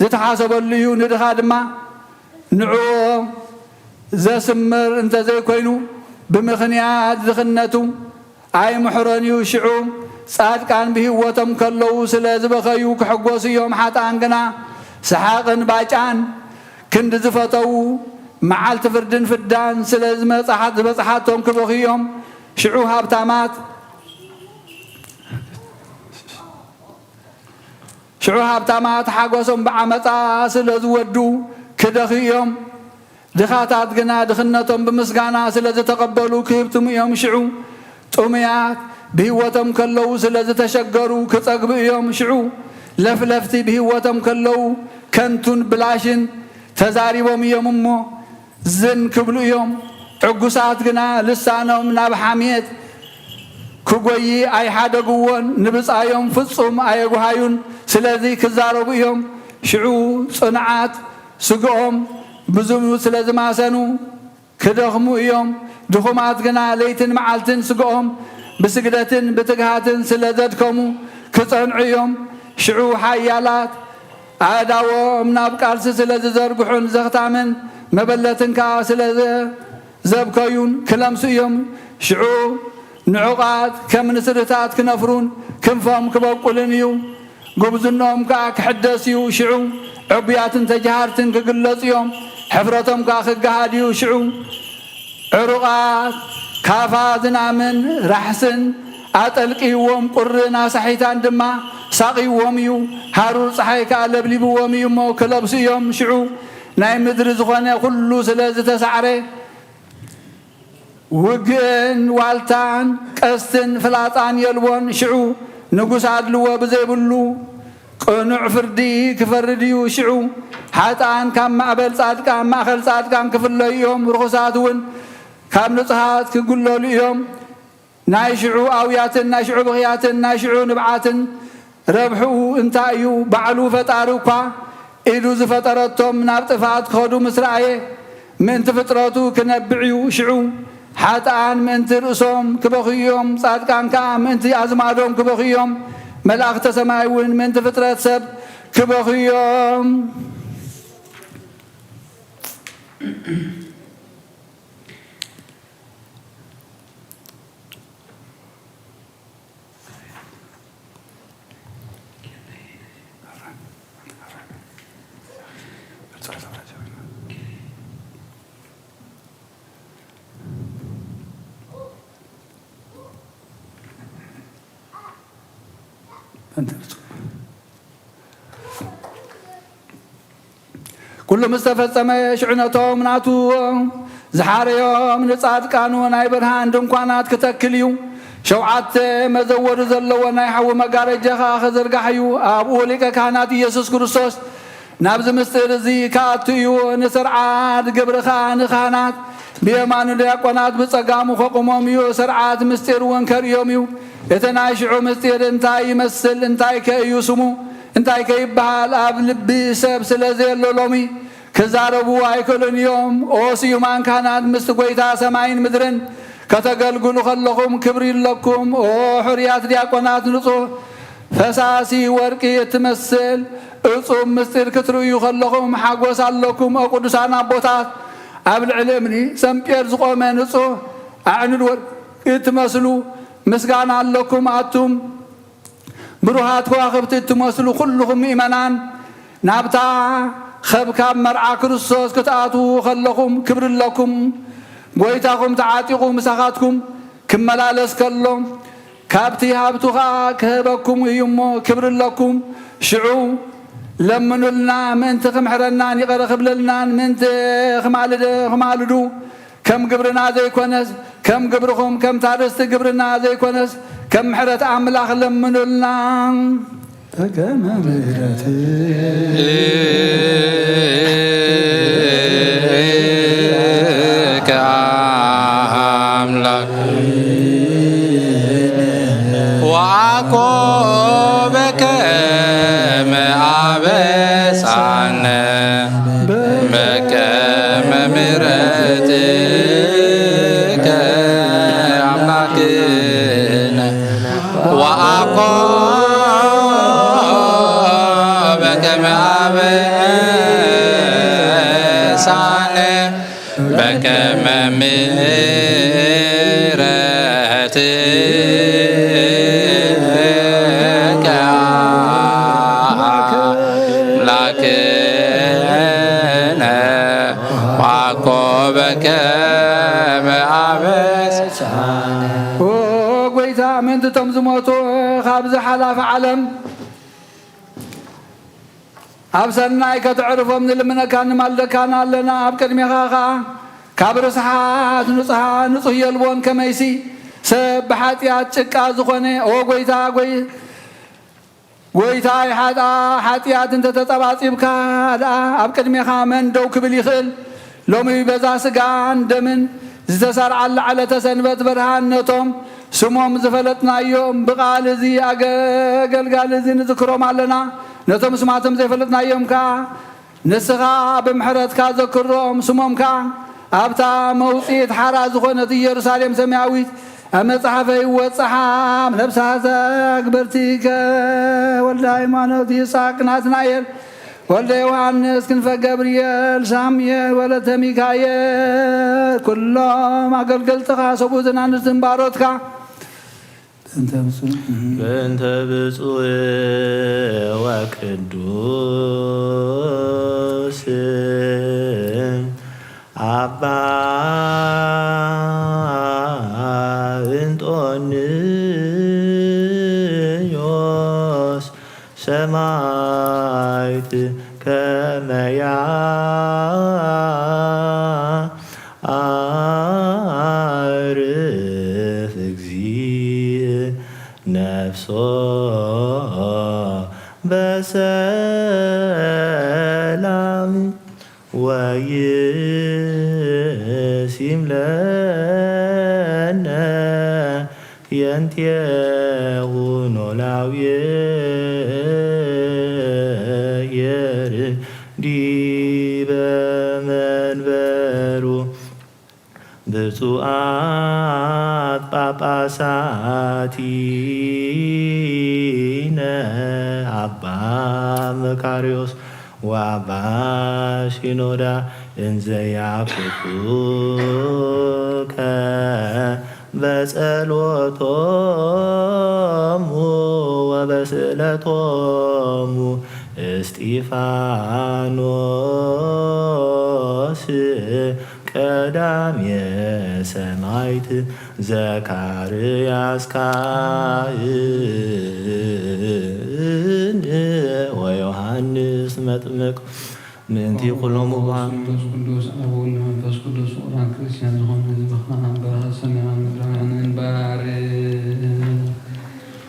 ዝተሓሰበሉ እዩ። ንድኻ ድማ ንዕኡ ዘስምር እንተ ዘይኮይኑ፣ ብምኽንያት ድኽነቱ ኣይምሕሮን እዩ። ሽዑ ጻድቃን ብህይወቶም ከለዉ ስለ ዝበኸዩ ክሕጎሱ እዮም፣ ሓጥኣን ግና ሰሓቕን ባጫን ክንዲ ዝፈተዉ፣ መዓልቲ ፍርድን ፍዳን ስለ ዝመጽሓት ዝበጽሓቶም ክበኽዩ እዮም። ሽዑ ሃብታማት ሽዑ ሃብታማት ሓጎሶም ብዓመጻ ስለ ዝወዱ ክደኽዩ እዮም። ድኻታት ግና ድኽነቶም ብምስጋና ስለ ዝተቐበሉ ክህብትሙ እዮም። ሽዑ ጥሙያት ብህይወቶም ከለዉ ስለ ዝተሸገሩ ክጸግቡ እዮም። ሽዑ ለፍለፍቲ ብህይወቶም ከለዉ ከንቱን ብላሽን ተዛሪቦም እዮም እሞ ዝን ክብሉ እዮም። ዕጉሳት ግና ልሳኖም ናብ ሓሜት ክጎዪ ኣይሓደግዎን፣ ንብጻዮም ፍጹም ኣየጉሃዩን። ስለዚ ክዛረቡ እዮም። ሽዑ ጽኑዓት ስግኦም ብዙ ስለ ዝማሰኑ ክደኽሙ እዮም። ድኹማት ግና ለይትን መዓልትን ስግኦም ብስግደትን ብትግሃትን ስለ ዘድከሙ ክጸንዑ እዮም። ሽዑ ሓያላት ኣእዳዎም ናብ ቃልሲ ስለ ዝዘርግሑን ዘኽታምን መበለትን ከኣ ስለ ዘብከዩን ክለምሱ እዮም። ሽዑ ንዑቓት ከም ንስርታት ክነፍሩን ክንፎም ክበቁልን እዩ። ጉብዝኖም ከኣ ክሕደስ እዩ። ሽዑ ዕቡያትን ተጃሃርትን ክግለጹ እዮም። ሕፍረቶም ከኣ ክገሃድ እዩ። ሽዑ ዕሩቓት ካፋ ዝናምን ራሕስን ኣጠልቅይዎም፣ ቁርን ኣሳሒታን ድማ ሳቕይዎም እዩ። ሃሩር ጸሓይ ከኣ ለብሊብዎም እዩ እሞ ክለብሱ እዮም። ሽዑ ናይ ምድሪ ዝኾነ ኩሉ ስለ ዝተሳዕረ፣ ውግእን ዋልታን ቀስትን ፍላጻን የልቦን። ሽዑ ንጉስ ኣድልዎ ብዘይብሉ ቅኑዕ ፍርዲ ክፈርድ እዩ። ሽዑ ሓጥኣን ካብ ማእበል ጻድቃን፣ ማእከል ጻድቃን ክፍለዩ እዮም። ርኹሳት እውን ካብ ንጹሃት ክጉለሉ እዮም። ናይ ሽዑ ኣውያትን ናይ ሽዑ ብኽያትን ናይ ሽዑ ንብዓትን ረብሕኡ እንታይ እዩ? ባዕሉ ፈጣሪ እኳ ኢዱ ዝፈጠረቶም ናብ ጥፍኣት ክኸዱ ምስ ረኣየ፣ ምእንቲ ፍጥረቱ ክነብዕ እዩ። ሽዑ ሓጥኣን ምእንቲ ርእሶም ክበኽዩ እዮም፣ ጻድቃን ከኣ ምእንቲ ኣዝማዶም ክበኽዩ እዮም። መላእኽተ ሰማይ እውን ምእንቲ ፍጥረት ሰብ ክበኽዩ እዮም። ኩሉ ምስ ተፈጸመ፣ ሽዑ ነቶም ናቱ ዝሓረዮም ንጻድቃኑ ናይ ብርሃን ድንኳናት ክተክል እዩ። ሸውዓተ መዘወሪ ዘለዎ ናይ ሓዊ መጋረጃ ኸኣ ክዝርጋሕ እዩ። ኣብኡ ሊቀ ካህናት ኢየሱስ ክርስቶስ ናብዚ ምስጢር እዚ ክኣቱ እዩ። ንስርዓት ግብሪ ኸኣ ንካህናት ብየማኑ፣ ዲያቆናት ብጸጋሙ ከቑሞም እዩ። ስርዓት ምስጢር እውን ከርእዮም እዩ። እቲ ናይ ሽዑ ምስጢር እንታይ ይመስል? እንታይ ከ እዩ ስሙ? እንታይ ከ ይበሃል? ኣብ ልቢ ሰብ ስለ ዘየሎ ሎሚ ክዛረቡ ኣይክእሉን እዮም። ኦ ስዩማን ካህናት፣ ምስቲ ጐይታ ሰማይን ምድርን ከተገልግሉ ከለኹም ክብሪ ኣለኩም። ኦ ሕሩያት ዲያቆናት፣ ንጹሕ ፈሳሲ ወርቂ እትመስል እጹብ ምስጢር ክትርእዩ ከለኹም ሓጎስ ኣለኩም። ኦ ቅዱሳን ኣቦታት፣ ኣብ ልዕሊ እምኒ ሰምጴር ዝቖመ ንጹሕ ኣዕኑድ ወርቂ እትመስሉ ምስጋና ኣለኩም። ኣቱም ብሩሃት ከዋኽብቲ እትመስሉ ኩልኹም ምእመናን፣ ናብታ ኸብካብ መርዓ ክርስቶስ ክትኣትዉ ኸለኹም ክብሪ ኣለኩም። ጐይታኹም ተዓጢቑ ምሳኻትኩም ክመላለስ ከሎ፣ ካብቲ ሃብቱ ኸኣ ክህበኩም እዩ እሞ ክብሪ ኣለኩም። ሽዑ ለምኑልና፣ ምእንቲ ክምሕረናን ይቕረ ክብለልናን፣ ምእንቲ ክማልድ-፣ ክማልዱ ከም ግብርና ዘይኮነስ፣ ከም ግብርኹም፣ ከምታ ርስቲ ግብርና ዘይኮነስ፣ ከም ምሕረት ኣምላኽ ለምኑልና። በከመ ምሕረትከ ኣምላክ ወአኮ በከመ አበሳነ በከመ ምሕረትከ አምላክነ ወአኮ በከመ አበሳነ በከመ ምሕረትከ ከመ ኣበሳነ። ኦ ጎይታ፣ ምእንቲ እቶም ዝሞቱ ካብዚ ሓላፊ ዓለም ኣብ ሰናይ ከተዕርፎም ንልምነካን ንማልደካን ኣለና። ኣብ ቅድሜኻ ኸኣ ካብ ርስሓት ንጹሃ-፣ ንጹህ የልቦን። ከመይሲ ሰብ ብሓጢኣት ጭቃ ዝኾነ፣ ኦ ጎይታ፣ ጎይ-፣ ጎይታይ፣ ሓጣ-፣ ሓጢኣት እንተ ተጸባጺብካ ደኣ፣ ኣብ ቅድሜኻ መን ደው ክብል ይኽእል? ሎሚ በዛ ስጋን ደምን ዝተሰርዓላ ዕለተ ሰንበት ብርሃን ነቶም ስሞም ዝፈለጥናዮም ብቓል እዚ ኣገ-፣ ኣገልጋሊ እዚ ንዝክሮም ኣለና። ነቶም ስማቶም ዘይፈለጥናዮም ከኣ ንስኻ ብምሕረትካ ዘክሮም፣ ስሞም ከኣ ኣብታ መውጽኢት ሓራ ዝኾነት ኢየሩሳሌም ሰማያዊት ኣብ መጽሓፈ ይወጽሓ። ነብሳተ ኣግበርቲከ ወልደ ሃይማኖት፣ ይስሐቅ፣ ናትናኤል፣ ወልደ ዮሃንስ፣ ክንፈ ገብርኤል፣ ሳሙኤል፣ ወለተ ሚካኤል፣ ኩሎም ኣገልገልትኻ፣ ሰብኡትን ኣንስትን ባሮትካ። በእንተ ብፁዕ በእንተ ብፁዕ ወቅዱስ ኣባ እንጦንዮስ ሰማዕት ከመያ ኣርፍ እግዚእ ነፍሶ በሰላም ወይሲም ለነ የንቴሁ ኖላዊ የር ዲበ መንበሩ። ብፁዓት ጳጳሳቲነ ኣባ መቃርዮስ ወኣባ ሲኖዳ እንዘ ያኩቱከ በጸሎቶሙ ወበስእለቶሙ እስጢፋኖስ ቀዳሜ ሰማዕት ዘካርያስ ካህን ወዮሃንስ መጥምቅ ምእንቲ ኩሎም እዋን። መንፈስ ቅዱስ፣ ኣብ ወልድ መንፈስ ቅዱስ ፍቁራን ክርስቲያን ዝኾኑ ህዝብኻ በረኸት ሰማያውያን ምድራውያን እንባር።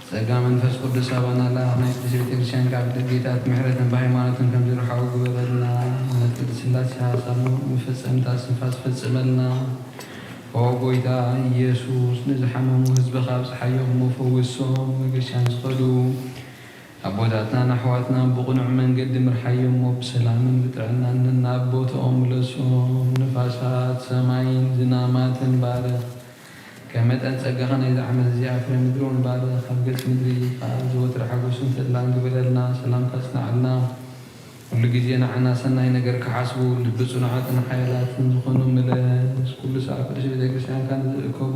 ጸጋ መንፈስ ቅዱስ ኣባና ለኣኽ ናይ ቅድስት ቤተ ክርስቲያን ካብ ደጌታት ምሕረትን ብሃይማኖትን ከም ዝርሓቑ ግበረልና። እምነት ቅድስት ስላሴ ሓሳብ መፈጸምታ ስንፋስ ፈጽመልና። ኦ ጎይታ ኢየሱስ፣ ንዝሓመሙ ህዝብኻ ኣብጽሓዮም እሞ ፈውሶም። ንክርስቲያን ዝኸዱ ኣቦታትናን ኣሕዋትናን ብቕኑዕ መንገዲ ምርሓዮም እሞ ብሰላምን ብጥዕናን ናብ ቦታኦም ምለሶም። ንፋሳት ሰማይን ዝናማትን ባርኽ። ከም መጠን ጸጋኻ ናይዚ ዓመት እዚኣ ፍረ ምድሪ እውን ባርኽ። ኣብ ገጽ ምድሪ ከኣ ዘወትር ሓጎስን ተድላን ግበረልና። ሰላምካ ጽንዓልና። ኩሉ ግዜ ንዓና ሰናይ ነገር ክሓስቡ ልቢ ጽኑዓትን ሓያላትን ዝኾኑ ምለስ። ኩሉ ሰዓት ቅድስት ቤተ ክርስቲያንካ ንዝእከቡ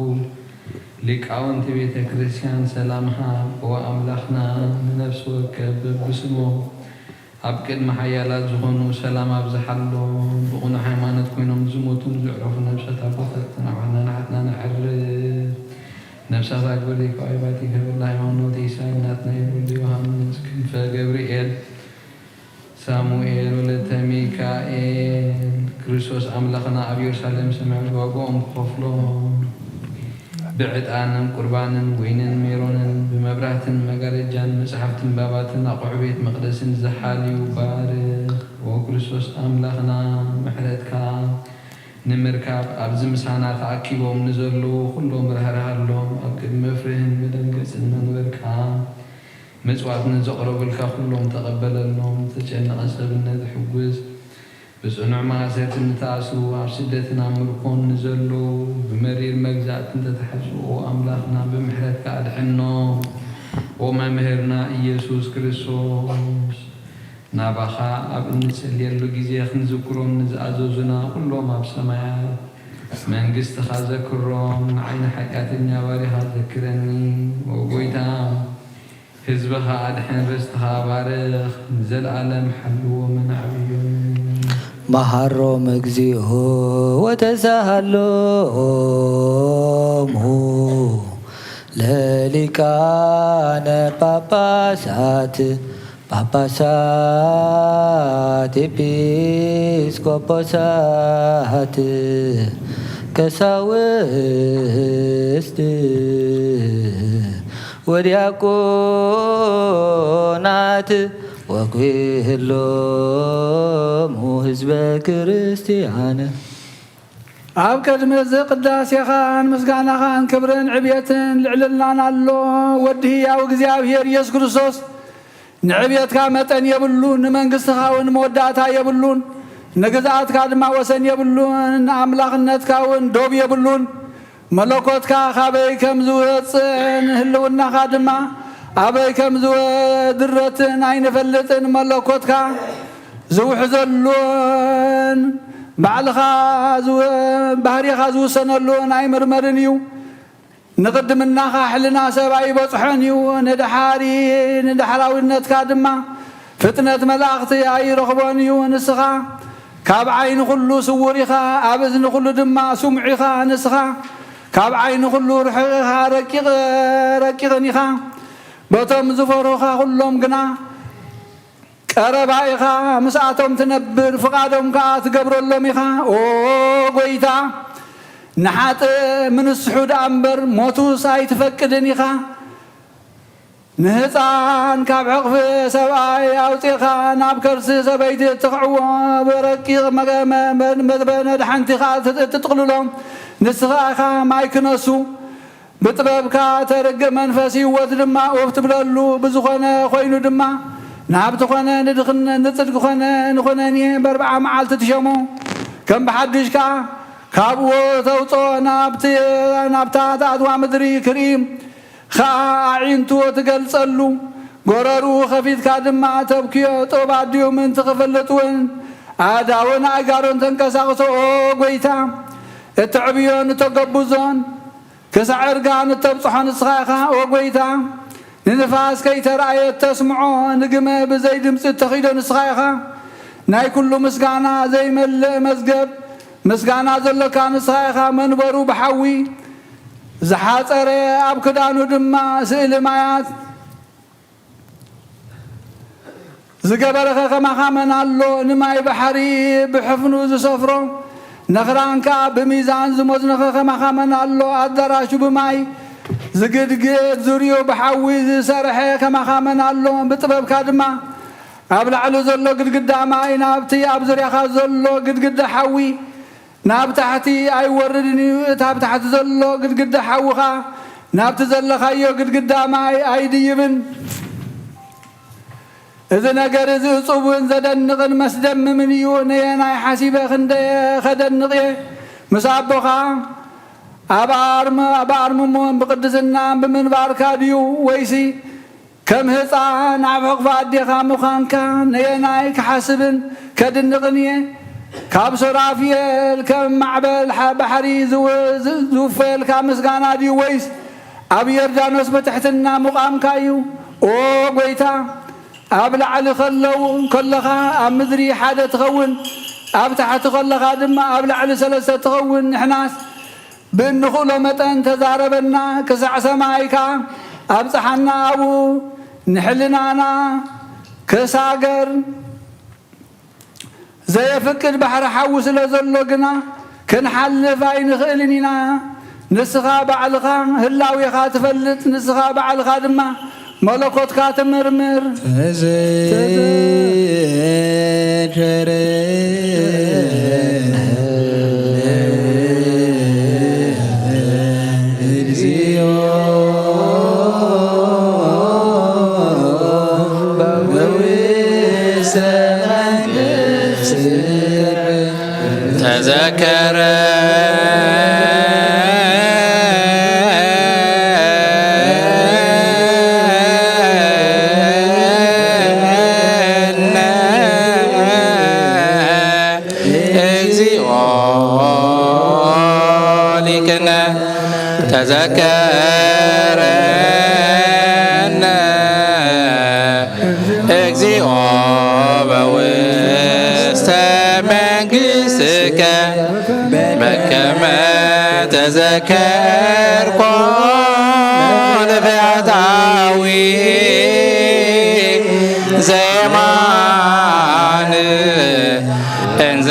ሊቃውንቲ ቤተ ክርስቲያን ሰላም ሃብ። ኦ ኣምላኽና፣ ንነፍሲ ወከፍ በብስሙ ኣብ ቅድሚ ሓያላት ዝኾኑ ሰላም ኣብዝሓሎም። ብቕኑዕ ሃይማኖት ኮይኖም ዝሞቱን ዘዕረፉ ነብሳት ኣቦታትና ኣሕዋትና ንዓትና ነዕርፍ። ነብሳት ኣግብር ዘይከዋይ ባቲ ከበላ ሃይማኖት ኢሳይ ናትና ይሩል ዮሃንስ ክንፈ ገብርኤል ሳሙኤል ወለተ ሚካኤል። ክርስቶስ ኣምላኽና ኣብ ኢየሩሳሌም ሰማያዊት ዋጋኦም ክኸፍሎም ብዕጣንን ቁርባንን ወይንን ሜሮንን ብመብራህትን መጋረጃን መጽሓፍትን ባባትን ኣቑሑ ቤት መቕደስን ዝሓልዩ ባርኽ። ኦ ክርስቶስ ኣምላኽና፣ ምሕረትካ ንምርካብ ኣብዚ ምሳና ተኣኪቦም ንዘለዉ ኩሎም ርህርሃሎም። ኣብ ቅድሚ መፍርህን መደንገጽን መንበርካ ምጽዋት ንዘቕረቡልካ ኩሎም ተቐበለሎም። ዝተጨነቐ ሰብ ነቲ ሕጉስ ብጽኑዕ ማእሰርቲ ንተኣስሩ፣ ኣብ ስደትን ኣብ ምርኮን ንዘለዉ፣ ብመሪር መግዛእቲ ንተታሕዙ፣ ኦ ኣምላኽና፣ ብምሕረትካ ኣድሕኖም። ኦ መምህርና ኢየሱስ ክርስቶስ፣ ናባኻ ኣብ እንጽልየሉ ግዜ ክንዝክሮም ንዝኣዘዙና ኩሎም ኣብ ሰማያት መንግስትኻ ዘክሮም። ንዓይ ንሓጢኣተኛ ባሪኻ ዘክረኒ። ኦ ጎይታ፣ ህዝብኻ ኣድሕን፣ ርስትኻ ባርኽ፣ ንዘለኣለም ሓልዎምን ኣዕብዮምን። መሃሮም እግዚኦ ወተሳሃሎሙ ለሊቃነ ጳጳሳት፣ ጳጳሳት፣ ኤጲስቆጶሳት፣ ቀሳውስት ወዲያቆናት ወኩሎሙ ህዝበ ክርስቲያን። ኣብ ቅድሚ እዚ ቅዳሴኻን ምስጋናኻን ክብርን ዕብየትን ልዕልናን ኣሎ። ወዲ ህያው እግዚኣብሔር ኢየሱስ ክርስቶስ ንዕብየትካ መጠን የብሉን፣ ንመንግስትኻ እውን መወዳእታ የብሉን፣ ንግዝኣትካ ድማ ወሰን የብሉን፣ ንኣምላኽነትካ እውን ዶብ የብሉን። መለኮትካ ካበይ ከም ዝወፅእን ህልውናኻ ድማ ኣበይ ከም ዝድረትን ኣይንፈልጥን። መለኮትካ ዝውሕዘሉን ባዕልኻ ዝው-፣ ባህሪኻ ዝውሰነሉን ኣይምርመርን እዩ። ንቕድምናኻ ሕልና ሰብ ኣይበጽሖን እዩ። ንድሓሪ ንዳሕራዊነትካ ድማ ፍጥነት መላእኽቲ ኣይረኽቦን እዩ። ንስኻ ካብ ዓይኒ ኩሉ ስዉር ኢኻ፣ ኣብ እዝኒ ኩሉ ድማ ስሙዕ ኢኻ። ንስኻ ካብ ዓይኒ ኩሉ ርሑቕ ኢኻ፣ ረቂቕ-፣ ረቂቕን ኢኻ። በቶም ዝፈርሁኻ ኩሎም ግና ቀረባ ኢኻ፣ ምስኣቶም ትነብር፣ ፍቓዶም ከኣ ትገብረሎም ኢኻ። ኦ ጐይታ፣ ንሓጥእ ምንስሑ ደኣ እምበር፣ ሞቱስ ኣይትፈቅድን ኢኻ። ንህፃን ካብ ሕቕፊ ሰብኣይ ኣውፂእኻ ናብ ከርሲ ሰበይቲ እትኽዕዎ ብረቂቕ መገ-፣ መ-፣ መ-፣ መ-፣ መድሓንቲ ኸዓ እት-፣ እትጥቕልሎ ንስኻ ኢኻ። ማይ ክነሱ ብጥበብካ ተርግእ መንፈስ ህይወት ድማ ኡፍ ትብለሉ። ብዝኾነ ኾይኑ ድማ ናብቲ ኾነ ንድኽነ-፣ ንጽድቂ ኾነ ንኹነኔ በርብዓ መዓልቲ ትሸሞ። ከም ብሓድሽ ከኣ ካብኡ ተውፅኦ ናብቲ-፣ ናብታ ትኣትዋ ምድሪ ክርኢ ኸኣ ኣዒንቱ ትገልጸሉ። ጎረርኡ ኸፊትካ ድማ ተብክዮ። ጡብ ኣዲኡ ምእንቲ ክፍልጥ እውን ኣእዳውን ኣእጋሩን ተንቀሳቕሶ። ኦ ጐይታ፣ እተዕብዮን እተገቡዞን ክሳዕ እርጋን እተብጽሖ ንስኻ ኢኻ። ኦ ጐይታ፣ ንንፋስ ከይተራእየ እተስምዖ፣ ንግመ ብዘይ ድምጺ እተኺዶ ንስኻ ኢኻ። ናይ ኩሉ ምስጋና ዘይመልእ መዝገብ ምስጋና ዘሎካ ንስኻ ኢኻ። መንበሩ ብሓዊ ዝሓጸረ፣ ኣብ ክዳኑ ድማ ስእሊ ማያት ዝገበረኸ ከማኻ መን ኣሎ? ንማይ ባሕሪ ብሕፍኑ ዝሰፍሮ፣ ነኽራን ከኣ ብሚዛን ዝመዝኖኸ ከማኻ መን ኣሎ? ኣዳራሹ ብማይ ዝግድግድ፣ ዙርያኡ ብሓዊ ዝሰርሐ ከማኻ መን ኣሎ? ብጥበብካ ድማ ኣብ ላዕሊ ዘሎ ግድግዳ ማይ ናብቲ ኣብ ዙርያኻ ዘሎ ግድግዳ ሓዊ ናብ ታሕቲ ኣይወርድን እዩ። እቲ ኣብ ታሕቲ ዘሎ ግድግዳ ሓዊ ኸኣ ናብቲ ዘለኻዮ ግድግዳ ማይ ኣይድይብን። እዚ ነገር እዚ እጹብን ዘደንቕን መስደምምን እዩ። ነየናይ ሓሲበ ክንደየ ኸደንቕ እየ። ምስ ኣቦኻ ኣብ ኣርም-፣ ኣብ ኣርምሞን ብቕድስናን ብምንባርካ ድዩ? ወይሲ ከም ህፃን ኣብ ሕቕፊ ኣዴኻ ምዃንካ ነየናይ ክሓስብን ከድንቕን እየ? ካብ ሱራፊኤል ከም ማዕበል ሓ-፣ ባሕሪ ዝው-፣ ዝ-፣ ዝውፈየልካ ምስጋና ድዩ? ወይስ ኣብ ዮርዳኖስ ብትሕትና ምዃምካ እዩ? ኦ ጐይታ፣ ኣብ ላዕሊ ከለዉ፣ ከለኻ ኣብ ምድሪ ሓደ ትኸውን፣ ኣብ ታሕቲ ከለኻ ድማ ኣብ ላዕሊ ሰለስተ ትኸውን። ንሕናስ ብእንኽእሎ መጠን ተዛረበና፣ ክሳዕ ሰማይ ከኣ ኣብጽሓና፣ ኣብኡ ንሕልናና ክሳገር ዘየፍቅድ ባሕሪ ሓዊ ስለ ዘሎ ግና፣ ክንሓልፍ ኣይንኽእልን ኢና። ንስኻ ባዕልኻ ህላዌኻ ትፈልጥ፣ ንስኻ ባዕልኻ ድማ መለኮትካ ትምርምር። ተዘከረ እግዚኦ በውስተ መንግሥት ተዘከረ እግዚኦ ሊቅነ ተዘከረነ እግዚኦ በውስተ መንግሥትከ በከመ ተዘከርኮ ለፈያታዊ ዘየማን እንዘ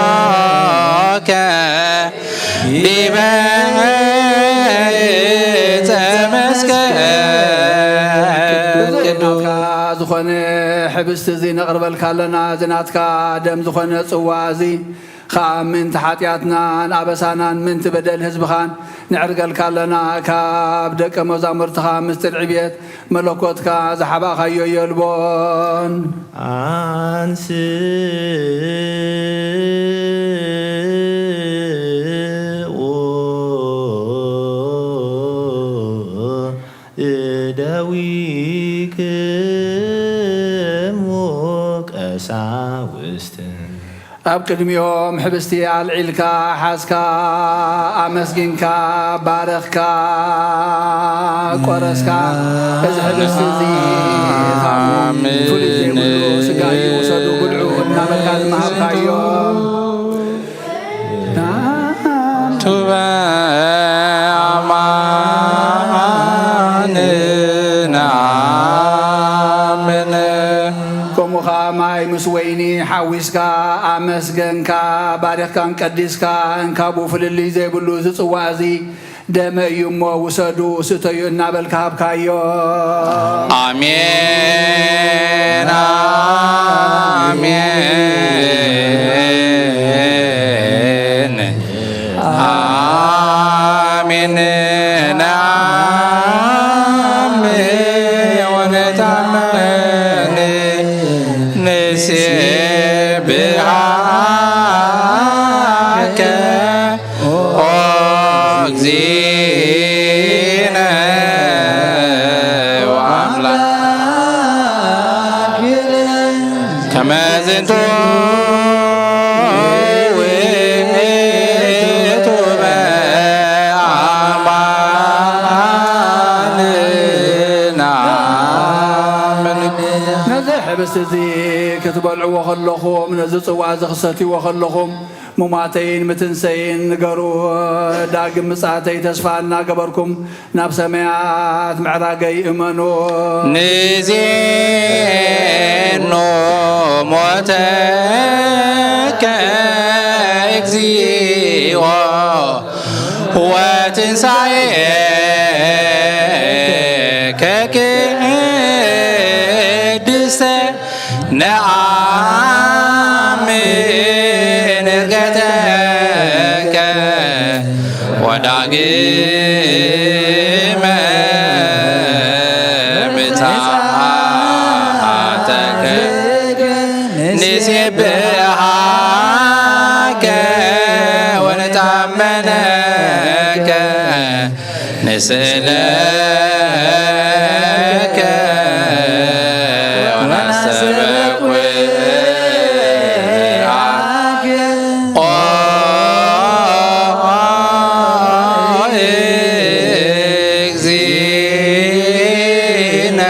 ሃሎከ ዲበ ዕፀ መስቀል። እዚ ናትካ ዝኾነ ሕብስቲ እዚ ነቕርበልካ ኣለና። እዚ ናትካ ደም ዝኾነ ጽዋ እዚ ኸኣ ምእንቲ ሓጢኣትናን ኣበሳናን ምእንቲ በደል ህዝብኻን ንዕርገልካ ኣለና። ካብ ደቀ መዛሙርትኻ ምስጢር ዕብየት መለኮትካ ዝሓባእኻዮ የልቦን። ኣንስኡ እደዊክሙ ቀሳውስት። ኣብ ቅድሚኦም ሕብስቲ ኣልዒልካ፣ ሓዝካ፣ ኣመስጊንካ፣ ባረኽካ፣ ቆረስካ። እዚ ሕብስቲ እዚ ፍሉይ ዘይብሉ ስጋ እዩ፣ ውሰዱ፣ ብልዑ እናበልካ ዝመሃብካዮም። ቱበ ኣማን ንኣምን። ከምኡ ኸዓ ማይ ምስ ወይኒ ሓዊስካ ኣመስገንካ፣ ባሪኽካን ቀዲስካን፣ ካብኡ ፍልልይ ዘይብሉ እዚ ጽዋ እዚ ደመ እዩ እሞ ውሰዱ፣ ስተዩ እናበልካ ሃብካዮ። ኣሜን፣ ኣሜን፣ ኣሜን። ንኣምን ወነታመን ንሴብሃከ ኦ እግዚእነ ወአምላክ ከመ ዝንቱ ውእቱ በአማን ነአምን። ነዚ ሕብስቲ እዚ ክትበልዕዎ ከለኹም፣ ነዚ ጽዋ እዚ ክትሰትይዎ ከለኹም፣ ሙማተይን ምትንሰይን ንገሩ፣ ዳግም ምጽኣተይ ተስፋ እናገበርኩም ናብ ሰማያት ምዕራገይ እመኑ። ንዜኑ ሞተከ እግዚኦ ወትንሳኤከ ቅድስተ ነአምን ዕርገተከ ወዳግመ ምጽኣተከ ንሴብሃከ ወንታመነከ ንስእለከ ወናስተበቁ ኦ እግዚእነ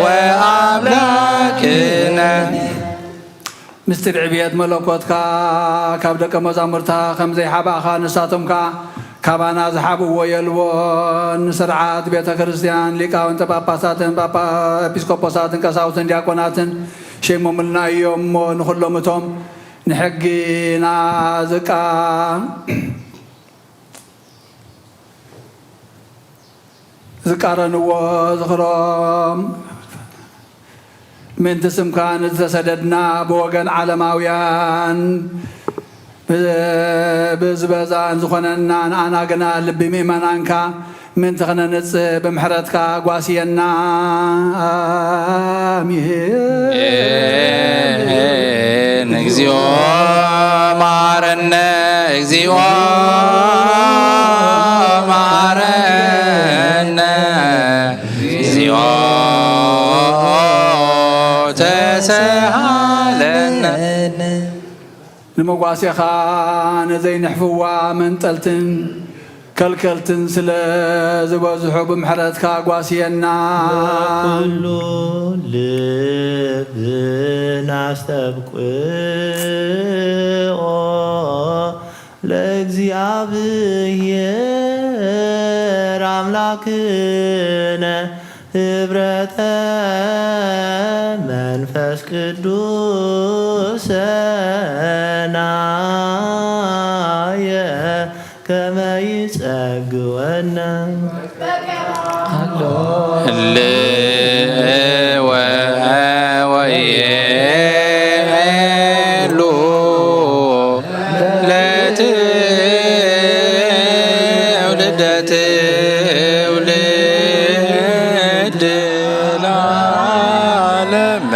ወአምላክነ። ምስጢር ዕብየት መለኮትካ ካብ ደቀ መዛሙርትኻ ከም ዘይሓባእኻ፣ ንሳቶም ከኣ ካባና ዝሓብእዎ የልቦን። ንስርዓት ቤተ ክርስቲያን፣ ሊቃውንተ ጳጳሳትን ጳጳ-፣ ኤጲስቆጶሳትን ቀሳውስትን ዲያቆናትን ሸይሞምልና እዮም እሞ፣ ንኹሎም እቶም ንሕጊና ዝቃ-፣ ዝቃረንዎ ዝኽሮም፣ ምእንቲ ስምካ ንዝተሰደድና፣ ብወገን ዓለማውያን ብ-፣ ብዝበዛን ዝኾነና፣ ንኣና ግና ልቢ ምእመናንካ ምእንቲ ኽነንጽህ ብምሕረትካ ጓስየና። ኣሜን። እግዚኦ መሐረነ፣ እግዚኦ መሐረነ፣ እግዚኦ ተሰሃለነ። ንመጓሴኻ ነዘይንሕፍዋ መንጠልትን፣ ከ ከልከልትን ስለ ዝበዝሑ ብምሕረትካ ጓስየና። ኩሉ ልብና ኣስተብቅዖ ለእግዚኣብሔር ኣምላክነ ህብረተ መንፈስ ቅዱስ ሰናየ ከመ ይጸግወነ። ለትውልደ ትውልድ ለዓለመ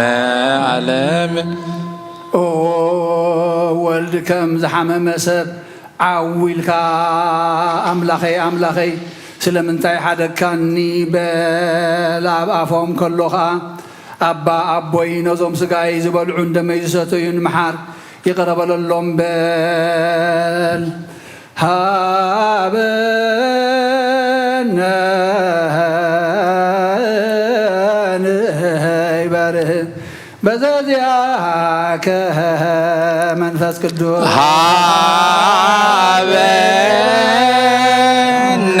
ዓለም። ኦ ወልድ ከም ዝሓመመ ሰብ ዓው ኢልካ፣ ኣምላኸይ፣ ኣምላኸይ፣ ስለምንታይ ሓደግካኒ? በል። ኣብ ኣፎም ከሎ ኸኣ፣ ኣባ ኣቦይ፣ ነዞም ስጋይ ዝበልዑን ደመይ ዝሰተዩን ምሓር፣ ይቕረ በለሎም በል። ሃበነ ንበርህ በዘዚኣከ መንፈስ ቅዱስ። ሃበነ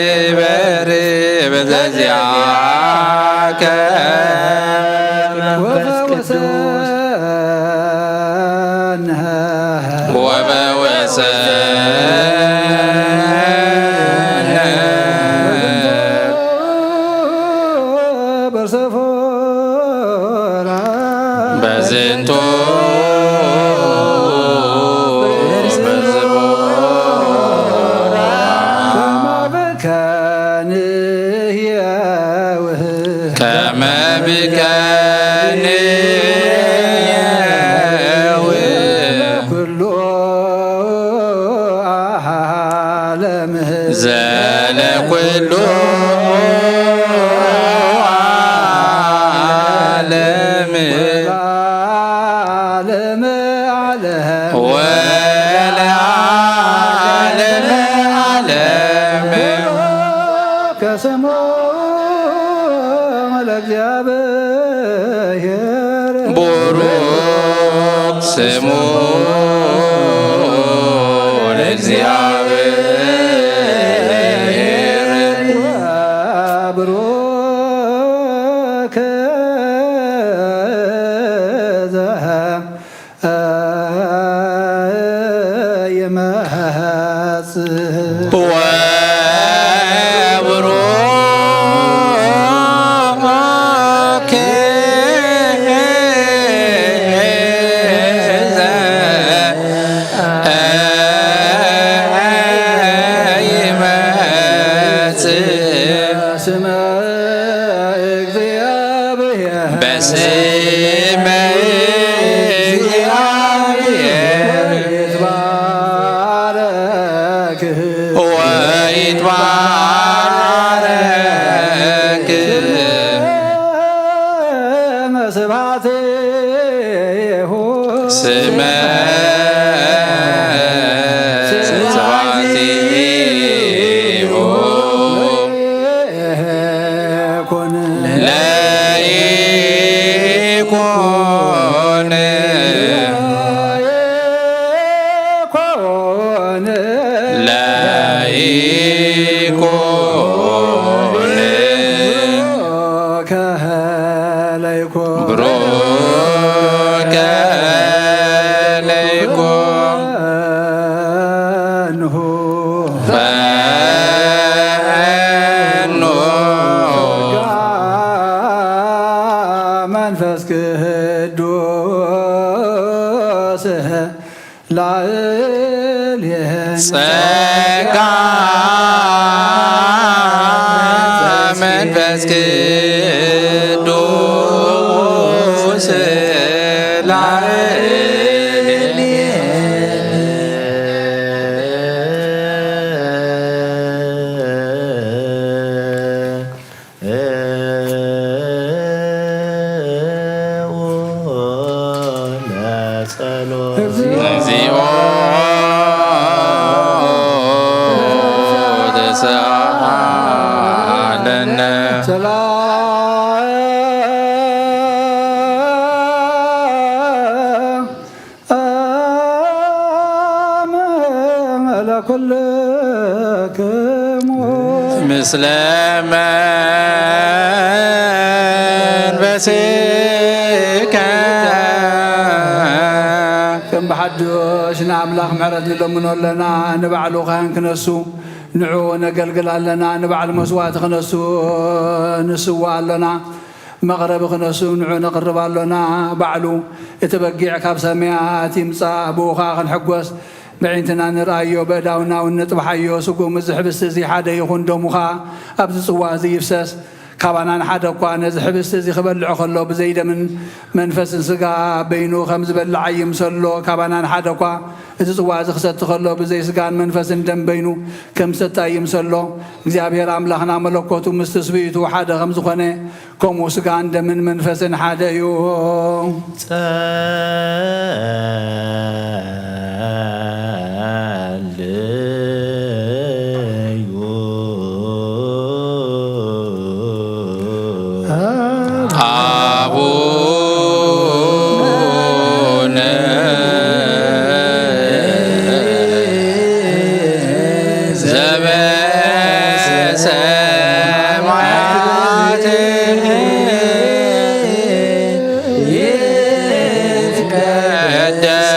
ንበርህ በዘዚኣከ መንፈስ ቅዱስ። ወፈወሰነ በርሰፎራ በዝንቱ በዝቦራ ከማበካንህየውህ ከመ ብከንየው ኩሉ ዓለም ዘለኩሉ ዓለም ዓለም ዓለም ወለዓለመ ዓለም ከስሙ ለእግዚኣብሔር ቡሩክ ስሙ ለእግዚኣብሔር። ብሩክ ዘ ይመጽእ ወቡሩክ ዘ ይመጽእ ስመ እግዚአብሔር በስመ እግዚአብሔር ይትባረክ ወይትባረክ ስብሐት ስመ ስብሐቲሁ ለይኩን ለይኩን ለይኩን ከለይኩን ብሩከ ለይኩን ፈኑ ፈኑ መንፈስ ቅዱስ ላዕሌነ ጸጋ መንፈስ ቅዱስ ላዕሌነ ለኩልክሙ ምስለ መንፈስከ። ከም ብሓድሽ ንኣምላኽ ምሕረት ንለምኖ ኣለና። ንባዕሉ ካህን ክነሱ ንዑ ነገልግል ኣለና። ንባዕሉ መስዋዕቲ ክነሱ ንስዋ ኣሎና። መቕረቢ ክነሱ ንዑ ነቕርብ ኣሎና። ባዕሉ እቲ በጊዕ ካብ ሰማያት ይምጻእ፣ ብኡ ኸኣ ክንሕጎስ፣ በዒንትና ንርኣዮ፣ በእዳውና እውን ነጥብሓዮ። ስጉም እዚ ሕብስቲ እዚ ሓደ ይኹን፣ ደሙ ኸኣ ኣብዚ ጽዋ እዚ ይፍሰስ። ካባና ንሓደ እኳ ነዚ ሕብስቲ እዚ ክበልዕ ከሎ ብዘይ ደምን መንፈስን ስጋ በይኑ ከም ዝበልዕ ኣይምሰሎ። ካባና ንሓደ እኳ እዚ ጽዋ እዚ ክሰቲ ከሎ ብዘይ ስጋን መንፈስን ደም በይኑ ከም ዝሰቲ ኣይምሰሎ። እግዚኣብሔር ኣምላኽና መለኮቱ ምስ ትስብእቱ ሓደ ከም ዝኾነ፣ ከምኡ ስጋን ደምን መንፈስን ሓደ እዩ። ጸልዩ። አቡነ ዘበሰማያት ይትቀደስ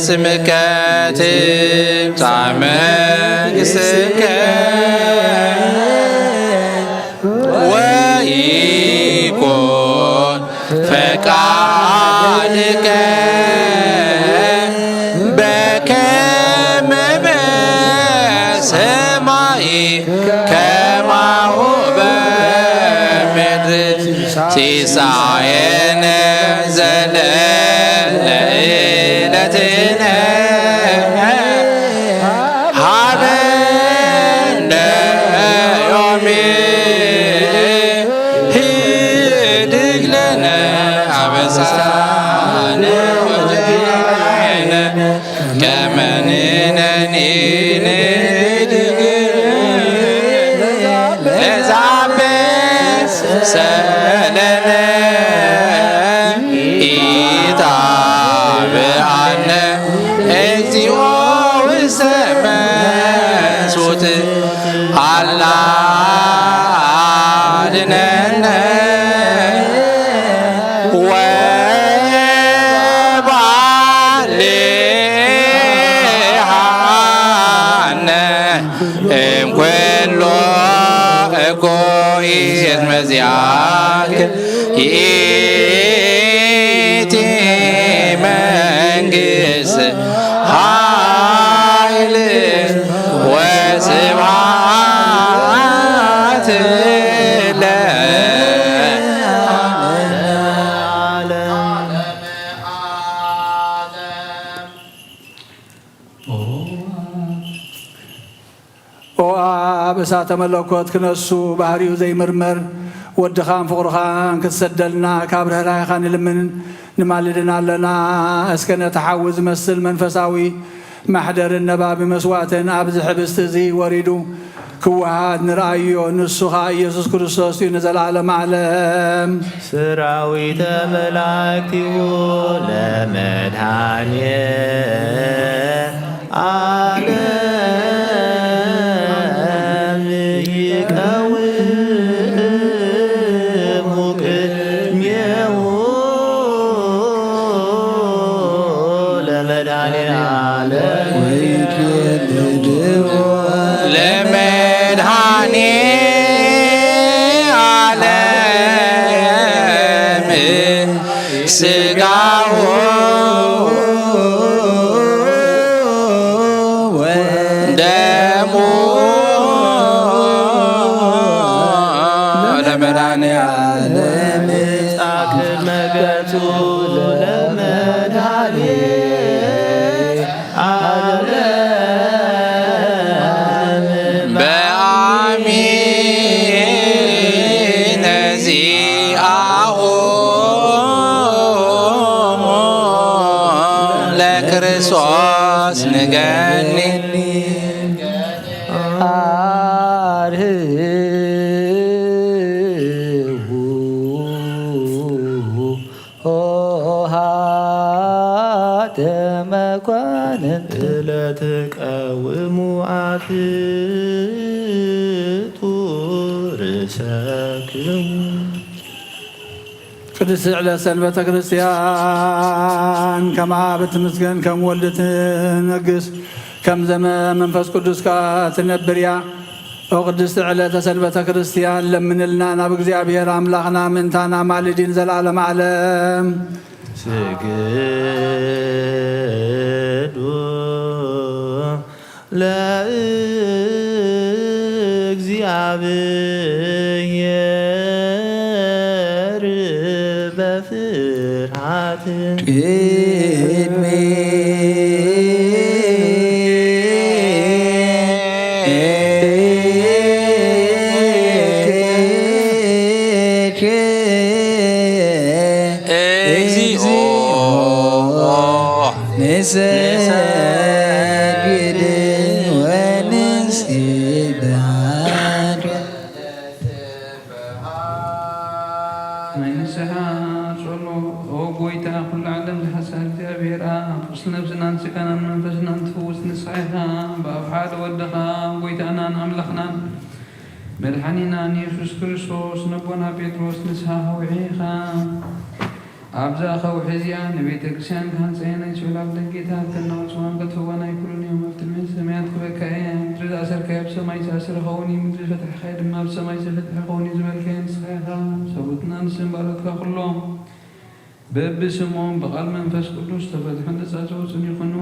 ስምከ ትምጻእ መንግሥትከ ወይኩን ፈቃድከ በከመ በሰማይ ከማሁ በምድር። ሲሳየነ ዘለለ ዕለትነ ሀበነ ዮም። ህድግ ለነ አበሳነ ወጌጋየነ ከመ ንሕነኒ ንህድግ ለዘ አበሰ ለነ። ኢታብአነ እግዚኦ ውስተ መንሱት አላ አድነነ ወባልሐነ እምኩሎ እኩይት መዚአከ። ይእቲ መንግሥት ኃይል ወስብሐት ለዓለመ ዓለም። ኦ አብ እሳተ መለኮት ክነሱ ባህሪኡ ዘይምርመር ወድኻን ፍቕሩኻን ክትሰደልና ካብ ርህራሄኻ ንልምንን ንማልድን ኣለና። እስከ ነቲ ሓዊ ዝመስል መንፈሳዊ ማሕደርን ነባቢ መስዋዕትን ኣብዚ ሕብስቲ እዚ ወሪዱ ክወሃድ ንርኣዮ። ንሱ ኸኣ ኢየሱስ ክርስቶስ እዩ ንዘለዓለም ዓለም። ሰራዊተ መላእክቲሁ ለመድኃኔ ዓለም ይቀውሙ ቅድሜሁ ለመድኃኔ ዓለም ለመድኃኔ ዓለም ሥጋሁ ወደሙ ለመድኃኔ ዓለም። ቅድመ ገጹ ለመድኃኔ ዓለም በአሚነ ዚአሁ ለክርስቶስ ንገኒ። አርህዉ ኆኃተ መኳንንት ለትቀውሙ ትቱ ርእሰክሙ። ቅድስት ዕለት ሰንበተ ክርስቲያን ከም ኣብ እትምስገን ከም ወልድ ትነግስ ከም ዘመ መንፈስ ቅዱስ ከኣ ትነብር እያ። ኦ ቅድስት ዕለተ ሰንበተ ክርስቲያን ለምንልና ናብ እግዚኣብሔር ኣምላኽና ምእንታና ማልዲን ዘላለም ዓለም። ስግዱ ለእግዚኣብሔር በፍርሃት። ቅድሜ እግዚኦ ንሰግድ ወንስብሐት። ናይ ንስሓ ጸሎት። ኦ ጐይታ፣ ኵሉ ዓለም ዝሓሳ እግዚኣብሔር ኣብ፣ ቁስሊ ነብስናን ስጋናን መንፈስናን ትፍውስ ንስኻ ኢኻ። ብኣብ ሓደ ወድኻ ጐይታናን ኣምላኽናን መድሓኒናን የሱስ ክርስቶስ ነቦና ጴጥሮስ ንስኻ ከውሒ ኢኻ። ኣብዛ ከውሒ እዚኣ ንቤተ ክርስቲያን ክሃንጻ እየ፣ ናይ ሲኦል ኣፍደገታት ከናውጽዋን ከጥፍእዋን ኣይክእሉን እዮም። ኣብቲ መንግስቲ ሰማያት ክበካ እየ። ምድሪ ዝኣሰርካዮ ኣብ ሰማይ ዝተኣስረ ክኸውን እዩ፣ ምድሪ ዝፈታሕካዮ ድማ ኣብ ሰማይ ዝተፈትሐ ክኸውን እዩ ዝበልካዮ ንስኻ ኢኻ። ሰብኡትና ንስም ባሮትካ ኩሎም በብስሞም ብቓል መንፈስ ቅዱስ ዝተፈትሑ ነጻ ዝወጹን ይኹኑ።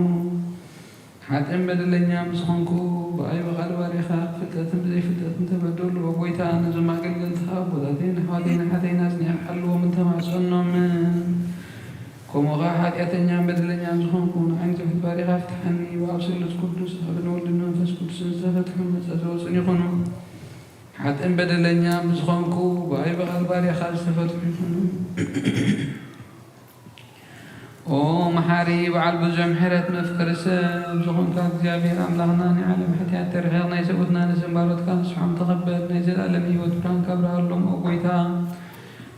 ሓጥእን በደለኛን ብዝኾንኩ ብኣይ ብቓል ባሪኻ ብፍልጠትን ብዘይፍልጠትን ተበደሉ። ኦ ጐይታ፣ ነዞም ኣገልገልትኻ ኣቦታተይን ኣሕዋተይን ኣሓተይን ኣጽኒዕካ ሓልዎም እንተማጸኖምን፣ ከምኡ ኸኣ ሓጢኣተኛን በደለኛን ዝኾንኩ ንዓይ ንጽሑፍ ባሪኻ ፍትሓኒ። ብኣብ ስሉስ ቅዱስ ኣብን ወልድን መንፈስ ቅዱስን ዝተፈትሑ ነጻ ዝወጹን ይኹኑ። ሓጥእን በደለኛን ብዝኾንኩ ብኣይ ብቓል ባሪኻ ዝተፈትሑ ይኹኑ። ኦ መሓሪ በዓል ብዙሕ ምሕረት መፍቀሪ ሰብ ዝኾንካ እግዚኣብሔር ኣምላኽና፣ ናይ ዓለም ሓጢኣት ተርሒቕ ናይ ሰብኡትና ነስም ባሮትካ ንስሖም ተቐበል። ናይ ዘላለም ህይወት ብርሃን ካብርሃሎም ኦ ጐይታ፣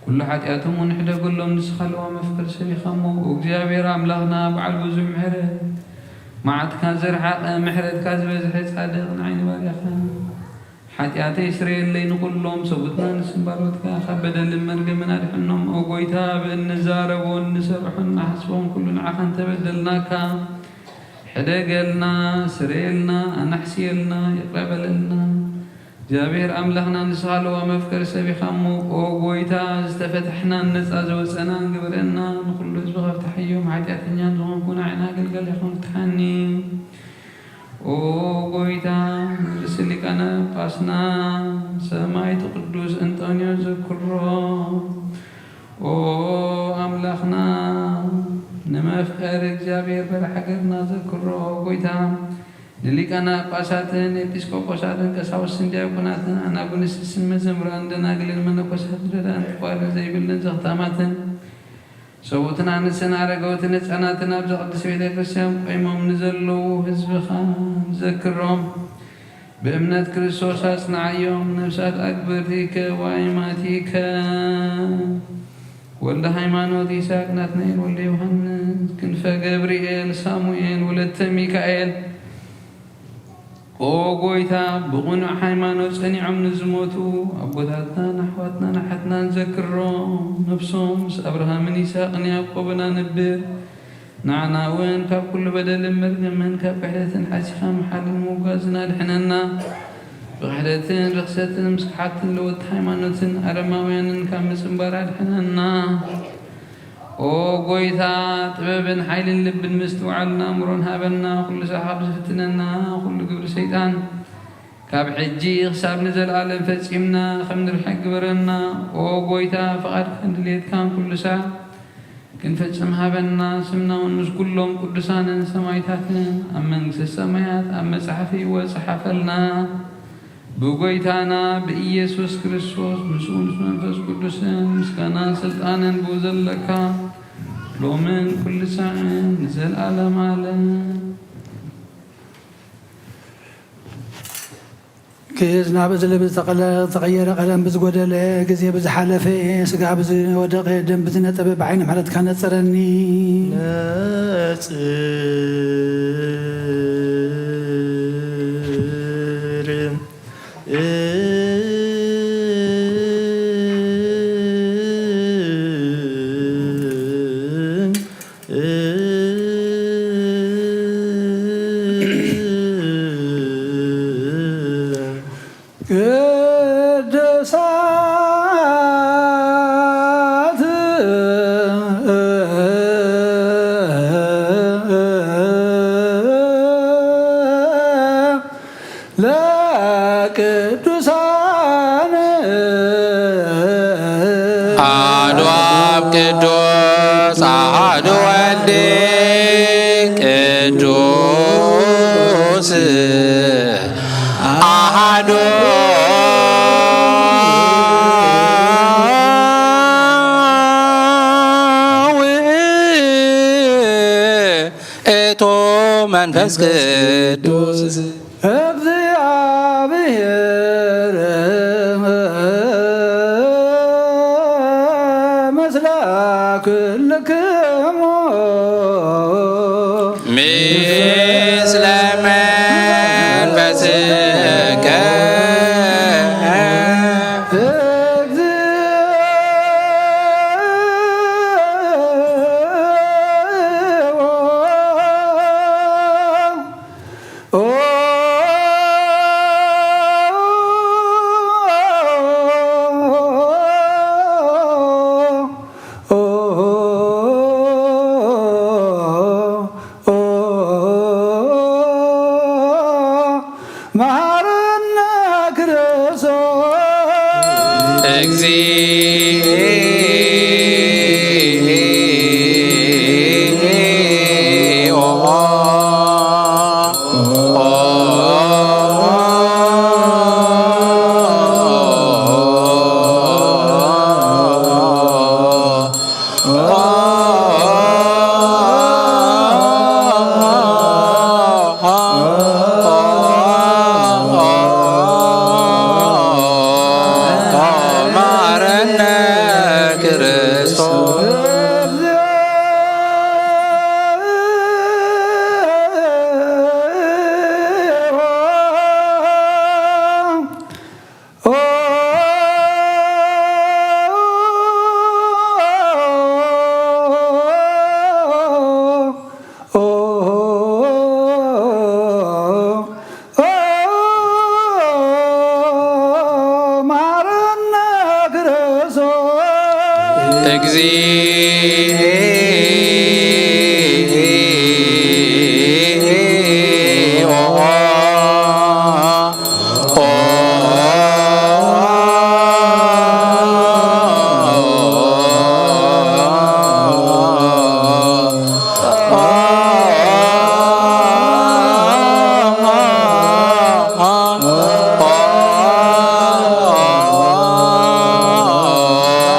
ኩሉ ሓጢኣቶም እውን ሕደገሎም። ንስኻ ለዋ መፍቀሪ ሰብ ኢኻ እሞ ኦ እግዚኣብሔር ኣምላኽና በዓል ብዙሕ ምሕረት፣ መዓትካ ዘርሓቐ ምሕረትካ ዝበዝሐ ጻድቕ ንዓይኒ ባርያኻ ሓጢኣተይ ስረየለይ፣ ንኹሎም ሰብኡትና ንስም ባሮትካ ካብ በደልን መርገምን ኣድሕኖም። ኦ ጐይታ፣ ብእንዛረቦን ንሰርሖን ንሓስቦን ኩሉ ንዓኻ እንተበደልናካ፣ ሕደገልና፣ ስረየልና፣ ኣናሕስየልና፣ ይቕረ በለልና። እግዚኣብሔር ኣምላኽና ንስኻ ኣለዋ መፍቀሪ ሰብ ኢኻ እሞ፣ ኦ ጐይታ፣ ዝተፈታሕናን ነጻ ዝወጸናን ግበረና። ንኹሉ ህዝቢ ከፍትሓዮም፣ ሓጢኣተኛን ዝኾንኩ ንዓይና ኣገልጋሊኻ ፍትሓኒ። ኦ ጐይታ፣ ንርእሲ ሊቃነ ጳጳስና ሰማዕት ቅዱስ እንጦንዮስ ዘክሮ። ኦ ኣምላኽና፣ ንመፍቀሪ እግዚኣብሔር በል ሃገርና ዘክሮ። ኦ ጐይታ፣ ንሊቃነ ጳጳሳትን ኤጲስቆጶሳትን ቀሳውስትን ዲያቆናትን ኣናጉንስትን መዘምራን ደናግልን መነኮሳትን ረዳእን ክቋርን ዘይብልን ዘኽታማትን ሰብኡትን ኣንስትን ኣረጋውትን ህጻናትን ኣብዛ ቅድስት ቤተ ክርስቲያን ቆይሞም ንዘለዉ ህዝብኻ ዘክሮም። ብእምነት ክርስቶስ ኣጽንዓዮም። ነፍሳት ኣክብርቲከ ወኣይማቲከ ወልደ ሃይማኖት ይስሐቅ ናትናኤል ወልደ ዮሃንስ ክንፈ ገብርኤል ሳሙኤል ወለተ ሚካኤል ኦ ጐይታ፣ ብቕኑዕ ሃይማኖት ጸኒዖም ንዝሞቱ ኣቦታትናን ኣሕዋትናን ኣሓትናን ዘክሮም። ነፍሶም ምስ ኣብርሃምን ይስሐቅን ያዕቆብን ኣንብር። ንዓና እውን ካብ ኩሉ በደልን መርገምን ካብ ክሕደትን ሓሲኻ ምሓልን ምውጋዝን ኣድሕነና። ብክሕደትን ርኽሰትን ምስክሓትን ለወጥቲ ሃይማኖትን ኣረማውያንን ካብ ምጽንባር ኣድሕነና። ኦ ጐይታ፣ ጥበብን ሓይልን ልብን ምስትውዓልን ኣእምሮን ሃበና። ኩሉ ሳዕ ካብ ዝፍትነና ኩሉ ግብሪ ሰይጣን ካብ ሕጂ ክሳብ ንዘለኣለም ፈጺምና ከም ንርሕቅ ግበረና። ኦ ጐይታ፣ ፍቓድካን ድሌትካን ኩሉ ሳዕ ክንፈጽም ሃበና። ስምና እውን ምስ ኩሎም ቅዱሳንን ሰማዕታትን ኣብ መንግስተ ሰማያት ኣብ መጽሓፍ ህይወት ጸሓፈልና። ብጐይታና ብኢየሱስ ክርስቶስ፣ ምስኡ ምስ መንፈስ ቅዱስን ምስጋናን ስልጣንን ብኡ ዘለካ፣ ሎምን ኩሉ ሳዕን ንዘለኣለም ዓለም። ግእዝ ናብ እዝሊ ብዝተቐለ-፣ ዝተቐየረ ቀለም ብዝጎደለ ግዜ ብዝሓለፈ ስጋ ብዝወደቐ ደም ብዝነጠበ ብዓይኒ ምሕረትካ ነጸረኒ። ነጽ ቅዱሳን። አሐዱ አብ ቅዱስ አሐዱ ወልድ ቅዱስ አሐዱ ውእቱ መንፈስ ቅዱስ። እግዚአብሔር ምስለ ኩልክሙ። ምስለ መንፈስከ። መሐረነ ክርስቶስ። እግዚኦ። መሐረነ ክርስቶስ። መሐረነ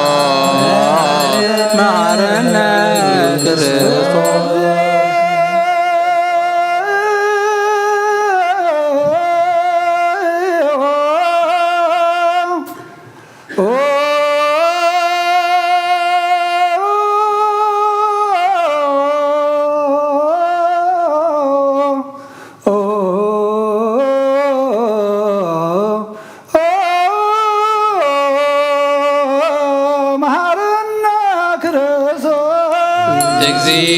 ክርስቶስ። እግዚኦ። መሐረነ ክርስቶስ። መሐረነ ክርስቶስ። እግዚኦ።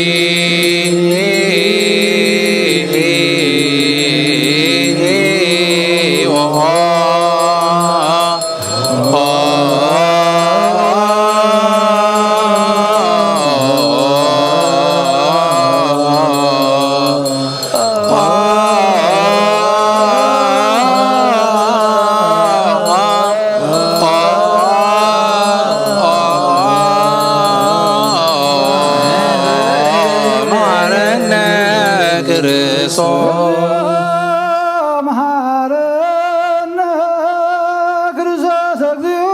መሐረነ ክርስቶስ። መሐረነ ክርስቶስ እግዚኦ።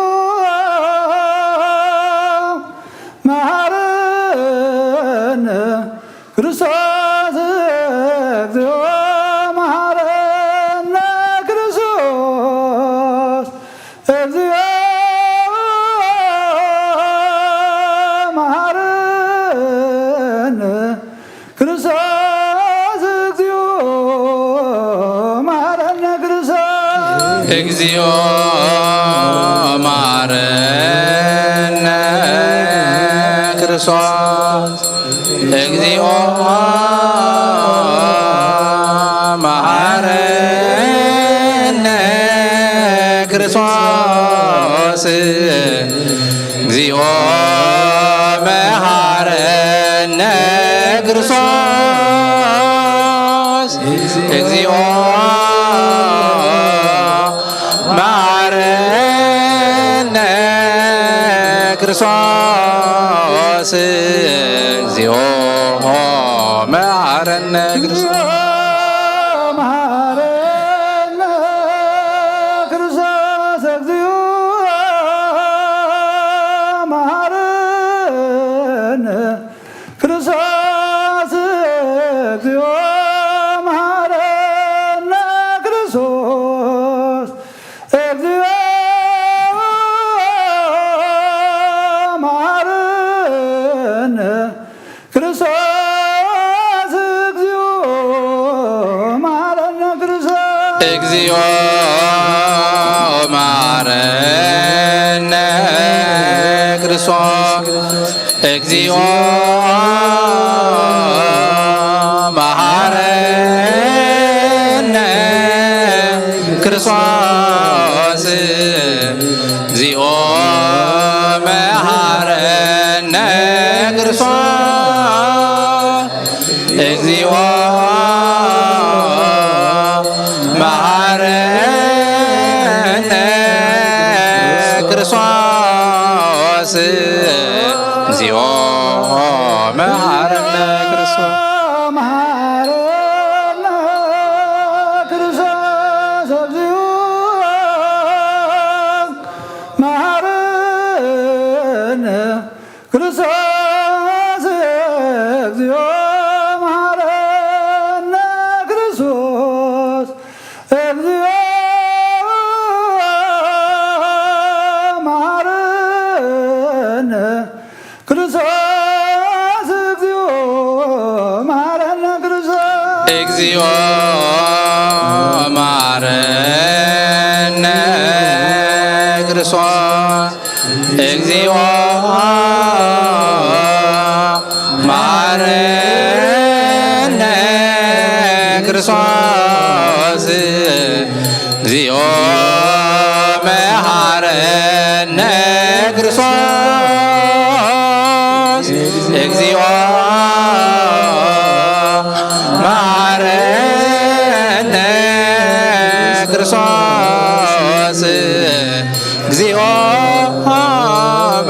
መሐረነ ክርስቶስ እግዚኦ። መሐረነ ክርስቶስ እግዚኦ። መሐረነ ክርስቶስ እግዚኦ። መሐረነ ክርስቶስ። እግዚኦ መሐረነ ክርስቶስ። እግዚኦ መሐረነ ክርስቶስ። እግዚኦ መሐረነ ክርስቶስ። እግዚኦ ክርስቶስ እግዚኦ መሐረነ ክርስቶስ። መሐረነ ክርስቶስ እግዚኦ መሐረነ ክርስቶስ እግዚኦ መሐረነ ክርስቶስ እግዚኦ መሐረነ ክርስቶስ እግዚኦ መሐረነ ክርስቶስ። እግዚኦ መሐረነ ክርስቶስ። እግዚኦ መሐረነ ክርስቶስ። እግዚኦ መሐረነ ክርስቶስ። እግዚኦ መሐረነ ክርስቶስ። እግዚኦ መሐረነ ክርስቶስ። መሐረነ ክርስቶስ እግዚኦ መሐረነ ክርስቶስ እግዚኦ መሐረነ ክርስቶስ እግዚኦ መሐረነ ክርስቶስ እግዚኦ መሐረነ ክርስቶስ። እግዚኦ መሐረነ ክርስቶስ። እግዚኦ መሐረነ ክርስቶስ። እግዚኦ መሐረነ ክርስቶስ። እግዚኦ መሐረነ ክርስቶስ። እግዚኦ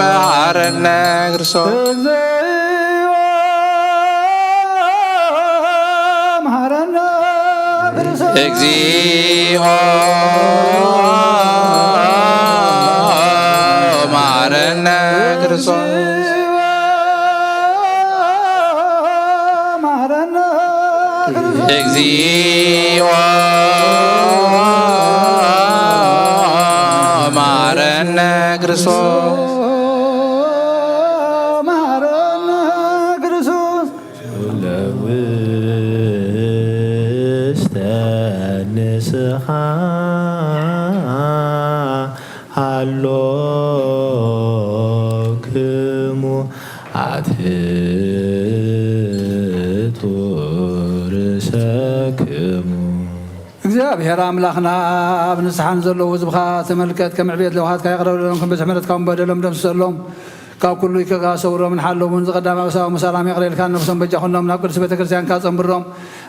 መሐረነ ክርስቶስ። እግዚኦ መሐረነ ክርስቶስ። እግዚኦ መሐረነ ክርስቶስ። መሐረነ ክርስቶስ። እግዚኦ መሐረነ ክርስቶስ። መሐረነ ክርስቶስ። ለውስተ ንስኻ ሃሎክሙ ኣትሕቱ ርእሰክሙ። እግዚኣብሔር ኣምላኽና፣ ኣብ ንስሓ ንዘለዉ ህዝብኻ ተመልከት፣ ከም ዕቤት ለውሃትካ ይቕረ በለሎም፣ ከም ብዝሒ ምሕረትካ እውን በደሎም ደምስሰሎም፣ ካብ ኩሉ ይከካ ሰውሮምን ሓለውን። ዝቐዳማዊ ሰብኣዊ ሰላም ይቕረ ኢልካ ነብሶም በጃ ኩኖም ናብ ቅድስቲ ቤተ ክርስቲያንካ ጸንብሮም።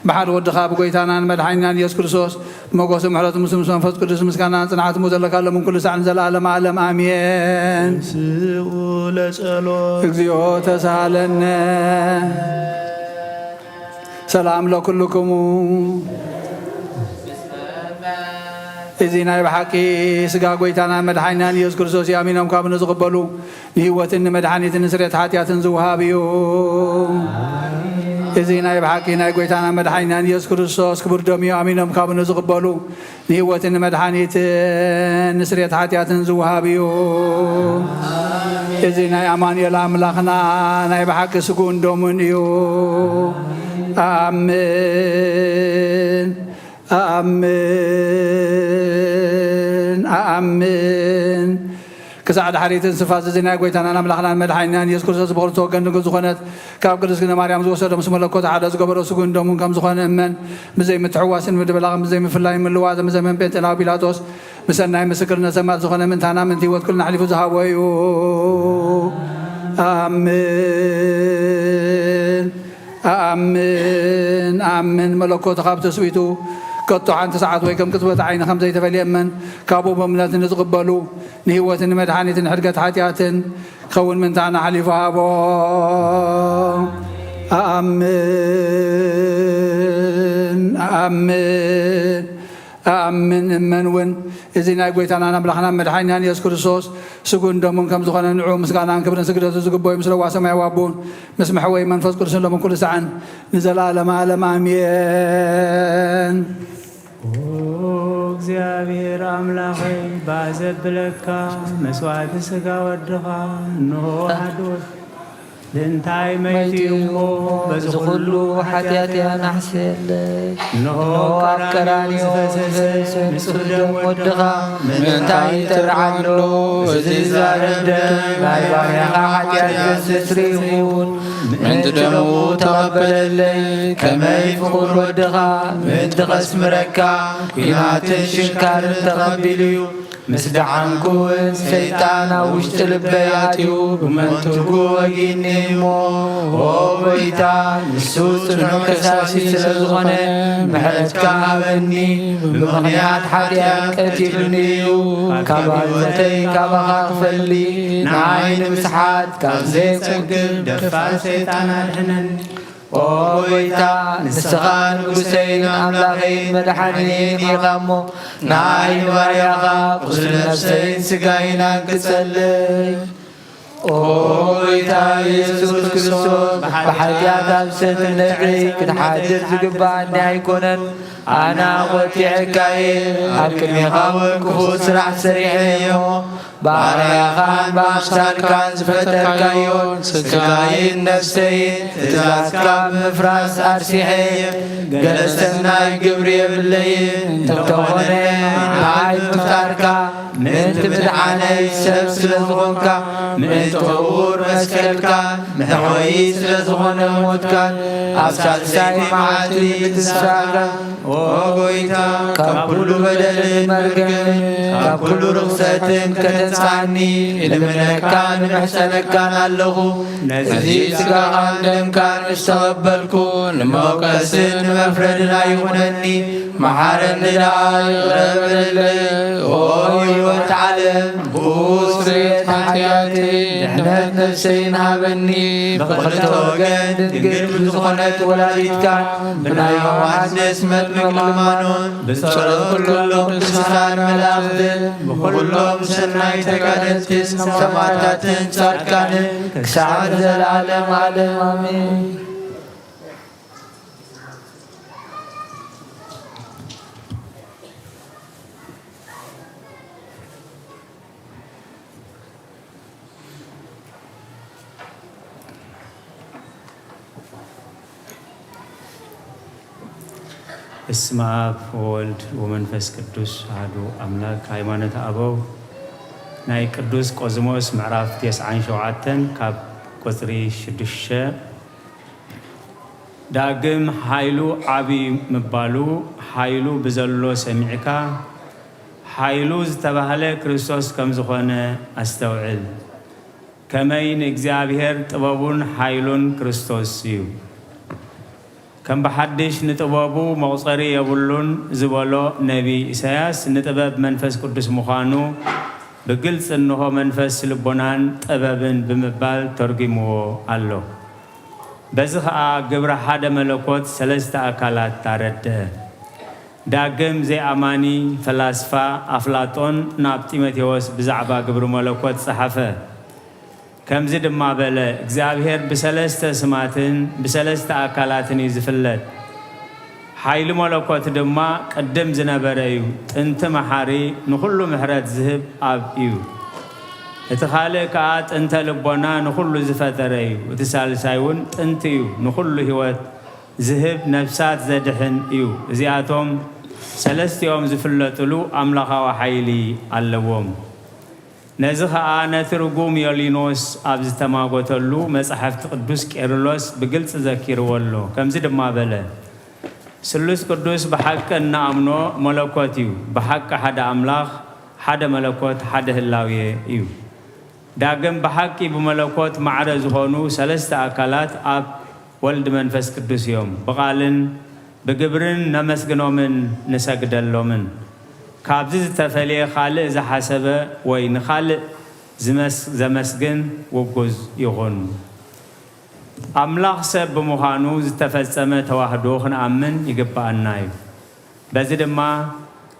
ብሓደ ወድኻ ብጎይታናን መድሓኒናን ኢየሱስ ክርስቶስ ሞገሱ ምሕረቱ ምስ ምስ መንፈስ ቅዱስ ምስጋናን ጽንዓት እሞ ዘለካ ሎምን ኩሉ ሳዕ ንዘለኣለም ዓለም ኣሜን። ስኡ ለጸሎት እግዚኦ ተሳሃለነ። ሰላም ለኩልክሙ። እዚ ናይ ብሓቂ ስጋ ጎይታና መድሓኒናን ኢየሱስ ክርስቶስ እዩ። ኣሚኖም ካብ ንዝቕበሉ ንህይወትን ንመድሓኒትን ንስርየት ሓጢኣትን ዝወሃብ እዩ። እዚ ናይ ብሓቂ ናይ ጎይታና መድሓኒናን ኢየሱስ ክርስቶስ ክቡር ደም እዩ። ኣሚኖም ካብ ንዝቕበሉ ንህይወትን ንመድሓኒትን ንስርየት ሓጢኣትን ዝወሃብ እዩ። እዚ ናይ ኣማኑኤል ኣምላኽና ናይ ብሓቂ ስግኡን ደሙን እዩ። ኣኣምን ኣኣምን ኣኣምን። ክሳዕ ድሓሪትን ስፋዝ እዚ ናይ ጎይታናን ኣምላኽናን መድሓኒናን ኢየሱስ ክርስቶስ ብኽልተ ወገን ድንግል ዝኾነት ካብ ቅድስት ድንግል ማርያም ዝወሰዶ ምስ መለኮት ሓደ ዝገበሮ ስግኡን ደሙን ከም ዝኾነ እመን። ብዘይ ምትሕዋስን ምድብላቕን ብዘይ ምፍላይን ምልዋጥን ብዘመን ጴንጤናዊ ጲላጦስ ብሰናይ ምስክርነት ሰማዕት ዝኾነ ምእንታና ምእንቲ ህይወት ኩልና ኣሕሊፉ ዝሃቦ እዩ። ኣምን ኣምን ኣምን። መለኮቱ ካብ ትስቢቱ ከቶ ሓንቲ ሰዓት ወይ ከም ቅጽበት ዓይኒ ከም ዘይተፈልየ እመን። ካብኡ ብእምነት ንዝቕበሉ ንህይወትን ንመድሓኒትን ሕድገት ሓጢኣትን ክኸውን ምንታና ሓሊፉ ሃቦ። ኣኣምን፣ ኣኣምን፣ ኣኣምን፣ እመን እውን። እዚ ናይ ጐይታናን ኣምላኽናን መድሓኒናን የሱስ ክርስቶስ ስጉን ደሙን ከም ዝኾነ ንዑ ምስጋናን ክብርን ስግደቱ ዝግበዩ ምስ ለዋ ሰማያዊ ኣቦን ምስ መሕወይ መንፈስ ቅዱስን ሎምን ኩሉ ሰዓን ንዘለኣለም ኣለም ኣሜን። ኦ እግዚኣብሔር ኣምላኸይ፣ ባህ ዘብለካ መስዋዕቲ ሥጋ ወድኻ እንሆ ኣዶ ልንታይ መይቱ እሞ በዚ ኩሉ ሓጢኣት እያ ናሕስየለይ። እንሆ ኣብ ቀራንዮ ዝፈሰሰ ንጹህ ደም ወድኻ ምእንታይ ይጠርዓሎ? እዚ ዛረብ ደም ናይ ባርያኻ ሓጢኣት ዘስተስርይ ይኹን። ምእንቲ ደሙ ተቐበለለይ። ከመይ ፍቑር ወድኻ ምእንቲ ከስምረካ ኲናትን ሽንካርን ተቐቢሉ እዩ። ምስ ደሓንኩ እውን ሰይጣን ኣብ ውሽጢ ልበይ ኣትዩ ብመንትጉ ወጊእኒ እሞ፣ ኦ ጐይታ፣ ንሱ ጽኑዕ ከሳሲ ስለ ዝኾነ ምሕረትካ ሃበኒ። ብምኽንያት ሓጢኣት ቀቲሉኒ እዩ። ካብ ህይወተይ ካባኻ ክፈሊ ንዓይ ንምስሓት ካብ ዘየጸግብ ደፋር ሰይጣን ኣድሕነኒ። ኦ ጐይታ፣ ንስኻ ንጉሰይን ኣምላኸይን መድሓኒየይን ኢኻ እሞ፣ ንዓይ ንባርያኻ ቁስሊ ነፍሰይን ስጋይን ኣንቅጸለይ። ኦ ጐይታ ኢየሱስ ክርስቶስ፣ ብሓጢኣት ኣብ ሰትነተይ ክትሓድር ዝግባኣኒ ኣይኮነን። ኣነ ኣቖጢዐካ እየ፣ ኣብ ቅድሜኻ እውን ክፉእ ስራሕ ሰሪሐ እየ እሞ፣ ባርያኻን ብኣምሳልካን ዝፈጠርካዮን ስጋይን ነፍሰይን ትእዛዝካ ብምፍራስ ኣርሲሐ እየ። ገለ ሰናይ ግብሪ የብለይን፣ እንተኾነ ንዓይ ብምፍጣርካ ምእንቲ ምድሓነይ ሰብ ስለ ዝኾንካ፣ ምእንቲ ክቡር መስቀልካ መሕወዪ ስለ ዝኾነ ሞትካን ኣብ ሳልሳይ መዓልቲ ትንሳእካን ኦ ጐይታ፣ ካብ ኩሉ በደልን መርገምን ካብ ኩሉ ርኽሰትን ከተንጽኣኒ እልምነካን እምሕጸነካን ኣለኹ። ነዚ ሥጋኻን ደምካን ምስ ተቐበልኩ፣ ንመውቀስን ንመፍረድን ኣይኹነኒ። መሓረኒ ደኣ፣ ይቕረ በለለይ። ኦ ህይወት ዓለም፣ ብኡ ስርየት ሓጢኣተይ፣ ድሕነት ነፍሰይን ሃበኒ። ብኽልተ ወገን ድንግል ብዝኾነት ወላዲትካ፣ ብናይ ዮሃንስ መጥምቅ ልማኖን፣ ብጸሎት ኩሎም ቅዱሳን መላእኽትን፣ ብኹሎም ሰናይ ተጋደልትን ሰማዕታትን ጻድቃንን፣ ክሳዕ ዘለዓለም ዓለም ኣሜን። በስመ አብ ወወልድ ወመንፈስ ቅዱስ አሐዱ አምላክ። ሃይማኖተ አበው ናይ ቅዱስ ቆዝሞስ ምዕራፍ ተስዓን ሸውዓተን ካብ ቁጽሪ ሽዱሽተ። ዳግም ኃይሉ ዓቢ ምባሉ ኃይሉ ብዘሎ ሰሚዕካ ኃይሉ ዝተባህለ ክርስቶስ ከም ዝኾነ ኣስተውዕል። ከመይ ንእግዚኣብሔር ጥበቡን ኃይሉን ክርስቶስ እዩ። ከም ብሓድሽ ንጥበቡ መቑጸሪ የብሉን ዝበሎ ነቢይ ኢሳያስ ንጥበብ መንፈስ ቅዱስ ምዃኑ ብግልጽ እንሆ መንፈስ ልቦናን ጥበብን ብምባል ተርጒምዎ ኣሎ። በዚ ኸኣ ግብረ ሓደ መለኮት ሰለስተ ኣካላት ኣረድአ። ዳግም ዘይኣማኒ ፈላስፋ ኣፍላጦን ናብ ጢሞቴዎስ ብዛዕባ ግብሪ መለኮት ጸሓፈ። ከምዚ ድማ በለ፣ እግዚኣብሔር ብሰለስተ ስማትን ብሰለስተ ኣካላትን እዩ ዝፍለጥ። ሓይሊ መለኮት ድማ ቅድም ዝነበረ እዩ፣ ጥንቲ መሓሪ፣ ንኹሉ ምሕረት ዝህብ ኣብ እዩ። እቲ ካልእ ከኣ ጥንተ ልቦና ንኹሉ ዝፈጠረ እዩ። እቲ ሳልሳይ እውን ጥንቲ እዩ፣ ንኹሉ ህይወት ዝህብ ነፍሳት ዘድሕን እዩ። እዚኣቶም ሰለስቲኦም ዝፍለጥሉ ኣምላኻዊ ሓይሊ ኣለዎም። ነዚ ኸኣ ነቲ ርጉም ዮሊኖስ ኣብ ዝተማጎተሉ መጻሕፍቲ ቅዱስ ቄርሎስ ብግልጺ ዘኪርዎ ኣሎ። ከምዚ ድማ በለ፣ ስሉስ ቅዱስ ብሓቂ እንኣምኖ መለኮት እዩ፣ ብሓቂ ሓደ ኣምላኽ፣ ሓደ መለኮት፣ ሓደ ህላዌ እዩ። ዳግም ብሓቂ ብመለኮት ማዕረ ዝኾኑ ሰለስተ ኣካላት ኣብ ወልድ መንፈስ ቅዱስ እዮም። ብቓልን ብግብርን ነመስግኖምን ንሰግደሎምን። ካብዚ ዝተፈልየ ካልእ ዝሓሰበ ወይ ንኻልእ ዝመስ-፣ ዘመስግን ውጉዝ ይኹን። ኣምላኽ ሰብ ብምዃኑ ዝተፈጸመ ተዋህዶ ክንኣምን ይግብኣና እዩ። በዚ ድማ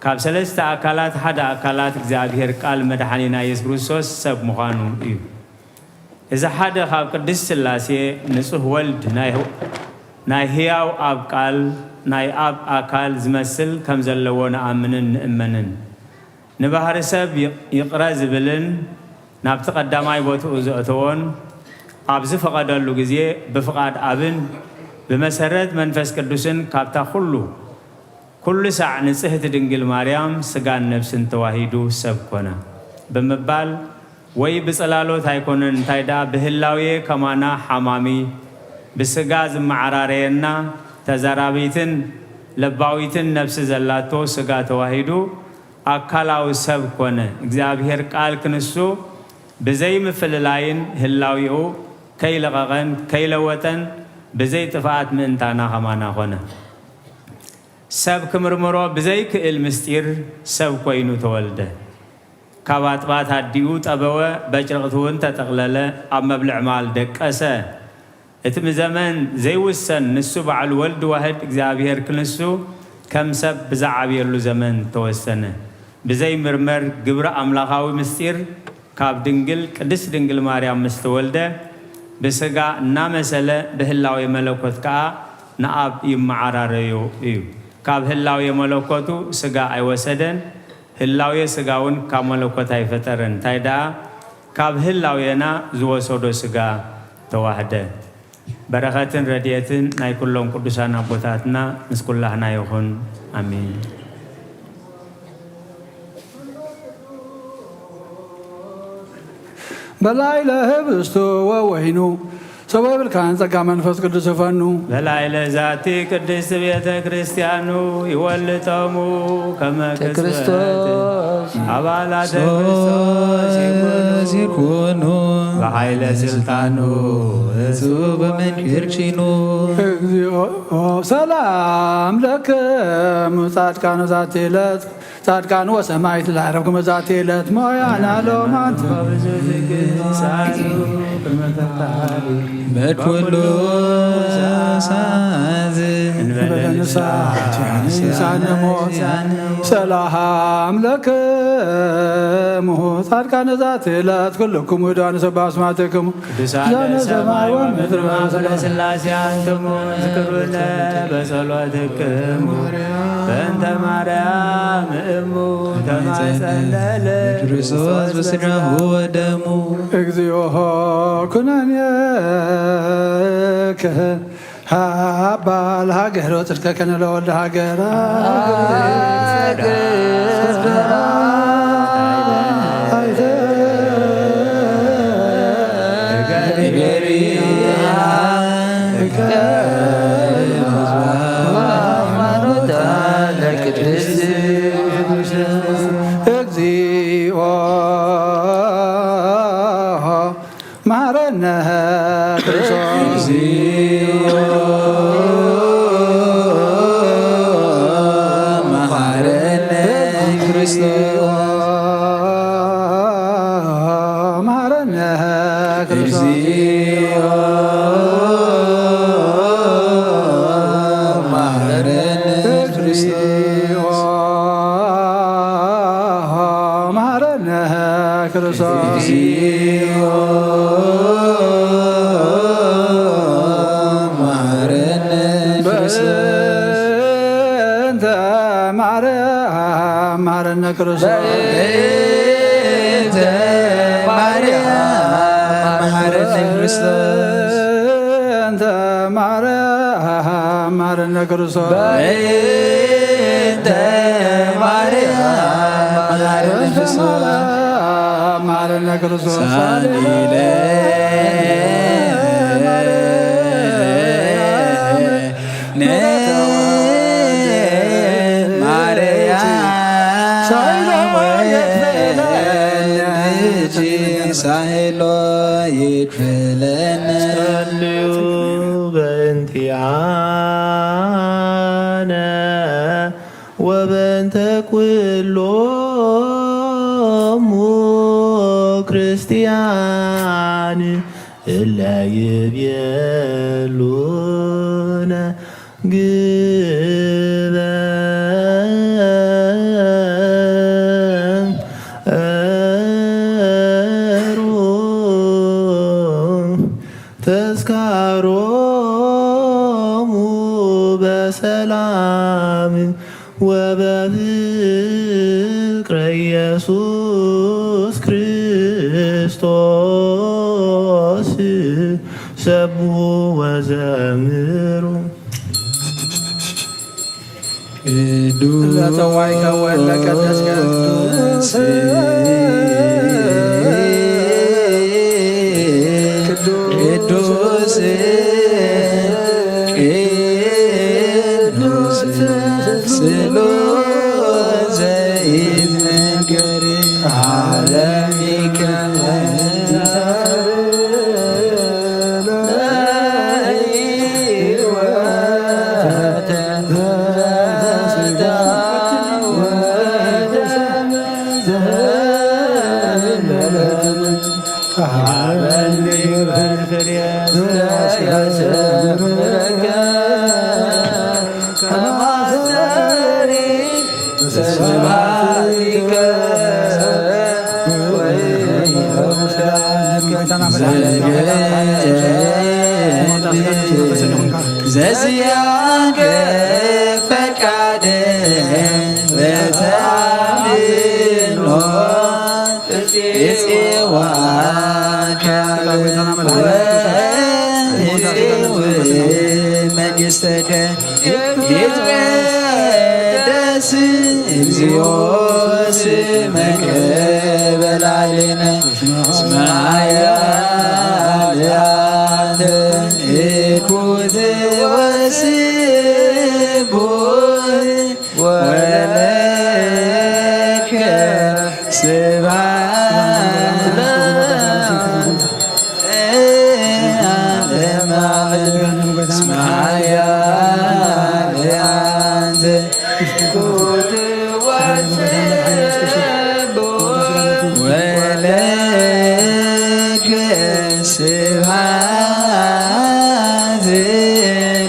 ካብ ሰለስተ ኣካላት ሓደ ኣካላት እግዚኣብሔር ቃል መድሓኒና የሱስ ክርስቶስ ሰብ ምዃኑ እዩ። እዚ ሓደ ካብ ቅድስት ሥላሴ ንጹሕ ወልድ ናይ፣ ናይ ሕያው ኣብ ቃል፣ ናይ ኣብ ኣካል ዝመስል ከም ዘለዎ ንኣምንን ንእመንን። ንባህሪ ሰብ ይቕ-፣ ይቕረ ዝብልን ናብቲ ቀዳማይ ቦትኡ ዘእተዎን ኣብ ዝፈቐደሉ ግዜ ብፍቓድ ኣብን ብመሰረት መንፈስ ቅዱስን ካብታ ኩሉ፣ ኩሉ ሳዕ ንጽህቲ ድንግል ማርያም ስጋን ነፍስን ተዋሂዱ ሰብ ኮነ ብምባል ወይ ብጽላሎት ኣይኮነን፣ እንታይ ደኣ ብህላዌ ከማና ሓማሚ፣ ብስጋ ዝመዓራረየና፣ ተዛራቢትን ለባዊትን ነፍሲ ዘላቶ ስጋ ተዋሂዱ ኣካላዊ ሰብ ኮነ። እግዚኣብሔር ቃል ክንሱ ብዘይ ምፍልላይን ህላዌኡ ከይለቐቐን ከይለወጠን ብዘይ ጥፍኣት ምእንታና ከማና ኮነ። ሰብ ክምርምሮ ብዘይክእል ምስጢር ሰብ ኮይኑ ተወልደ። ካብ ኣጥባት ኣዲኡ ጠበወ፣ በጭርቕቲ እውን ተጠቕለለ፣ ኣብ መብልዕ ማል ደቀሰ። እቲ ምዘመን ዘይውሰን ንሱ ባዕሉ ወልድ ዋህድ እግዚኣብሔር ክንሱ ከም ሰብ ብዝዓብየሉ ዘመን ተወሰነ። ብዘይምርመር ግብረ ኣምላኻዊ ምስጢር ካብ ድንግል ቅድስት ድንግል ማርያም ምስ ተወልደ ብስጋ እናመሰለ ብህላዌ መለኮት ከኣ ንኣብ ይመዓራረዮ እዩ። ካብ ህላዌ መለኮቱ ስጋ ኣይወሰደን፣ ህላዌ ስጋ እውን ካብ መለኮት ኣይፈጠረን። እንታይ ደኣ ካብ ህላዌና ዝወሰዶ ስጋ ተዋህደ። በረኸትን ረድኤትን ናይ ኩሎም ቅዱሳን ኣቦታትና ምስ ኩላህና ይኹን። ኣሜን። በላዕለ ህብስቱ ወወይኑ ሰብእ ብልካን ጸጋ መንፈስ ቅዱስ ይፈኑ። በላዕለ ዛቲ ቅድስት ቤተ ክርስቲያኑ ይወልጦሙ ከመ ክርስቶስ አባላተ ክርስቶስ ይኩኑ ይኩኑ በኃይለ ስልጣኑ እጹብ መንክር ቺኑ። እግዚኦ ሰላም ለክሙ ጻድቃኑ ዛቲ ዕለት ጻድቃን ወሰማዕት ለዐረፍኩም በዛቲ ዕለት ሞያና ሎማንት። በኩሉ ሳዝ እንበለ ንስሓት ንሳነ ሞት። ሰላም ለክሙ ጻድቃን ዛቲ ዕለት ኩልኩም ውዳን ሰባ ስማትክሙ ቅዱሳነ ሰማይ ወምድር ማእከለ ሥላሴ አንትሙ ዝክሩነ በጸሎትክሙ በእንተ ማርያም እሙ ተማጸነለ ክርስቶስ በስጋሁ ወደሙ። እግዚኦ ኩነኔከ ሃባ ለሃገር ወጽድቀከነ ለወልደ ሃገር። እግዚኦ መሐረነ ክርስቶስ። እግዚኦ መሐረነ ክርስቶስ። መሐረነ ክርስቶስ። እግዚኦ መሐረነ ክርስቶስ። መሐረነ ክርስቶስ። እግዚኦ መሐረነ ክርስቶስ። በእንተ ማርያም መሐረነ ክርስቶስ። በእንተ ማርያም መሐረነ ክርስቶስ። በእንተ ማርያም መሐረነ ክርስቶስ። በእንተ ማርያም መሐረነ ክርስቶስ። መሐረነ ክርስቶስ። ሳሊለ ነ ማርያም ሳይሎ ይክፈለን። ሳይሎ ይክፈለን። ጸልዩ በእንቲኣ ሎሙ ክርስቲያን እለ ይቤሉነ ግበሩ ተስካሮሙ በሰላም ወበፍቅረ ኢየሱስ ክርስቶስ ሰብሑ ወዘምሩ። ቅዱስ እለ ጸዋዕከ ወእለ ቀደስከ ቅዱስ ቅዱስ ቅዱስ ስሉስ ዘይትነገር ዓለሚከ ዘዚኣከ ፈቃደ በተኣምኖ ጽዋ ካብ መንግስተከ ይትቀደስ እግዚኦ ስመከ በላዕሌነ እስመ ኃያል አንተ እኩት ወስቡሕ ወለከ ስብሐት ለዓለመ ዓለም። እስመ ኃያል አንተ ወለከ ስብሐት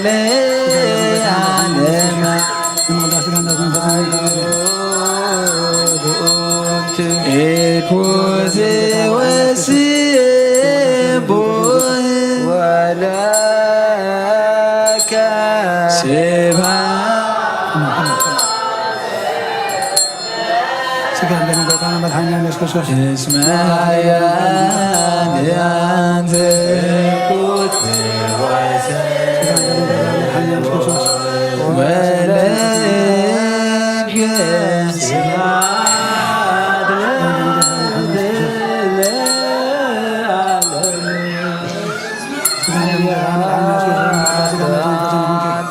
ለዓለመ። እኩት ወስቡሕ ወለከ ስብሐት። ስጋን ደምን ጌታና መድኃኒዓለም ኢየሱስ ክርስቶስ እስመ ኃያል አንተ እኩት ወለከ ስብሐት ለዓለመ።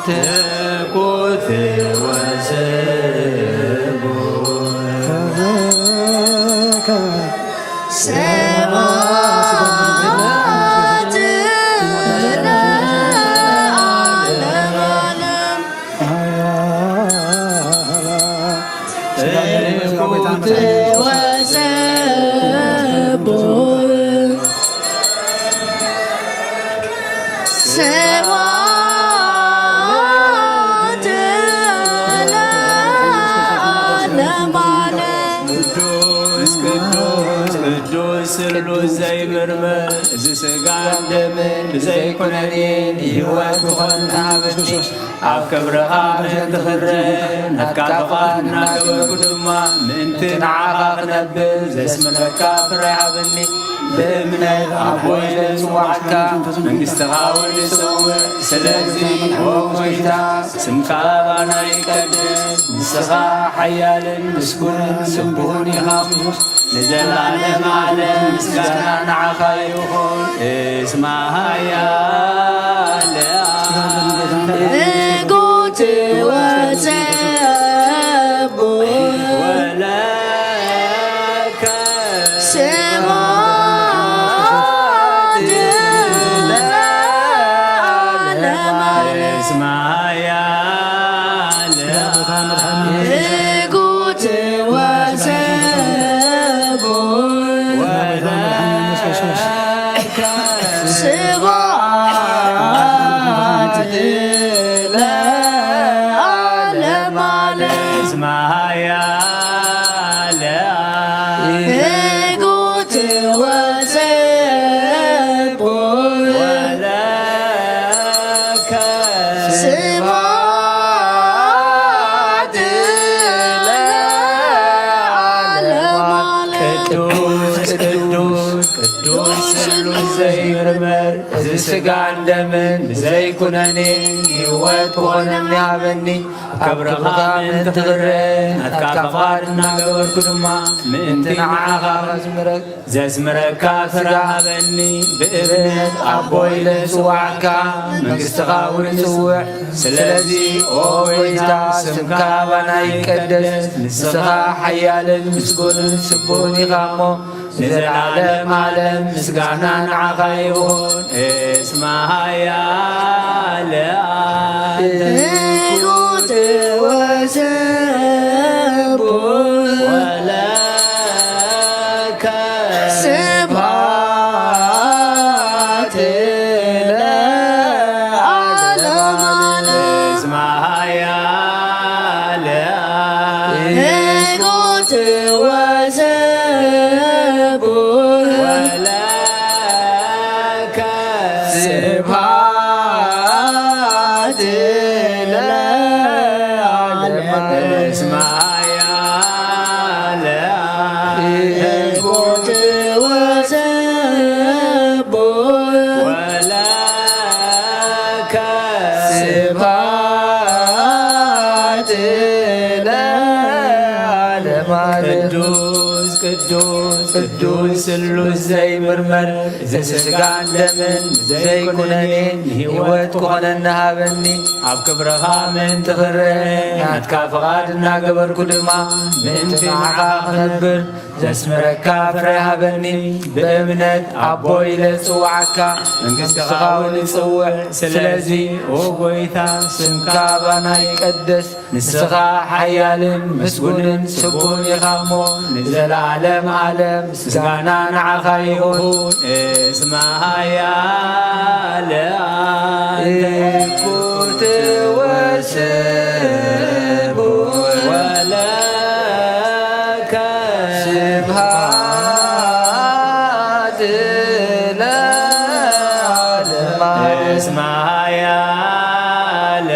ትኩት ወስቡሕ ስብሐት ለዓለመ ዓለም። ትኩት ወስቡሕ ስብሐት ለዓለመ ዓለም። ቅዱስ ቅዱስ ቅዱስ ስሉስ ዘይምርመር፣ እዚ ሥጋን ደምን ብዘይ ኩነኔ ንሕይወት ክኾን ተሃበኒ። ኣብ ክብርኻ ምእንቲ ክረአ ናትካ ፍቓድ እናገበርኩ ድማ፣ ምእንቲ ንዓኻ ክነብር ዘስምረካ ፍረ ሃበኒ። ብእምነት ኣቦይ ንጽዋዕካ፣ መንግሥትኻ እውን ንጽውዕ። ስለዚ ኦ ጐይታ፣ ስምካ ባና ይቀደስ፣ ንስኻ ሓያልን ምስጉንን ስቡሕን ኢኻ። ንዘለዓለም ዓለም ምስጋና ንዓኻ ይኹን። እስመ ኃያል እኩት ወስቡሕ ወለከ ስብሐት ለዓለመ ዓለም። እስመ ኃያል እኩት ቅዱስ ቅዱስ ቅዱስ ስሉስ ዘይምርመር፣ እዚ ስጋን ደምን ብዘይኩነኔ ህይወት ክኾነኒ ሃበኒ። ኣብ ክብርኻ ምእንቲ ክረአ ናትካ ፍቓድ እናገበርኩ ድማ ምእንቲ ንዓኻ ዘስምረካ ፍረ ሃበኒ። ብእምነት ኣቦ ኢለ ዝጽዋዕካ፣ መንግስትኻ እውን እጽውዕ። ስለዚ ኦ ጎይታ፣ ስምካ ባና ይቀደስ። ንስኻ ሓያልን ምስጉንን ስቡሕን ኢኻ እሞ፣ ንዘለዓለም ዓለም ምስጋና ንዓኻ ይኹን። እስመ ኃያል ኣንተ ትጉት ወስቡሕ ወለከ ስብሐት ለዓለመ ዓለም። እስመ ኃያል ትጉት ወስቡሕ ወለከ ስብሐት ለዓለመ ዓለም። እስመ ኃያል ትጉት ወስቡሕ ወለከ ስብሐት ለዓለመ ዓለም። ቅዱስ ቅዱስ ቅዱስ ስሉስ ዘይምርመር፣ እዚ ስጋን ደምን ዘይኩነኔ ንህይወት ክኾነኒ ሃበኒ። ኣብ ክብርኻ ምእንቲ ክረአ ናትካ ፍቓድ እናገበርኩ ድማ ምእንቲ ንዓኻ ክነብር ዘስምረካ ፍረ ሃበኒ። ብእምነት ኣቦ ኢለ ዝጽውዓካ፣ መንግስትኻ እውን እጽውዕ። ስለዚ ኦ ጎይታ፣ ስምካ ባና ይቀደስ። ንስኻ ሓያልን ምስጉንን ስቡሕን ኢኻ እሞ፣ ንዘለዓለም ዓለም ምስጋና ንዓኻ ይኹን። እስመ ኃያል ኣንተ ትጉት ወስቡሕ ወለከ ስብሐት ለዓለመ ዓለም። እስመ ኃያል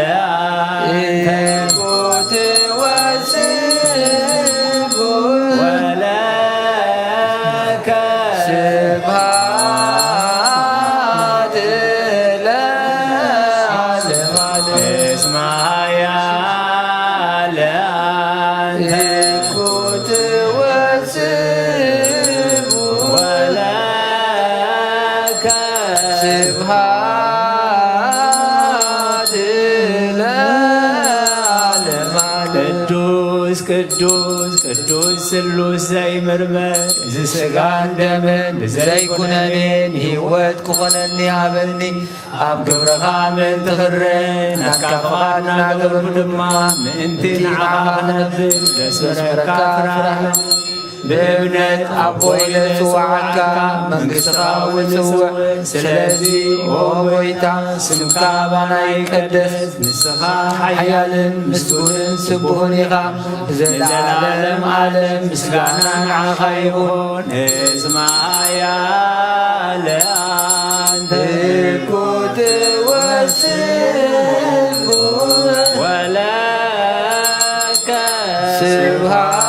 ትጉት ወስቡሕ ወለከ ስብሐት ለዓለመ ዓለም። እስመ ኃያል ትጉት ወስቡሕ ወለከ ስብሐት ለዓለመ ዓለም። ቅዱስ ቅዱስ ቅዱስ ስሉስ ዘይምርመር፣ እዚ ስጋን ደምን ብዘይኩነኔ ንህይወት ክኾነኒ ሃበኒ። ኣብ ግብርኻ ምእንቲ ክረአ ናትካ ፍቓድ እናገበርኩ ድማ ምእንቲ ንዓኻ ክነብር ዘስምረካ ፍረ ሃበኒ። ብእምነት ኣቦ ኢለ ዝጽውዓካ፣ መንግስትኻ እውን እጽውዕ። ስለዚ ኦ ጎይታ፣ ስምካ ባና ይቀደስ። ንስኻ ሓያልን ምስጉንን ስቡሕን ኢኻ። ንዘለዓለም ዓለም ምስጋና ንዓኻ ይኹን። እስመ ኃያል ኣንተ ትጉት ወስቡሕ ወለከ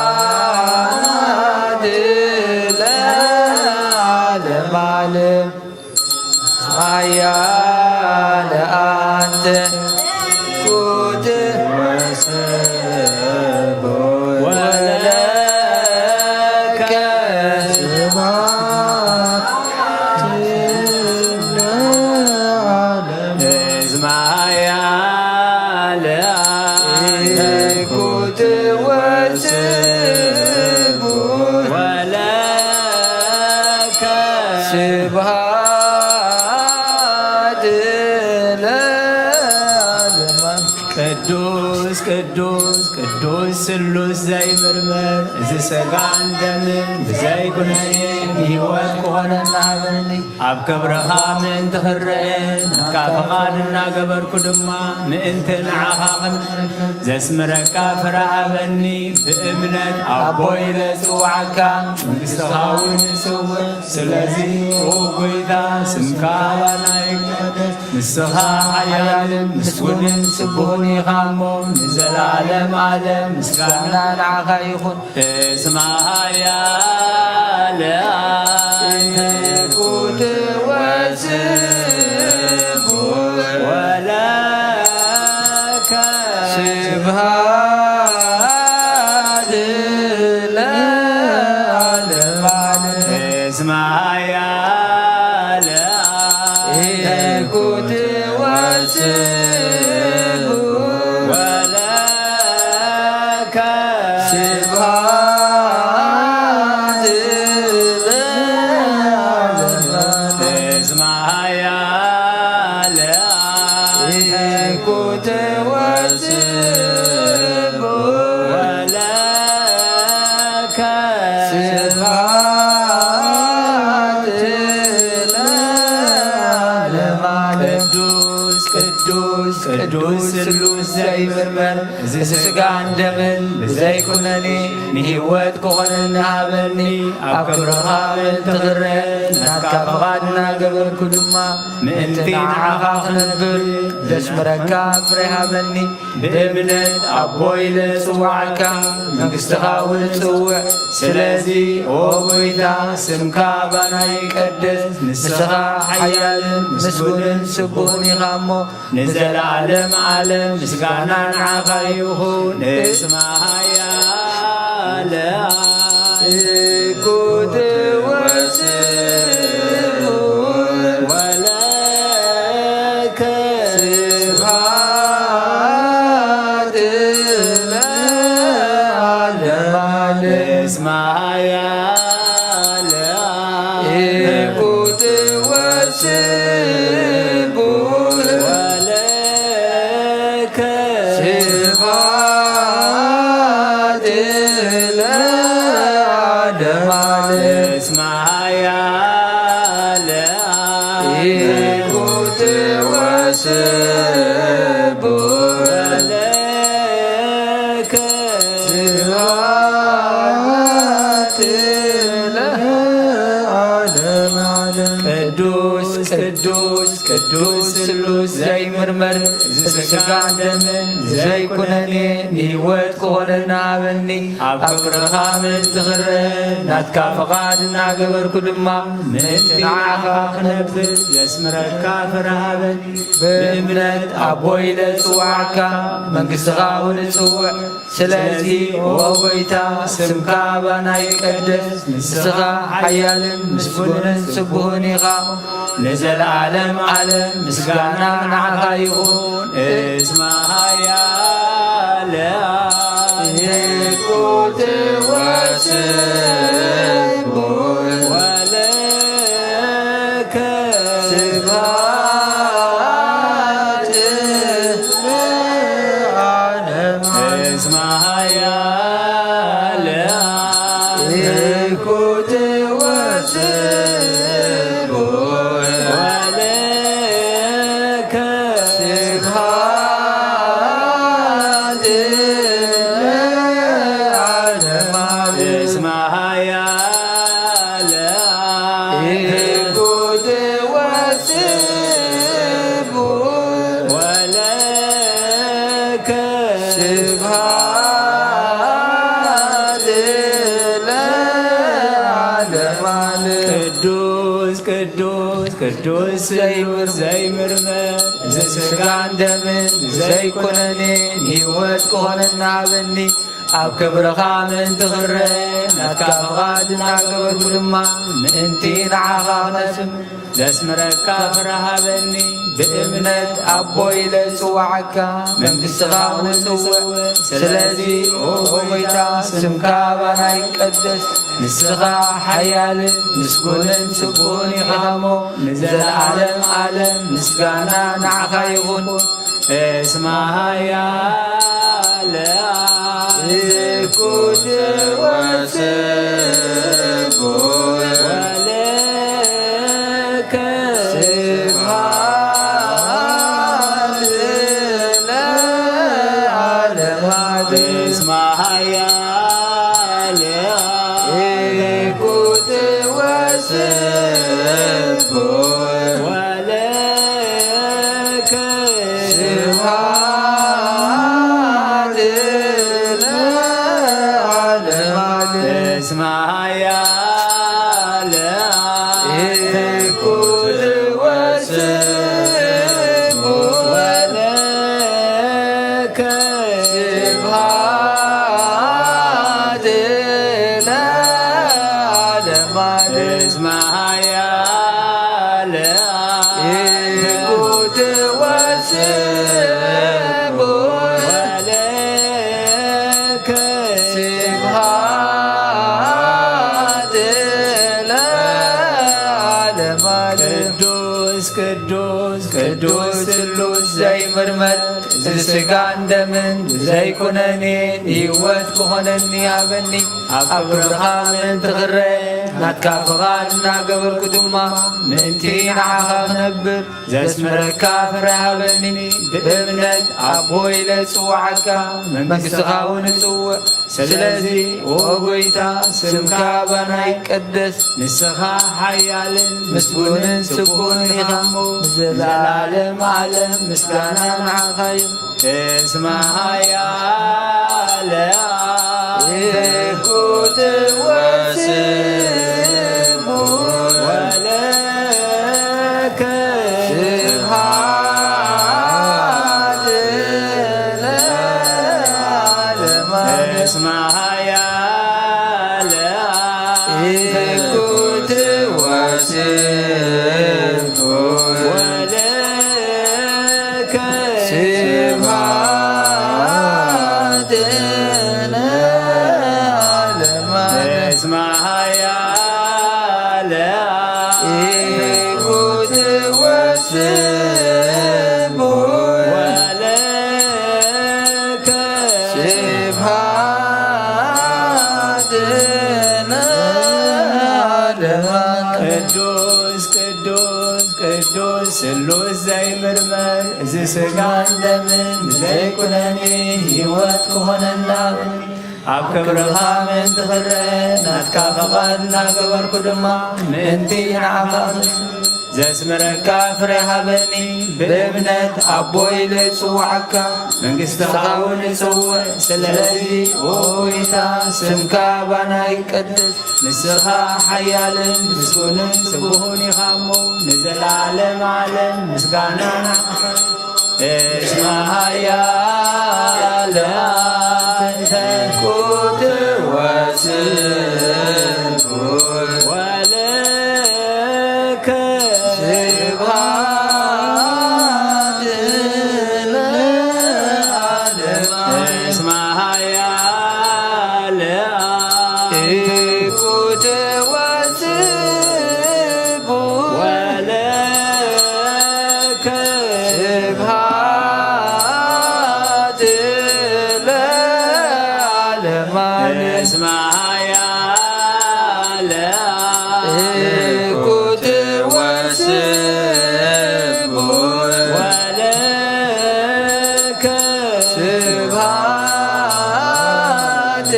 ስብሐት ለዓለመ ዓለም። ኃያል ኣንተ ትጉት ወስቡሕ ወለከ ስብሐት ለዓለመ ዓለም። እስመ ኃያል ትጉት ወስቡሕ ወለከ ስብሐት ለዓለመ። ቅዱስ ቅዱስ ቅዱስ ስሉስ ዘይምርመር፣ እዚ ስጋን ደምን ብዘይኩነኔ ንህይወት ክኾነና ሃበኒ። ኣብ ክብርኻ ምእንቲ ክረአ ናትካ ፍቓድ እናገበርኩ ድማ ምእንቲ ንዓኻ ክንብል ዘስምረካ ፍረ ሃበኒ። ብእምነት ኣቦ ኢለ ዝጽውዓካ፣ መንግስትኻ እውን እጽውዕ። ስለዚ ኦ ጎይታ፣ ስምካ ባና ይቀደስ። ንስኻ ሓያልን ምስጉንን ስቡሕን ኢኻ እሞ፣ ንዘለዓለም ዓለም ምስጋና ንዓኻ ይኹን። እስመ ኃያል እስመ ኃያለ አብ። ኢኩት ወስብእ ወለከ ስብሐት ለዓለመ ዓለም። እስመ ኃያለ አብ። ኢኩት ወስብእ ወለከ ስብሐት ለዓለመ ዓለም። ቅዱስ ቅዱስ ቅዱስ ስሉስ ዘይምርመር፣ እዚ ስጋን ደምን ብዘይ ኩነኔ ንህይወት ክኾነኒ ሃበኒ። ኣብ ክብርኻ ምእንቲ ክረአ ናትካ ፍቓድ እናገበርኩ ድማ ምእንቲ ንዓኻ ክነብር ዘስምረካ ፍረ ሃበኒ። ብእምነት ኣቦ ኢለ ጽዋዓካ፣ መንግስትኻ እውን እጽውዕ። ስለዚ ኦ ጎይታ፣ ስምካ ባና ይቀደስ። ንስኻ ሓያልን ምስጉንን ስቡህን ኢኻ እሞ፣ ንዘለዓለም ዓለም ምስጋና ንዓኻ ይኹን። እስመ ኃያለ አብ። ኢኩት ወስብእ ወለከ ስብሐት ለዓለመ ዓለም። እስመ ኃያለ አብ። ኢኩት ወስብእ ወለከ ስብሐት ለዓለመ ዓለም። እስመ ኃያለ አብ። ኢኩት ወስብእ ወለከ ስብሐት ለዓለመ ዓለም። ቅዱስ ቅዱስ ቅዱስ ስሉስ ዘይምርመር፣ እዚ ስጋን ደምን ዘይኩነኔ ንህይወት ክኾነና ሃበኒ። ኣብ ክብርኻ ምእንቲ ክረአ ናትካ ፍቓድ እናገበርኩ ድማ ምእንቲ ንዓኻ ክነብር ዘስምረካ ፍረ ሃበኒ። ብእምነት ኣቦ ኢለ እጽዋዓካ፣ መንግስትኻ እውን እጽውዕ። ስለዚ ኦ ጎይታ፣ ስምካ ባና ይቀደስ። ንስኻ ሓያልን ምስጉንን ስቡህን ኢኻ። ንዘለዓለም ዓለም ምስጋና ንዓኻ ይኹን። እስመ ኃያለ አብ። ኢኩት ወስብእ ወለከ ስብሐት ለዓለመ ዓለም። እስመ ኃያለ አብ። ኢኩት ወስብእ ወለከ ስብሐት ለዓለመ ዓለም። እስመ ኃያለ አብ። ኢኩት ወስብእ ወለከ ስብሐት ለዓለመ ዓለም። ቅዱስ ቅዱስ ቅዱስ ዘይምር ዘይምርመር፣ እዚ ስጋን ደምን ዘይኩነኔ ንህይወት ክኾነና ሃበኒ። ኣብ ክብርኻ ምእንቲ ክረአ ናትካ ፍቓድ እናገበርኩ ድማ ምእንቲ ንዓኻ ክነስም ዘስምረካ ፍረ ሃበኒ። ብእምነት ኣቦ ኢለ እጽዋዓካ፣ መንግስትኻ እውን እጽውዕ። ስለዚ ኦ ጎይታ፣ ስምካ ባና ይቀደስ። ንስኻ ሓያልን ምስጉንን ስቡህን ኢኻ እሞ፣ ንዘለዓለም ዓለም ምስጋና ንዓኻ ይኹን። እስመ ኃያለ አብ። ኢኩት ወስብእ ወለከ ስብሐት ለዓለመ ዓለም። እስመ ኃያለ አብ። ኢኩት ወስብእ ወለከ ስብሐት ለዓለመ ዓለም። እስመ ኃያለ አብ። ኢኩት ወስብእ ወለከ ስብሐት ለዓለመ ዓለም። እስመ ኃያል አብ ትኩት ወስቡሕ ወለከ ስብሐት ለዓለመ ዓለም። ቅዱስ ቅዱስ ቅዱስ ስሉስ ዘይምርመር፣ እዚ ሥጋን ደምን ብዘይኩነኔ ንህይወት ክኾነኒ ሃበኒ። ኣብ ክብርኻ ምእንቲ ክረአ ናትካ ፍቓድ እናገበርኩ ድማ ምእንቲ ንዓኻ ክነብር ዘስምረካ ፍረ ሃበኒ። ብእምነት ኣቦ ኢለ ጽውዓካ፣ መንግሥትኻ እውን እጽውዕ። ስለዚ ኦ ጐይታ፣ ስምካ ባና ይቀደስ። ንስኻ ሓያልን ምስጉንን ስቡሕን ኢኻ እሞ፣ ንዘለዓለም ዓለም ምስጋና ንዓኻ ይኹን። እስመ ኃያል አብ ትኩት ወስቡሕ ወለከ ስብሐት ለዓለመ ዓለም። እስመ ኃያል አብ ትኩት ወስቡሕ ወለከ ስብሐት ለዓለመ ዓለም። እስመ ኃያል አብ ትኩት ወስቡሕ ወለከ ስብሐት ለዓለመ ዓለም። ቅዱስ ቅዱስ ቅዱስ ስሉስ ዘይምርመር፣ እዚ ሥጋን ደምን ብዘይኩነኔ ህይወት ክኾነና፣ ኣብ ክብርኻ ምእንቲ ክረአ ናትካ ፍቓድ እናገበርኩ ድማ ምእንቲ ንዓኻ ዘስምረካ ፍረ ሃበኒ። ብእምነት ኣቦ ኢለ እጽውዓካ፣ መንግሥትኻ እውን እጽውዕ። ስለዚ ኦ ጐይታ፣ ስምካ ባና ይቀደስ። ንስኻ ሓያልን ምስጉንን ስቡሕን ኢኻ እሞ፣ ንዘለዓለም ዓለም ምስጋና ንዓኻ። እስመ ኃያል አብ ትኩት ወስቡሕ ወለከ ስብሐት ለዓለመ ዓለም። እስመ ኃያል አብ ትኩት ወስቡሕ ወለከ ስብሐት ለዓለመ ዓለም። እስመ ኃያል አብ ትኩት ወስቡሕ ወለከ ስብሐት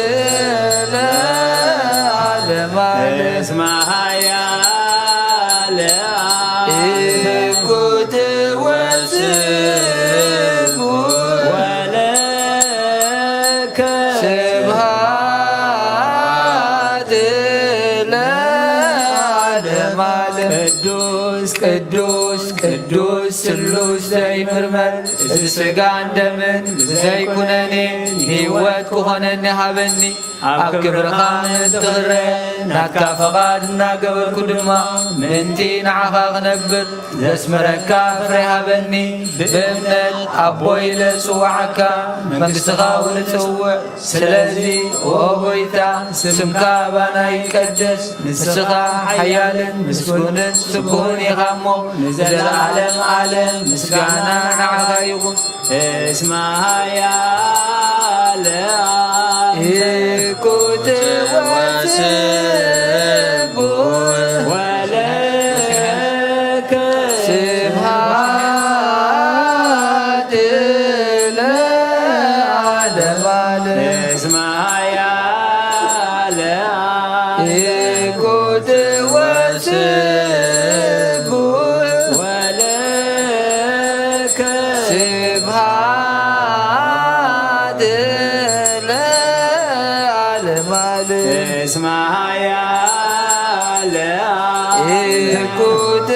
ለዓለመ ዓለም። እስመ ኃያል አብ ትኩት ወስቡሕ ወለከ ስብሐት ለዓለመ ዓለም። ቅዱስ ቅዱስ ቅዱስ ስሉስ ዘይምርመር፣ እዚ ሥጋን ደምን ብዘይኩነኔ ህይወት ክኾነኒ ሃበኒ። ኣብ ክብርኻ ምእንቲ ክረአ ናትካ ፈቓድ እናገበርኩ ድማ ምእንቲ ንዓኻ ክነብር ዘስመረካ ፍረ ሃበኒ። ብእምነት ኣቦ ኢለ እጽውዓካ፣ መንግሥትኻ እውን እጽውዕ። ስለዚ ኦ ጐይታ፣ ስምካ ባና ይቀደስ። ንስኻ ሓያልን ምስጉንን ስቡሕን ኢኻ እሞ፣ ንዘለዓለም ዓለም ምስጋና ንዓኻ ይኹን። እስመ ኃያል አብ ትኩት ወስቡሕ ወለከ ስብሐት ለዓለመ ዓለም። እስመ ኃያል አብ ትኩት ወስቡሕ ወለከ ስብሐት ለዓለመ ዓለም። እስመ ኃያል አብ ትኩት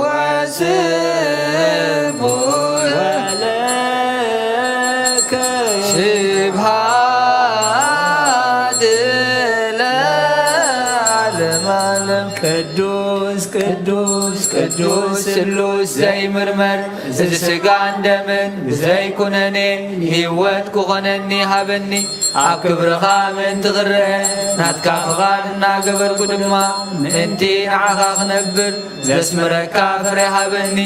ወስቡሕ ወለከ ስብሐት ለዓለመ ለዓለም ዓለም። ቅዱስ ቅዱስ ቅዱስ ስሉስ ዘይምርመር፣ እዚ ስጋን ደምን ብዘይኩነኔ ህይወት ክኾነኒ ሃበኒ። ኣብ ክብርኻ ምእንቲ ክረአ ናትካ ፍቓድ እናገበርኩ ድማ ምእንቲ ንዓኻ ክነብር ዘስምረካ ፍረ ሃበኒ።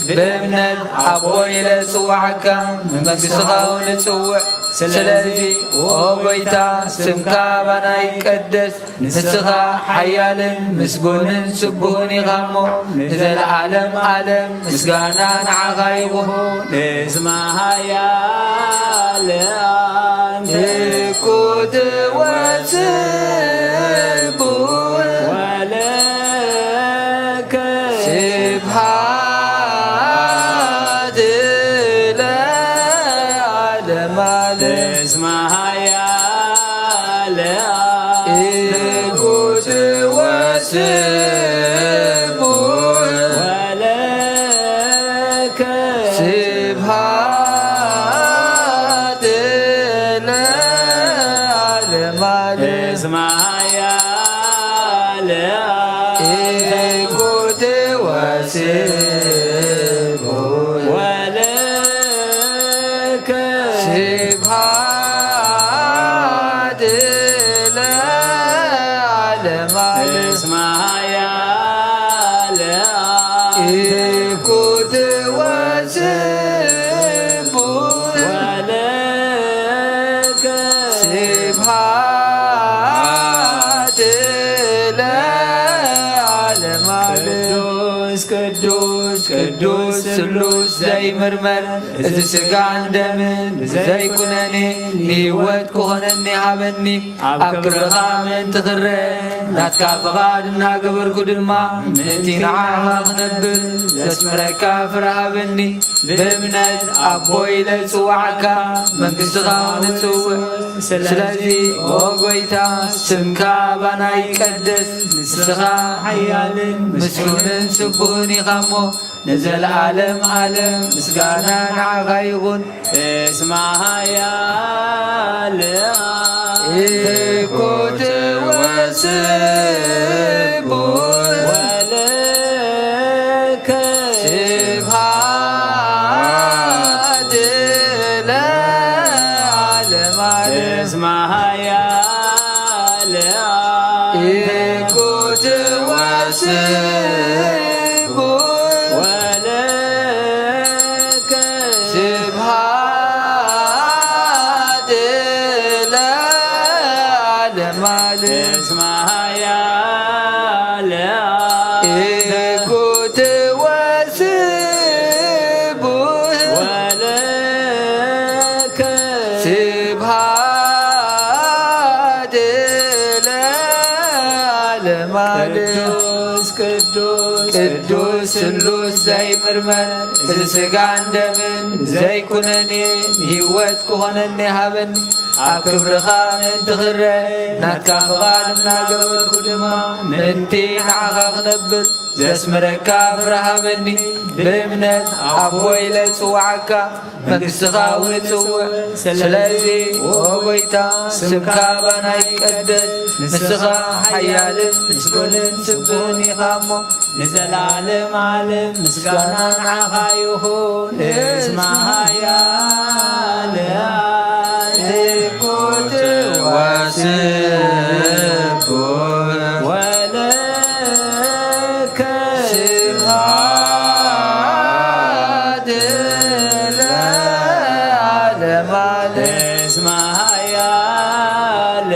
ብእምነት ኣቦ ኢለ ጽዋዓካ፣ መንግሥትኻ እውን እጽውዕ። ስለዚ ኦ ጎይታ፣ ስምካ ባና ይቀደስ። ንስኻ ሓያልን ምስጉንን ስቡህን ኢኻ እሞ፣ ንዘለዓለም ዓለም ምስጋና ንዓኻ ይኹን። እስመ ኃያል ኣንተ ትኩት ወስቡህ ወለከ ስብሐት ለዓለመ ዓለም። እስመ ኃያል ትኩት ወስቡህ ወለከ ስብሐት ለዓለመ ዓለም። እስመ ኃያል ትኩት ወስቡህ ወለከ ስብሐት ለዓለመ ዓለም። እስመ ኃያል ትኩት ወስቡህ ወለከ ስብሐት ለዓለመ ዓለም። ቅዱስ ቅዱስ ቅዱስ ስሉስ ዘይምርመር፣ እዚ ስጋን ደምን ብዘይኩነኔ ንህይወት ክኾነኒ ሃበኒ። ኣብ ክብርኻ ምእንቲ ክረአ ናትካ ፍቓድ እናገበርኩ ድማ ምእንቲ ንዓኻ ክነብር ዘስምረካ ፍረ ሃበኒ። ብእምነት ኣቦ ኢለ ዝጽዋዓካ መንግሥትኻ ንጽውዕ። ስለዚ ኦ ጎይታ፣ ስምካ ባና ይቀደስ። ንስኻ ሓያልን ምስጉንን ስቡህን ኢኻ እሞ፣ ንዘለዓለም ዓለም ምስጋና ንዓኻ ይኹን። እስመ ኃያል ትኩት ወስቡህ ወለከ ስብሐት ለዓለመ ዓለም። እስመ ኃያል ትኩት ወስቡህ ወለከ ስብሐት ለዓለመ ዓለም። እስመ ኃያል ትኩት ወስቡህ ወለከ ስብሐት ለዓለመ ዓለም። ቅዱስ ቅዱስ ቅዱስ ስሉስ ዘይምርመር፣ እዚ ስጋን ደምን ዘይኩነኔ ንህይወት ክኾነኒ ሃበኒ። ኣብ ክብርኻ ምእንቲ ክረአ ናትካ ፍቓድ እናገበርኩ ድማ ምእንቲ ንዓኻ ክነብር ዘስምረካ ፍረ ሃበኒ። ብእምነት ኣቦ ኢለ ዝጽውዓካ መንግሥትኻ እውን እጽውዕ። ስለዚ ኦ ጎይታ፣ ስምካ ባና ይቀደስ። ንስኻ ሓያልን ምስጉንን ስቡህን ኢኻ እሞ፣ ንዘለዓለም ዓለም ምስጋና ንዓኻ ይኹን። እስመ ኃያል ትኩት ወስቡህ ወለከ ስብሐት ለዓለመ ዓለም። እስመ ኃያል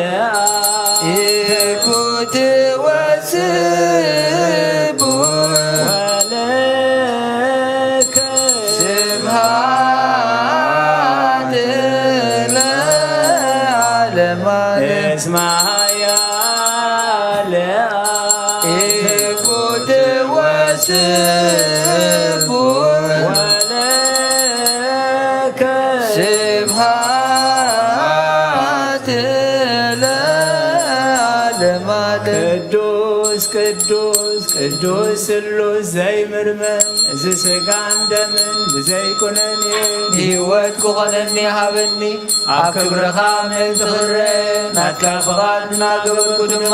ትኩት ወስቡህ ወለከ ስብሐት ለዓለመ ዓለም። እስመ ኃያል ትኩት ወስቡህ ወለከ ስብሐት ለዓለመ ዓለም። ቅዱስ ቅዱስ ቅዱስ ስሉስ ዘይምርመር፣ እዚ ስጋን ደምን ብዘይኩነኔ ንህይወት ክኾነኒ ሃበኒ። ኣብ ክብርኻ ምእንቲ ክረአ ናትካ ፍቓድ እናገበርኩ ድማ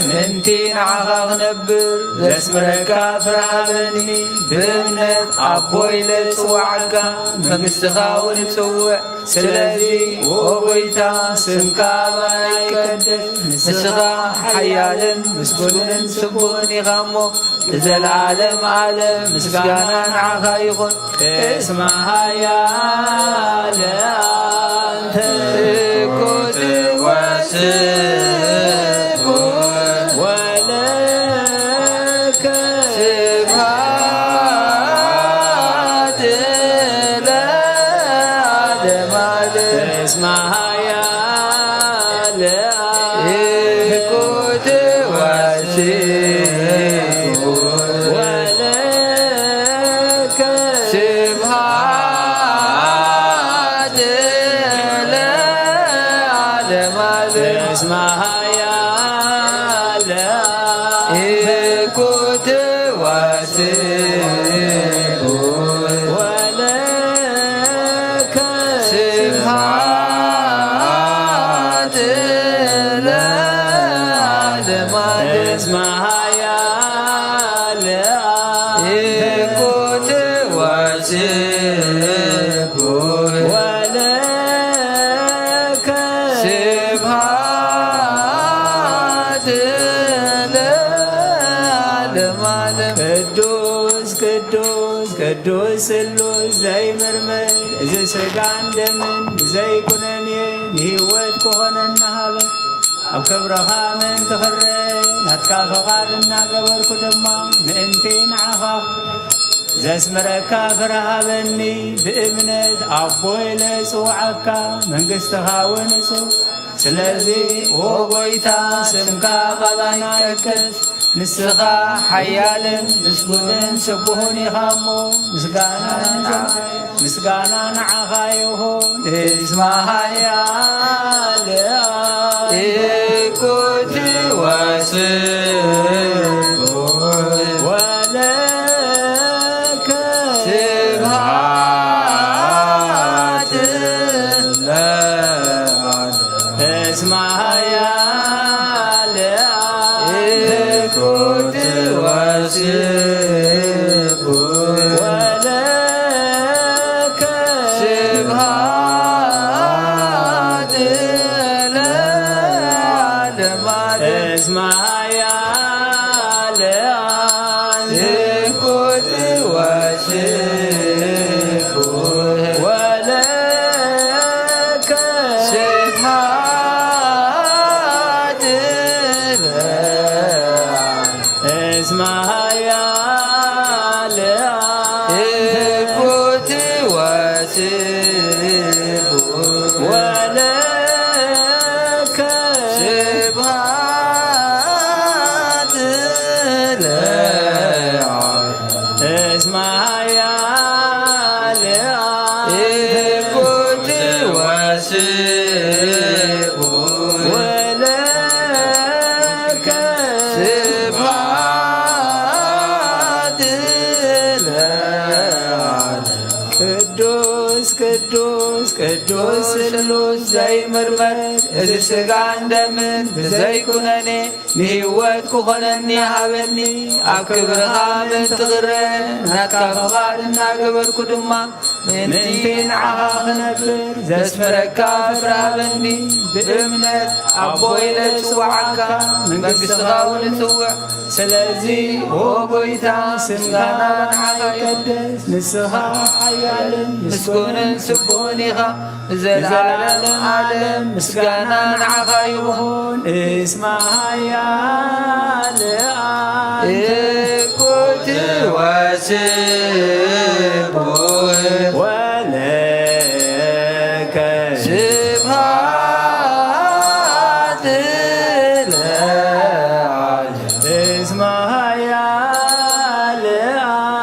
ምእንቲ ንዓኻ ክነብር ዘስምረካ ፍረ ሃበኒ። ብእምነት ኣቦ ኢለ ዝጽውዓካ፣ መንግስትኻ እውን እጽውዕ። ስለዚ ኦ ጎይታ፣ ስምካ ኣባና ይቀደስ። ንስኻ ሓያልን ምስጉንን ስቡሕን ኢኻ እሞ፣ ንዘለዓለም ዓለም ምስጋና ንዓኻ ይኹን። እስመ ኃያል አንተ ትኩት ወስቡሕ ወለከ ስብሐት ለዓለመ ዓለም። እስመ ኃያል ትኩት ወስቡሕ ወለከ ስብሐት ለዓለመ ዓለም። እስመ ኃያል ትኩት ወስቡሕ ወለከ ስብሐት ለዓለመ ዓለም። እስመ ኃያል ትኩት ወስቡሕ ወለከ ስብሐት ለዓለመ ዓለም። ቅዱስ ቅዱስ ቅዱስ ስሉስ ዘይምርመር፣ እዚ ስጋን ደምን ብዘይኩነኔ ንህይወት ክኾነና ሃበ። ኣብ ክብርኻ ምእንቲ ክረአ ናትካ ፍቓድ እናገበርኩ ድማ ምእንቲ ንዓኻ ዘስምረካ ፍረ ሃበኒ። ብእምነት ኣቦ ኢለ እጽውዓካ፣ መንግስትኻ እውን እጽው። ስለዚ ኦ ጎይታ፣ ስምካ ኣባና ይቀደስ። ንስኻ ሓያልን ምስጉንን ስቡሕን ኢኻ እሞ፣ ምስጋና ንዓኻ፣ ምስጋና ንዓኻ ይኹን። እስመ ኃያል ትኩት ወስቡሕ ወለከ ስብሐት ለዓለመ። እስመ ኃያል ትኩት ወስቡሕ ወለከ ስብሐት ለዓለመ ዓለም። እስመ ኃያል ትኩት ወስቡሕ ወለከ ስብሐት ለዓለመ። እስመ ኃያል ትኩት ወስቡሕ ወለከ ስብሐት ለዓለመ። እስመ ኃያል ትኩት ወስቡሕ ወለከ ስብሐት ለዓለመ። ቅዱስ ቅዱስ ቅዱስ ስሉስ ዘይምርመር፣ እዚ ስጋን ደምን ብዘይኩነኔ ንህይወት ክኾነኒ ሃበኒ። ኣብ ክብርኻ ምእንቲ ክረአ ናትካ ፍቓድ እናገበርኩ ድማ ምእንቲ ንዓኻ ክነብር ዘስምረካ ፍረ ሃበኒ። ብእምነት ኣቦ ኢለ እጽውዓካ፣ መንግስትኻ እውን እጽውዕ። ስለዚ ኦ ጎይታ፣ ስምካ ንዓኻ ይቀደስ። ንስኻ ሓያልን ምስጉንን ስቡሕን ኢኻ። ንዘለዓለም ዓለም ምስጋና ንዓኻ ይኹን። እስመ ኃያል ትኩት ወስቡሕ ወለከ ስብሐት ለዓለመ። እስመ ኃያል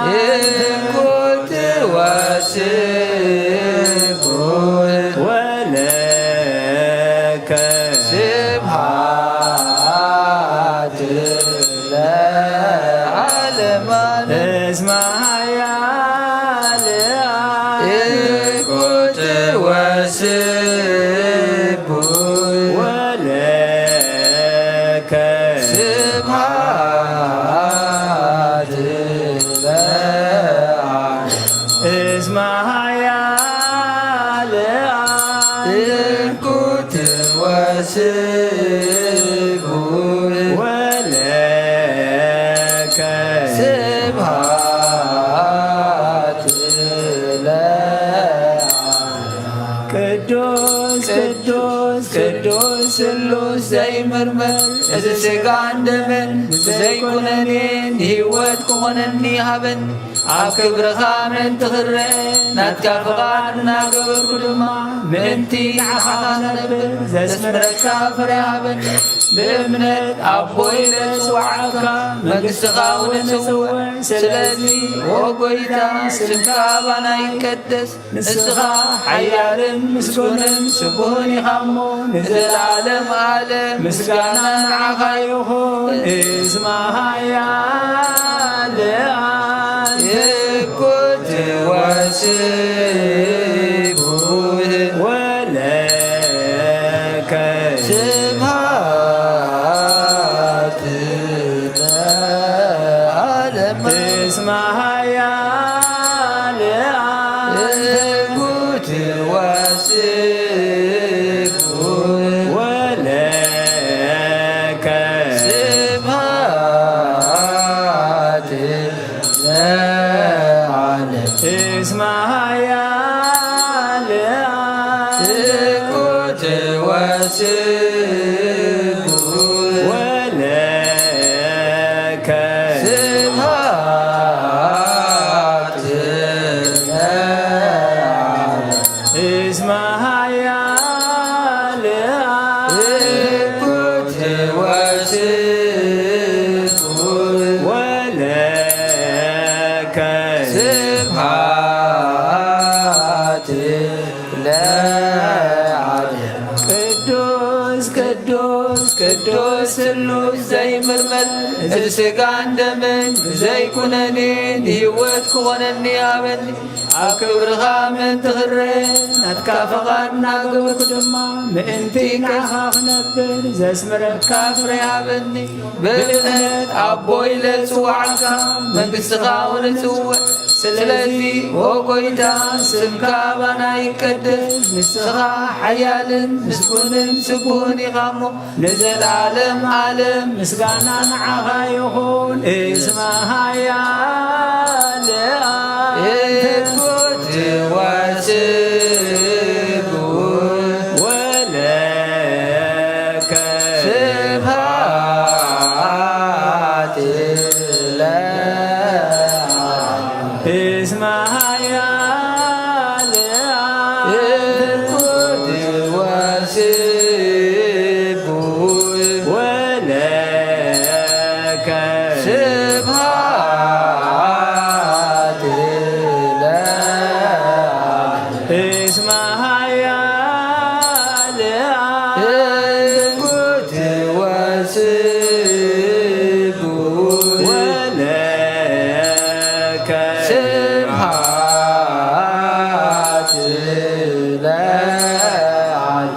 ትኩት ወስቡሕ ወለከ ስብሐት እምበር፣ እዚ ስጋን ደምን ብዘይኩነኔ ንህይወት ክኾነኒ ሃበኒ። ኣብ ክብርኻ ምእንቲ ክረአ ናትካ ፍቓድ እናገበርኩ ድማ ምእንቲ ንዓኻ ክነብር ዘስምረካ ፍረ ሃበኒ። ብእምነት ኣቦ ኢለ ዝጽውዓካ መንግስትኻ እውን እጽውዕ። ስለዚ ኦ ጎይታ ስምካ ኣባና ይቀደስ። ንስኻ ሓያልን ምስጉንን ስቡህን ኢኻ እሞ ንዘለዓለም ዓለም ምስጋና ንዓኻ ይኹን። እስመ ኃያል ኣንተ። ትኩት ወስቡህ ወለከ ስብሐት ለዓለም። እስመ ኃያል ኣንተ። ትኩት ወስቡህ ወለከ ስብሐት ለዓለም። እስመ ኃያል ትኩት ወስቡህ ወለከ ስብሐት ለዓለም። እስመ ኃያል ትኩት ወስቡህ ወለከ ስብሐት ለዓለም። ቅዱስ ቅዱስ ቅዱስ ስሉስ ዘይምርመር፣ እዚ ስጋን ደምን ዘይኩነኔ ንህይወት ክኾነኒ ሃበኒ። ኣብ ክብርኻ ምእንቲ ክረአ ናትካ ፍቓድ እናገበርኩ ድማ ምእንቲ ንዓኻ ክነብር ዘስምረካ ፍረ ሃበኒ። ብእምነት ኣቦ ኢለ ዝጽውዓካ መንግስትኻ እውን እጽውዕ። ስለዚ ኦ ጎይታ ስምካ ኣባና ይቀደስ። ንስኻ ሓያልን ምስጉንን ስቡህን ኢኻ እሞ ንዘለዓለም ዓለም ምስጋና ንዓኻ ይኹን። እስመ ኃያል ኣንተ። ትኩት ወስቡህ ወለከ ስብሐት ለዓለም። እስመ ኃያል ትኩት ወስቡህ ወለከ ስብሐት ለዓለም። እስመ ኃያል ትኩት ወስቡህ ወለከ ስብሐት ለዓለም።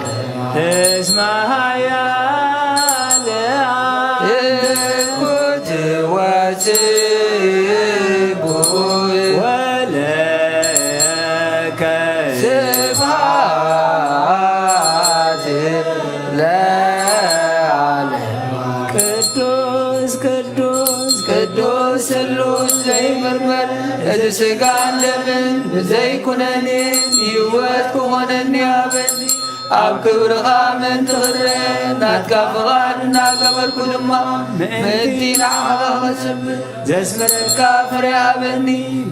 እስመ ኃያል ትኩት ወስቡህ ወለከ ስብሐት ለዓለም። ቅዱስ ቅዱስ ቅዱስ ስሉስ ዘይምርመር፣ እዚ ስጋን ደምን ብዘይኩነኔ ህይወት ክኾነኒ ሃበኒ። ኣብ ክብርኻ ምእንቲ ክረአ ናትካ ፍቓድ እናገበርኩ ድማ ምእንቲ ንዓኻ ክጽብእ ዘስምረካ ፍረ ሃበኒ።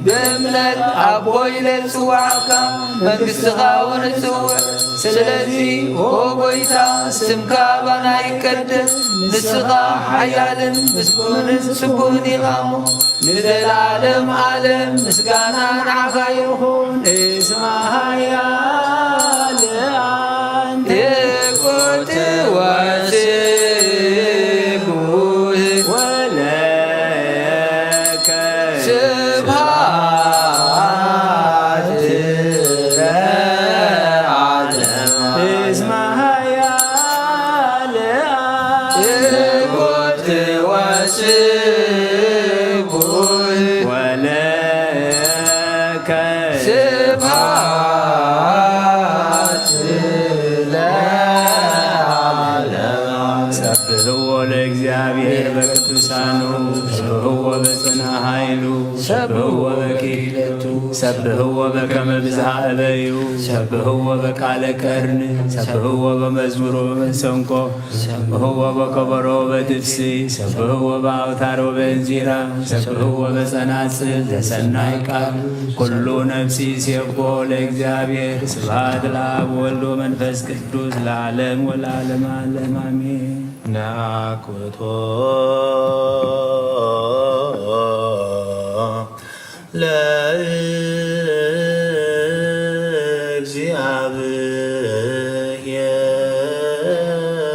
ብእምነት ኣቦ ኢለ ዝጽውዓካ መንግስትኻ እውን እጽውዕ። ስለዚ ኦ ጎይታ ስምካ ኣባና ይቀደስ። ንስኻ ሓያልን ምስጉንን ስቡህን ኢኻ እሞ ንዘለዓለም ዓለም ምስጋና ንዓኻ ይኹን። እስመ ኃያል ኣንተ ትኩት ወስቡህ ወለከ ስብሐት ለዓለም። እስመ ኃያል ትኩት ወስቡህ ወለከ ስብሐት ለዓለም። ሰብሕዎ ለእግዚአብሔር በቅዱሳን ሰብህዎ በጽንዓ ኃይሉ፣ ሰብህዎ በክኢለቱ፣ ሰብህዎ በከመ ብዝሃ እበዩ፣ ሰብህዎ በቃለ ቀርን፣ ሰብህዎ በመዝሙር ወበመሰንቆ፣ ሰብህዎ በከበሮ ወበትፍሲ፣ ሰብህዎ በአውታር ወበእንዚራ፣ ሰብህዎ በጸናጽል ዘሰናይ ቃል። ኩሉ ነፍሲ ይሴብሖ ለእግዚአብሔር። ስብሐት ለአብ ወወልድ ወመንፈስ ቅዱስ ለዓለም ወለዓለመ ዓለም አሜን። ነአኩቶ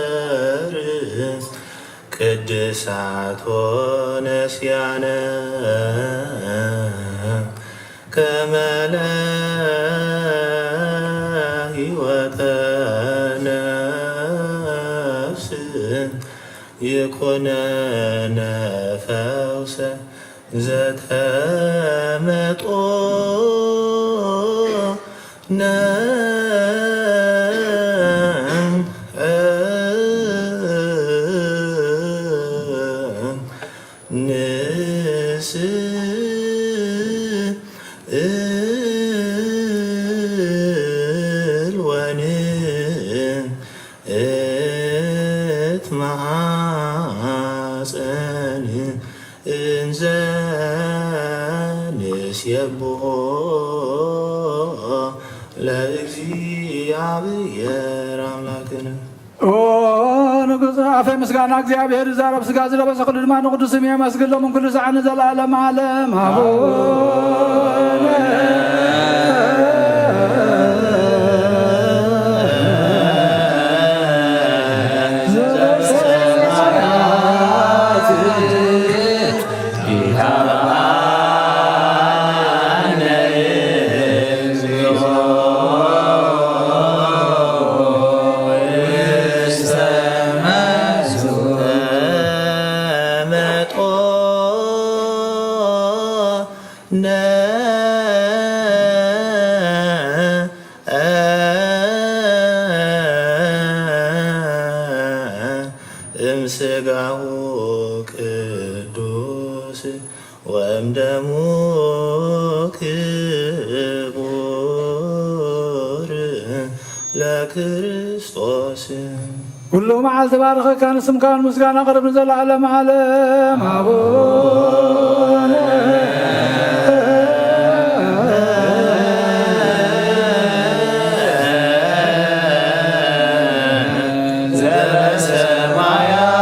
ለእግዚአብሔር ቅድሳት ሆነ ሲያነ ከመ ለህይወተ ነፍስ ይኩነነ ፈውሰ ዘተመጦ ነ ንስእል ወንትማጸን እንዘ ንሴብሖ ለእግዚአብሔር አምላክነ። ኦ ንጉሥ አፈ ምስጋና እግዚአብሔር ይዛረብ፣ ሥጋ ዝለበሰ ኩሉ ድማ ንቅዱስ ስም የመስግን፣ ሎምን ኩሉ ሰዓት ንዘለዓለም ዓለም። አቡነ እምስጋሁ ቅዱስ ወእምደሙ ክቡር ለክርስቶስ። ኩሉ መዓልቲ ባርኸካ፣ ንስምካ ምስጋና ቅርብ ንዘለዓለም ዓለም። አቡነ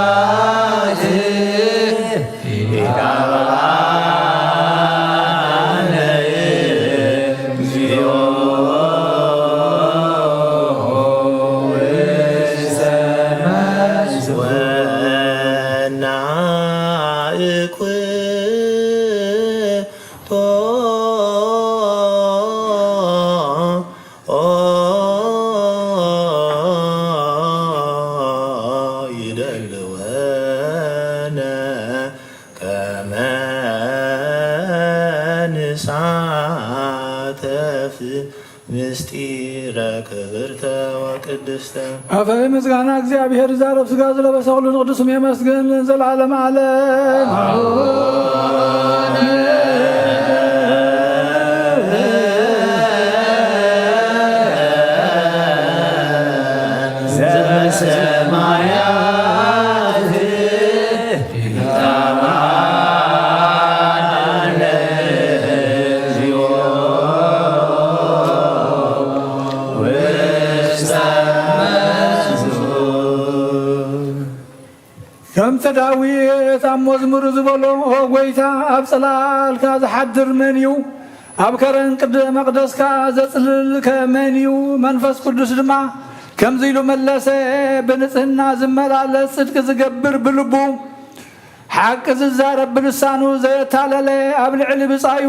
ዘበሰማያት ይትባረክ ስምከ ወይትቀደስ ስምከ ወናእኩቶ ኦ ይደልወነ ከመ ንሳተፍ ምስጢረ ክብርተ ወቅድስተ። አፈ ምስጋና እግዚአብሔር ይዛረብ፣ ሥጋ ዝለበሰ ኩሉ ንቅዱስ ስም የመስግን ዘለዓለም ዓለም። ዘበሰማያት ይትባረክ ስምከ ከምቲ ዳዊት ኣብ መዝሙሩ ዝበሎ፣ "ኦ ጐይታ፣ ኣብ ጽላልካ ዝሓድር መን እዩ? ኣብ ከረን ቅድመ መቕደስካ ዘጽልልከ መን እዩ?" መንፈስ ቅዱስ ድማ ከምዚ ኢሉ መለሰ፣ "ብንጽህና ዝመላለስ፣ ጽድቂ ዝገብር ብልቡ፣ ሓቂ ዝዛረብ ብልሳኑ፣ ዘየታለለ፣ ኣብ ልዕሊ ብጻዩ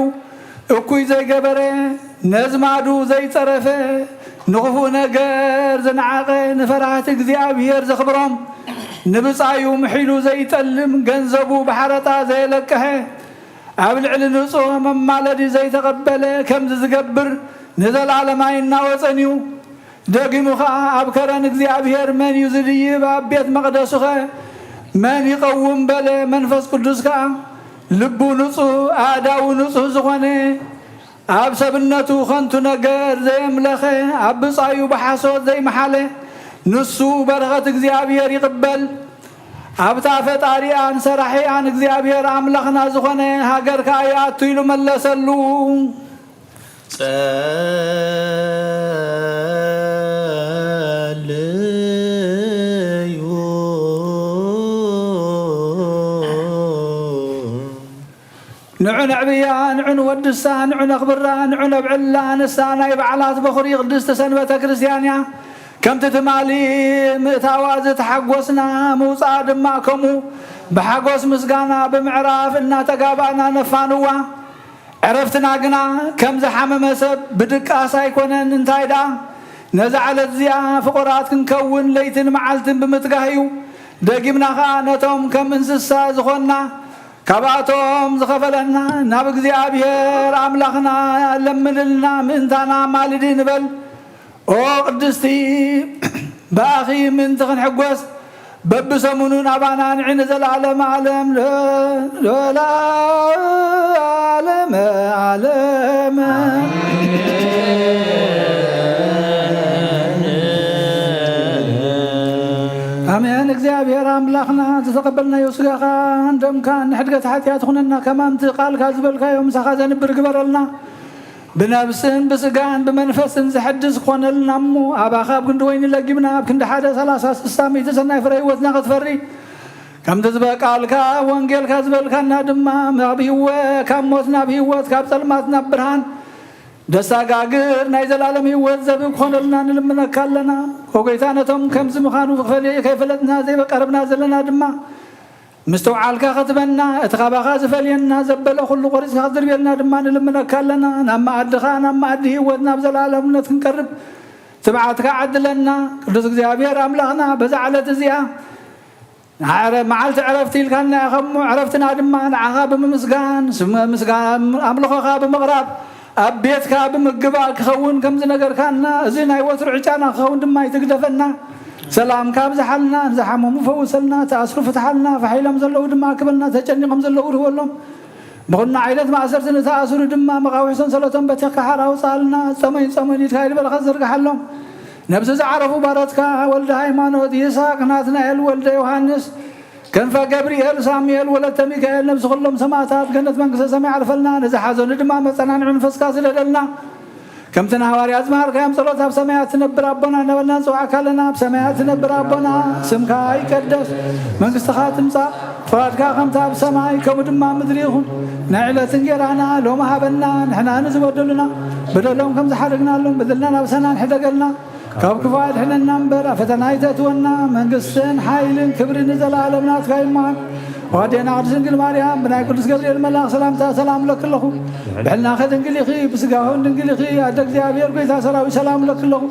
እኩይ ዘይገበረ፣ ነዝማዱ ዘይጸረፈ፣ ንኽፉእ ነገር ዝነዓቐ፣ ንፈራህቲ እግዚኣብሔር ዘኽብሮም፣ ንብጻዩ ምሒሉ ዘይጠልም፣ ገንዘቡ ብሓረጣ ዘየለቀሐ፣ ኣብ ልዕሊ ንጹሕ መማለዲ ዘይተቐበለ፣ ከምዚ ዝገብር ንዘለዓለም ኣይናወጽን እዩ። ደጊሙ ኸኣ፣ ኣብ ከረን እግዚኣብሔር መን እዩ ዝድይብ? ኣብ ቤት መቕደሱኸ መን ይቐውም በለ። መንፈስ ቅዱስ ከኣ ልቡ ንጹህ ኣእዳዉ ንጹህ ዝኾነ ኣብ ሰብነቱ ከንቱ ነገር ዘየምለኸ ኣብ ብጻዩ ብሓሶት ዘይመሓለ ንሱ በረኸት እግዚኣብሔር ይቕበል። ኣብታ ፈጣሪኣን ሰራሒኣን እግዚኣብሔር ኣምላኽና ዝኾነ ሃገር ከኣ ይኣቱ ኢሉ መለሰሉ። ጸልዩ። ንዑ ነዕብያ፣ ንዑ ንወድሳ፣ ንዑ ነኽብራ፣ ንዑ ነብዕላ። ንሳ ናይ በዓላት በኹሪ ቅድስቲ ሰንበተ ክርስቲያን እያ። ከምቲ ትማሊ ምእታዋ ዝተሓጎስና፣ ምውፃኣ ድማ ከምኡ ብሓጎስ ምስጋና ብምዕራፍ እናተጋባእና ነፋንዋ። ዕረፍትና ግና ከም ዝሓመመ ሰብ ብድቃስ ኣይኮነን። እንታይ ደኣ፣ ነዛ ዕለት እዚኣ ፍቑራት ክንከውን ለይትን መዓልትን ብምትጋህ እዩ። ደጊምና ኸኣ ነቶም ከም እንስሳ ዝኾንና ካብኣቶም ዝኸፈለና ናብ እግዚኣብሔር ኣምላኽና ለምንልና፣ ምእንታና ማልዲ ንበል። ኦ ቅድስቲ፣ ብኣኺ ምእንቲ ክንሕጎስ በብሰሙኑ ናባና ንዒ ንዘለዓለመ ዓለም፣ ለዓለመ ዓለም። ኣሜን። እግዚኣብሔር ኣምላኽና፣ ዝተቐበልናዮ ስጋኻን ደምካን ንሕድገት ሓጢኣት ኹነና፣ ከማምቲ ቃልካ ዝበልካዮ ምሳኻ ዘንብር ግበረልና። ብነብስን ብስጋን ብመንፈስን ዝሐድስ ክኾነልና እሞ፣ ኣባኻ ኣብ ክንዲ ወይኒ ለጊብና፣ ኣብ ክንዲ ሓደ፣ ሰላሳ፣ ስሳ፣ ሚእቲ ሰናይ ፍረ ህይወትና ክትፈሪ፣ ከምቲ ዝበ-፣ ቃልካ ወንጌልካ ዝበልካና ድማ፣ ናብ ህይወ-፣ ካብ ሞት ናብ ህይወት፣ ካብ ጸልማት ናብ ብርሃን፣ ደሳጋግር ናይ ዘላለም ህይወት ዘብብ ክኾነልና ንልምነካ ኣለና። ኦ ጎይታ፣ ነቶም ከምዚ ምዃኑ ክፈል-፣ ከይፈለጥና ዘይበቀረብና ዘለና ድማ፣ ምስትውዓልካ ክትበና፣ እቲ ካባኻ ዝፈልየና ዘበለ ኩሉ ቆሪጽካ ክትድርብየልና ድማ ንልምነካ ኣለና። ናብ መኣድኻ፣ ናብ መኣዲ ህይወት፣ ናብ ዘለኣለምነት ክንቀርብ ትብዓትካ ዓድለና። ቅዱስ እግዚኣብሔር ኣምላኽና፣ በዛ ዕለት እዚኣ ንዓረ-፣ መዓልቲ ዕረፍቲ ኢልካና ኢኻ እሞ፣ ዕረፍትና ድማ ንዓኻ ብምምስጋን፣ ስም-፣ ምስጋን ኣምልኾኻ ብምቕራብ፣ ኣብ ቤትካ ብምግባእ ክኸውን ከም ዝነገርካና፣ እዚ ናይ ወትሩ ዕጫና ክኸውን ድማ ኣይትግደፈና። ሰላምካ ኣብዝሓልና፣ ንዝሓመሙ ፈውሰልና፣ ተኣስሩ ፍትሓልና፣ ፋሕ ኢሎም ዘለዉ ድማ ኣክበልና፣ ተጨኒቖም ዘለዉ ርህወሎም። ብኹልና ዓይነት ማእሰርቲ ንተኣስሩ ድማ መቓውሒ ሰንሰለቶም በቲኽካ ሓራ ኣውፅኣልና። ጸመዩ ጸመዩ ኢድካ ኢድ በረኸት ዘርግሓሎም። ነብሲ ዝዓረፉ ባሮትካ ወልደ ሃይማኖት፣ ይስሐቅ፣ ናትናኤል፣ ወልደ ዮሃንስ፣ ክንፈ ገብርኤል፣ ሳሙኤል፣ ወለተ ሚካኤል፣ ነብሲ ኩሎም ሰማእታት ገነት መንግስተ ሰማይ ዓርፈልና። ነዚ ሓዘኑ ድማ መጸናንዒ መንፈስካ ስደደልና። ከምቲ ንሃዋርያት ዝመሃርካዮም ጸሎት ኣብ ሰማያት ትነብር ኣቦና እናበልና ንጽውዓካ ኣለና። ኣብ ሰማያት ትነብር ኣቦና፣ ስምካ ይቀደስ፣ መንግስትኻ ትምጻእ፣ ፍቓድካ ከምቲ ኣብ ሰማይ ከምኡ ድማ ኣብ ምድሪ ይኹን። ናይ ዕለት እንጌራና ሎሚ ሃበና፣ ንሕና ንዝበደሉና በደሎም ከም ዝሓደግናሎም በደልና ናብ ሰና ንሕደገልና፣ ካብ ክፉ ኣድሕነና እምበር፣ ኣብ ፈተና ኣይተእትወና። መንግስትን ሓይልን ክብርን ንዘለኣለም ናትካ ይመሃር። ዋዴና ቅድስት ድንግል ማርያም፣ ብናይ ቅዱስ ገብርኤል መልኣኽ ሰላምታ ሰላም እለኪ ኣለኹ። ብሕልናኺ ድንግል ኢኺ፣ ብስጋኹን ድንግል ኢኺ። ኣደ እግዚኣብሔር፣ ጎይታ ሰራዊት፣ ሰላም እለኪ ኣለኹ።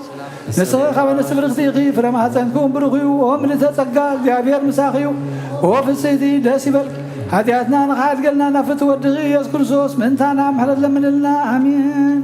ንስኺ ካብ ኣንስቲ ብርኽቲ ኢኺ፣ ፍረ ማህፀንኪ እውን ብሩኽ እዩ። ኦ ምልዕተ ጸጋ፣ እግዚኣብሔር ምሳኺ እዩ። ኦ ፍስሕቲ፣ ደስ ይበልኪ። ሓጢኣትና ንኽሓድገልና ናብ ፍትው ወድኺ ኢየሱስ ክርስቶስ ምእንታና ምሕረት ለምንልና። ኣሜን።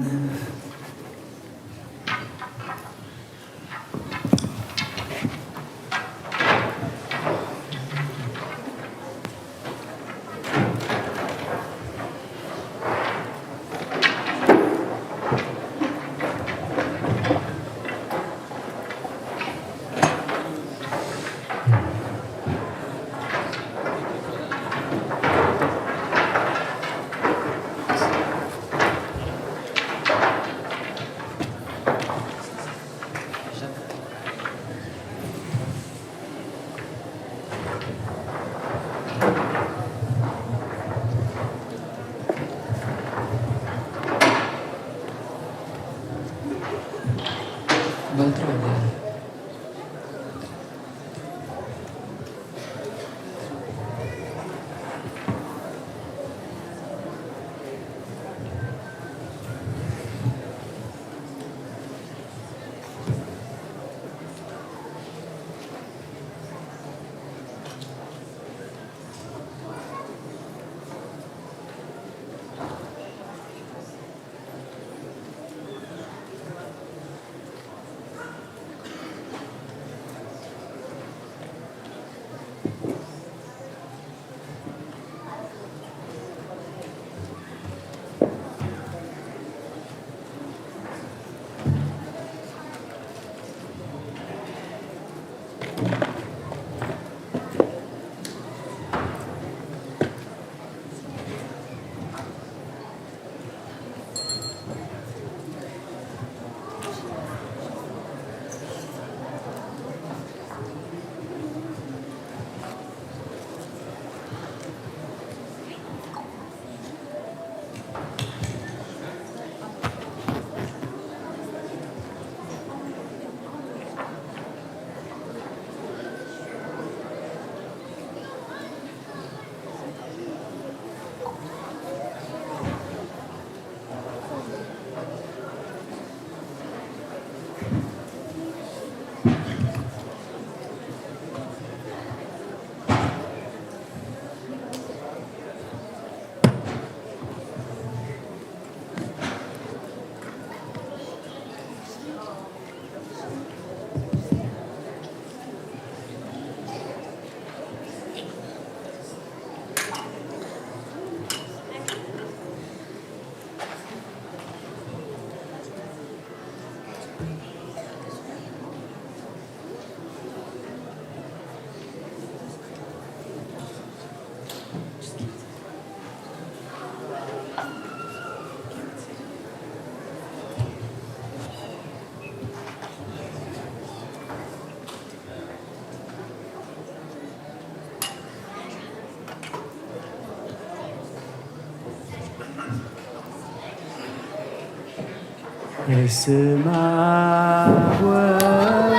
በስመ አብ ወወልድ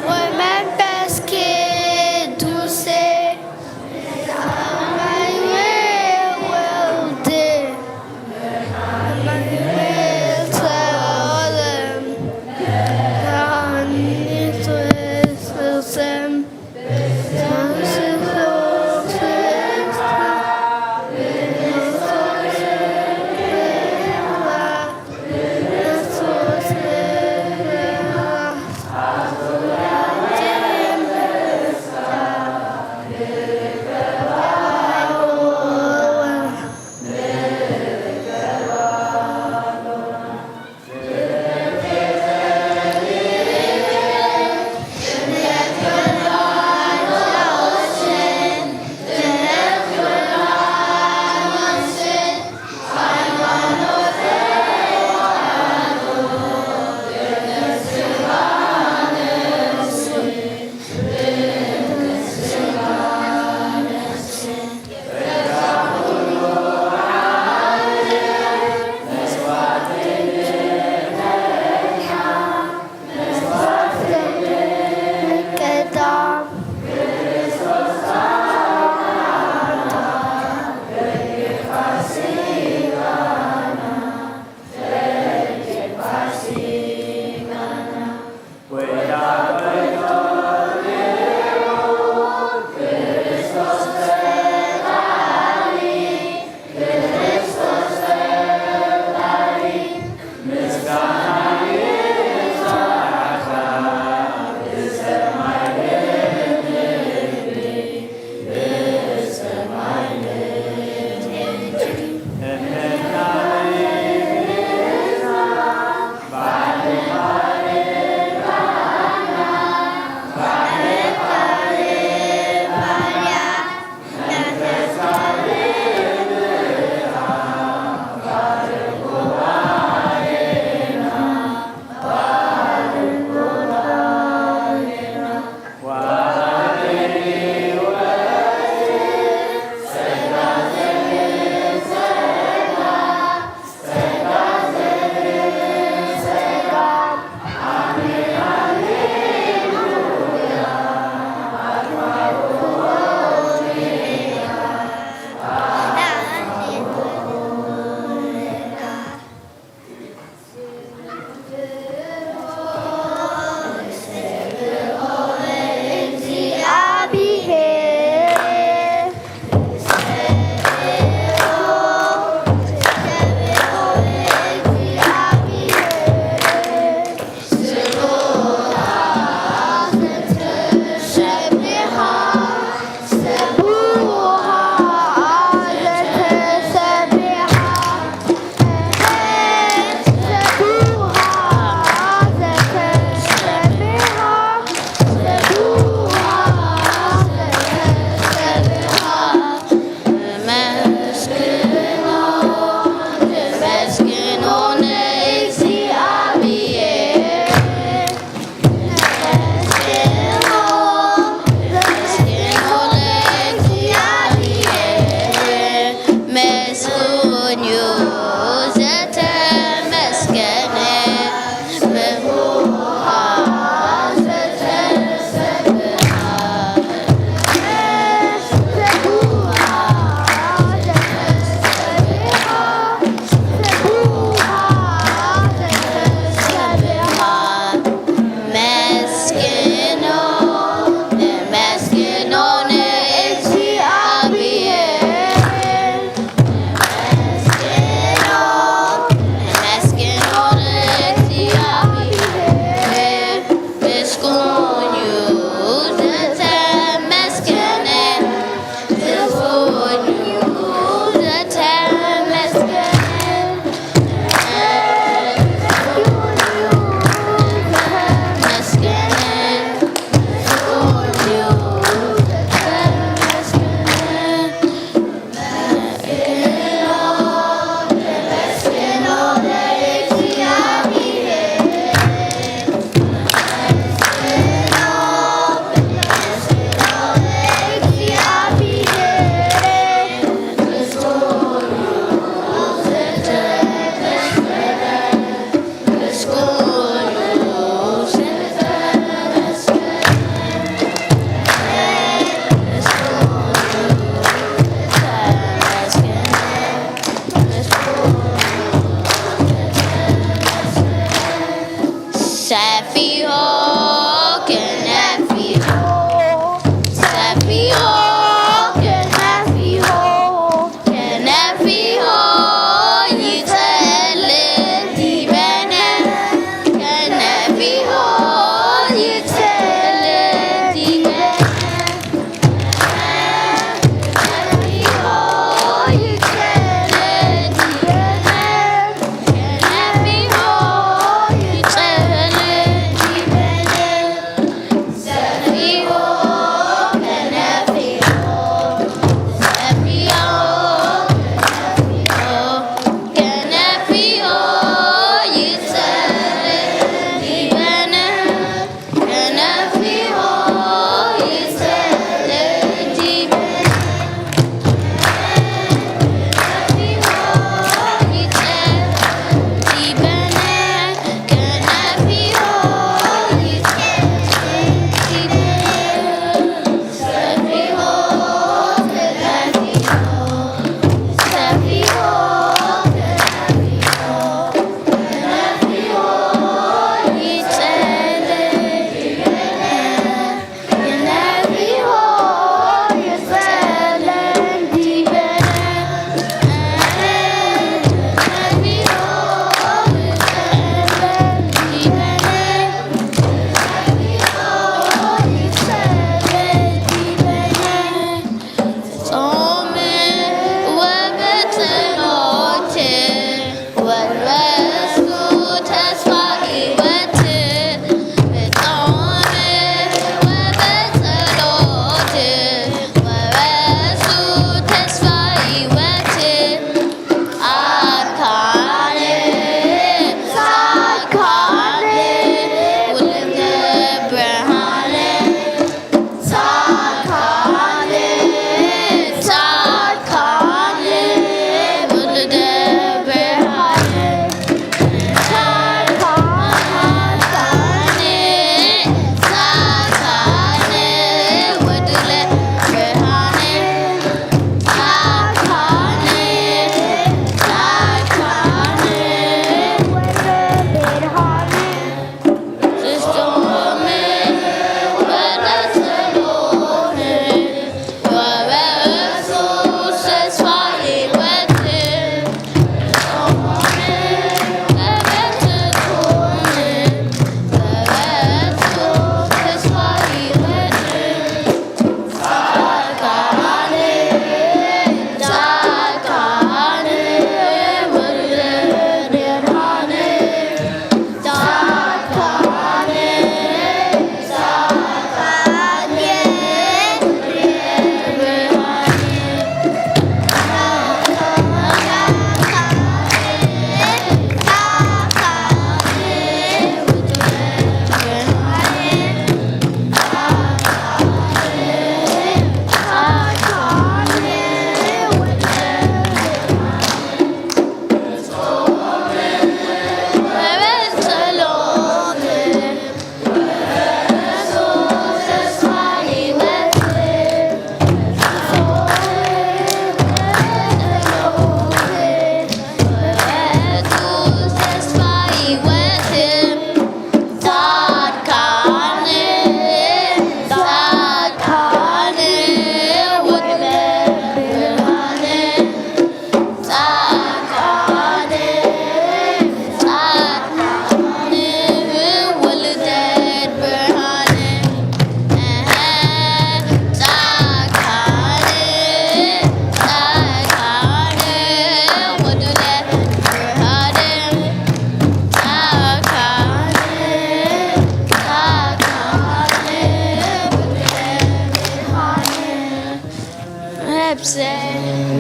ወመንፈስ ቅዱስ። አማኑኤል ወልድ አማኑኤል ተዓለም።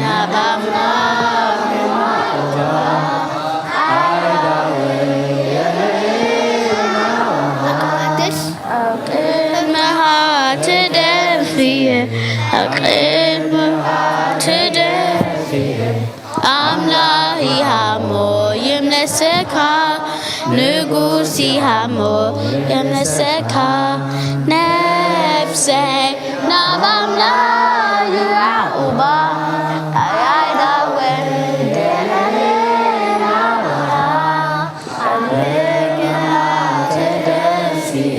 ናብ ኣምላኽ ቅድመኻ ተደፊየ፣ ኣብ ቅድመኻ ተደፊየ። ኣምላኽ ይሃሞ ይምለሰካ፣ ንጉስ ይሃሞ ይምለሰካ። ነፍሰይ ናብ ኣምላኽ ይዓቑባ፣ ኣያይዳ ወንድሕና ኣብ ልግና ተደፊየ።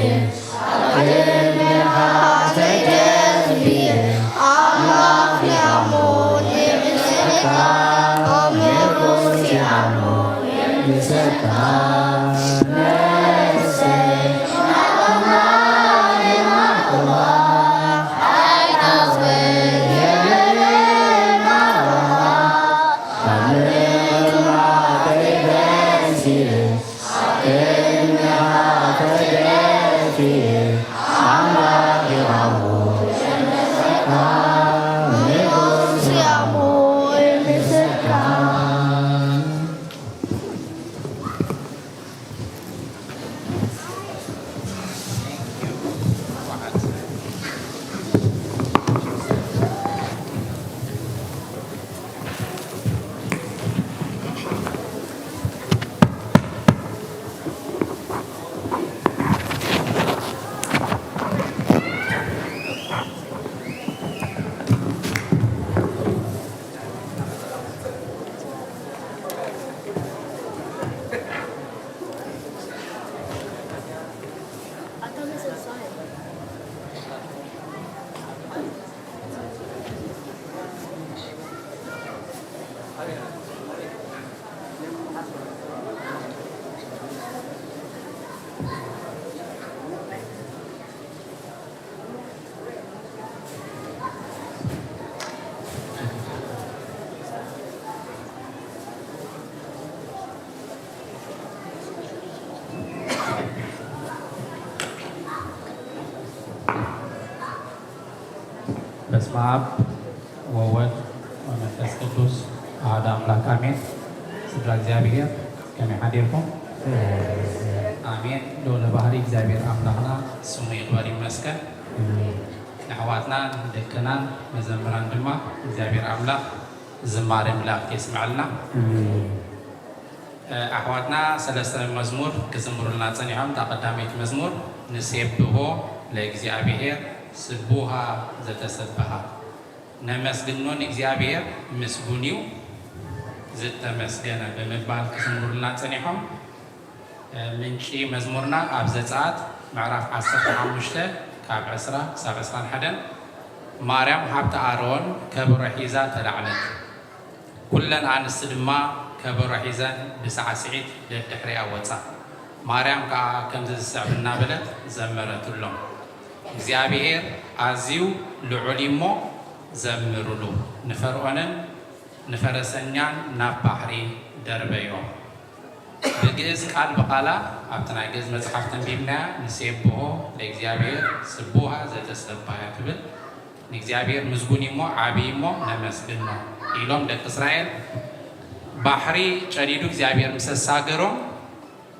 በስመ አብ ወወልድ ወመንፈስ ቅዱስ አሐዱ አምላክ አሜን። ስድራ እግዚኣብሔር ከመይ ሓዲርኩም? አሜን። ልዑለ ባህሪ እግዚኣብሔር ኣምላኽና ስሙ ይኽበር ይመስገን። ኣሜን። ንኣሕዋትናን ደቅናን መዘምራን ድማ እግዚኣብሔር ኣምላኽ ዝማሬ መላእክት የስምዐልና። ኣሜን። ኣሕዋትና ሰለስተ መዝሙር ክዝምሩልና ጸኒሖም። እታ ቀዳመይቲ መዝሙር ንሴብሖ ለእግዚኣብሔር ስቡሃ ዘተሰብሃ፣ ነመስግኖ ንእግዚኣብሔር ምስጉን እዩ ዝተመስገነ ብምባል ክዝምሩልና ጸኒሖም። ምንጪ መዝሙርና ኣብ ዘጸኣት ምዕራፍ ዓሰርተ ሓሙሽተ ካብ ዕስራ ክሳብ ዕስራን ሓደን። ማርያም ሃብቲ ኣሮን ከበሮ ሒዛ ተላዕለት። ኩለን ኣንስቲ ድማ ከበሮ ሒዘን ብሳዕስዒት ደድሕሪኣ ወጻ። ማርያም ከኣ ከምዚ ዝስዕብ እናበለት ዘመረትሎም፣ እግዚኣብሔር ኣዝዩ ልዑል እዩ እሞ ዘምሩሉ፣ ንፈርዖንን ንፈረሰኛን ናብ ባሕሪ ደርበዮ። ብግእዝ ቃል ብቓላ ኣብቲ ናይ ግእዝ መጽሓፍ ተንቢብናያ፣ ንሴብሖ ለእግዚኣብሔር ስቡሃ ዘተሰባያ ትብል። ንእግዚኣብሔር ምስጉን እዩ እሞ ዓብዪ እሞ ነመስግኖ ኢሎም ደቂ እስራኤል ባሕሪ ጨዲዱ እግዚኣብሔር ምስ ኣሳገሮም፣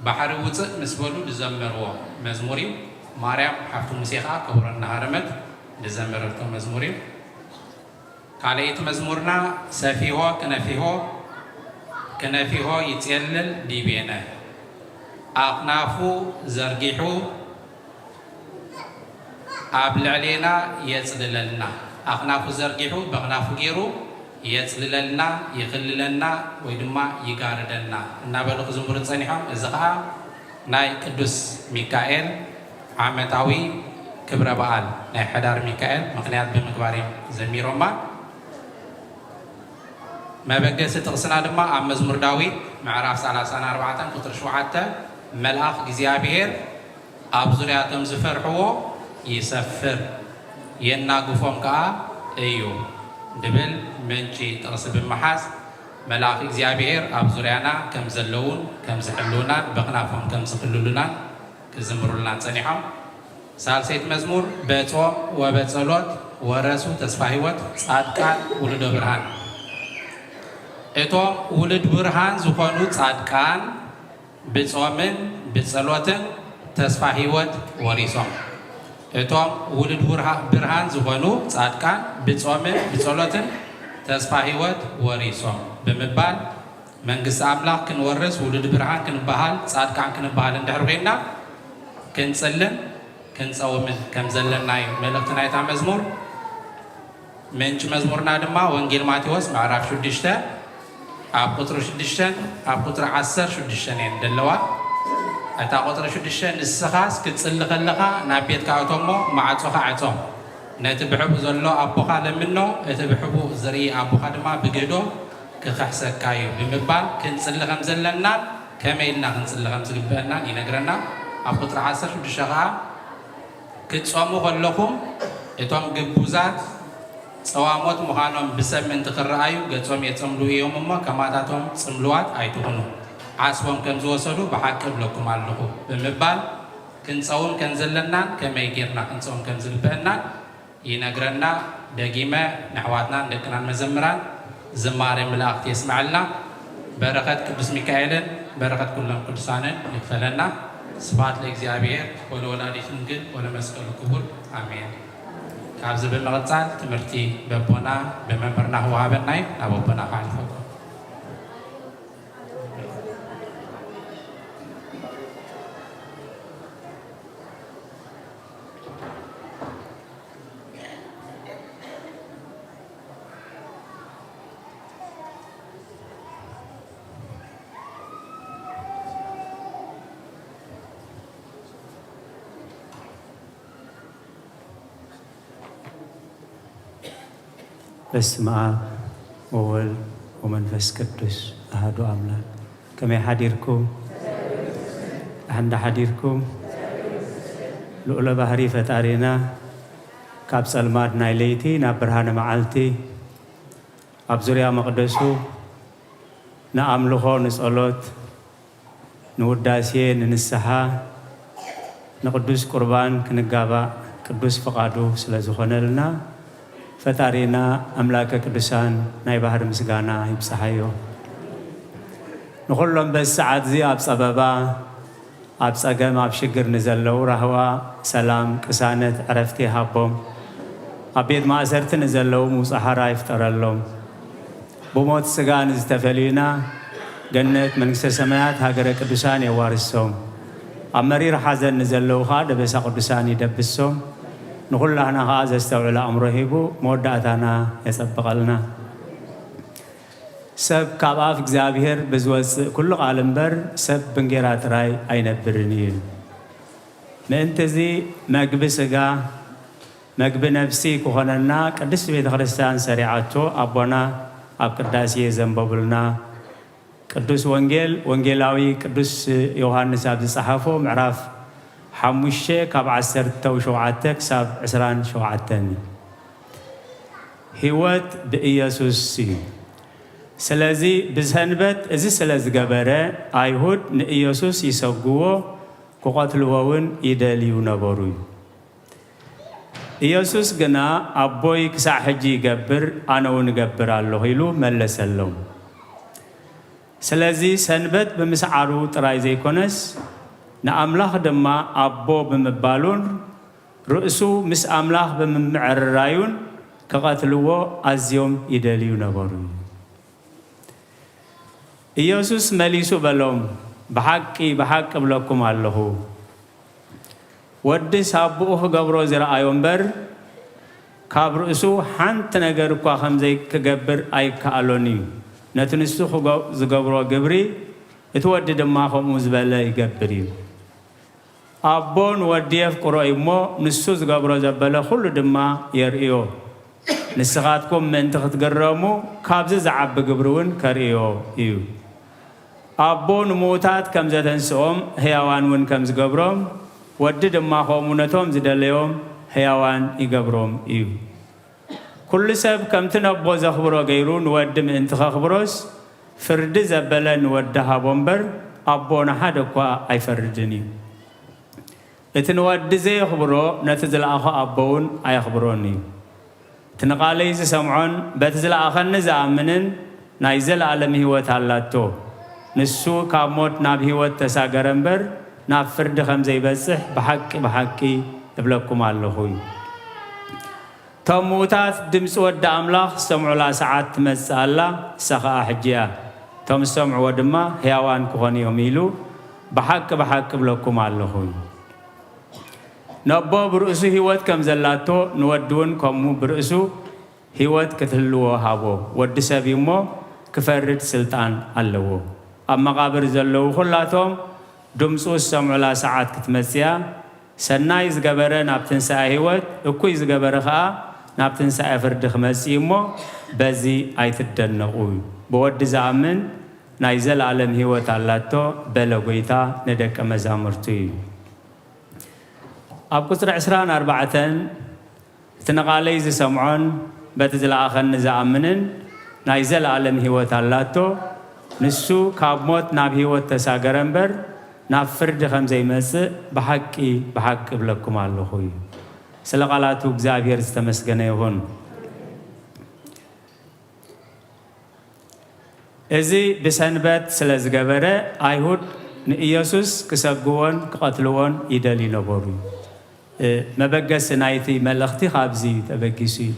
ባሕሪ ውፅእ ምስ በሉ ዝዘመርዎ መዝሙር እዩ። ማርያም ሓፍቲ ሙሴ ኸዓ ከበሮ እናሃረመት ዝዘመረቶ መዝሙር እዩ። ካልኣይቲ መዝሙርና ሰፊሆ ክነፊሆ፣ ክነፊሆ ይጼልል ዲቤነ፣ ኣኽናፉ ዘርጊሑ ኣብ ልዕሌና የጽልለልና። ኣኽናፉ ዘርጊሑ፣ በኽናፉ ገይሩ የጽልለልና፣ ይኽልለና ወይ ድማ ይጋርደና እናበሉ ክዝምሩ ጸኒሖም። እዚ ኸኣ ናይ ቅዱስ ሚካኤል ዓመታዊ ክብረ በዓል ናይ ሕዳር ሚካኤል ምኽንያት ብምግባር እዮም ዘሚሮማ። መበገሲ ጥቕስና ድማ ኣብ መዝሙር ዳዊት ምዕራፍ ሰላሳን ኣርባዕተን ቁጽሪ ሸውዓተ፣ መልኣኽ እግዚኣብሔር ኣብ ዙርያ እቶም ዝፈርሕዎ ይሰፍር፣ የናግፎም ከኣ እዩ ድብል ምንጪ ጥቕሲ ብምሓዝ፣ መልኣኽ እግዚኣብሔር ኣብ ዙርያና ከም ዘለዉን ከም ዝሕልዉናን በኽናፎም ከም ዝኽልሉናን ክዝምሩልና ጸኒሖም። ሳልሰይቲ መዝሙር በጾም ወበጸሎት ወረሱ ተስፋ ህይወት ጻድቃን ውሉደ ብርሃን። እቶም ውሉድ ብርሃን ዝኾኑ ጻድቃን ብጾምን ብጸሎትን ተስፋ ህይወት ወሪሶም። እቶም ውሉድ ብርሃ-፣ ብርሃን ዝኾኑ ጻድቃን ብጾምን ብጸሎትን ተስፋ ህይወት ወሪሶም ብምባል መንግስቲ ኣምላኽ ክንወርስ ውሉድ ብርሃን ክንበሃል ጻድቃን ክንበሃል እንድሕር ኮይንና ክንጽልን ክንጸውምን ከም ዘለና እዩ መልእኽቲ ናይታ መዝሙር። ምንጪ መዝሙርና ድማ ወንጌል ማቴዎስ ምዕራፍ ሽዱሽተ ኣብ ቁጽሪ ሽዱሽተን ኣብ ቁጽሪ ዓሰርተ ሽዱሽተን እየን ዘለዋ። እታ ቁጽሪ ሽዱሽተ ንስኻስ ክትጽሊ ከለኻ ናብ ቤትካ እቶ እሞ ማዕጾኻ ዕጾ። ነቲ ብሕቡእ ዘሎ ኣቦኻ ለምኖ፣ እቲ ብሕቡእ ዝርኢ ኣቦኻ ድማ ብግህዶ ክኽሕሰካ እዩ ብምባል ክንጽሊ ከም ዘለናን ከመይ ኢልና ክንጽሊ ከም ዝግበአናን ይነግረና። ኣብ ቁጽሪ ዓሰርተ ሽዱሽተ ኸኣ ክትጾሙ ከለኹም እቶም ግቡዛት ጸዋሞት ምዃኖም ብሰብ ምእንቲ ክረኣዩ ገጾም የጸምልዉ እዮም እሞ ከማታቶም ጽምልዋት ኣይትኹኑ። ዓስቦም ከም ዝወሰዱ ብሓቂ እብለኩም ኣለኹ ብምባል ክንጸውም ከም ዘለናን ከመይ ጌርና ክንጸውም ከም ዝግበአናን ይነግረና። ደጊመ ንኣሕዋትናን ደቅናን መዘምራን ዝማሬ መላእክት የስመዐልና። በረኸት ቅዱስ ሚካኤልን በረኸት ኩሎም ቅዱሳንን ይክፈለና። ስብሐት ለእግዚአብሔር ወለወላዲቱ ድንግል ወለመስቀሉ ክቡር፣ ኣሜን። ካብዚ ብምቕጻል ትምህርቲ በቦና ብመምህርና ክወሃበና እዩ። ናብ ኣቦና ከሕልፈኩም። በስመ ኣብ ወወልድ ወመንፈስ ቅዱስ ኣሐዱ ኣምላክ። ከመይ ሓዲርኩም? ደሓን ዶ ሓዲርኩም? ልዑለ ባህሪ ፈጣሪና ካብ ጸልማት ናይ ለይቲ ናብ ብርሃነ መዓልቲ ኣብ ዙርያ መቕደሱ ንኣምልኾ፣ ንጸሎት፣ ንውዳሴ፣ ንንስሓ፣ ንቅዱስ ቁርባን ክንጋባእ ቅዱስ ፍቓዱ ስለ ዝኾነልና፣ ፈጣሪና ኣምላከ ቅዱሳን ናይ ባህሪ ምስጋና ይብጽሓዮ። ንኹሎም በዚ ሰዓት እዚ ኣብ ጸበባ፣ ኣብ ጸገም፣ ኣብ ሽግር ንዘለዉ ራህዋ፣ ሰላም፣ ቅሳነት፣ ዕረፍቲ ይሃቦም። ኣብ ቤት ማእሰርቲ ንዘለዉ ምውጽእ ሓራ ይፍጠረሎም። ብሞት ስጋ ንዝተፈልዩና ገነት መንግስተ ሰማያት ሃገረ ቅዱሳን የዋርሶም። ኣብ መሪር ሓዘን ንዘለዉ ኸኣ ደበሳ ቅዱሳን ይደብሶም። ንኹላህና ኸኣ ዘስተውዕል ኣእምሮ ሂቡ መወዳእታና የጸብቐልና። ሰብ ካብ ኣፍ እግዚኣብሔር ብዝወጽእ ኩሉ ቃል እምበር ሰብ ብእንጌራ ጥራይ ኣይነብርን እዩ። ምእንትዚ መግቢ ስጋ መግቢ ነፍሲ ክኾነና ቅድስት ቤተ ክርስቲያን ሰሪዓቶ ኣቦና ኣብ ቅዳሴ ዘንበቡልና ቅዱስ ወንጌል ወንጌላዊ ቅዱስ ዮሃንስ ኣብ ዝጸሓፎ ምዕራፍ ሓሙሽተ ካብ ዓሰርተ ሸውዓተ ክሳብ ዕስራን ሸውዓተን እዩ። ህይወት ብኢየሱስ እዩ። ስለዚ ብሰንበት እዚ ስለ ዝገበረ ኣይሁድ ንኢየሱስ ይሰግዎ ክቐትልዎ እውን ይደልዩ ነበሩ እዩ። ኢየሱስ ግና ኣቦይ ክሳዕ ሕጂ ይገብር ኣነ እውን እገብር ኣለኹ ኢሉ መለሰሎም። ስለዚ ሰንበት ብምስዓሩ ጥራይ ዘይኮነስ ንኣምላኽ ድማ ኣቦ ብምባሉን ርእሱ ምስ ኣምላኽ ብምምዕርራዩን ክቐትልዎ ኣዝዮም ይደልዩ ነበሩ። ኢየሱስ መሊሱ በሎም፣ ብሓቂ ብሓቂ እብለኩም ኣለኹ፣ ወድስ ኣቦኡ ክገብሮ ዝረኣዮ እምበር ካብ ርእሱ ሓንቲ ነገር እኳ ከም ዘይክገብር ኣይከኣሎን እዩ። ነቲ ንሱ ክገ-፣ ዝገብሮ ግብሪ እቲ ወዲ ድማ ከምኡ ዝበለ ይገብር እዩ። ኣቦ ንወዲ የፍቅሮ እዩ እሞ ንሱ ዝገብሮ ዘበለ ኩሉ ድማ የርእዮ። ንስኻትኩም ምእንቲ ክትግረሙ ካብዚ ዝዓቢ ግብሪ እውን ከርእዮ እዩ። ኣቦ ንምዉታት ከም ዘተንስኦም ህያዋን እውን ከም ዝገብሮም ወዲ ድማ ከምኡ ነቶም ዝደለዮም ህያዋን ይገብሮም እዩ። ኩሉ ሰብ ከምቲ ነቦ ዘኽብሮ ገይሩ ንወዲ ምእንቲ ከኽብሮስ ፍርዲ ዘበለ ንወዲ ሃቦ እምበር ኣቦ ንሓደ እኳ ኣይፈርድን እዩ። እቲ ንወዲ ዘየኽብሮ ነቲ ዝለኣኾ ኣቦ እውን ኣየኽብሮን እዩ። ንቓለይ ዝሰምዖን በቲ ዝለኣኸኒ ዝኣምንን ናይ ዘለኣለም ህይወት ኣላቶ። ንሱ ካብ ሞት ናብ ህይወት ተሳገረ እምበር፣ ናብ ፍርዲ ከም ዘይበጽሕ ብሓቂ ብሓቂ እብለኩም ኣለኹ። እቶም ምዉታት ድምፂ ወዲ ኣምላኽ ዝሰምዑላ ሰዓት ትመጽእ ኣላ፣ እሳ ኸኣ ሕጂ እያ። እቶም ዝሰምዕዎ ድማ ህያዋን ክኾኑ እዮም ኢሉ ብሓቂ ብሓቂ እብለኩም ኣለኹ። ነቦ ብርእሱ ህይወት ከም ዘላቶ፣ ንወዲ እውን ከምኡ ብርእሱ ህይወት ክትህልዎ ሃቦ። ወዲ ሰብ እዩ እሞ ክፈርድ ስልጣን ኣለዎ። ኣብ መቓብር ዘለዉ ኹላቶም ድምፁ ዝሰምዑላ ሰዓት ክትመጽእ እያ። ሰናይ ዝገበረ ናብ ትንሳኤ ህይወት፣ እኩይ ዝገበረ ኸኣ ናብ ትንሳኤ ፍርዲ ክመጽእ እዩ እሞ በዚ ኣይትደነቑ። ብወዲ ዝኣምን ናይ ዘለኣለም ህይወት ኣላቶ በለ ጐይታ ንደቀ መዛሙርቱ እዩ። ኣብ ቁጽሪ ዕስራን ኣርባዕተን እቲ ንቓለይ ዝሰምዖን በቲ ዝለኣኸኒ ዝኣምንን ናይ ዘለኣለም ህይወት ኣላቶ። ንሱ ካብ ሞት ናብ ህይወት ተሳገረ እምበር፣ ናብ ፍርዲ ከም ዘይመጽእ ብሓቂ ብሓቂ እብለኩም ኣለኹ እዩ። ስለ ቃላቱ እግዚኣብሔር ዝተመስገነ ይኹን። እዚ ብሰንበት ስለ ዝገበረ፣ ኣይሁድ ንኢየሱስ ክሰግዎን ክቐትልዎን ይደልዩ ነበሩ። እ፣ መበገሲ ናይቲ መልእኽቲ ካብዚ እዩ ተበጊሱ እዩ።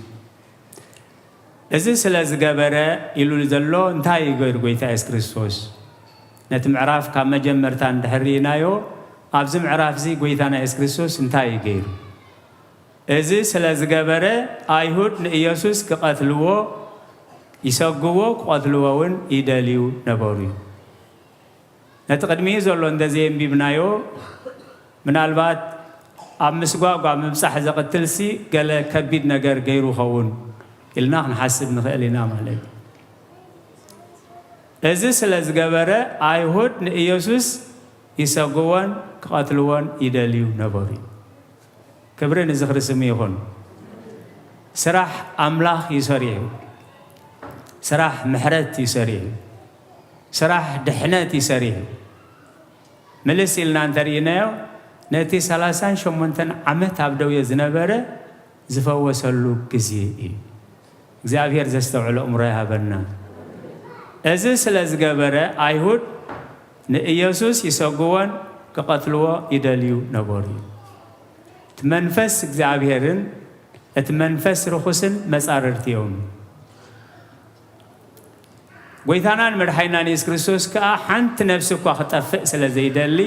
እዚ ስለ ዝገበረ ኢሉ ዘሎ እንታይ እዩ ገይሩ ጐይታ የሱስ ክርስቶስ? ነቲ ምዕራፍ ካብ መጀመርታ እንድሕር ርኢናዮ፣ ኣብዚ ምዕራፍ እዚ ጐይታና የሱስ ክርስቶስ እንታይ እዩ ገይሩ? እዚ ስለ ዝገበረ፣ ኣይሁድ ንኢየሱስ ክቐትልዎ ይሰግዎ፣ ክቐትልዎ እውን ይደልዩ ነበሩ እዩ። ነቲ ቅድሚኡ ዘሎ እንተዘየንቢብናዮ፣ ምናልባት ኣብ ምስጓጓ ምብጻሕ ዘቕትልሲ ገለ ከቢድ ነገር ገይሩ ኸውን ኢልና ክንሓስብ ንኽእል ኢና ማለት እዩ። እዚ ስለ ዝገበረ፣ ኣይሁድ ንኢየሱስ ይሰግዎን ክቐትልዎን ይደልዩ ነበሩ እዩ። ክብሪ ንዝኽሪ ስሙ ይኹን። ስራሕ ኣምላኽ እዩ ሰሪሑ። ስራሕ ምሕረት እዩ ሰሪሑ። ስራሕ ድሕነት እዩ ሰሪሑ። ምልስ ኢልና እንተርኢናዮ፣ ነቲ ሰላሳን ሸሞንተን ዓመት ኣብ ደውየ ዝነበረ ዝፈወሰሉ ግዜ እዩ። እግዚኣብሔር ዘስተውዕሎ እምሮ ይሃበና። እዚ ስለ ዝገበረ፣ ኣይሁድ ንኢየሱስ ይሰግዎን ክቐትልዎ ይደልዩ ነበሩ። እቲ መንፈስ እግዚኣብሔርን እቲ መንፈስ ርኹስን መጻርርቲ እዮም። ጐይታናን መድሓኒናን የሱስ ክርስቶስ ከኣ ሓንቲ ነፍሲ እኳ ክጠፍእ ስለ ዘይደሊ፣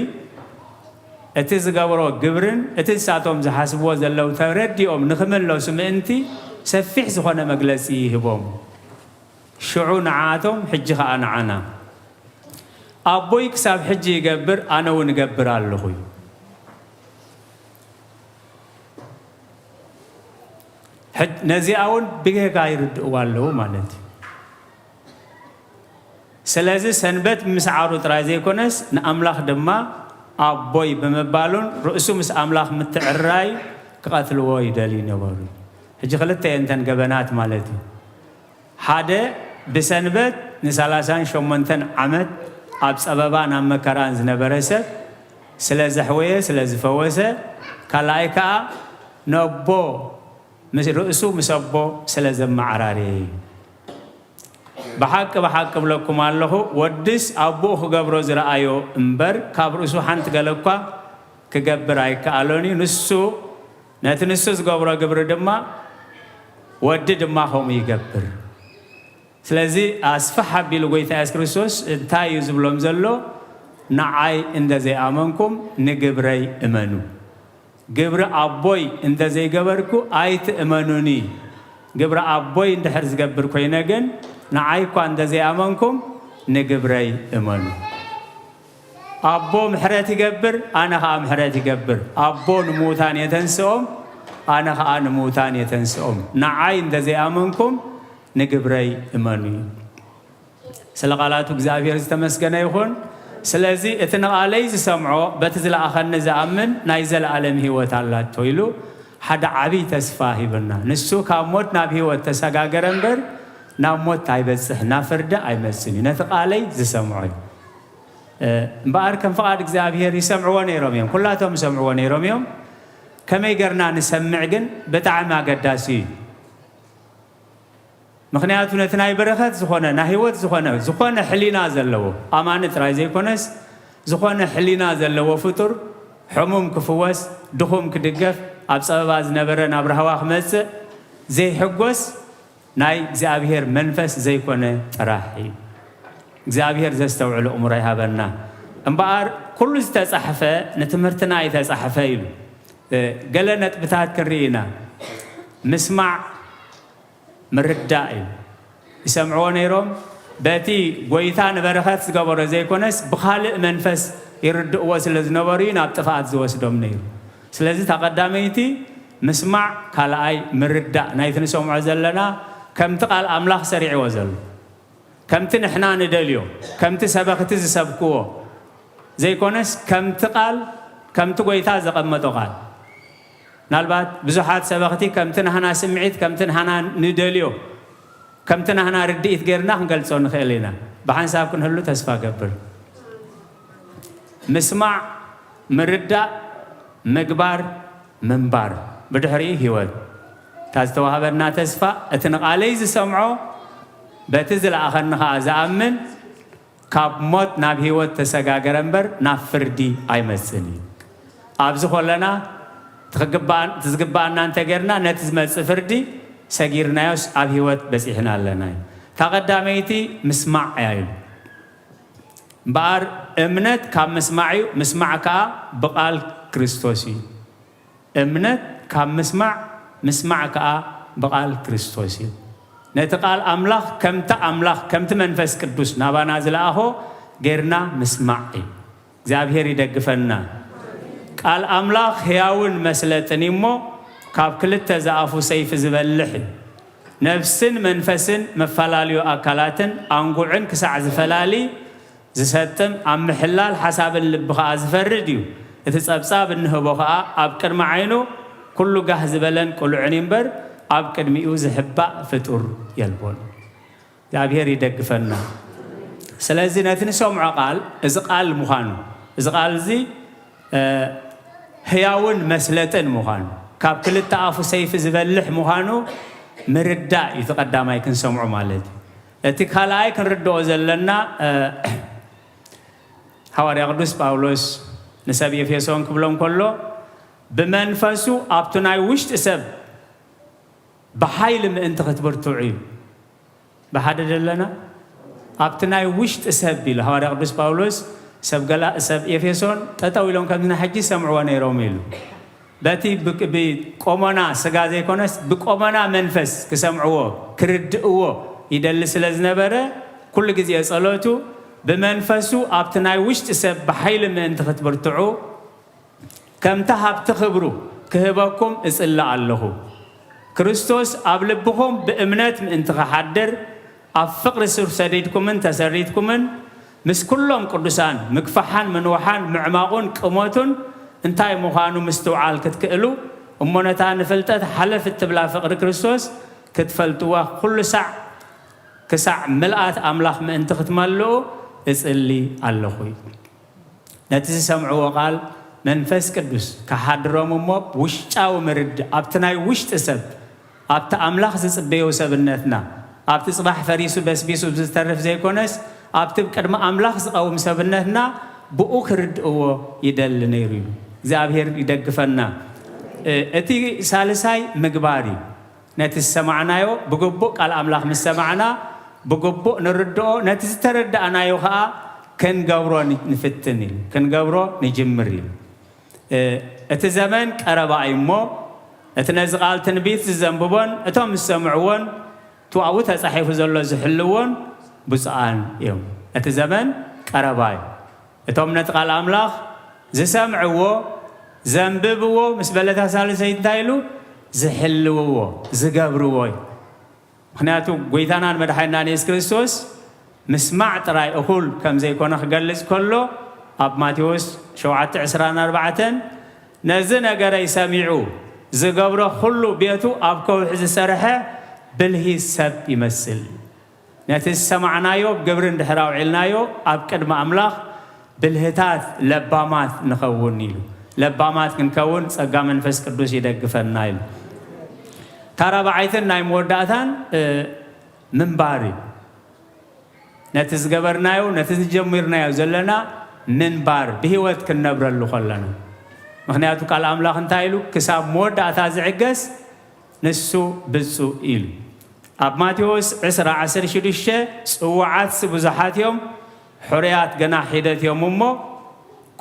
እቲ ዝገብሮ ግብርን እቲ ንሳቶም ዝሓስብዎ ዘለዉ ተረዲኦም ንኽምለሱ ምእንቲ ሰፊሕ ዝኾነ መግለጺ ይህቦም። ሽዑ ንዓኣቶም፣ ሕጂ ኸኣ ንዓና። ኣቦይ ክሳብ ሕጂ ይገብር፣ ኣነ እውን እገብር ኣለኹ እዩ። ሕጅ-፣ ነዚኣ እውን ብጌጋ ይርድእዋ ኣለዉ ማለት እዩ። ስለዚ ሰንበት ብምስዓሩ ጥራይ ዘይኮነስ ንኣምላኽ ድማ ኣቦይ ብምባሉን ርእሱ ምስ ኣምላኽ ምትዕርራይ ክቐትልዎ ይደልዩ ነበሩ። ሕጂ ክልተ እየን እተን ገበናት ማለት እዩ። ሓደ ብሰንበት ንሰላሳን ሸሞንተን ዓመት ኣብ ጸበባን ኣብ መከራን ዝነበረ ሰብ ስለ ዘሕወየ፣ ስለ ዝፈወሰ፣ ካልኣይ ከኣ ነቦ ምስ ርእሱ ምስ ኣቦ ስለ ዘመዓራረየ እዩ። ብሓቂ ብሓቂ እብለኩም ኣለኹ፣ ወድስ ኣቦኡ ክገብሮ ዝረኣዮ እምበር ካብ ርእሱ ሓንቲ ገለ እኳ ክገብር ኣይከኣሎን እዩ። ንሱ ነቲ ንሱ ዝገብሮ ግብሪ ድማ ወዲ ድማ ከምኡ ይገብር። ስለዚ ኣስፍሕ ኣቢሉ ጐይታ የሱስ ክርስቶስ እንታይ እዩ ዝብሎም ዘሎ? ንዓይ እንተ ዘይኣመንኩም ንግብረይ እመኑ። ግብሪ ኣቦይ እንተ ዘይገበርኩ ኣይትእመኑኒ። ግብሪ ኣቦይ እንድሕር ዝገብር ኮይነ ግን ንዓይ እኳ እንተ ዘይኣመንኩም ንግብረይ እመኑ። ኣቦ ምሕረት ይገብር፣ ኣነ ኸኣ ምሕረት ይገብር። ኣቦ ንምዉታን የተንስኦም፣ ኣነ ኸኣ ንምዉታን የተንስኦም። ንዓይ እንተ ዘይኣመንኩም ንግብረይ እመኑ እዩ። ስለ ቃላቱ እግዚኣብሔር ዝተመስገነ ይኹን። ስለዚ እቲ ንቓለይ ዝሰምዖ በቲ ዝለኣኸኒ ዝኣምን ናይ ዘለኣለም ህይወት ኣላቶ ኢሉ ሓደ ዓብዪ ተስፋ ሂብና። ንሱ ካብ ሞት ናብ ህይወት ተሰጋገረ እምበር ናብ ሞት ኣይበጽሕ፣ ናብ ፍርዲ ኣይመጽን እዩ። ነቲ ቃለይ ዝሰምዖ እዩ። እ፣ እምበኣር ከም ፍቓድ እግዚኣብሔር ይሰምዕዎ ነይሮም እዮም። ኩላቶም ይሰምዕዎ ነይሮም እዮም። ከመይ ገርና ንሰምዕ ግን ብጣዕሚ ኣገዳሲ እዩ። ምኽንያቱ ነቲ ናይ በረኸት ዝኾነ፣ ናይ ህይወት ዝኾነ፣ ዝኾነ ሕሊና ዘለዎ ኣማኒ ጥራይ ዘይኮነስ፣ ዝኾነ ሕሊና ዘለዎ ፍጡር ሕሙም ክፍወስ፣ ድኹም ክድገፍ፣ ኣብ ጸበባ ዝነበረ ናብ ራህዋ ክመጽእ ዘይሕጎስ ናይ እግዚኣብሔር መንፈስ ዘይኮነ ጥራሕ እዩ። እግዚኣብሔር ዘስተውዕል ኣእምሮ ይሃበና። እምበኣር ኩሉ ዝተጻሕፈ ንትምህርትና ኣይተጻሕፈ ኢሉ። እ፣ ገለ ነጥብታት ክንርኢ ኢና። ምስማዕ ምርዳእ እዩ። ይሰምዕዎ ነይሮም። በቲ ጎይታ ንበረኸት ዝገበሮ ዘይኮነስ ብኻልእ መንፈስ ይርድእዎ ስለ ዝነበሩ እዩ ናብ ጥፍኣት ዝወስዶም ነይሩ። ስለዚ እታ ቀዳመይቲ ምስማዕ፣ ካልኣይ ምርዳእ ናይቲ ንሰምዖ ዘለና ከምቲ ቃል ኣምላኽ ሰሪዕዎ ዘሎ፣ ከምቲ ንሕና ንደልዮ፣ ከምቲ ሰበኽቲ ዝሰብክዎ ዘይኮነስ ከምቲ ቃል፣ ከምቲ ጎይታ ዘቐመጦ ቃል። ምናልባት ብዙሓት ሰበኽቲ ከምቲ ናህና ስምዒት፣ ከምቲ ናህና ንደልዮ፣ ከምቲ ናህና ርድኢት ጌርና ክንገልጾ ንኽእል ኢና። ብሓንሳብ ክንህሉ ተስፋ ገብር። ምስማዕ፣ ምርዳእ፣ ምግባር፣ ምንባር፣ ብድሕሪኡ ህይወት። እታ ዝተዋህበና ተስፋ፣ እቲ ንቓለይ ዝሰምዖ፣ በቲ ዝለኣኸኒ ኸኣ ዝኣምን፣ ካብ ሞት ናብ ህይወት ተሰጋገረ እምበር ናብ ፍርዲ ኣይመጽእን እዩ። ኣብዚ ኮለና እቲ ክግባእ-፣ እቲ ዝግባኣና እንተጌርና ነቲ ዝመጽእ ፍርዲ ሰጊርናዮስ ኣብ ህይወት በጺሕና ኣለና እዩ። እታ ቀዳመይቲ ምስማዕ እያ ኢሉ። እምበኣር እምነት ካብ ምስማዕ እዩ፣ ምስማዕ ከኣ ብቓል ክርስቶስ እዩ። እምነት ካብ ምስማዕ፣ ምስማዕ ከኣ ብቓል ክርስቶስ እዩ። ነቲ ቃል ኣምላኽ ከምቲ ኣምላኽ፣ ከምቲ መንፈስ ቅዱስ ናባና ዝለኣኾ ጌርና ምስማዕ እዩ። እግዚኣብሔር ይደግፈና። ቃል ኣምላኽ ሕያውን መስለጥን እዩ እሞ፣ ካብ ክልተ ዝኣፉ ሰይፊ ዝበልሕ እዩ። ነፍስን መንፈስን መፈላለዩ ኣካላትን ኣንጉዕን ክሳዕ ዝፈላሊ ዝሰጥም፣ ኣብ ምሕላል ሓሳብን ልቢ ኸኣ ዝፈርድ እዩ። እቲ ጸብጻብ እንህቦ ኸኣ ኣብ ቅድሚ ዓይኑ ኩሉ ጋህ ዝበለን ቅሉዕን እዩ እምበር፣ ኣብ ቅድሚኡ ዝሕባእ ፍጡር የልቦን። እግዚኣብሔር ይደግፈና። ስለዚ ነቲ ንሰምዖ ቃል፣ እዚ ቃል ምዃኑ፣ እዚ ቃል እዚ፣ እ፣ ህያውን መስለጥን ምዃኑ፣ ካብ ክልተ ኣፉ ሰይፊ ዝበልሕ ምዃኑ ምርዳእ እዩ እቲ ቀዳማይ ክንሰምዖ ማለት እዩ። እቲ ካልኣይ ክንርድኦ ዘለና፣ እ፣ ሃዋርያ ቅዱስ ጳውሎስ ንሰብ ኤፌሶን ክብሎም ከሎ፣ ብመንፈሱ ኣብቲ ናይ ውሽጢ ሰብ ብሓይሊ ምእንቲ ክትብርትዑ እዩ። ብሓደ ደለና ኣብቲ ናይ ውሽጢ ሰብ ኢሉ ሃዋርያ ቅዱስ ጳውሎስ ሰብ ገላ-፣ ሰብ ኤፌሶን ጠጠው ኢሎም ከምዚ ናይ ሕጂ ሰምዕዎ ነይሮም ኢሉ። በቲ ብ-፣ ብቆሞና ስጋ ዘይኮነስ ብቆሞና መንፈስ ክሰምዕዎ፣ ክርድእዎ ይደሊ ስለ ዝነበረ፣ ኩሉ ግዜ ጸሎቱ ብመንፈሱ ኣብቲ ናይ ውሽጢ ሰብ ብሓይሊ ምእንቲ ክትብርትዑ፣ ከምቲ ሃብቲ ክብሩ ክህበኩም እጽሊ ኣለኹ። ክርስቶስ ኣብ ልብኹም ብእምነት ምእንቲ ክሓድር፣ ኣብ ፍቕሪ ሱር ሰዲድኩምን ተሰሪትኩምን፣ ምስ ኩሎም ቅዱሳን ምግፋሓን ምንውሓን ምዕማቑን ቅሞቱን እንታይ ምዃኑ ምስትውዓል ክትክእሉ፣ እሞ ነታ ንፍልጠት ሓለፍ እትብላ ፍቕሪ ክርስቶስ ክትፈልጥዋ ኩሉ ሳዕ ክሳዕ ምልኣት ኣምላኽ ምእንቲ ክትመልኡ እጽሊ ኣለኹ። ነቲ ዝሰምዕዎ ቃል መንፈስ ቅዱስ ክሓድሮም እሞ ውሽጫዊ ምርድ ኣብቲ ናይ ውሽጢ ሰብ፣ ኣብቲ ኣምላኽ ዝጽበዮ ሰብነትና፣ ኣብቲ ጽባሕ ፈሪሱ በስቢሱ ዝተርፍ ዘይኮነስ፣ ኣብቲ ቅድሚ ኣምላኽ ዝቐውም ሰብነትና ብኡ ክርድእዎ ይደሊ ነይሩ እዩ። እግዚኣብሔር ይደግፈና። እ፣ እቲ ሳልሳይ ምግባር እዩ። ነቲ ዝሰማዕናዮ ብግቡእ ቃል ኣምላኽ ምስ ሰማዕና፣ ብግቡእ ንርድኦ፣ ነቲ ዝተረዳእናዮ ኸኣ ክንገብሮ ን-፣ ንፍትን እዩ። ክንገብሮ ንጅምር እዩ። እ፣ እቲ ዘመን ቀረባ እዩ እሞ፣ እቲ ነዚ ቃል ትንቢት ዝዘንብቦን እቶም ዝሰምዕዎን፣ እቲ ኣብኡ ተጻሒፉ ዘሎ ዝሕልዎን ብፁዓን እዮም። እቲ ዘመን ቀረባ እዩ። እቶም ነቲ ቃል ኣምላኽ ዝሰምዕዎ፣ ዘንብብዎ፣ ምስ በለታ ሳልሰይቲ እንታይ ኢሉ? ዝሕልውዎ፣ ዝገብርዎ እዩ። ምኽንያቱ፣ ጎይታናን መድሓኒናን የሱስ ክርስቶስ ምስማዕ ጥራይ እኹል ከም ዘይኮነ ክገልጽ ከሎ፣ ኣብ ማቴዎስ ሸውዓተ ዕስራን ኣርባዕተን፣ "ነዚ ነገረይ ሰሚዑ ዝገብሮ ኩሉ ቤቱ ኣብ ከውሒ ዝሰርሐ ብልሂ ሰብ ይመስል እዩ።" ነቲ ዝሰማዕናዮ ብግብሪ እንድሕር ኣውዒልናዮ፣ ኣብ ቅድሚ ኣምላኽ ብልህታት ለባማት ንኸውን ኢሉ። ለባማት ክንከውን ጸጋ መንፈስ ቅዱስ ይደግፈና ኢሉ። እታ ራብዓይትን ናይ መወዳእታን፣ እ፣ ምንባር እዩ። ነቲ ዝገበርናዮ፣ ነቲ ዝጀሚርናዮ ዘለና ምንባር፣ ብህይወት ክንነብረሉ ከለና። ምኽንያቱ ቃል ኣምላኽ እንታይ ኢሉ? "ክሳብ መወዳእታ ዝዕገስ ንሱ ብፁዕ" ኢሉ። ኣብ ማቴዎስ ዕስራ ዓሰርተ ሽዱሽተ፣ "ጽዉዓትሲ ብዙሓት እዮም፣ ሕሩያት ገና ሒደት እዮም እሞ፣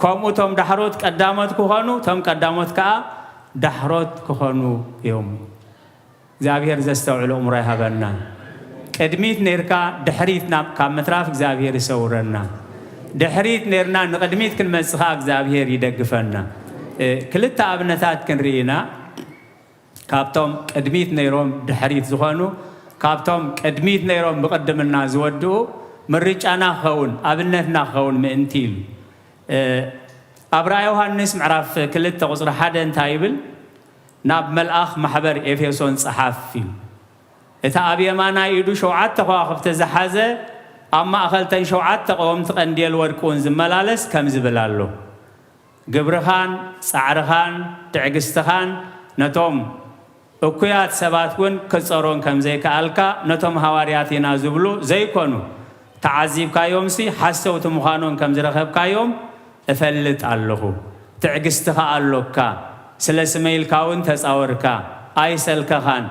ከምኡ እቶም ዳሕሮት ቀዳሞት ክኾኑ፣ እቶም ቀዳሞት ከኣ ዳሕሮት ክኾኑ እዮም" እዩ። እግዚኣብሔር ዘስተውዕል ኣእምሮ ይሃበና። ቅድሚት ኔርካ ድሕሪት ናብ፣ ካብ ምትራፍ እግዚኣብሔር ይሰውረና። ድሕሪት ኔርና ንቕድሚት ክንመጽእ ኸኣ እግዚኣብሔር ይደግፈና። እ፣ ክልተ ኣብነታት ክንርኢ ኢና። ካብቶም ቅድሚት ነይሮም ድሕሪት ዝኾኑ፣ ካብቶም ቅድሚት ነይሮም ብቕድምና ዝወድኡ፣ ምርጫና ክኸውን፣ ኣብነትና ክኸውን ምእንቲ ኢሉ። እ፣ ኣብ ራእይ ዮሃንስ ምዕራፍ ክልተ ቁጽሪ ሓደ እንታይ ይብል? "ናብ መልኣኽ ማሕበር ኤፌሶን ጸሓፍ" ኢሉ። እቲ ኣብ የማናይ ኢዱ ሸውዓተ ከዋኽብቲ ዝሓዘ፣ ኣብ ማእከል ተን ሸውዓተ ቀወምቲ ቀንዴል ወርቂ እውን ዝመላለስ ከምዚ ይብል ኣሎ፣ "ግብርኻን ጻዕርኻን ትዕግስትኻን ነቶም እኩያት ሰባት እውን ክትጸሮን ከም ዘይከኣልካ፣ ነቶም ሃዋርያት ኢና ዝብሉ ዘይኮኑ ተዓዚብካዮምሲ፣ ሓሰውቲ ምዃኖም ከም ዝረኸብካዮም እፈልጥ ኣለኹ። ትዕግስቲ ኸኣ ኣሎካ። ስለ ስመይ ኢልካ እውን ተጻወርካ፣ ኣይሰልከኻን።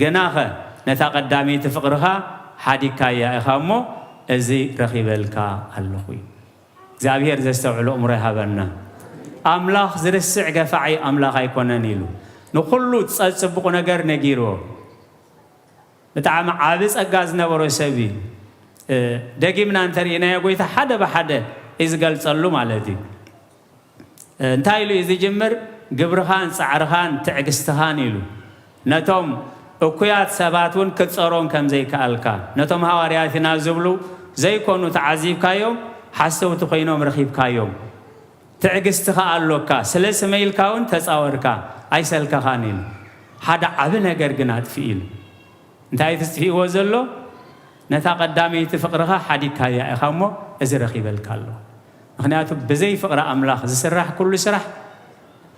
ግናኸ ነታ ቀዳመይቲ ፍቕርኻ ሓዲግካያ ኢኻ እሞ፣ እዚ ረኺበልካ ኣለኹ" እዩ። እግዚኣብሔር ዘስተውዕሎ እምሮ ይሃበና። ኣምላኽ ዝርስዕ ገፋዒ ኣምላኽ ኣይኮነን ኢሉ ንኹሉ ጸጽቡቑ ነገር ነጊርዎ። ብጣዕሚ ዓቢ ጸጋ ዝነበሮ ሰብ እዩ። እ፣ ደጊምና እንተርኢናዮ፣ ጎይታ ሓደ ብሓደ እዩ ዝገልጸሉ ማለት እዩ። እ፣ እንታይ ኢሉ እዩ ዝጅምር? "ግብርኻን ጻዕርኻን ትዕግስትኻን" ኢሉ። ነቶም እኩያት ሰባት እውን ክትጸሮም ከም ዘይከኣልካ፣ ነቶም ሃዋርያት ኢና ዝብሉ ዘይኮኑ ተዓዚብካዮም፣ ሓሰውቲ ኮይኖም ረኺብካዮም። ትዕግስቲ ኸኣ ኣሎካ፣ ስለ ስመይ ኢልካ እውን ተጻወርካ፣ ኣይሰልከኻን ኢሉ። ሓደ ዓቢ ነገር ግን ኣጥፊኡ ኢሉ። እንታይ እቲ ዝጥፊእዎ ዘሎ? "ነታ ቀዳመይቲ ፍቕርኻ ሓዲግካያ ኢኻ እሞ፣ እዚ ረኺበልካ ኣለኹ።" ምኽንያቱ ብዘይ ፍቕሪ ኣምላኽ ዝስራሕ ኩሉ ስራሕ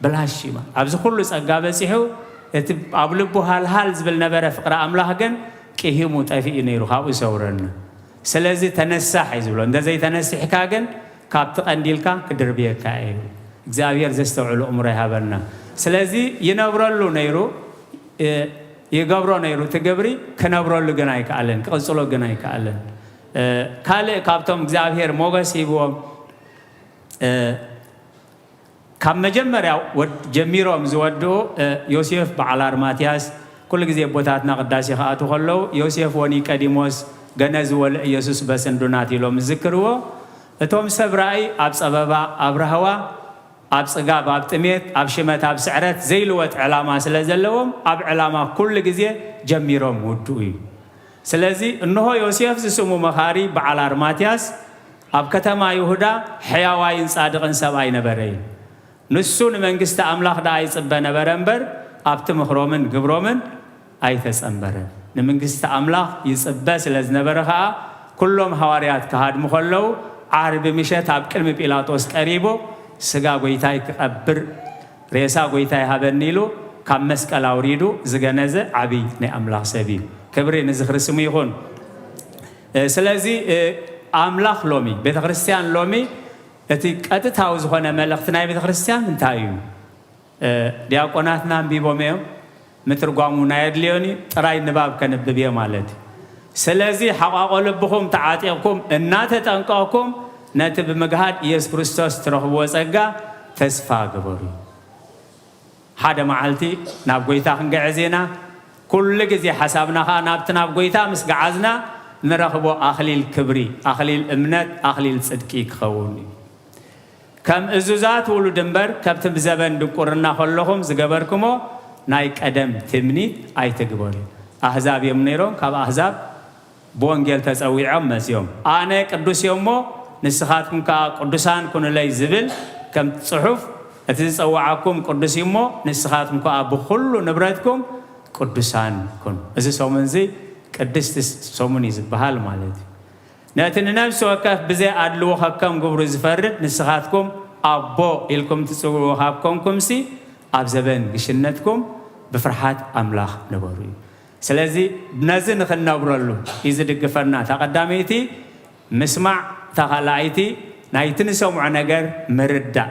ብላሽ እዩ። ኣብዚ ኩሉ ጸጋ በጺሑ፣ እቲ ኣብ ልቡ ሃልሃል ዝብል ነበረ ፍቕሪ ኣምላኽ ግን ቅሂሙ ጠፊኡ ነይሩ፣ ካብኡ ይሰውረና። ስለዚ ተነሳሕ እዩ ዝብሎ። እንተ ዘይተነሲሕካ ግን ካብቲ ቀንዲልካ ክድርብየካ እዩ። እግዚኣብሔር ዘስተውዕሉ እምሮ ይሃበና። ስለዚ ይነብረሉ ነይሩ፣ እ፣ ይገብሮ ነይሩ እቲ ግብሪ፣ ክነብረሉ ግን ኣይከኣለን፣ ክቕጽሎ ግን ኣይከኣለን። እ፣ ካልእ ካብቶም እግዚኣብሔር ሞገስ ሂብዎም፣ እ፣ ካብ መጀመርያ ወድ-፣ ጀሚሮም ዝወድኡ፣ እ፣ ዮሴፍ በዓል ኣርማትያስ፣ ኩሉ ግዜ ኣቦታትና ቅዳሴ ክኣትዉ ከለዉ፣ "ዮሴፍ ወኒቀዲሞስ ገነዝ ወልደ ኢየሱስ በስንዱናት" ኢሎም ዝዝክርዎ። እቶም ሰብ ራእይ ኣብ ጸበባ፣ ኣብ ራህዋ፣ ኣብ ጽጋብ፣ ኣብ ጥሜት፣ ኣብ ሽመት፣ ኣብ ስዕረት ዘይልወጥ ዕላማ ስለ ዘለዎም፣ ኣብ ዕላማ ኩሉ ግዜ ጀሚሮም ውድኡ እዩ። ስለዚ እንሆ ዮሴፍ ዝስሙ መኻሪ በዓል ኣርማትያስ ኣብ ከተማ ይሁዳ ሕያዋይን ጻድቕን ሰብኣይ ነበረ እዩ። ንሱ ንመንግስቲ ኣምላኽ ደኣ ይጽበ ነበረ እምበር፣ ኣብቲ ምኽሮምን ግብሮምን ኣይተጸንበረን። ንመንግስቲ ኣምላኽ ይጽበ ስለ ዝነበረ ኸኣ፣ ኩሎም ሃዋርያት ክሃድሙ ከለዉ፣ ዓርቢ ምሸት ኣብ ቅድሚ ጲላጦስ ቀሪቡ፣ "ስጋ ጐይታይ ክቐብር፣ ሬሳ ጐይታይ ሃበኒ" ኢሉ ካብ መስቀል ኣውሪዱ ዝገነዘ ዓቢ ናይ ኣምላኽ ሰብ እዩ። ክብሪ ንዝኽሪ ስሙ ይኹን። እ፣ ስለዚ፣ እ፣ ኣምላኽ ሎሚ፣ ቤተ ክርስቲያን ሎሚ፣ እቲ ቀጥታዊ ዝኾነ መልእኽቲ ናይ ቤተ ክርስቲያን እንታይ እዩ? እ፣ ዲያቆናትና ኣንቢቦም እዮም። ምትርጓሙ ናይ ኣድልዮን እዩ፣ ጥራይ ንባብ ከንብብ እየ ማለት እዩ። ስለዚ ሓቋቆ ልብኹም ተዓጢቕኩም እናተጠንቀቕኩም ነቲ ብምግሃድ ኢየሱስ ክርስቶስ ትረኽብዎ ጸጋ ተስፋ ግበሩ። ሓደ መዓልቲ ናብ ጐይታ ክንግዕዝ ኢና። ኩሉ ግዜ ሓሳብና ኸኣ ናብቲ ናብ ጐይታ ምስ ገዓዝና ንረኽቦ ኣኽሊል ክብሪ፣ ኣኽሊል እምነት፣ ኣኽሊል ጽድቂ ክኸውን እዩ። ከም እዙዛት ውሉድ እምበር፣ ከብቲ ብዘበን ድንቁርና ከለኹም ዝገበርክሞ ናይ ቀደም ትምኒት ኣይትግበሩ። ኣህዛብ እዮም ነይሮም፣ ካብ ኣህዛብ ብወንጌል ተጸዊዖም መጺኦም። ኣነ ቅዱስ እየ እሞ፣ ንስኻትኩም ከኣ ቅዱሳን ኩኑለይ ዝብል ከም ጽሑፍ፣ እቲ ዝጸውዓኩም ቅዱስ እዩ እሞ፣ ንስኻትኩም ከኣ ብኹሉ ንብረትኩም ቅዱሳን ኩኑ። እዚ ሰሙን እዚ ቅድስቲ ሰሙን እዩ ዝበሃል ማለት እዩ። ነቲ ንነፍሲ ወከፍ ብዘይ ኣድልዎ ከከም ግብሩ ዝፈርድ ንስኻትኩም ኣቦ ኢልኩም ትጽውዕዎ ካብ ኮንኩምሲ፣ ኣብ ዘበን ግሽነትኩም ብፍርሃት ኣምላኽ ንበሩ እዩ። ስለዚ ነዚ ንኽንነብረሉ እዩ ዝድግፈና። እታ ቀዳመይቲ ምስማዕ፣ እታ ካልኣይቲ ናይቲ ንሰምዖ ነገር ምርዳእ።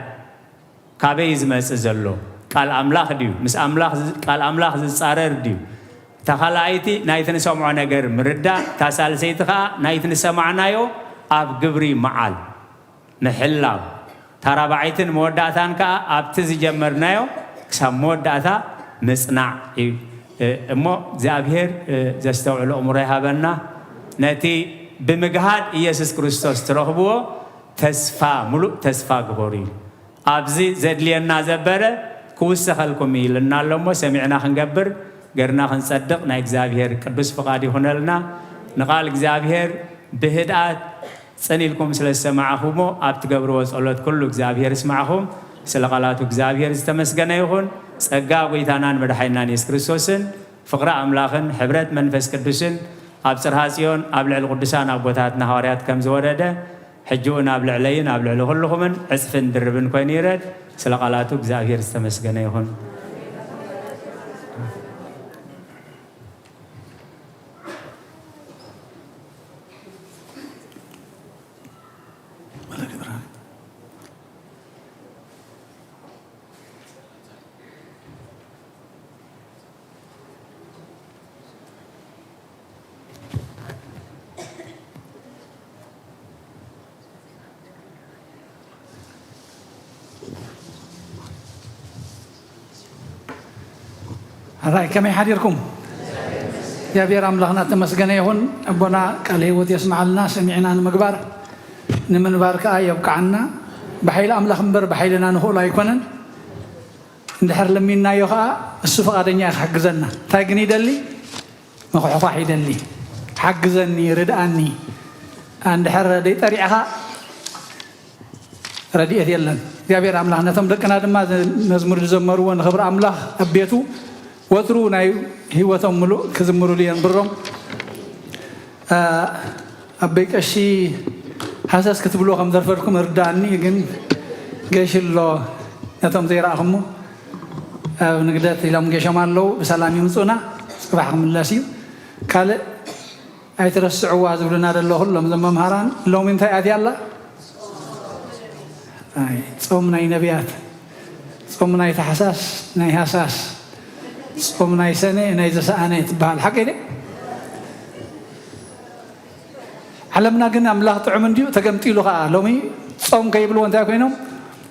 ካበይ እዩ ዝመጽእ ዘሎ? ቃል ኣምላኽ ድዩ? ምስ ኣምላኽ ዝ-፣ ቃል ኣምላኽ ዝጻረር ድዩ? እታ ካልኣይቲ ናይቲ ንሰምዖ ነገር ምርዳእ፣ እታ ሳልሰይቲ ኸኣ ናይቲ ንሰማዕናዮ ኣብ ግብሪ ምዓል፣ ምሕላው። እታ ራብዓይትን መወዳእታን ከኣ ኣብቲ ዝጀመርናዮ ክሳብ መወዳእታ ምጽናዕ እዩ። እ፣ እሞ እግዚኣብሔር፣ እ፣ ዘስተውዕል ኣእምሮ ይሃበና። ነቲ ብምግሃድ ኢየሱስ ክርስቶስ ትረኽብዎ ተስፋ፣ ምሉእ ተስፋ ግበሩ እዩ። ኣብዚ ዘድልየና ዘበረ ክውሰኸልኩም እዩ ኢልና ኣሎ እሞ ሰሚዕና ክንገብር፣ ገርና ክንጸድቕ ናይ እግዚኣብሔር ቅዱስ ፍቓድ ይኹነልና። ንቓል እግዚኣብሔር ብህድኣት ጽን ኢልኩም ስለ ዝሰማዕኹሞ ኣብ ትገብርዎ ጸሎት ኩሉ እግዚኣብሔር ይስማዕኹም። ስለ ቃላቱ እግዚኣብሔር ዝተመስገነ ይኹን። ጸጋ ጐይታናን መድሓኒናን የሱስ ክርስቶስን ፍቕሪ ኣምላኽን ሕብረት መንፈስ ቅዱስን ኣብ ጽርሃ ጽዮን ኣብ ልዕሊ ቅዱሳን ኣቦታትና ሃዋርያት ከም ዝወረደ ሕጂ እውን ኣብ ልዕለይን ኣብ ልዕሊ ኩልኹምን ዕጽፍን ድርብን ኮይኑ ይረድ። ስለ ቃላቱ እግዚኣብሔር ዝተመስገነ ይኹን። ኣራይ ከመይ ሓዲርኩም? እግዚኣብሔር ኣምላኽና ተመስገነ ይኹን። ኣቦና ቃለ ህይወት የስምዓልና፣ ሰሚዕና ንምግባር ንምንባር ከኣ የብቅዓና። ብሓይሊ ኣምላኽ እምበር ብሓይልና ንኽእሎ ኣይኮነን። እንድሕር ለሚንናዮ ከኣ እሱ ፍቓደኛ እዩ ክሕግዘና። እንታይ ግን ይደሊ? ምኹሕኳሕ ይደሊ። ሓግዘኒ፣ ርድኣኒ። እንድሕር ደይጠሪዕኻ ረድኤት የለን። እግዚኣብሔር ኣምላኽ ነቶም ደቅና ድማ መዝሙር ዝዘመርዎ ንኽብሪ ኣምላኽ ኣብ ቤቱ ወትሩ ናይ ህይወቶም ምሉእ ክዝምሩሉ የንብሮም። እ፣ ኣቦይ ቀሺ ሃሰስ ክትብልዎ ከም ዘርፈድኩም እርዳእኒ፣ ግን ገሽ ኣሎ ነቶም ዘይረኣኹሞ ኣብ ንግደት ኢሎም ገሾም ኣለዉ። ብሰላም ይምጹና፣ ጽባሕ ክምለስ እዩ። ካልእ ኣይትረስዕዋ ዝብሉና ዘለዉ ኩሎም እዞም መምሃራን፣ ሎሚ እንታይ ኣትያ ኣላ? ኣይ፣ ጾም ናይ ነቢያት፣ ጾም ናይ ታሕሳስ፣ ናይ ሃሳስ፣ ጾም ናይ ሰነ፣ ናይ ዘሰኣነ ትበሃል። ሓቂ ድዩ? ዓለምና ግን ኣምላኽ ጥዑም እንድዩ ተገምጢሉ ኸኣ። ሎሚ ጾም ከይብልዎ እንታይ ኮይኖም?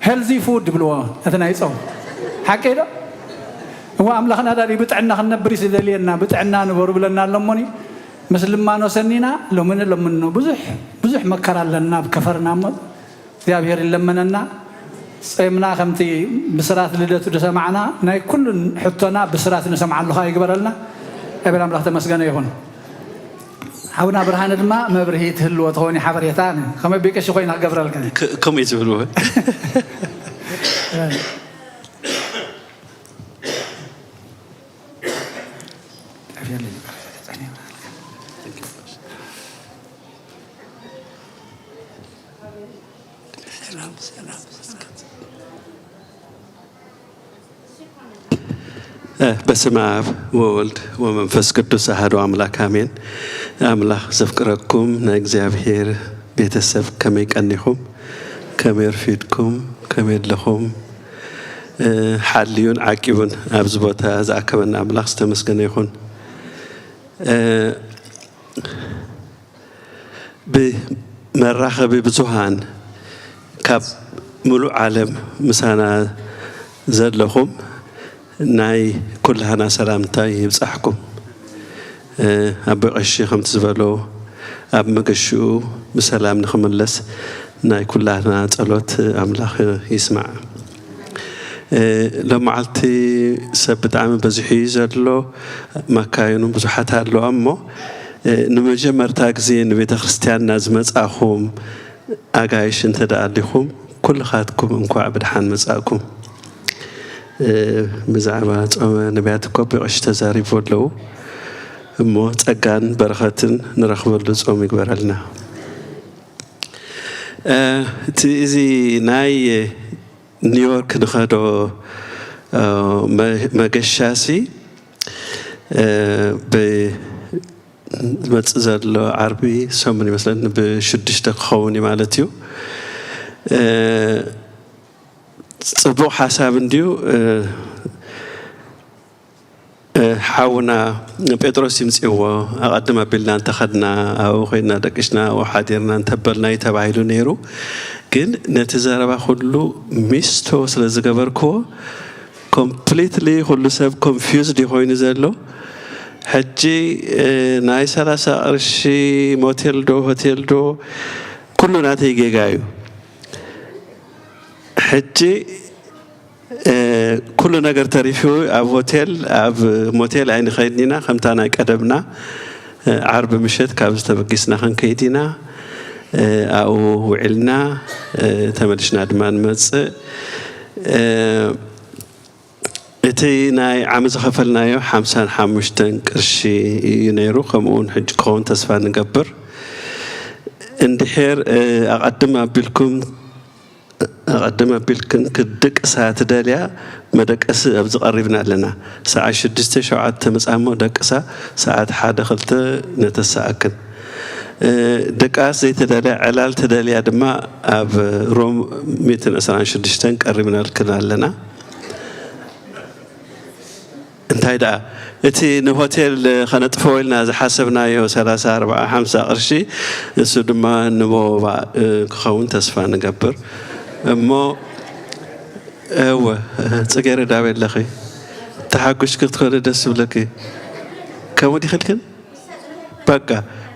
ሄልዚ ፉድ ይብልዎ ነቲ ናይ ጾም። ሓቂ ዶ? እሞ ኣምላኽና ዳዲ ብጥዕና ክንነብር እዩ ዝደልየና። ብጥዕና ንበሩ ብለና ኣሎ እሞኒ፣ ምስ ልማኖ ሰኒና ሎሚ ንለምኖ። ብዙሕ፣ ብዙሕ መከራ ኣለና ኣብ ከፈርና እሞ እግዚኣብሔር ይለመነና። ጾምና ከምቲ ብስራት ልደቱ ዝሰማዕና ናይ ኩሉን ሕቶና ብስራት ንሰምዓሉ ኸኣ ይግበረልና። እግዚኣብሔር ኣምላኽ ተመስገነ ይኹን። ሓውና ብርሃነ ድማ መብርሂ ትህልዎ ትኸውን ሓበሬታ ከመይ ቤቀሺ ኮይና ክገብረልካ። ክ-፣ ከምኡ እዩ ዝብልዎ። በስመ አብ ወወልድ ወመንፈስ ቅዱስ አሐዱ አምላክ አሜን። ኣምላኽ ዘፍቅረኩም ናይ እግዚኣብሔር ቤተሰብ ከመይ ቀኒኹም? ከመይ ኣርፊድኩም? ከመይ ኣለኹም? ሓልዩን ዓቂቡን ኣብዚ ቦታ ዝኣከበና ኣምላኽ ዝተመስገነ ይኹን። ብመራኸቢ ብዙሃን ካብ ምሉእ ዓለም ምሳና ዘለኹም ናይ ኩላህና ሰላምታ ይብጻሕኩም። ኣቦይ ቀሺ ከምቲ ዝበሎ ኣብ መገሽኡ ብሰላም ንኽምለስ ናይ ኩላህና ጸሎት ኣምላኽ ይስማዕ። ሎመዓልቲ ሰብ ብጣዕሚ በዚሑ እዩ ዘሎ፣ መካይኑ ብዙሓት ኣለዋ እሞ ንመጀመርታ ግዜ ንቤተ ክርስቲያንና ዝመጻኹም ኣጋይሽ እንተ ደኣ ኣሊኹም ኩልኻትኩም እንኳዕ ብደሓን መጻእኩም። ብዛዕባ ጾመ ነቢያት እኮ ኣቦይ ቀሺ ተዛሪቡ ኣለዉ እሞ ጸጋን በረኸትን ንረኽበሉ ጾም ይግበረልና። እቲ እዚ ናይ ኒውዮርክ ንኸዶ መገሻሲ እ፣ ብ-፣ ዝመጽእ ዘሎ ዓርቢ ሰሙን ይመስለኒ፣ ብሽዱሽተ ክኸውን እዩ ማለት እዩ። እ፣ ጽቡቕ ሓሳብ እንድዩ። እ፣ እ፣ ሓውና ጴጥሮስ ይምጽእዎ፣ ኣቐድም ኣቢልና እንተኸድና፣ ኣብኡ ኮይንና ደቂስና፣ ኣብኡ ሓዲርና እንተበልና እዩ ተባሂሉ ነይሩ። ግን ነቲ ዘረባ ኩሉ ሚስቶ ስለ ዝገበርክዎ፣ ኮምፕሊትሊ ኩሉ ሰብ ኮንፊውዝድ እዩ ኮይኑ ዘሎ። ሕጂ፣ እ፣ ናይ ሰላሳ ቅርሺ ሞቴል ዶ ሆቴል ዶ፣ ኩሉ ናተይ ጌጋ እዩ። ሕጂ፣ እ፣ ኩሉ ነገር ተሪፉ፣ ኣብ ሆቴል፣ ኣብ ሞቴል ኣይንኸይድን ኢና፣ ከምታ ናይ ቀደምና፣ እ፣ ዓርቢ ምሸት ካብዚ ተበጊስና ክንከይድ ኢና። እ፣ ኣብኡ ውዒልና፣ እ፣ ተመሊስና ድማ ንመጽእ። እ፣ እቲ ናይ ዓሚ ዝኸፈልናዮ ሓምሳን ሓሙሽተን ቅርሺ እዩ ነይሩ። ከምኡ እውን ሕጂ ክኸውን ተስፋ ንገብር። እንድሕር፣ እ፣ ኣቐድም ኣቢልኩም፣ ኣቐድም ኣቢልክን ክድቅሳ ትደልያ፣ መደቀሲ ኣብዚ ቀሪብና ኣለና። ሰዓት ሽዱሽተ ሸውዓተ ምጻሞ ደቅሳ፣ ሰዓት ሓደ ክልተ ነተሰኣክን። እ፣ ድቃስ ዘይትደልያ፣ ዕላል ትደልያ ድማ ኣብ ሮም ሚእትን ዕስራን ሽዱሽተን ቀሪብናልክን ኣለና። እንታይ ደኣ፣ እቲ ንሆቴል ከነጥፍኦ ኢልና ዝሓሰብናዮ ሰላሳ፣ ኣርብዓ፣ ሓምሳ ቅርሺ፣ እሱ ድማ ንሞባእ ክኸውን ተስፋ ንገብር። እሞ፣ እወ፣ ጽጌረዳ ኣበይ ኣለኺ? ተሓጒስኪ ክትኮኒ ደስ ዝብለኪ። ከምኡ ዲኺ ኢልክን? በቃ፣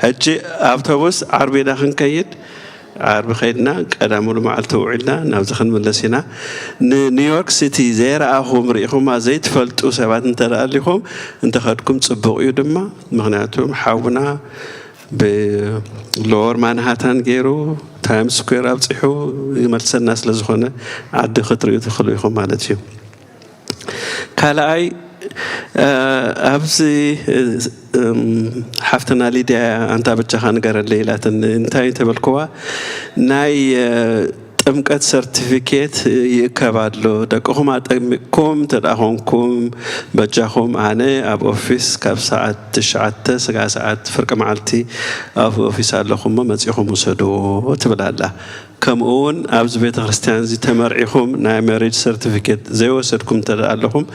ሕጂ ኣውቶቡስ ዓርቢ ኢና ክንከይድ። ዓርቢ ከይድና፣ ቀዳሙሉ መዓልቲ ውዒልና ናብዚ ክንምለስ ኢና። ንኒውዮርክ ሲቲ ዘይረኣኹም፣ ርኢኹማ ዘይትፈልጡ ሰባት እንተ ደኣ ኣሊኹም፣ እንተኸድኩም ጽቡቕ እዩ ድማ። ምኽንያቱ፣ ሓውና ብሎወር ማንሃታን ገይሩ ታይምስ ስኩዌር ኣብጺሑ ይመልሰና ስለ ዝኾነ፣ ዓዲ ክትርእዩ ትኽእሉ ኢኹም ማለት እዩ። ካልኣይ፣ እ፣ ኣብዚ፣ እም፣ ሓፍትና ሊድያ፣ ኣንታ በጃኻ ንገረለይ ኢላትኒ። እንታይ እንተበልክዋ፣ ናይ፣ እ፣ ጥምቀት ሰርቲፊኬት ይእከብ ኣሎ። ደቅኹም ኣጠሚቅኩም እንተ ደኣ ኾንኩም፣ በጃኹም ኣነ ኣብ ኦፊስ ካብ ሰዓት ትሽዓተ ስጋዕ ሰዓት ፍርቂ መዓልቲ ኣብ ኦፊስ ኣለኹ እሞ መጺኹም ውሰድዎ ትብል ኣላ። ከምኡ እውን ኣብዚ ቤተ ክርስቲያን እዚ ተመርዒኹም ናይ ሜሪጅ ሰርቲፊኬት ዘይወሰድኩም እንተ ደኣ ኣለኹም፣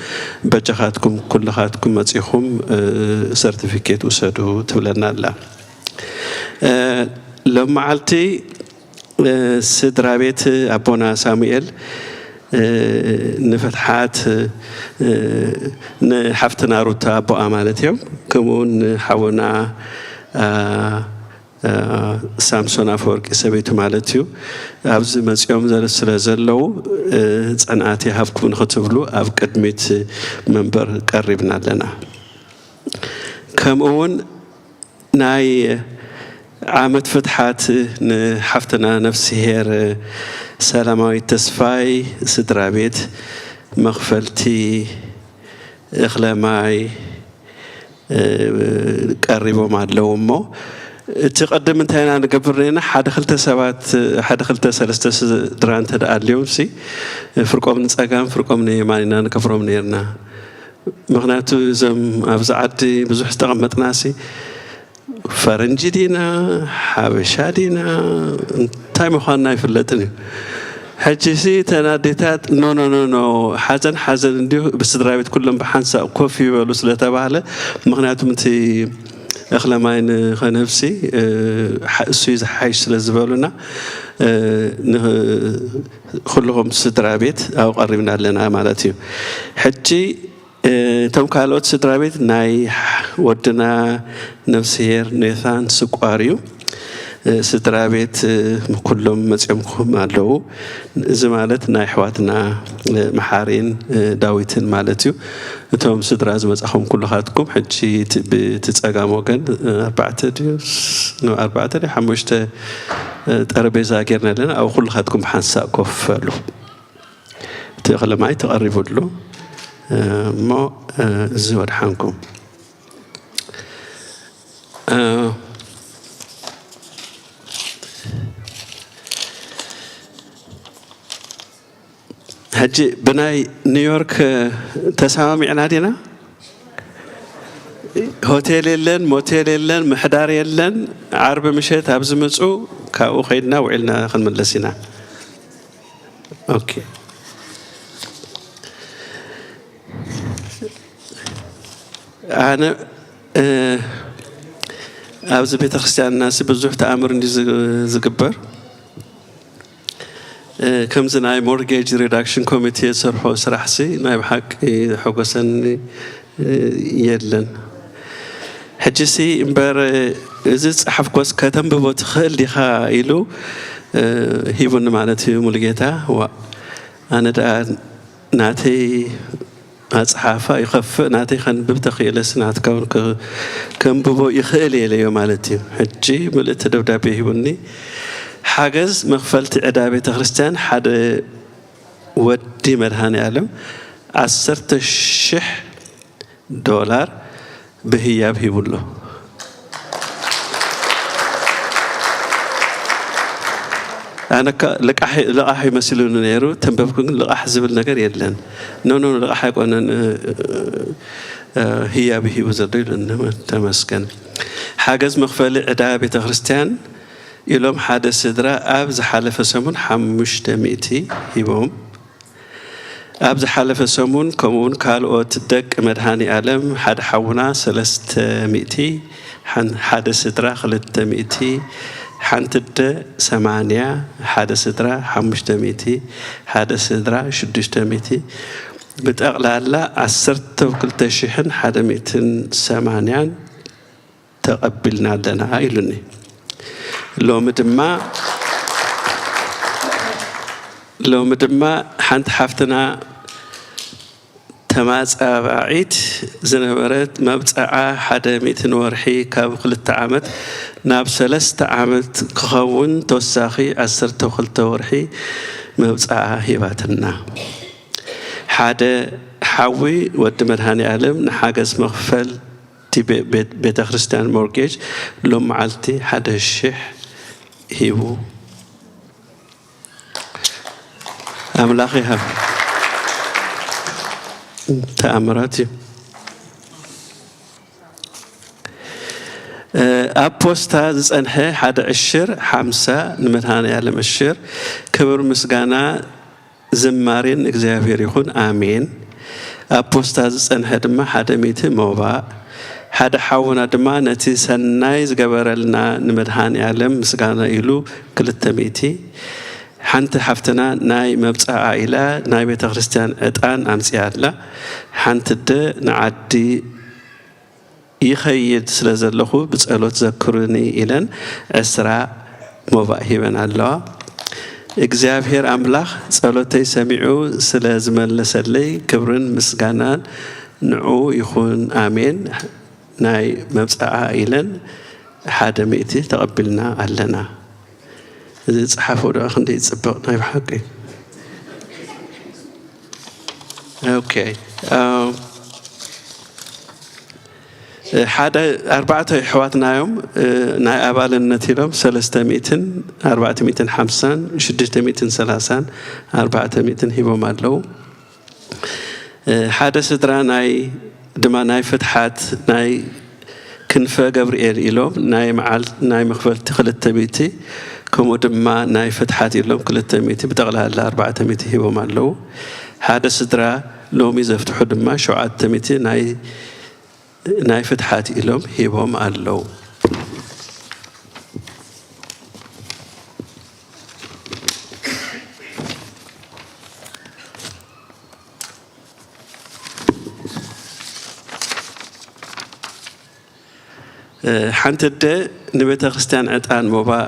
በጃኻትኩም ኩልኻትኩም መጺኹም፣ እ፣ ሰርቲፊኬት ውሰዱ ትብለና ኣላ። እ፣ ሎም መዓልቲ፣ እ፣ ስድራ ቤት ኣቦና ሳሙኤል፣ እ፣ ንፍትሓት፣ እ፣ ንሓፍትና ሩታ ኣቦኣ ማለት እዮም። ከምኡ እውን ንሓውና፣ እ፣ እ፣ ሳምሶን ኣፈወርቂ ሰበይቱ ማለት እዩ። ኣብዚ መጺኦም ዘለ-፣ ስለ ዘለዉ፣ እ፣ ጽንዓት ይሃብኩም ንኽትብሉ ኣብ ቅድሚት መንበር ቀሪብና ኣለና። ከምኡ እውን ናይ ዓመት ፍትሓት ንሓፍትና ነፍስሄር ሰላማዊት ተስፋይ ስድራ ቤት፣ መኽፈልቲ፣ እኽለ ማይ፣ እ፣ ቀሪቦም ኣለዉ እሞ፣ እቲ ቅድም እንታይ ኢና ንገብር ነርና? ሓደ ክልተ ሰባት፣ ሓደ ክልተ ሰለስተ ስድራ እንተ ደኣ ኣልዮም ሲ፣ ፍርቆም ንጸጋም፣ ፍርቆም ንየማን ኢና ንከፍሮም ነርና። ምኽንያቱ እዞም ኣብዚ ዓዲ ብዙሕ ዝተቐመጥና ሲ፣ ፈረንጂ ዲና፣ ሓበሻ ዲና፣ እንታይ ምዃንና ኣይፍለጥን እዩ። ሕጂ ሲ እተን ኣዴታት፣ ኖ፣ ኖ፣ ኖ፣ ኖ፣ ሓዘን ሓዘን እንድዩ፣ ብስድራ ቤት ኩሎም ብሓንሳእ ኮፍ ይበሉ ስለ ተባህለ፣ ምኽንያቱም እቲ እኽለ ማይ ንኸንህብሲ፣ እ፣ ሓ-፣ እሱ እዩ ዝሓይሽ ስለ ዝበሉና፣ እ፣ ን-፣ ኩልኹም ስድራ ቤት ኣብኡ ቀሪብና ኣለና ማለት እዩ። ሕጂ፣ እ፣ እቶም ካልኦት ስድራ ቤት ናይ ወድና ነፍስሄር ኔታን ስቋር እዩ። እ፣ ስድራ ቤት፣ እ፣ ኩሎም መጺኦምኩም ኣለዉ። እዚ ማለት ናይ ኣሕዋትና፣ እ፣ መሓሪን፣ እ፣ ዳዊትን ማለት እዩ። እቶም ስድራ ዝመጻኹም ኩልኻትኩም ሕጂ እቲ፣ ብቲ ጸጋም ወገን፣ እ፣ ኣርባዕተ ድዩ? ስ-፣ ኖ፣ ኣርባዕተ ድዩ? ሓሙሽተ፣ እ፣ ጠረጴዛ ጌርና ኣለና። ኣብ ኩልኻትኩም ብሓንሳእ ኮፍ በሉ። እቲ እኽሊ ማይ ተቐሪቡ ኣሎ። እ፣ እሞ፣ እ፣ እዚ ወድሓንኩም። እ፣ ሕጂ ብናይ ኒውዮርክ ተሰማሚዕና ዲና? ሆቴል የለን፣ ሞቴል የለን፣ ምሕዳር የለን። ዓርቢ ምሸት ኣብ ዝምፁ ካብኡ ከይድና ውዒልና ክንምለስ ኢና። ኦኬ። ኣነ፣ እ፣ ኣብዚ ቤተክርስትያንና ሲ ብዙሕ ተኣምር እንዲ ዝግበር። እ፣ ከምዚ ናይ ሞርጌጅ ሪዳክሽን ኮሚቴ ዝሰርሖ ስራሕሲ ናይ ብሓቂ ዘሐጎሰኒ፣ እ፣ የለን። ሕጂሲ እምበር፣ እ፣ እዚ ዝጸሓፍኮስ ከተንብቦ ትኽእል ዲኻ ኢሉ፣ እ፣ ሂቡኒ ማለት እዩ ሙሉጌታ። ዋ፣ ኣነ ደኣ ናተይ ኣጽሓፋ ይኸፍእ፣ ናተይ ከንብብ ተኽኢለስ ናትካ እውን ከ-፣ ከንብቦ ይኽእል እየ ኢለዮ ማለት እዩ። ሕጂ ምልእቲ ደብዳቤ ሂቡኒ። ሓገዝ መኽፈልቲ ዕዳ ቤተ ክርስቲያን ሓደ ወዲ መድሃኔ ዓለም ዓሰርተ ሽሕ ዶላር ብህያብ ሂቡ ኣሎ። ኣነካ ልቃሕ፣ ልቓሕ ይመሲሉኒ ነይሩ፣ ተንበብኩ ግን ልቓሕ ዝብል ነገር የለን። ኖ፣ ኖ፣ ልቓሕ ኣይኮነን፣ እ፣ እ፣ ህያብ ሂቡ ዘሎ ኢሉኒ። ተመስገን። ሓገዝ መኽፈሊ ዕዳ ቤተ ክርስቲያን ኢሎም ሓደ ስድራ ኣብ ዝሓለፈ ሰሙን ሓሙሽተ ሚእቲ ሂቦም። ኣብ ዝሓለፈ ሰሙን ከምኡውን ካልኦት ደቂ መድሃኔ ዓለም ሓደ ሓውና ሰለስተ ሚእቲ፣ ሓን-፣ ሓደ ስድራ ክልተ ሚእቲ፣ ሓንቲ ኣደ ሰማንያ፣ ሓደ ስድራ ሓሙሽተ ሚእቲ፣ ሓደ ስድራ ሽዱሽተ ሚእቲ፣ ብጠቕላላ ዓሰርተ ክልተ ሽሕን ሓደ ሚእትን ሰማንያን ተቐቢልና ኣለና ኢሉኒ። ሎሚ ድማ፣ ሎሚ ድማ ሓንቲ ሓፍትና ተማጻባዒት ዝነበረት መብጽዓ ሓደ ሚእቲ ንወርሒ ካብ ክልተ ዓመት ናብ ሰለስተ ዓመት ክኸውን ተወሳኺ ዓሰርተ ክልተ ወርሒ መብጽዓ ሂባትና። ሓደ ሓዊ ወዲ መድሃኔ ዓለም ንሓገዝ መኽፈል እቲ ቤ-፣ ቤት-፣ ቤተ ክርስቲያን ሞርጌጅ ሎም መዓልቲ ሓደ ሽሕ ሂቡ። ኣምላኽ ይሃብ። ተኣምራት እዩ። እ፣ ኣብ ፖስታ ዝጸንሐ ሓደ ዕሽር ሓምሳ ንመድሃኔ ዓለም ዕሽር ክብር ምስጋና ዝማሬን እግዚኣብሔር ይኹን፣ ኣሜን። ኣብ ፖስታ ዝጸንሐ ድማ ሓደ ሚእቲ ሞባእ፣ ሓደ ሓውና ድማ ነቲ ሰናይ ዝገበረልና ንመድሃኔ ዓለም ምስጋና ኢሉ ክልተ ሚእቲ፣ ሓንቲ ሓፍትና ናይ መብጽዓ ኢላ ናይ ቤተ ክርስቲያን ዕጣን ኣምጺኣ ኣላ። ሓንቲ ኣደ ንዓዲ ይኸይድ ስለ ዘለኹ ብጸሎት ዘክሩኒ ኢለን ዕስራ ሞባእ ሂበን ኣለዋ። እግዚኣብሔር ኣምላኽ ጸሎተይ ሰሚዑ ስለ ዝመለሰለይ ክብርን ምስጋናን ንዑ ይኹን፣ ኣሜን። ናይ መብጽዓ ኢለን ሓደ ሚእቲ ተቐቢልና ኣለና። እዚ ጸሓፎ ደኣ ክንደይ ጽብቕ ናይ ብሓቂ። ኦኬ። ኣም፣ ሓደ ኣርባዕተ ኣሕዋትና እዮም፣ እ፣ ናይ ኣባልነት ኢሎም ሰለስተ ሚእትን ኣርባዕተ ሚእትን ሓምሳን ሽዱሽተ ሚእትን ሰላሳን ኣርባዕተ ሚእትን ሂቦም ኣለዉ። እ፣ ሓደ ስድራ ናይ ድማ ናይ ፍትሓት ናይ ክንፈ ገብርኤል ኢሎም ናይ መዓል-፣ ናይ መኽፈልቲ ክልተ ሚእቲ፣ ከምኡ ድማ ናይ ፍትሓት ኢሎም ክልተ ሚእቲ፣ ብጠቕላላ ኣርባዕተ ሚእቲ ሂቦም ኣለዉ። ሓደ ስድራ ሎሚ ዘፍትሑ ድማ ሸውዓተ ሚእቲ ናይ፣ ናይ ፍትሓት ኢሎም ሂቦም ኣለዉ። እ፣ ሓንቲ ኣደ ንቤተ ክርስቲያን ዕጣን ሞባእ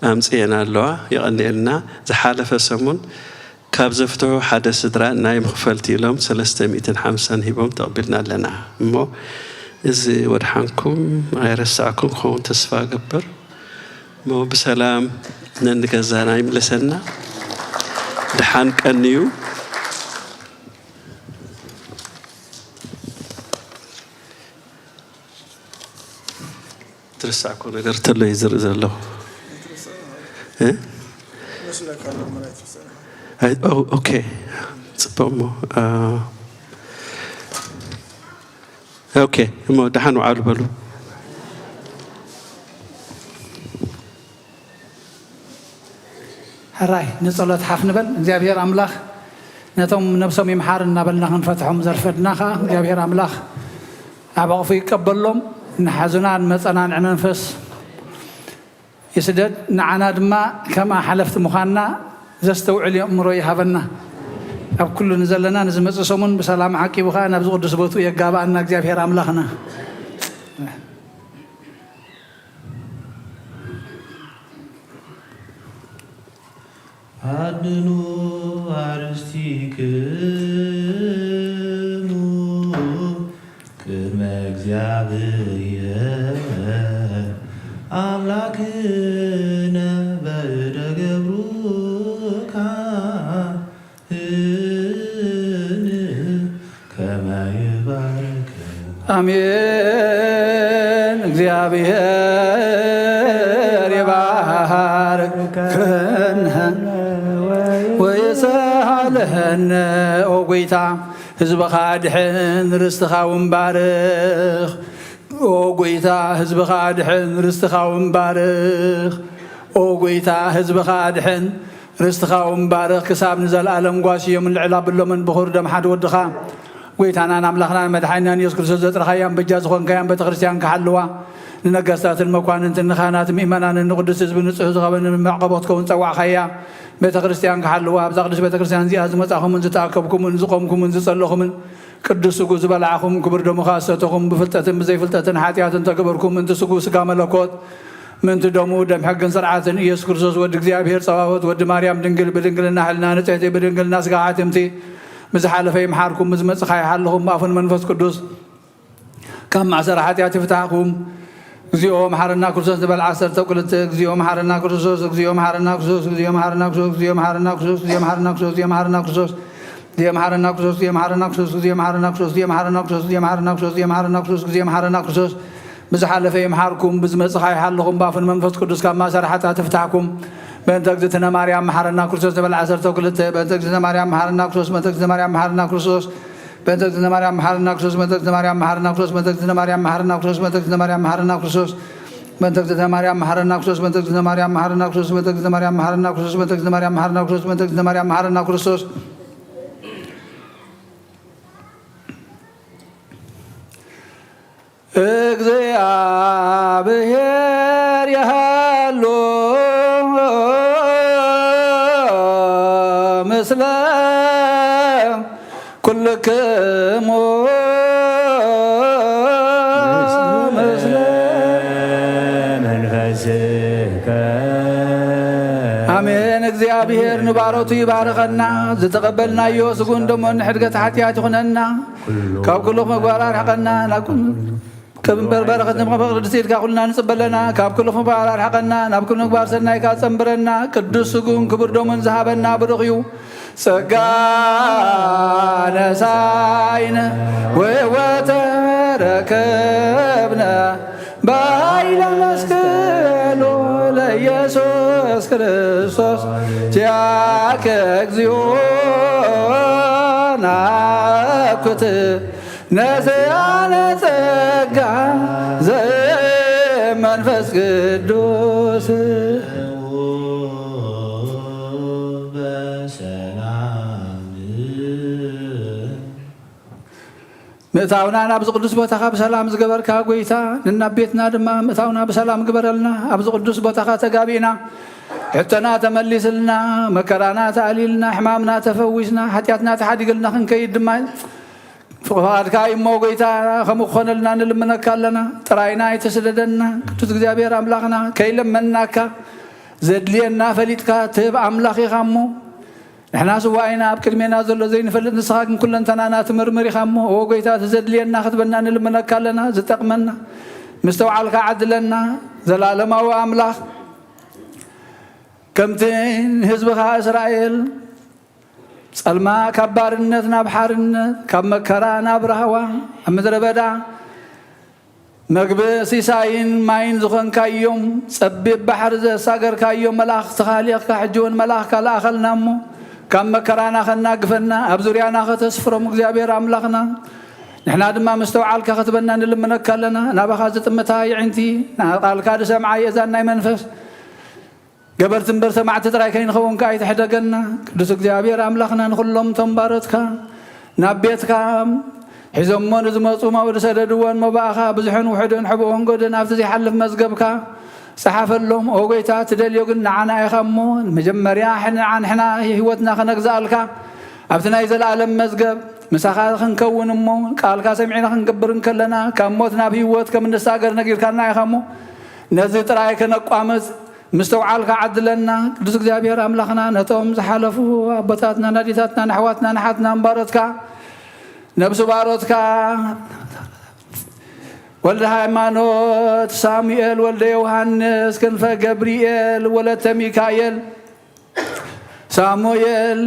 ኣምጽኤን ኣለዋ። የቐንየልና። ዝሓለፈ ሰሙን ካብ ዘፍትሑ ሓደ ስድራ ናይ መኽፈልቲ ኢሎም ሰለስተ ሚእትን ሓምሳን ሂቦም ተቐቢልና ኣለና። እሞ እዚ ወድሓንኩም ኣይረሳዕኩም ክኸውን ተስፋ እገብር። እሞ ብሰላም ነንገዛና ይምለሰና። ደሓን ቀንዩ። ትርሳዕኮ ነገር ተሎ እዩ ዝርኢ ዘለኹ። እ? ኣይ፣ ኦ፣ ኦኬ። ጽቡቕ እሞ፣ አ፣ ኦኬ፣ እሞ ደሓን ውዓሉ በሉ። ሕራይ ንጸሎት ሓፍ ንበል። እግዚኣብሔር ኣምላኽ ነቶም ነብሶም ይምሓር እናበልና ክንፈትሖም ዘርፈድና ኸዓ እግዚኣብሔር ኣምላኽ ኣብ ኣቕፉ ይቀበሎም። ንሓዙና ንመጸና ንዕመንፈስ ይስደድ፣ ንዓና ድማ ከምኣ ሓለፍቲ ምዃንና ዘስተውዕል ኣእምሮ ይሃበና። ኣብ ኩሉ ንዘለና ንዝመጽእ ሰሙን ብሰላም ዓቂቡ ኸኣ ናብዚ ቅዱስ ቦትኡ የጋብኣና እግዚኣብሔር ኣምላኽና። ኣድኑ ኣርስትክሙ ቅድመ እግዚኣብሔር ኣምላክነ በእደ ገብሩ ካህን ከመ ይባርክ። ኣሜን። እግዚኣብሔር ይባርክነ ወይስሃልህነ። ኦ ጎይታ፣ ህዝብኻ ኣድሕን፣ ርስትኻ እውን ባርኽ። ኦ ጎይታ፣ ህዝብኻ ኣድሕን፣ ርስትኻ እውን ባርኽ። ኦ ጎይታ፣ ህዝብኻ ኣድሕን፣ ርስትኻ እውን ባርኽ። ክሳብ ንዘለኣለም ጓስዮምን ልዕል ኣብሎምን ብኹር ደም ሓደ ወድኻ፣ ጎይታናን ኣምላኽናን መድሓኒናን ኢየሱስ ክርስቶስ ዘጥረኻያን በጃ ዝኾንካያን ቤተ ክርስቲያን ክሓልዋ፣ ንነገስታትን መኳንንትን ንኻህናትን ምእመናንን ንቅዱስ ህዝቢ ንጹሕ ዝኸበን መዕቆቦ ክትከውን ጸዋዕኻያ። ቤተ ክርስቲያን ክሓልዋ፣ ኣብዛ ቅዱስ ቤተ ክርስቲያን እዚኣ ዝመጻኹምን ዝተኣከብኩምን ዝቆምኩምን ዝጸለኹምን ቅዱስ ስጉ ዝበላዕኹም ክቡር ደሙ ከኣ ዝሰተኹም ብፍልጠትን ብዘይፍልጠትን ሓጢኣትን ተገበርኩም ምእንቲ ስጉ ስጋ መለኮት ምእንቲ ደሙ ደም ሕግን ስርዓትን ኢየሱስ ክርስቶስ ወዲ እግዚኣብሔር ጸባዖት ወዲ ማርያም ድንግል ብድንግልና ሕልና ንጽሕቲ ብድንግልና ስጋ ሓትምቲ ብዝሓለፈ ይምሓርኩም ምስ መጽኻ ይሓልኹም ብኣፉን መንፈስ ቅዱስ ካብ ማእሰር ሓጢኣት ይፍታሕኩም። እግዚኦ መሓረና ክርስቶስ ንበል ዓሰርተ ክልተ። እግዚኦ መሓረና ክርስቶስ፣ እግዚኦ መሓረና ክርስቶስ፣ እግዚኦ መሓረና ክርስቶስ፣ እግዚኦ መሓረና ክርስቶስ፣ እግዚኦ መሓረና ክርስቶስ፣ ብዝሓለፈ ይምሓርኩም፣ ብዝመጽኻ ይሓልኹም፣ ብኣፉን መንፈስ ቅዱስ ካብ ማእሰር ሓጢኣት ይፍታሕኩም። በእንተ እግዝእትነ ማርያም መሓረና ክርስቶስ ንበል ዓሰርተ ክልተ። በእንተ እግዝእትነ ማርያም መሓረና ክርስቶስ፣ በእንተ እግዝእትነ ማርያም መሓረና ክርስቶስ፣ በእንተ እግዝእትነ ማርያም መሓረና ክርስቶስ፣ በእንተ እግዝእትነ ማርያም መሓረና ክርስቶስ፣ በእንተ እግዝእትነ ማርያም መሓረና ክርስቶስ፣ በእንተ እግዝእትነ ማርያም መሓረና ክርስቶስ፣ በእንተ እግዝእትነ ማርያም መሓረና ክርስቶስ፣ በእንተ እግዝእትነ ማርያም መሓረና ክርስቶስ፣ በእንተ እግዝእትነ ማርያም መሓረና ክርስቶስ፣ በእንተ እግዝእትነ ማርያም መሓረና ክርስቶስ፣ በእንተ እግዝእትነ ማርያም መሓረና ክርስቶስ። እግዚኣብሔር ይሃሉ ምስለ ኩልክሙ ምስለ መንፈስከ። ኣሜን። እግዚኣብሔር ንባሮቱ ይባርኸና፣ ዝተቐበልናዮ ስጉን ደሞን ንሕድገት ሓጢኣት ይኹነና፣ ካብ ኩሉ ምግባር ኣርሕቐና፣ ናብ ኩሉ ከም እምበር በረኸት ንመቐበል ቅድስቲ ኢድካ ኩልና ንጽበ ኣለና። ካብ ኩሉ ምግባር ኣርሕቐና፣ ናብ ኩሉ ምግባር ሰናይካ ጸንብረና። ቅዱስ ስጉን ክቡር ደሙን ዝሃበና ብሩኽ እዩ። ጸጋ ነሳይነ ወወተ ረከብነ ባይለ መስቀሉ ለኢየሱስ ክርስቶስ ቲያከ እግዚኦ ናኩት ነስኣነ ጸጋ ዘመንፈስ ቅዱስ። በሰላም ምእታውና ናብዚ ቅዱስ ቦታኻ ብሰላም ዝገበርካ ጐይታ፣ ንናብ ቤትና ድማ ምእታውና ብሰላም ግበረልና። ኣብዚ ቅዱስ ቦታኻ ተጋቢእና፣ ሕቶና ተመሊስልና፣ መከራና ተኣልይልና፣ ሕማምና ተፈዊስና፣ ሓጢኣትና ተሓዲግልና ክንከይድ ድማ ፍቓድካ እዩ እሞ ጐይታ፣ ከምኡ ክኾነልና ንልምነካ ኣለና። ጥራይና ኣይተስደደና። ቅዱስ እግዚኣብሔር ኣምላኽና፣ ከይለመንናካ ዘድልየና ፈሊጥካ ትህብ ኣምላኽ ኢኻ እሞ፣ ንሕና ስዋእ ኢና፣ ኣብ ቅድሜና ዘሎ ዘይንፈልጥ፣ ንስኻ ግን ኩለንተናና ትምርምር ኢኻ እሞ፣ ኦ ጐይታ፣ እቲ ዘድልየና ክትበና ንልምነካ ኣለና። ዝጠቕመና ምስተውዓልካ ዓድለና። ዘላለማዊ ኣምላኽ፣ ከምቲ ንህዝብኻ እስራኤል ጸልማ ካብ ባርነት ናብ ሓርነት፣ ካብ መከራ ናብ ራህዋ፣ ኣብ ምድረ በዳ መግቢ ሲሳይን ማይን ዝኾንካዮም፣ ጸቢብ ባሕሪ ዘሳገርካዮም መላእኽትኻ ልኢኽካ፣ ሕጂ እውን መላእኽካ ለኣኸልና እሞ፣ ካብ መከራና ኸናግፈና፣ ኣብ ዙርያና ኸተስፍሮም እግዚኣብሔር ኣምላኽና፣ ንሕና ድማ ምስተውዓልካ ክትበና ንልምነካ ኣለና። ናባኻ ዝጥምታ የዒንቲ፣ ንቃልካ ዝሰምዓ የእዛን ናይ መንፈስ ገበርቲ እምበር ሰማዕቲ ጥራይ ከይንኸውን ከኣ ኣይትሕደገና። ቅዱስ እግዚኣብሔር ኣምላኽና፣ ንኹሎም እቶም ባሮትካ ናብ ቤትካ ሒዞሞ ንዝመጹ ማው ዝሰደድዎን መባእኻ ብዙሕን ውሑድን ሕቡእን ጎድን ኣብቲ ዘይሓልፍ መዝገብካ ጸሓፈሎም። ኦ ጎይታ፣ ትደልዮ ግን ንዓና ኢኻ እሞ፣ መጀመርያ ንዓን ሕና ህይወትና ከነግዝኣልካ ኣብቲ ናይ ዘለኣለም መዝገብ ምሳኻ ክንከውን እሞ፣ ቃልካ ሰሚዕና ክንገብር እንከለና ካብ ሞት ናብ ህይወት ከም እንሳገር ነጊርካና ኢኻ እሞ፣ ነዚ ጥራይ ከነቋምጽ ምስተውዓልካ ዓድለና። ቅዱስ እግዚኣብሔር ኣምላኽና፣ ነቶም ዝሓለፉ ኣቦታትና፣ ናዲታትና፣ ንኣሕዋትና፣ ንሓትና እምባሮትካ፣ ነብሲ ባሮትካ ወልደ ሃይማኖት፣ ሳሙኤል ወልደ ዮሃንስ፣ ክንፈ ገብርኤል፣ ወለተ ሚካኤል፣ ሳሙኤል፣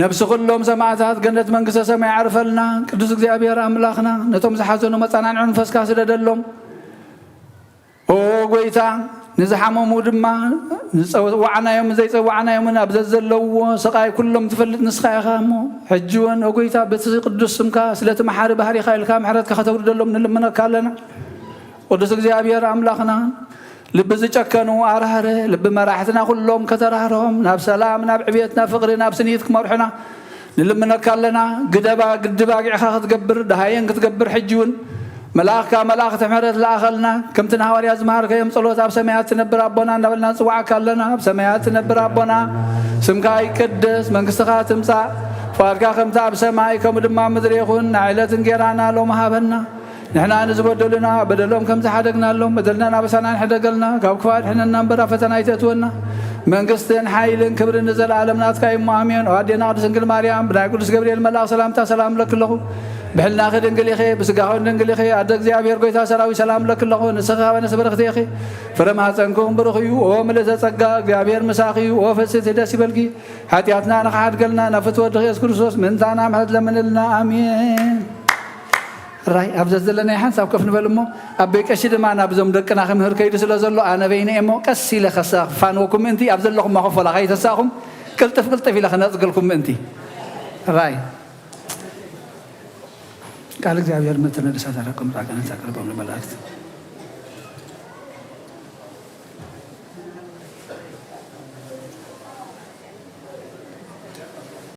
ነብሲ ኩሎም ሰማዕታት ገነት መንግስተ ሰማይ ዓርፈልና። ቅዱስ እግዚኣብሔር ኣምላኽና፣ ነቶም ዝሓዘኑ መጻናንዒ መንፈስካ ስደደሎም። ኦ ጎይታ፣ ንዝሓመሙ ድማ፣ ዝጸዋዕናዮምን ዘይጸዋዕናዮምን ኣብ ዘዘለውዎ ስቓይ ኩሎም ትፈልጥ ንስኻ ኢኻ እሞ፣ ሕጂ እውን ኦ ጎይታ፣ በቲ ቅዱስ ስምካ ስለቲ መሓሪ ባህሪኻ ኢልካ ምሕረትካ ከተውርደሎም ንልምነካ ኣለና። ቅዱስ እግዚኣብሔር ኣምላኽና፣ ልቢ ዝጨከኑ ኣርህረ፣ ልቢ መራሕትና ኩሎም ከተራህርሆም፣ ናብ ሰላም፣ ናብ ዕቤት፣ ናብ ፍቕሪ፣ ናብ ስኒት ክመርሑና ንልምነካ ኣለና። ግደባ ግድብ ኣጊዕኻ ክትገብር፣ ደሃየን ክትገብር፣ ሕጂ እውን መልኣኽካ መልኣኽቲ ምሕረት ለኣኸልና። ከምቲ ንሃዋርያት ዝመሃርከዮም ጸሎት፣ ኣብ ሰማያት ትነብር ኣቦና እናበልና ንጽውዓካ ኣለና። ኣብ ሰማያት ትነብር ኣቦና፣ ስምካ ይቀደስ፣ መንግስትኻ ትምጻእ፣ ፍቓድካ ከምቲ ኣብ ሰማይ ከምኡ ድማ ኣብ ምድሪ ይኹን። ናይ ዕለት እንጌራና ሎሚ ሃበና። ንሕና ንዝበደሉና በደሎም ከም ዝሓደግናሎም፣ በደልና ናበሳና ንሕደገልና፣ ካብ ክፉእ ኣድሕነና እምበር ኣብ ፈተና ኣይተእትወና። መንግስትን ሓይልን ክብርን ንዘለኣለም ናትካ እዩ እሞ፣ ኣሜን። ኦ ኣዴና ቅድስት ድንግል ማርያም፣ ብናይ ቅዱስ ገብርኤል መልኣኽ ሰላምታ ሰላም እብለኪ ኣለኹ። ብሕልናኺ ድንግል ኢኺ፣ ብስጋኺ እውን ድንግል ኢኺ። ኣደ እግዚኣብሔር፣ ጎይታ ሰራዊት፣ ሰላም እብለኪ ኣለኹ። ንስኺ ካብ ኣንስቲ ብርኽቲ ኢኺ፣ ፍረ ማህፀንኪ እውን ብሩኽ እዩ። ኦ ምልእተ ጸጋ፣ እግዚኣብሔር ምሳኺ እዩ። ኦ ፍስሕቲ፣ ደስ ይበልኪ፣ ሓጢኣትና ንኽሓድገልና ናብ ፍትወ ወድኺ የሱስ ክርስቶስ ምእንታና ምሕረት ለምንልና። ኣሜን። ራይ ኣብ ዘዘለናዮ ሓንሳብ ከፍ ንበል እሞ፣ ኣቦይ ቀሺ ድማ ናብዞም ደቅና ክምህር ከይዱ ስለ ዘሎ፣ ኣነ በይነ እየ እሞ፣ ቀስ ኢለ ከሳፋንወኩም ምእንቲ፣ ኣብ ዘለኹም መኸፈላ ከይተሳእኹም፣ ቅልጥፍ ቅልጥፍ ኢለ ክነጽገልኩም ምእንቲ። ራይ ቃል እግዚኣብሔር መተነ ደሳት ኣረቀም ጻቀነ ጻቀረበም ለመላእክት።